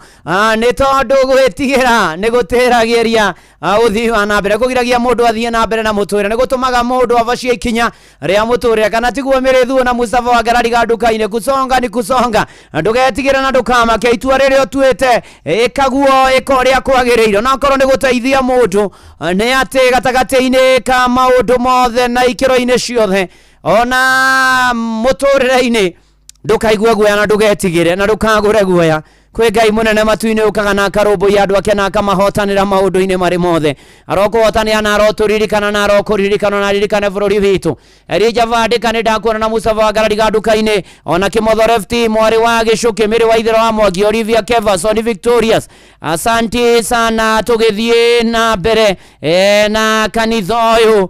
nĩ tondũ gwĩtigĩra nĩ gũtĩragĩria ũthii wa na mbere, kũgiragia mũndũ athiĩ na mbere na mũtũrĩre, nĩ gũtũmaga mũndũ abacie ikinya rĩa mũtũrĩre. Kana tiguo mĩrĩthuo na Mustafa wa Ngarariga nduka-inĩ, kusonga ni kusonga. Ndũgetigĩre na ndũkamake, itua rĩrĩa ũtuĩte ĩkaguo, ĩka ũrĩa kwagĩrĩire, onakorwo nĩ gũteithia mũndũ, nĩ atĩ gatagatĩ-inĩ ka maũndũ mothe na ikĩro-inĩ ciothe ona mũtũrĩre-inĩ, ndũkaigue guoya na ndũgetigĩre na ndũkagũre guoya. Kwĩ Ngai mũnene matu-inĩ ũkaga na akarũmbũiya andũ ake na akamahotanĩra maũndũ-inĩ marĩ mothe. Arokũhotanĩra na arotũririkana na arokũririkana na aririkane bũrũri witũ. Elija Vandĩka nĩ ndakuona na Mustafa wa Ngarariga nduka-inĩ, ona Kĩmotho Lefty mwarĩ wa Gĩcũkĩ, Mĩrĩ wa Ithero wa Mwangi, Olivia Kevason Victorious, asanti sana. Tũgĩthiĩ na mbere na kanitha ũyũ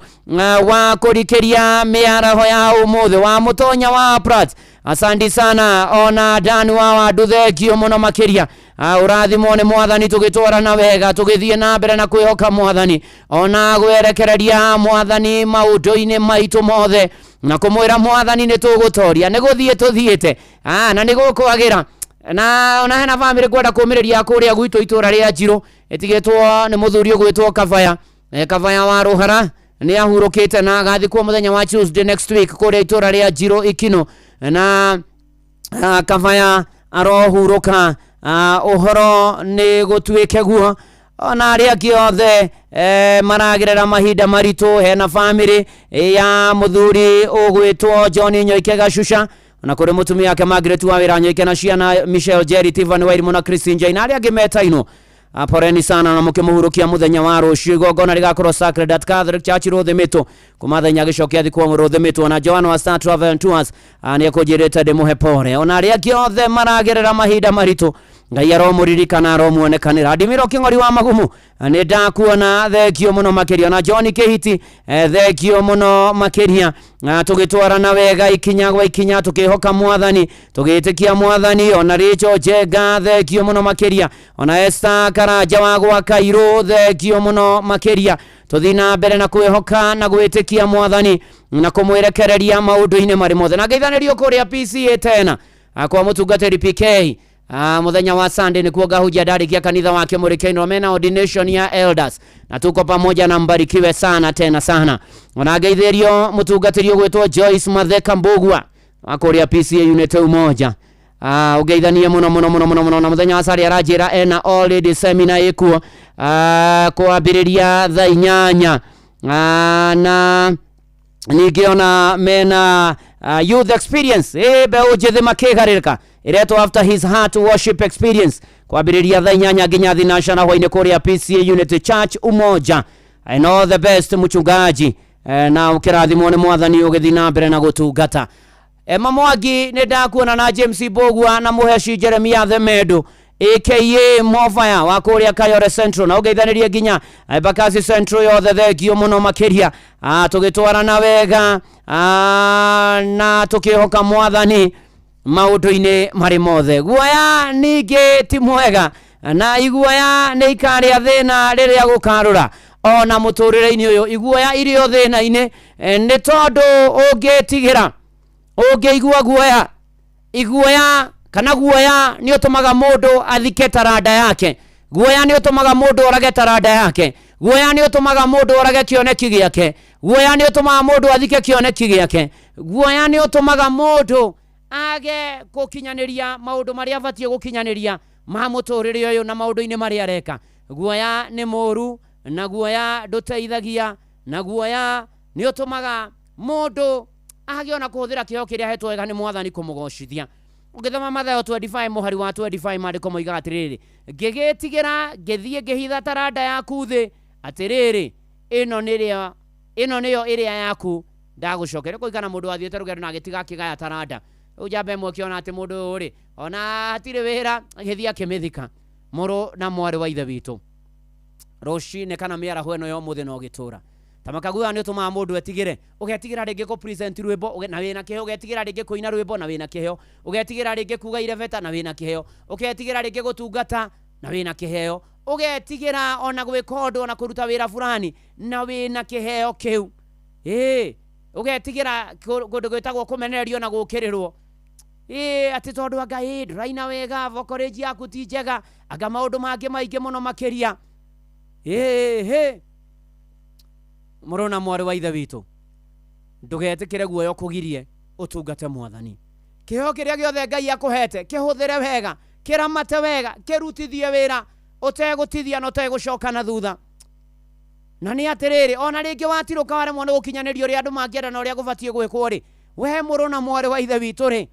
wa kũrikĩria mĩaraho ya ũmũthĩ wa mũtonya wa Prat, asanti sana. Ona Dan wa Wandu, thengio mũno makĩria. Ũrathimwo nĩ mwathani, tũgĩtwarana wega, tũgĩthiĩ na mbere na kwĩhoka mwathani ona gwerekereria mwathani maũndũ-inĩ maitũ mothe na kũmwĩra mwathani nĩ tũgũtoria, nĩ gũthiĩ tũthiĩte na nĩ gũkwagĩra. Na ona hena bamĩrĩ kwenda kũmĩrĩria kũrĩa gwitũ itũra rĩa Njirũ ĩtigĩtwo nĩ mũthuri ũgwĩtwo Kabaya, Kabaya wa Rũhara, nĩ ahurũkĩte na agathikwo mũthenya wa Tuesday next week kũrĩa itũra rĩa Njirũ Ikino, na Kabaya arohurũka. Ũhoro nĩ gũtuĩke guo. Ona arĩa angĩ othe maragerera mahinda maritũ, hena bamĩrĩ ya mũthuri ũgwĩtwo John Nyoike Gacuca, ona kũrĩ mũtumia wake Margaret wa wĩra Nyoike na ciana Michelle, Jerry, Tiffany, Wairimũ na Christine Jane na arĩa angĩ metainwo. Poreni sana na mũkĩmũhurũkia mũthenya wa rũciũ. Igongona rĩgakorwo Sacred at Catholic Church Rũthĩmĩtũ kuma thaa gĩcokia thikwo Rũthĩmĩtũ. Na Joan wa Star Travel and Tours nĩ ekũnjĩrĩte ndĩmũhe pore. Ona arĩa angĩ othe maragerera mahinda maritũ, Ngai aromũririkana, aromuonekanĩra. Ndimiro Kĩng'ori wa Magumu nĩ ndakuona, thengio mũno makĩria. Na John Kĩhiti, thengio mũno makĩria. Tũgĩtwarana wega ikinya gwa ikinya, tũkĩhoka mwathani, tũgĩtĩkia mwathani. Ona Rachel Njenga, thengio mũno makĩria. Ona Esther Karanja wa gwa Kairũ, thengio mũno makĩria. Tũthiĩ na mbere na kwĩhoka na gwĩtĩkia mwathani na kũmwĩrekereria maũndũ-inĩ marĩ mothe. Na ngeithanĩrio kũrĩa PCA tena kwa mũtungatĩri PK. Mũthenya wa Sunday nĩkuo ngahunjia ndarĩkia kanitha wake Mũrĩkĩinĩ, mena ordination ya elders na tuko pamoja na mbarikiwe sana tena sana. Ona ngeithĩrio mũtungatĩri ũgwĩtwo Joyce Matheka Mbugua wa kũrĩa PCA unit Umoja. Ũgeithanie mũno mũno mũno mũno mũno. Na mũthenya wa Sunday aranjĩra ena all lady seminar ĩkuo kwambĩrĩria thaa 8, na ningĩ ona mena youth experience, mbeũ njĩthĩ makĩgarĩrĩka, ĩretwo After His Heart Worship Experience kwambĩrĩria thaa 8 nginya thinacana hwainĩ kũrĩa PCA Unity Church Umoja. And all the best mchungaji, na ũkĩrathimwo nĩ mwathani ũgĩthiĩ na mbere na gũtungata. Emma Mwangi nĩ ndakuona na James Mbugua na Mũheci Jeremia Themedo aka Mofaya wa kũrĩa Kayore Central, na ũgeithanĩrie nginya Embakasi Central yothe, thengio mũno makĩria. Tũgĩtwarana wega na tũkĩhoka mwathani maũndũ-inĩ marĩ mothe. Guoya ningĩ ti mwega, na iguoya nĩ ikarĩa thĩna rĩrĩa gũkarũra ona mũtũrĩre-inĩ ũyũ. Iguoya irĩ o thĩna-inĩ, nĩ tondũ ũngĩtigĩra, ũngĩigua guoya, iguoya kana guoya nĩ ũtũmaga mũndũ athike taranda yake, guoya nĩ ũtũmaga mũndũ orage taranda yake, guoya nĩ ũtũmaga mũndũ orage kĩoneki gĩake, guoya nĩ ũtũmaga mũndũ athike kĩoneki gĩake, guoya nĩ ũtũmaga mũndũ age gũkinyanĩria maũndũ marĩa abatiĩ gũkinyanĩria ma mũtũrĩre ũyũ na maũndũ-inĩ marĩa areka. Guoya nĩ mũũru, na guoya ndũteithagia, na guoya nĩ ũtũmaga mũndũ age ona kũhũthĩra kĩheo kĩrĩa ahetwo wega nĩ mwathani kũmũgocithia. Ũngĩthoma Mathayo 25 mũhari wa 25, maandĩko moigaga atĩrĩrĩ, ngĩgĩtigĩra ngĩthiĩ ngĩhitha taranda yaku thĩ, atĩrĩrĩ ĩno nĩyo ĩrĩa yaku ndagũcokeria. Kũringana mũndũ wathiĩte rũgendo na agĩtiga akĩgaya taranda. Rĩu njamba ĩmwe ĩkĩona atĩ mũndũ ũyũ rĩ ona hatirĩ wĩra, agĩthiĩ akĩmĩthika. Mũrũ na mwarĩ wa ithe witũ, rũcinĩ kana mĩaraho ĩno ya ũmũthĩ no gĩtũra Ta makaguoya nĩ ũtũmaga mũndũ etigĩre. Ũgetigĩra rĩngĩ kũ present rwĩmbo na wĩna kĩheo, ũgetigĩra rĩngĩ kũina rwĩmbo na wĩna kĩheo, ũgetigĩra rĩngĩ kuga irebeta na wĩna kĩheo, ũgetigĩra rĩngĩ gũtungata na wĩna kĩheo, ũgetigĩra ona gwĩka ũndũ ona kũruta wĩra fulani na wĩna kĩheo kĩu. Ĩĩ, ũgetigĩra kũndũ gwĩtagwo kũmenererio na gũkĩrĩrwo. Ĩĩ, atĩ tondũ anga ĩĩ ndũraina wega, vocal yaku ti njega, anga maũndũ mangĩ maingĩ mũno makĩria. Ĩĩ hĩ, mũrũ na mwarĩ wa ithe witũ, ndũgetĩkĩre guoya ũkũgirie ũtungate mwathani. Kĩheo kĩrĩa gĩothe Ngai akũhete kĩhũthĩre wega, kĩramate wega, kĩrutithie wĩra ũtegũtithia na ũtegũcoka na thutha. Na nĩ atĩrĩrĩ, ona rĩngĩ watirũka waremwo nĩ gũkinyanĩria ũrĩa andũ mangĩenda na ũrĩa gũbatiĩ gwĩkwo rĩ, we mũrũ na mwarĩ wa ithe witũ rĩ,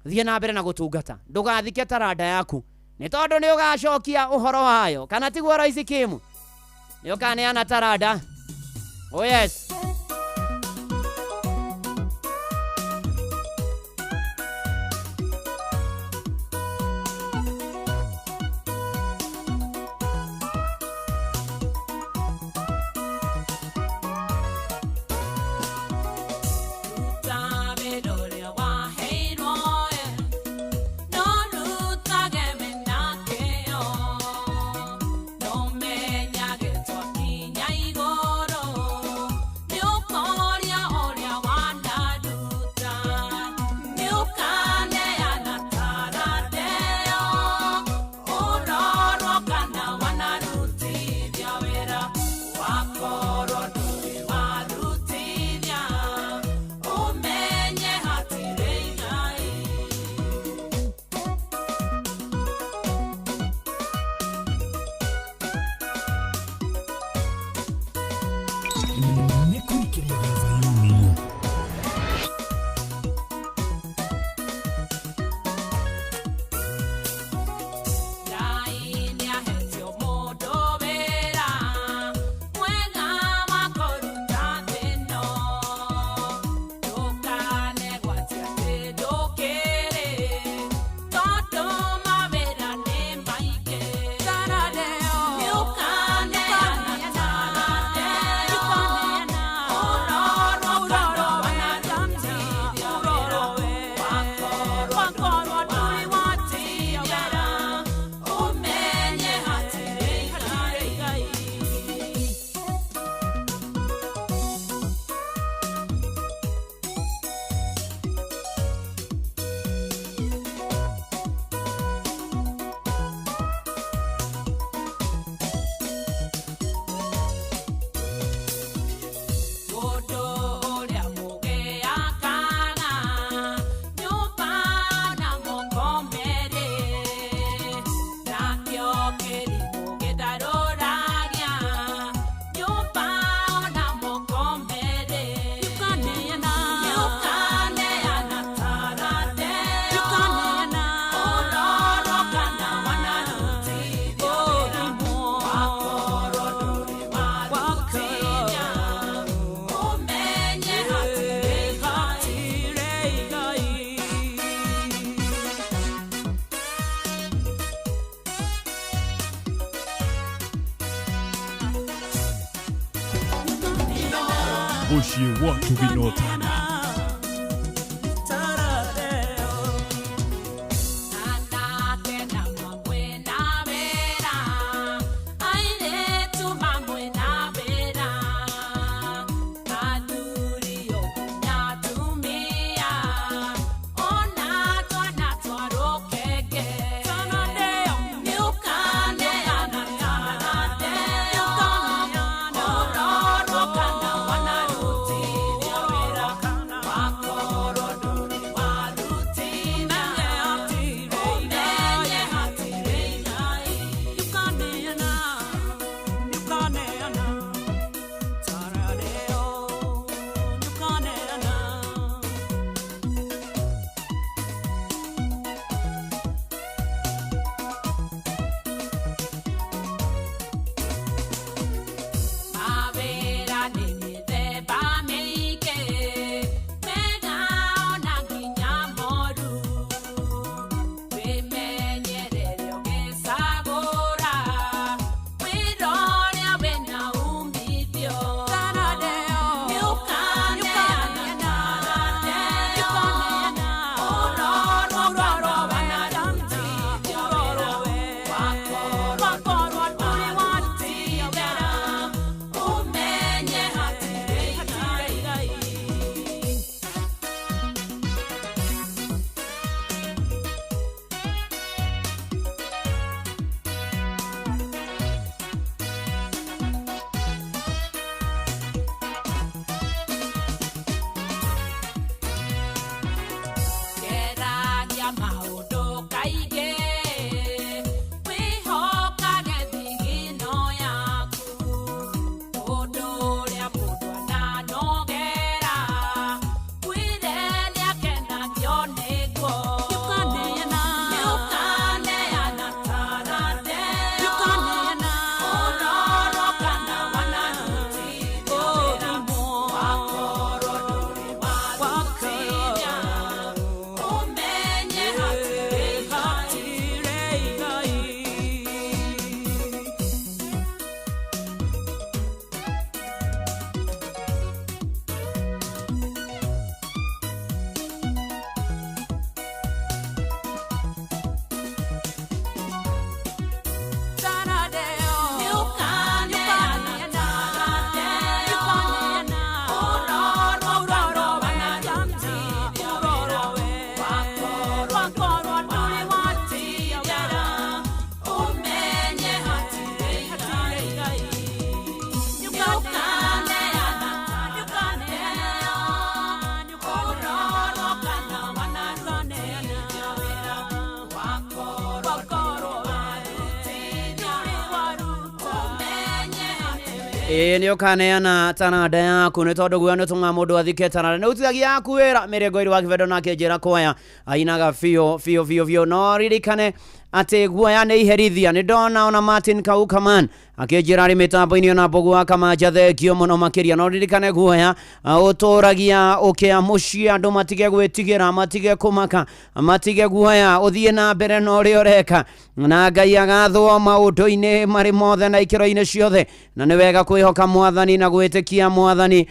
thiĩ na mbere na gũtungata, ndũgathike taranda yaku, nĩ tondũ nĩ ũgacokia ũhoro wayo. Kana tiguo Royce Kim? Nĩ ũkaneana taranda. Oh yes. Muciĩ wa Tũginotana. Ĩĩ nĩ ũkaneana taranda yaku nĩ tondũ guoya nĩ ũtũmaga mũndũ athike taranda. Nĩ ũtithagia yaku wĩra mĩrengo ĩrĩ wa kĩbendo nake njĩra kwaya ainaga biũ biũ biũ biũ. No ririkane atĩ guoya nĩ iherithia. Nĩ ndona ona Martin Kaukaman akĩnjĩra arĩ mĩtambo-inĩ ona Mbogo wa Kamanja thengio mũno makĩria. No ririkane guoya ũtũragia ũkĩa mũciĩ, andũ matige gwĩtigĩra, matige kũmaka, matige guoya, ũthiĩ na mbere na ũrĩa ũreka, na Ngai agathwo maũndũ-inĩ marĩ mothe na ikĩro-inĩ ciothe. Na nĩ wega kwĩhoka mwathani na gwĩtĩkia mwathani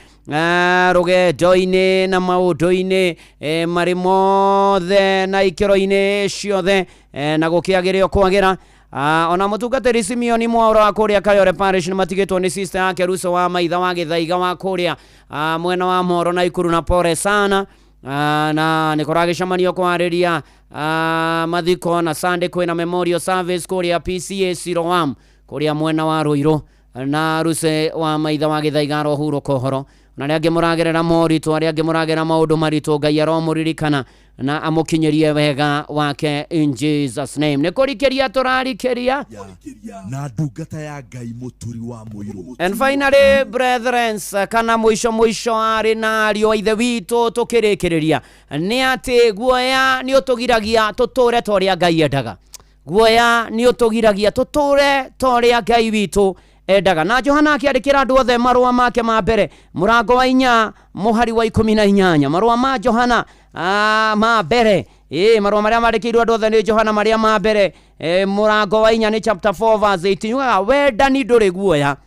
rũgendo-inĩ na maũndũ-inĩ marĩ mothe na ikĩro-inĩ ciothe, na gũkĩagĩrĩo kwagĩra. Ona mũtungatĩri Simeoni Mwaũra wa kũrĩa Kayore Parish nĩ matigĩtwo nĩ sister yake Ruso wa Maitha wa Gĩthaiga wa kũrĩa mwena wa Moro na Ikuru na pore sana. Na nĩ kũragĩcemanio kwarĩria mathiko na Sunday kwĩna memorial service kũrĩa PCA Siloam kũrĩa mwena wa Ruiru, na Ruse wa Maitha wa Gĩthaiga arohurũka ũhoro. Na arĩa angĩ mũragerera moritũ, arĩa angĩ mũragerera maũndũ maritũ, Ngai aromũririkana na amũkinyĩrie wega wake in Jesus name. Nĩ kũrikĩria tũrarikĩria na ndungata ya Ngai mũturi wa mũirũ. And finally brethren, kana mũico mũico arĩ na ariũ a ithe witũ tũkĩrĩkĩrĩria nĩ atĩ guoya nĩ ũtũgiragia tũtũre ta ũrĩa Ngai endaga. Guoya nĩ ũtũgiragia tũtũre ta ũrĩa Ngai witũ endaga. Na Johana akĩandĩkĩra andũ othe marũa make ma mbere mũrango wa 4 mũhari wa 18, marũa ma Johana ma mbere, marũa marĩa mandĩkĩirwo andũ othe nĩ Johana marĩa ma mbere, mũrango wa 4 nĩ chapter 4 verse 18, yugaga wendani ndũrĩ guoya.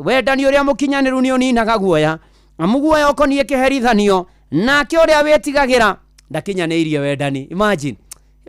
Wendani ũrĩa mũkinyanĩru nĩ ũninaga guoya, amu guoya ũkoniĩ kĩherithanio, nake ũrĩa wĩtigagĩra ndakinyanĩirie wendani. Imagine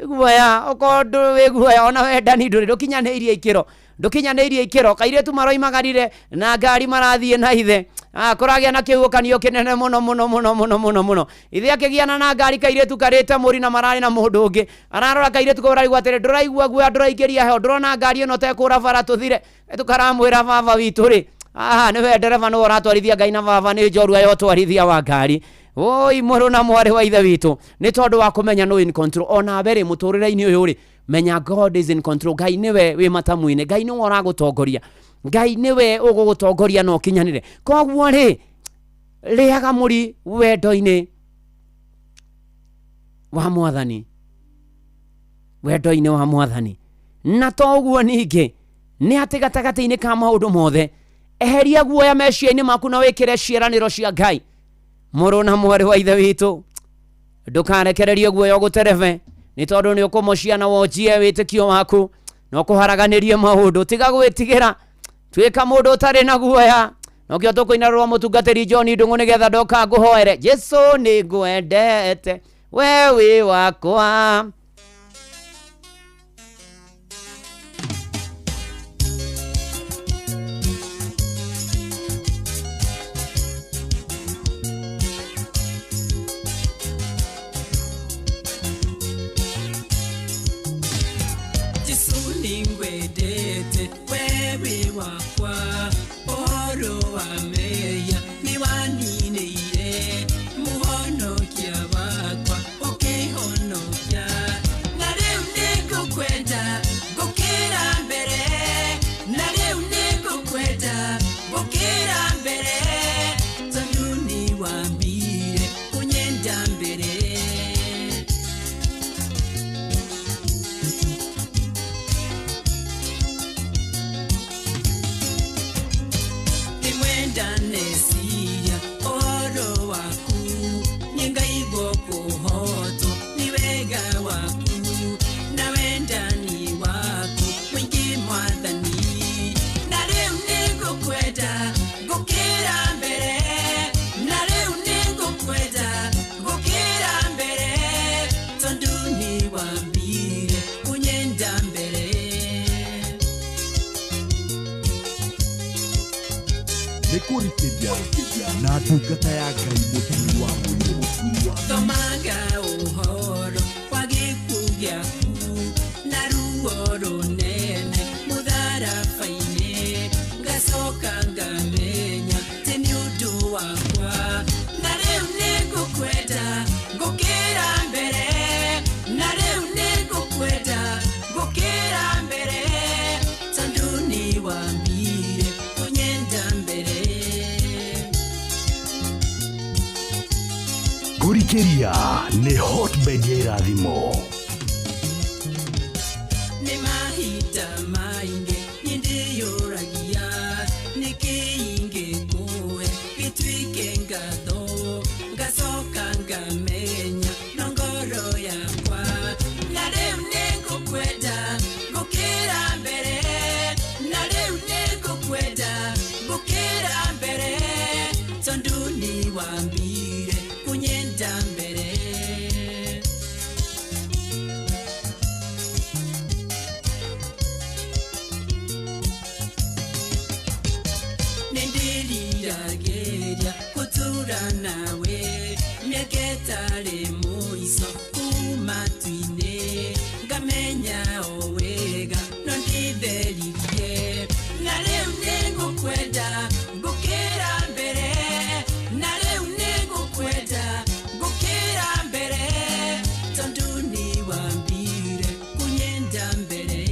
guoya okorwo ndũrĩ guoya ona wendani ndũrĩ, ndũkinyanĩirie ikĩro, ndũkinyanĩirie ikĩro. Kairĩtu maroimagarire na ngari marathiĩ na ithe, kũragĩa na kĩhuhũkanio kĩnene mũno mũno mũno mũno mũno mũno. Ithe akĩgiana na ngari kairĩtu karĩte mũri na mararĩ na mũndũ ũngĩ, ararora kairĩtu kau araigua atĩrĩ, ndũraigua guoya, ndũraingĩria heho, ndũrona ngari ĩno tekũra bara tũthire. Tũkaramwĩra baba witũ rĩ, aha nĩwe ndereba nĩwe ũratwarithia ngai na baba nĩ njorua ya ũtwarithia wa ngari. Oi mũrũ na mwarĩ wa ithe witũ, nĩ tondũ wa kũmenya no in control. Ona mbere mũtũrĩre-inĩ ũyũ rĩ, menya God is in control. Ngai nĩwe wĩ matamu-inĩ, Ngai nĩwe ũragũtongoria, Ngai nĩwe ũgũgũtongoria na ũkinyanĩre. Koguo rĩ, rĩaga mũri wendo-inĩ wa mwathani, wendo-inĩ wa mwathani. Na to ũguo ningĩ nĩ atĩ gatagatĩ-inĩ ka maũndũ mothe, eheria guoya meciria-inĩ maku na wĩkĩre ciĩranĩro cia Ngai. Mũrũ na mwarĩ wa ithe witũ, ndũkarekererie guoya ũgũterebe, nĩ tondũ nĩ ũkũmocia na wonjie wĩtĩkio waku na ũkũharaganĩrie maũndũ. Tiga gwĩtigĩra, tuĩka mũndũ ũtarĩ na guoya. Nokĩo tũkũina rwa mũtungatĩri John Ndung'u nĩgetha ndoka ngũhoere. Jesu nĩ ngwendete, we wĩ wakwa. Ningwendete wewe wakwa, ũhoro wa meya nĩwaninĩire, mũhonokia wakwa ũkĩhonokia. Na rĩu nĩngũkwenda ngũkĩra mbere, na rĩu nĩngũkwenda ngũkĩra mbere, tondũ nĩwambire kũnyenda mbere. Ndanesia ũhoro waku, nĩngaigua kũhotwo nĩ wega waku, na wendani waku mũingĩ mwathani. Na rĩu nĩngũkwenda ngũkĩra mbere, na rĩu nĩngũkwenda ngũkĩra mbere, tondũ nĩwambire kũnyenda mbere. Nĩkũrikĩria na ndungata ya Ngai mũturi wa mũirũ. Thomaga ũhoro wa gĩkuũ gĩaku na ruo rũnene mũtharaba-inĩ, ngacoka ngamenya atĩ nĩ ũndũ wakwa. Na rĩu nĩngũkwenda ngũkĩra mbere, na rĩu nĩngũkwenda ngũkĩra mbere, tondũ nĩwambire kũnyenda Kũrikĩria nĩ hotbed ya irathimo. Nĩ mahinda maingĩ niĩ ndĩyũragia nĩkĩ ingĩkũhe gĩtuĩke ngatho ngacoka ngamenya no ngoro yakwa na rĩu nĩngũkwenda gũkĩra mbere na rĩu nĩngũkwenda gũkĩra mbere tondũ nĩwambire kũnyenda mbere. Nĩndĩriragĩria gũtũra nawe mĩaka ĩtarĩ mũico kuma matu-inĩ ngamenya o wega no ndĩtheririe na rĩu nĩngũkwenda ngũkĩra mbere na rĩu nĩngũkwenda ngũkĩra mbere tondũ nĩwambire kũnyenda mbere.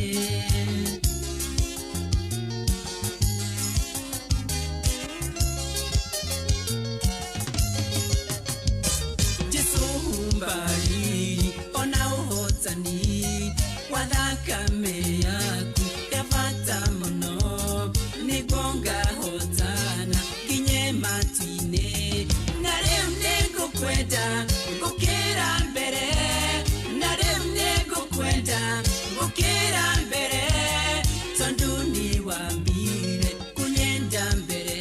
Jesu humbariri ona ũhotani wa thakame yaku ya bata mũno nĩguo ngahotana nginye matu-inĩ na rĩu nĩngũkwenda ngũkĩra mbere na rĩu nĩngũkwenda ngũkĩra mbere tondũ nĩwambire kũnyenda mbere.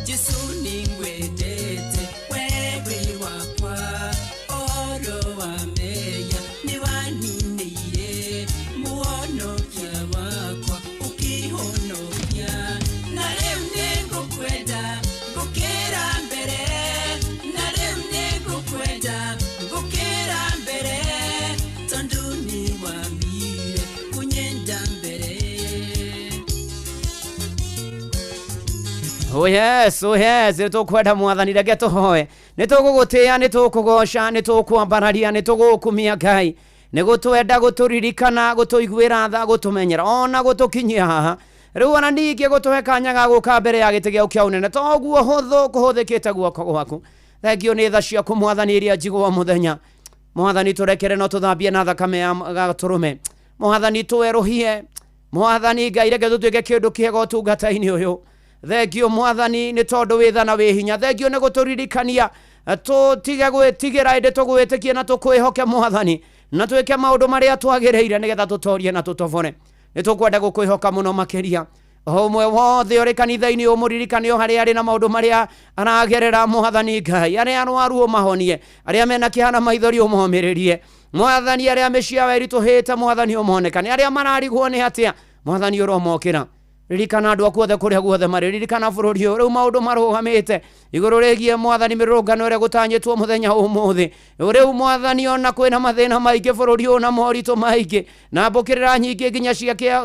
Jesu nĩngwendete wewe wakwa ũhoro wa meya nĩwaninĩire mũhonokia wakwa ũkĩhonokia na rĩu nĩngũkwenda ngũkĩra mbere na rĩu nĩngũkwenda ngũkĩra mbere tondũ nĩwambire kũnyenda mbere. Oh yes, oh yes, nĩ tũkwenda mwathani reke tũhoe. Nĩ tũgũgũtĩĩa, nĩ tũkũgoca, nĩ tũkwambararia, nĩ tũgũkumia Ngai. Nĩ gũtwenda gũtũririkana, gũtũiguĩra tha, gũtũmenyera, ona gũtũkinyia haha. Rĩu ona ningĩ gũtũhe kanya ga gũka mbere ya gĩtĩ gĩaku kĩa ũnene toguo hũthũ kũhũthĩkĩte guoko gwaku. Thengio nĩ tha ciaku mwathani iria njigua mũthenya. Mwathani tũrekere no tũthambie na thakame ya gatũrũme. Mwathani twerũhie. Mwathani Ngai reke tũtuĩke kĩndũ kĩega ũtungata-inĩ ũyũ. Thengio mwathani nĩ tondũ wĩ tha na wĩ hinya. Thengio nĩ gũtũririkania tũtige gwĩtigĩra ĩndĩ tũgwĩtĩkie na tũkwĩhoke mwathani na twĩke maũndũ marĩa twagĩrĩire nĩgetha tũtorie na tũtobore. Nĩ tũkwenda gũkwĩhoka mũno makĩria. O ũmwe wothe ũrĩ kanitha-inĩ ũmũririkane o harĩa arĩ na maũndũ marĩa aragerera mwathani Ngai. Arĩa arwaru ũmahonie, arĩa mena kĩeha na maithori ũmomĩrĩrie. Mwathani arĩa mĩciĩ yao ĩritũhĩte mwathani ũmonekane, arĩa mararigwo nĩ atĩa mwathani ũromokĩra. Ririkana andũ aku othe kũrĩa guothe marĩ, ririkana bũrũri ũyũ rĩu maũndũ marũgamĩte igũrũ rĩgiĩ mwathani mĩrũrũngano ĩrĩa gũtanyĩtwo mũthenya ũmũthĩ. Rĩu mwathani ona kwĩna mathĩna maingĩ bũrũri ũyũ na moritũ maingĩ na mbũkĩrĩra nyingĩ nginya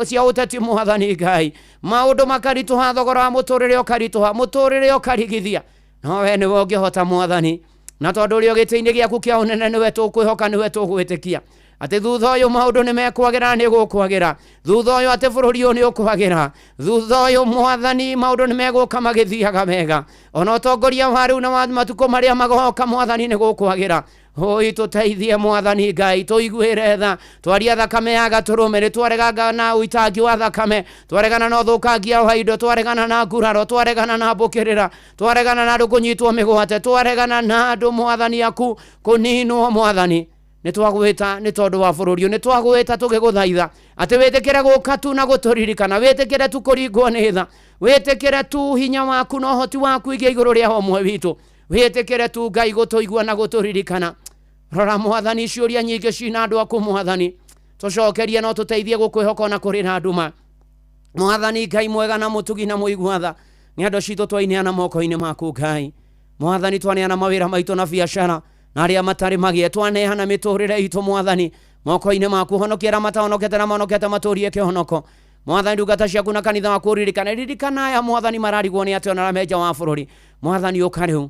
cia ũteti mwathani Ngai. Maũndũ makaritũha, thogora wa mũtũrĩre ũkaritũha, mũtũrĩre ũkarigithia, no we nĩwe ũngĩhota mwathani. Na tondũ ũrĩ o gĩtĩ-inĩ gĩaku kĩa ũnene nĩwe tũkwĩhoka, nĩwe tũgwĩtĩkia atĩ thutha ũyũ maũndũ nĩ mekwagĩra, nĩ gũkwagĩra. Thutha ũyũ atĩ bũrũri ũyũ nĩ ũkwagĩra. Thutha ũyũ mwathani maũndũ nĩ megũka magĩthiaga wega. Ona ũtongoria wa rĩu na wa matukũ marĩa magoka mwathani nĩ gũkwagĩra. Hoi tũteithie mwathani Ngai, tũiguĩre tha, twaria thakame ya gatũrũme, nĩ twaregana na ũitangi wa thakame, twaregana na ũthũkangia wa indo, twaregana na nguraro, twaregana na mbũkĩrĩra, twaregana na andũ kũnyitwo mĩgwate, twaregana na andũ mwathani aku kũninwo mwathani. Nĩ twagwĩta nĩ tondũ wa bũrũri ũyũ, nĩ twagwĩta tũgĩgũthaitha atĩ wĩtĩkĩre gũka tu na gũtũririkana, wĩtĩkĩre tu kũringwo nĩ tha, wĩtĩkĩre tu hinya waku na ũhoti waku igĩ igũrũ rĩa ũmwe witũ, wĩtĩkĩre tu Ngai gũtũigua na gũtũririkana. Rora mwathani ciũria nyingĩ cina andũ aku mwathani, tũcokerie no tũteithie gũkwĩhoka ona kũrĩ na nduma. Mwathani Ngai mwega na mũtugi na mũigua tha, nĩ andũ citũ twaineana moko-inĩ maku Ngai. Mwathani twaneana mawĩra maitũ na biacara na arĩa matarĩ magĩe, twaneana mĩtũrĩre itũ mwathani moko-inĩ maku. Honokia arĩa matahonokete na mahonokete matũrie kĩhonoko. Mwathani ndungata ciaku na kanitha waku ũririkane, ririkana aya mwathani mararigwo nĩ atĩa ona arĩa me nja wa bũrũri. Mwathani ũka rĩu,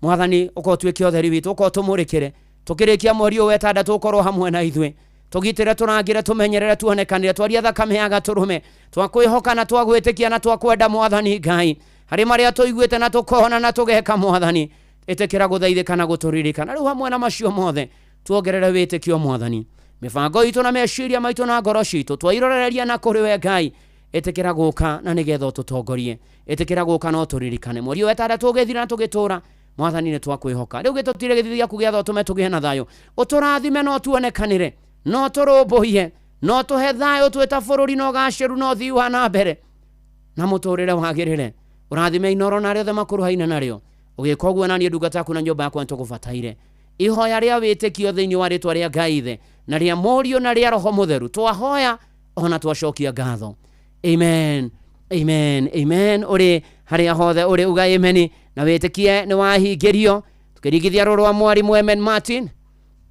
mwathani ũka ũtuĩke ũtheri witũ, ũka ũtũmũrĩkĩre tũkĩrĩkia mweri ũyũ wa ĩtandatũ ũkorwo hamwe na ithuĩ. Tũgitĩre, tũrangĩre, tũmenyerere, tuonekanĩre, twaria thakame ya gatũrũme, twakwĩhoka na twagwĩtĩkia na twakwenda Mwathani Ngai, harĩ marĩa tũiguĩte na tũkona na tũgeka Mwathani, ĩtĩkĩra gũthaithĩka na gũtũririkana. Rĩu hamwe na macio mothe tuongerere wĩtĩkio Mwathani, mĩbango itũ na meciria maitũ na ngoro citũ twairorereria na kũrĩ we Ngai, ĩtĩkĩra gũka na nĩgetha ũtũtongorie, ĩtĩkĩra gũka na ũtũririkane. Mweri ũyũ wetandatũ ũgĩthira na tũgĩtũra Mwathani nĩ twakwĩhoka. Rĩu gĩtũtire gĩthithi gĩaku gĩa tha ũtũme tũgĩe na thayũ, ũtũrathime na ũtuonekanĩre, no tũrũmbũiye, no tũhe thayũ twĩ ta bũrũri na ũgacĩru na ũthii wa na mbere na mũtũrĩre wagĩrĩre. Ũrathime Inooro na arĩa othe makũrũhaine narĩo. Ũgĩka ũguo na niĩ ndungata yaku na nyũmba yakwa nĩtũgũbataire. Ihoya rĩa wĩtĩkio thĩinĩ wa rĩtwa rĩa Ngai Ithe na rĩa Mũriũ na rĩa Roho Mũtheru twahoya ona twacokia ngatho. Amen, amen, amen. Ũrĩ harĩa hothe ũrĩ uga amen na wĩtĩkie nĩ wahingĩrio. Tũkĩringithia rũrũ rwa mwarimũ Emen Martin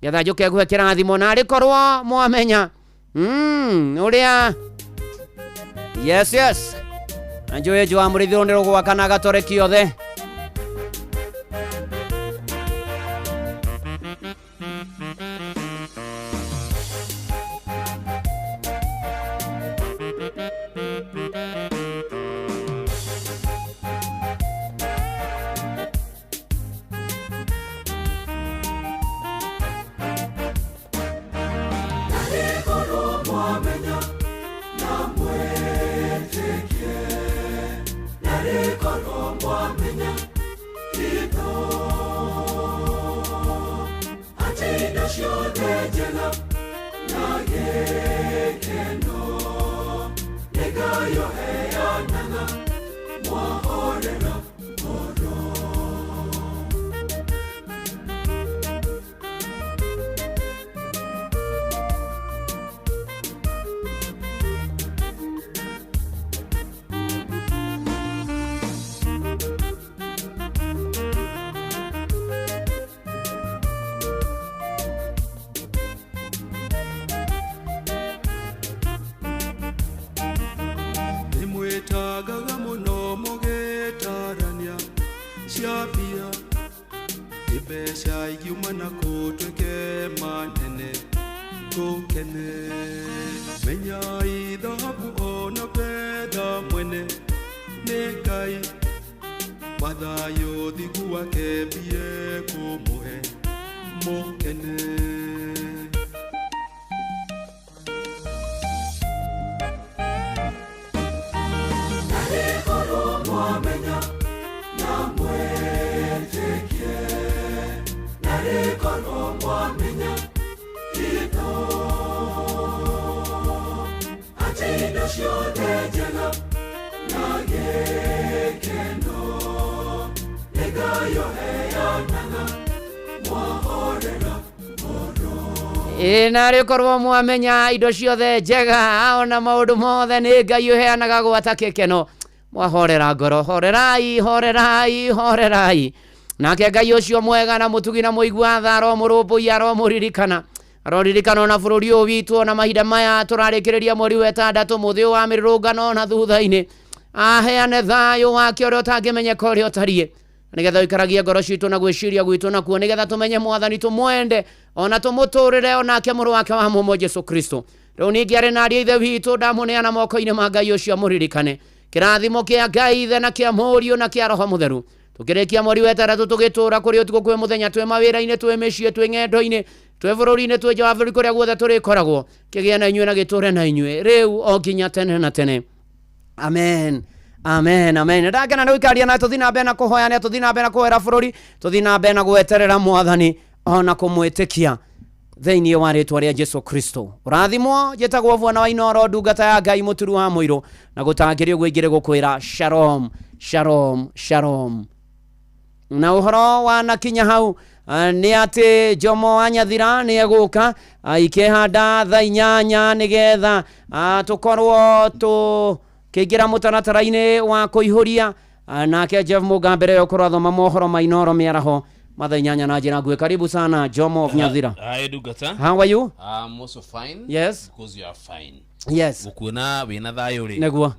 getha njũke nguhe kĩrathimo na arĩkorwo mwamenya ũrĩa yes yes na njũĩ njũa mũrĩithio nĩ rũgwakana gatore kĩothe. Nimwĩtangaga mũno mũgĩtarania cia mbia, mbeca ingiuma na kũ twĩke manene tũkene. Menyai thahabu ona betha mwene nĩ Ngai, mathayũ thingu wake mbie kũmũhe mũkene. Ĩ narĩ korwo mwamenya indo ciothe njega ona maũndũ mothe nĩ Ngai ũheanaga gwata gĩkeno, mwahorera ngoro, horerai, horerai, horerai. Nake Ngai ũcio mwega na mũtugi na mũigua tha aromũrũmbũiya, aromũririkana, aroririkana ona bũrũri ũyũ witũ ona mahinda maya tũrarĩkĩrĩria mweri wa ĩtandatũ mũthĩ ũyũ wa mĩrũrũngano na thutha-inĩ, aheane thayũ wake ũrĩa ũtangĩmenyeka ũrĩa ũtariĩ, nĩgetha ũikaragie ngoro citũ na gwĩciria gwitũ nakuo, nĩgetha tũmenye Mwathani, tũmwende ona tũmũtũrĩre onake mũrũ wake wa mũmwe Jesũ Kristo. Rĩu ningĩ arĩ na ariũ a Ithe witũ ndamũneana moko-inĩ ma Ngai ũcio amũririkane. Kĩrathimo kĩa Ngai Ithe na kĩa Mũriũ na kĩa Roho Mũtheru. Tũkĩrĩkia mweri wa ĩtandatũ tũgĩtũra kũrĩ ũtukũ kwĩ mũthenya, twĩ mawĩra-inĩ, twĩ mĩciĩ, twĩ ng'endo-inĩ, twĩ bũrũri-inĩ, twĩ nja wa bũrũri, kũrĩa guothe tũrĩkoragwo, kĩgĩe na inyuĩ na gĩtũre na inyuĩ rĩu o nginya tene na tene. Amen. Amen, amen. Ndakena nĩ gũikaria na tũthiĩ na mbere na kũhoya, nĩ tũthiĩ na mbere na kũhoera bũrũri, tũthiĩ na mbere na gweterera Mwathani ona kũmwĩtĩkia thĩinĩ wa rĩtwa rĩa Jesũ Kristo. Ũrathimwo, njĩtagwo Bwana wa Inooro, ndungata ya Ngai mũturu wa mũirũ, na gũtangĩrĩ ũguo ingĩrĩ gũkwĩra shalom, shalom, shalom. Na ũhoro wanakinya hau nĩ atĩ Jomo wa Nyathira nĩ egũka ikĩhanda thaa 8 nĩgetha tũkorwo tũkĩingĩra mũtaratara-inĩ wa kũihũria. Nake Jeff Mũgambere ũkorwo athoma mohoro ma Inooro mĩaraho mathaa 8 na njĩra nguhĩ. Karibu sana Jomo of Nyathira. Hi Ndungata. How are you? I'm also fine. Yes. Because you are fine. Yes. Gũkuona wĩna thayũ rĩ. Nĩguo.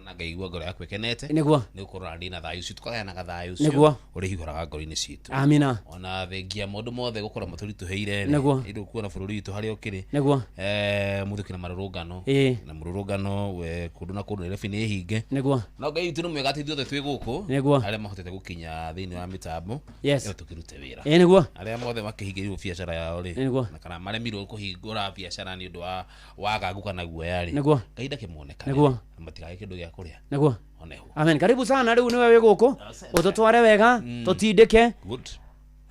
Na ngaigua ngoro yakwa ĩkenete. Nĩguo. Nĩ gũkorwo ndĩ na thayũ ũcio, tũkagayanaga thayũ ũcio Nĩguo. ũrĩa hiũraga ngoro-inĩ citũ. Amina. Ona thengia maũndũ mothe gũkorwo matũritũhĩire rĩ, Nĩguo. ĩndĩ kuona bũrũri witũ harĩa ũkĩrĩ. Nĩguo. Mũthĩ kwĩna marũrũngano. Ĩĩ. Na mũrũrũngano we kũndũ na kũndũ Nairobi nĩ hinge. Nĩguo. No Ngai witũ nĩ mwega atĩ ithuothe twĩ gũkũ. Nĩguo. Arĩa mahotete gũkinya thĩinĩ wa mĩtambo. Yes. Ĩyo tũkĩrute wĩra. Ĩĩ, nĩguo. Arĩa mothe makĩhingĩirwo biacara yao rĩ. Nĩguo. Na kana maremirwo kũhingũra biacara nĩ ũndũ wa wagagu kana guoya rĩ. Nĩguo. Ngai ndakĩmonekane. Nĩguo. Na matikage kĩndũ gĩa kũrĩa. Nĩguo. Oneho. Amen. Karibu sana rĩu nĩwe wĩ gũkũ ũtũtware wega tũtindĩke. Good.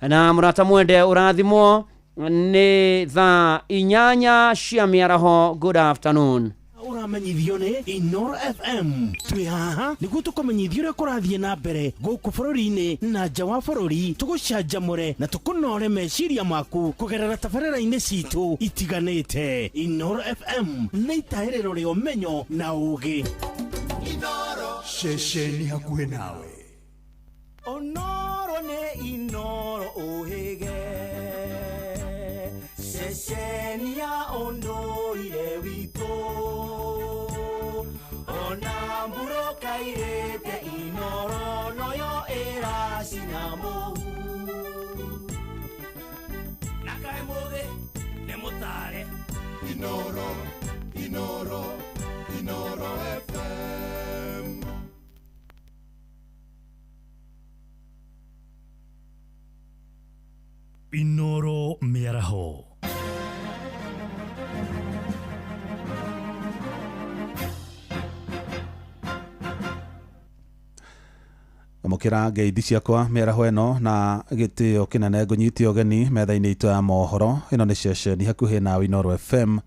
Na mũrata mwende ũrathimwo nĩ thaa 8 cia mĩaraho. Good afternoon. Ũramenyithio nĩ Inoro FM. Twĩ haha nĩguo tũkũmenyithia ũrĩa kũrathiĩ na mbere gũkũ bũrũri-inĩ na nja wa bũrũri, tũgũcanjamũre na tũkũnore meciria maku kũgerera tabarĩra-inĩ citũ itiganĩte. Inoro FM nĩ itahĩrĩro rĩa ũmenyo na ũũgĩ. Ceceni hakuhĩ nawe. Onoro nĩ Inoro ũhĩge, ceceni ya ũndũire witũ, ona mburũka irĩte Inoro noyo ĩracina mũhu. Na kaĩ mũgĩ nĩ mũtare. Inoro, Inoro, Inoro FM. Inoro mĩaraho. Amũkĩra ngeithi ciakwa mĩaraho ĩno na gĩtĩo kĩnene ngũnyite ũgeni metha-inĩ itũ ya mohoro. Ĩno nĩ ceceni hakuhĩ na Inoro FM,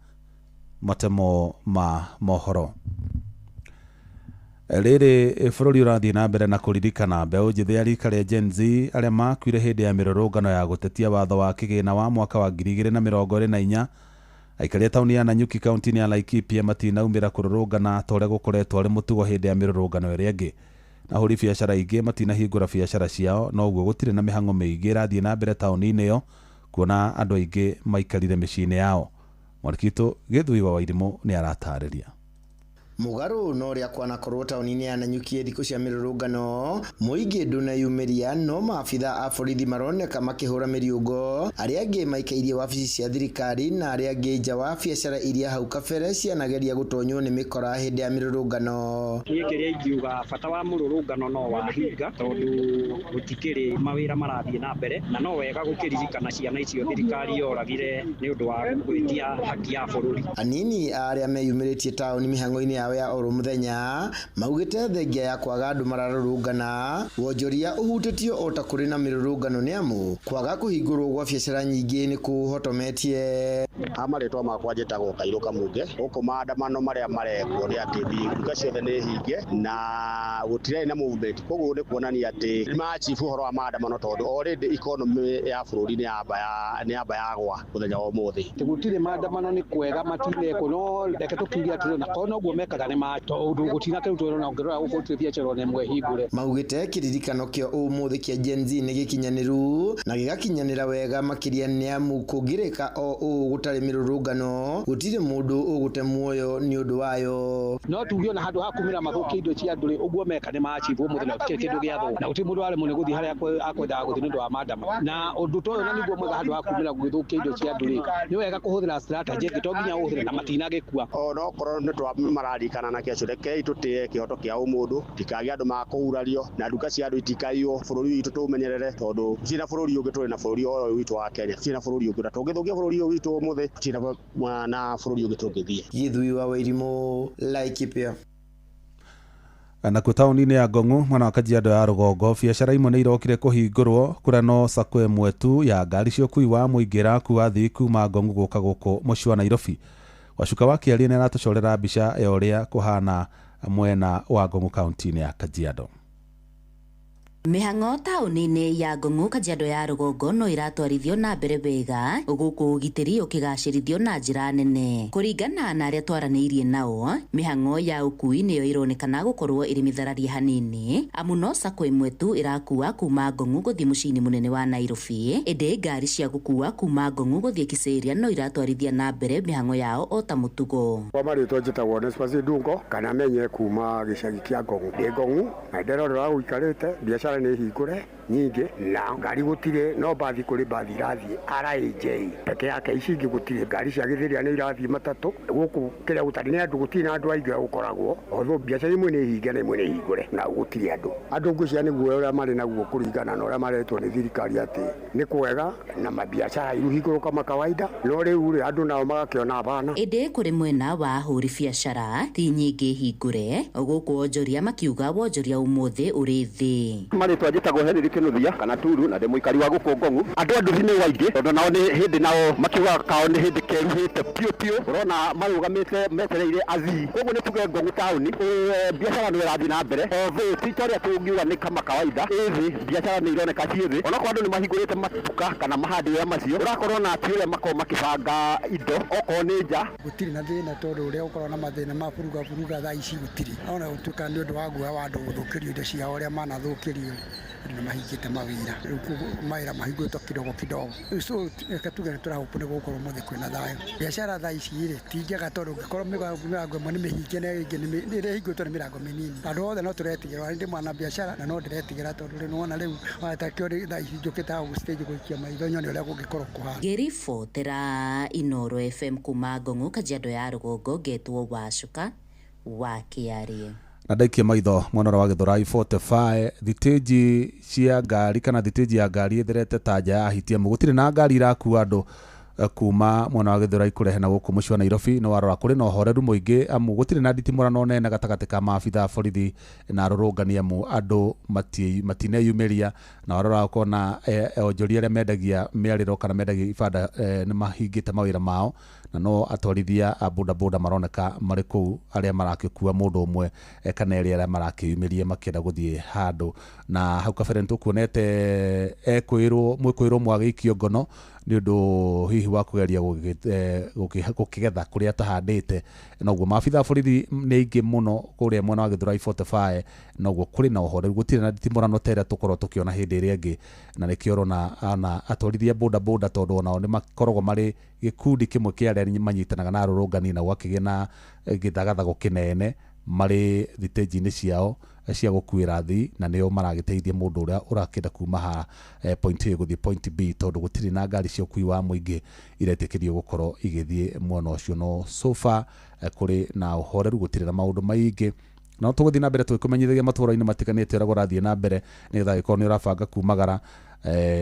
matemo ma mohoro. Rĩrĩ bũrũri ũrathiĩ na mbere na kũririkana mbeũ njĩthĩ ya rika rĩa Gen Z arĩa makuire hĩndĩ ya mĩrũrũngano ya gũtetia watho wa kĩgĩna wa mwaka wa 2024. Aikari a taũni ya Nanyuki kaunti-inĩ ya Laikipia matinaumĩra kũrũrũngana ta ũrĩa gũkoretwo arĩ mũtugo hĩndĩ ya mĩrũrũngano ĩrĩa ĩngĩ. Na ahũri biacara aingĩ matinahingũra biacara ciao, noguo gũtirĩ na mĩhang'o mĩingĩ ĩrathiĩ na mbere taũni-inĩ ĩyo kuona andũ aingĩ maikarire mĩciĩ-inĩ yao. Mwarĩki witũ Gĩthui wa Wairimũ nĩ aratarĩria. Mũgarũ no ũrĩa kwanakorwo taũni-inĩ ya Nanyuki thikũ cia mĩrũrũngano mũingĩ ndũneyumĩria, no maabitha a borithi maroneka makĩhũra mĩriũngo, arĩa angĩ maikairie wabici cia thirikari na arĩa angĩ nja wa biacara iria hau kabere cianageria gũtonywo nĩ mĩkora hĩndĩ ya mĩrũrũngano. Niĩ kĩrĩa ingiuga bata wa mũrũrũngano no wahinga tondũ gũtikĩrĩ mawĩra marathiĩ na mbere, na no wega gũkĩririkana ciana icio thirikari yoragire nĩ ũndũ wa gwĩtia haki ya bũrũri. Anini a arĩa meyumĩrĩtie taũni mĩhang'o-inĩ yao ya oro mũthenya maugĩte thengia ya kwaga andũ mararũrũngana wonjoria ũhutĩtio o ta kũrĩ na mĩrũrũngano nĩ amu kwaga kũhingũrwo gwa biacara nyingĩ nĩ kũhotometie. Ha marĩtwa makwa njĩtagwo Kairũ Kamunge. Gũkũ maandamano marĩa marekwo nĩ atĩ nduka ciothe nĩ hinge na gũtirarĩ na movement, koguo nĩ kuonania atĩ nĩ machibu ũhoro wa maandamano tondũ already economy ya bũrũri nĩ yamba yagwa mũthenya wa ũmũthĩ. Gũtirĩ maandamano nĩ kwega matinekwo, no reke tũkiuge atĩrĩ na korwo noguo mekaga nĩ ma tondũ gũtinakĩrutwo na ũngĩrora gũkũ gũtirĩ biacara ona ĩmwe hingũre. Maugĩte kĩririkano kĩa ũmũthĩ kĩa Gen Z nĩ gĩkinyanĩru na gĩgakinyanĩra wega makĩria nĩ amu kũngĩrĩka o ũũ gũtarĩ mĩrũrũngano gũtirĩ mũndũ ũgũte muoyo nĩ ũndũ wayo. No tuge ona handũ ha kumĩra mathũkie indo cia andũ rĩ, ũguo meka nĩ machibu ũmũthĩ na gũtirĩ kĩndũ gĩa thũka na gũtirĩ mũndũ waremwo nĩ gũthiĩ harĩa akwendaga gũthiĩ nĩ ũndũ wa maandamano. Na ũndũ ta ũyũ na nĩguo mwega handũ ha kumĩra gũgĩthũkia indo cia andũ rĩ, nĩ wega kũhũthĩra strategy ĩngĩ to nginya ũhũthĩre na matinagĩkua. Ona okorwo nĩ twa mararikana na kĩacio, rekei tũtĩe kĩhoto kĩa ũmũndũ, tikagĩa andũ makũhurario na nduka cia andũ itikaiywo, bũrũri witũ tũũmenyerere tondũ gũtirĩ na bũrũri ũngĩ tũrĩ na bũrũri ũyũ witũ wa Kenya, gũtirĩ na bũrũri ũngĩ, na tũngĩthũkia bũrũri ũyũ witũ ũmũthĩ gũtirĩ na bũrũri ũngĩ tũngĩthiĩ. Gĩthui wa Wairimũ, Laikipia. Nakuo taũni-inĩ ya Ngong'u mwena wa Kajiado ya rũgongo biacara imwe nĩ irokire kũhingũrwo kũrĩa no sacco ĩmwe tu ya ngari cia ũkui wa mũingĩ ĩrakua athii kuma Ngong'u gũka gũkũ mũciĩ wa Nairobi. Wacuka wa Kĩaria nĩ aratũcorera mbica ya ũrĩa kũhana mwena wa Ngong'u kaunti-inĩ ya Kajiado. Mĩhang'o taũni-inĩ ya Ngong'u Kajiado ya rũgongo no iratwarithio na mbere wega gũkũ ũgitĩri ũkĩgacĩrithio na njĩra nene. Kũringana na arĩa twaranĩirie nao, mĩhang'o ya ũkui nĩyo ĩronekana gũkorwo ĩrĩ mĩthararie hanini, amu no sacco ĩmwe tu ĩrakua kuma Ngong'u gũthiĩ mũciĩ-inĩ mũnene wa Nairobi, ĩndĩ ngari cia gũkua kuma Ngong'u gũthiĩ Kiserian no iratwarithia na mbere mĩhang'o yao o ta mũtugo. Kwa marĩtwa njĩtagwo Onesmus Ndungo kana menye kuma gĩcagi kĩa Ngong'u. Ndĩ Ngong'u na ndĩrorera gũikarĩte biacara nĩ hingũre nyingĩ na ngari gũtirĩ, no bathi kũrĩ bathi irathiĩ RAJ peke yake, ici ingĩ gũtirĩ. Ngari cia gĩthĩria nĩ irathiĩ matatũ gũkũ kĩrĩa gũtarĩ nĩ andũ, gũtirĩ na andũ aingĩ gũkoragwo, although biacara imwe nĩ hinge na imwe nĩ hingũre na gũtirĩ andũ. Andũ ngwĩciria nĩ guoya ũrĩa marĩ naguo kũringana na ũrĩa maretwo nĩ thirikari atĩ nĩ kwega na mabiacara iruhingũrwo kama kawaida, no rĩu rĩ andũ nao magakĩona hapana. Ĩndĩ kũrĩ mwena wa ahũri biacara ti nyingĩ hingũre, gũkũ onjoria makiuga wonjoria ũmũthĩ ũrĩ thĩ. Marĩtwa njĩtagwo Henry Kinuthia kana Turu na ndĩ mũikari wa gũkũ Ngong'u. Andũ a nduthi nĩ waingĩ tondũ nao nĩ hĩndĩ nao makiugaga kao nĩ hĩndĩ keruhĩte piũ piũ, ũrona marũgamĩte metereire athii. Koguo nĩ tuge Ngong'u taũni biacara nĩ ĩrathiĩ na mbere, although ti ta ũrĩa tũngiuga nĩ kama kawaida. Ĩthĩ biacara nĩ ironeka ciĩ thĩ, onokorwo andũ nĩ mahingũrĩte matuka kana mahardware macio, ũrakorwo na ti ũrĩa makoragwo makĩbanga indo okorwo nĩ nja. Gũtirĩ na thĩna tondũ ũrĩa ũkoragwo na mathĩna ma buruga buruga thaa ici gũtirĩ, ona gũtuĩka nĩ ũndũ wa guoya wa andũ gũthũkĩrio indo ciao ũrĩa manathũkĩrio andũ nĩ mahingĩte mawĩra, rĩu mawĩra mahingũrĩtwo kidogo kidogo. Rĩu so reke tuge nĩ tũrahope nĩ gũgũkorwo ũmũthĩ kwĩna thayũ. Biacara thaa ici rĩ ti njega tondũ ũngĩkorwo mĩrango ĩmwe nĩ mĩhinge na ĩngĩ ĩrĩa ĩhingũrĩtwo nĩ mĩrango mĩnini. Andũ othe no tũretigĩra, ndĩ mwana biacara na no ndĩretigĩra tondũ rĩu nĩwona rĩu watakĩo rĩ thaa ici njũkĩte hau stage gũikia maitho nyone ũrĩa kũngĩkorwo kũhana. Ngĩribotera Inooro FM kuma Ngong'u Kajiado ya rũgongo, ngetwo Wacuka wa Kĩarĩe. Na ndaikia maitho mwena wa Githurai 45 thitĩnji cia ngari kana thitĩnji ya ngari ĩtherete ta nja ya hitiamu, gũtirĩ na ngari irakua andũ kuma mwena wa Githurai kũrehe na gũkũ mũciĩ wa Nairobi. No warora kũrĩ na ũhoreru mũingĩ amu gũtirĩ na nditimũrano nene gatagatĩ ka maabitha a borithi na arũrũngani amu andũ matineyumĩria. Na warora ũkona onjoria arĩa mendagia mĩarĩro kana mendagia ibanda nĩ mahingĩte mawĩra mao, na no atwarithia a bodaboda maroneka marĩ kũu arĩa marakĩkua mũndũ ũmwe kana erĩ arĩa marakĩyumĩria makĩenda gũthiĩ handũ. Na hau kabere nĩtũkuonete ekwĩrwo mwĩkwĩrwo mwagĩikio ngono nĩ ũndũ hihi wa kũgeria gũkĩgetha kũrĩa atahandĩte. Noguo maabitha a borithi nĩ aingĩ mũno kũrĩa mwena wa Githurai 45, noguo kũrĩ na ũhoreru, gũtirĩ na nditimũrano ta ĩrĩa tũkorwo tũkĩona hĩndĩ ĩrĩa ĩngĩ. Na nĩkĩo ũrona ona atwarithia bodaboda tondũ onao nĩ makoragwo marĩ gĩkundi kĩmwe kĩa arĩa manyitanaga na arũrũngani na gwakĩgĩa na gĩthagathago kĩnene marĩ thitĩnji-inĩ ciao cia gũkuĩra athii, na nĩo maragĩteithia mũndũ ũrĩa ũrakĩenda kuma ha point A gũthiĩ point B, tondũ gũtirĩ na ngari cia ũkui wa mũingĩ iretĩkĩrio gũkorwo igĩthiĩ mwena ũcio. No so far kũrĩ na ũhoreru, gũtirĩ na maũndũ maingĩ. No tũgũthiĩ na mbere tũgĩkũmenyithagia matũũra-inĩ matiganĩte ũrĩa kũrathiĩ na mbere, nĩgetha angĩkorwo nĩ ũrabanga kumagara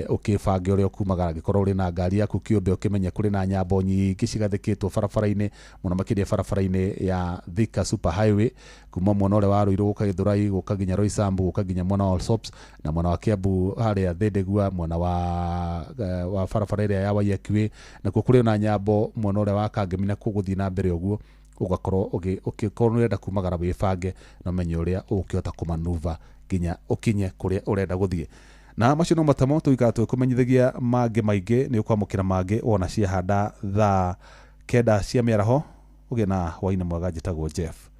ũkĩbange ũrĩa ũkumagara. Angĩkorwo ũrĩ na ngari yaku kĩũmbe ũkĩmenye kũrĩ na nyambo nyingĩ cigathĩkĩtwo barabara-inĩ, mũno makĩria barabara-inĩ ya Thika Super Highway kuma mwena ũrĩa wa Ruiru gũka Githurai gũka nginya Roysambu gũka nginya mwena wa Allsops na mwena wa Kiambu harĩa Thindigua mwena wa barabara ĩrĩa ya Waiyaki Way, nakuo kũrĩ na nyambo mwena ũrĩa wa Kangemi na kuo gũthiĩ na mbere ũguo. Ũgakorwo ũgĩkorwo nĩ ũrenda kumagara wĩbange na ũmenye ũrĩa ũgũkĩhota kũmanuva nginya ũkinye kũrĩa ũrenda gũthiĩ. Na macio no matamo tũikara tũgĩkũmenyithagia mangĩ maingĩ, nĩ ũkwamũkĩra mangĩ wona ciahanda thaa 9 cia mĩaraho. Ũgĩe na hwaĩ-inĩ mwega. Njĩtagwo Jeff.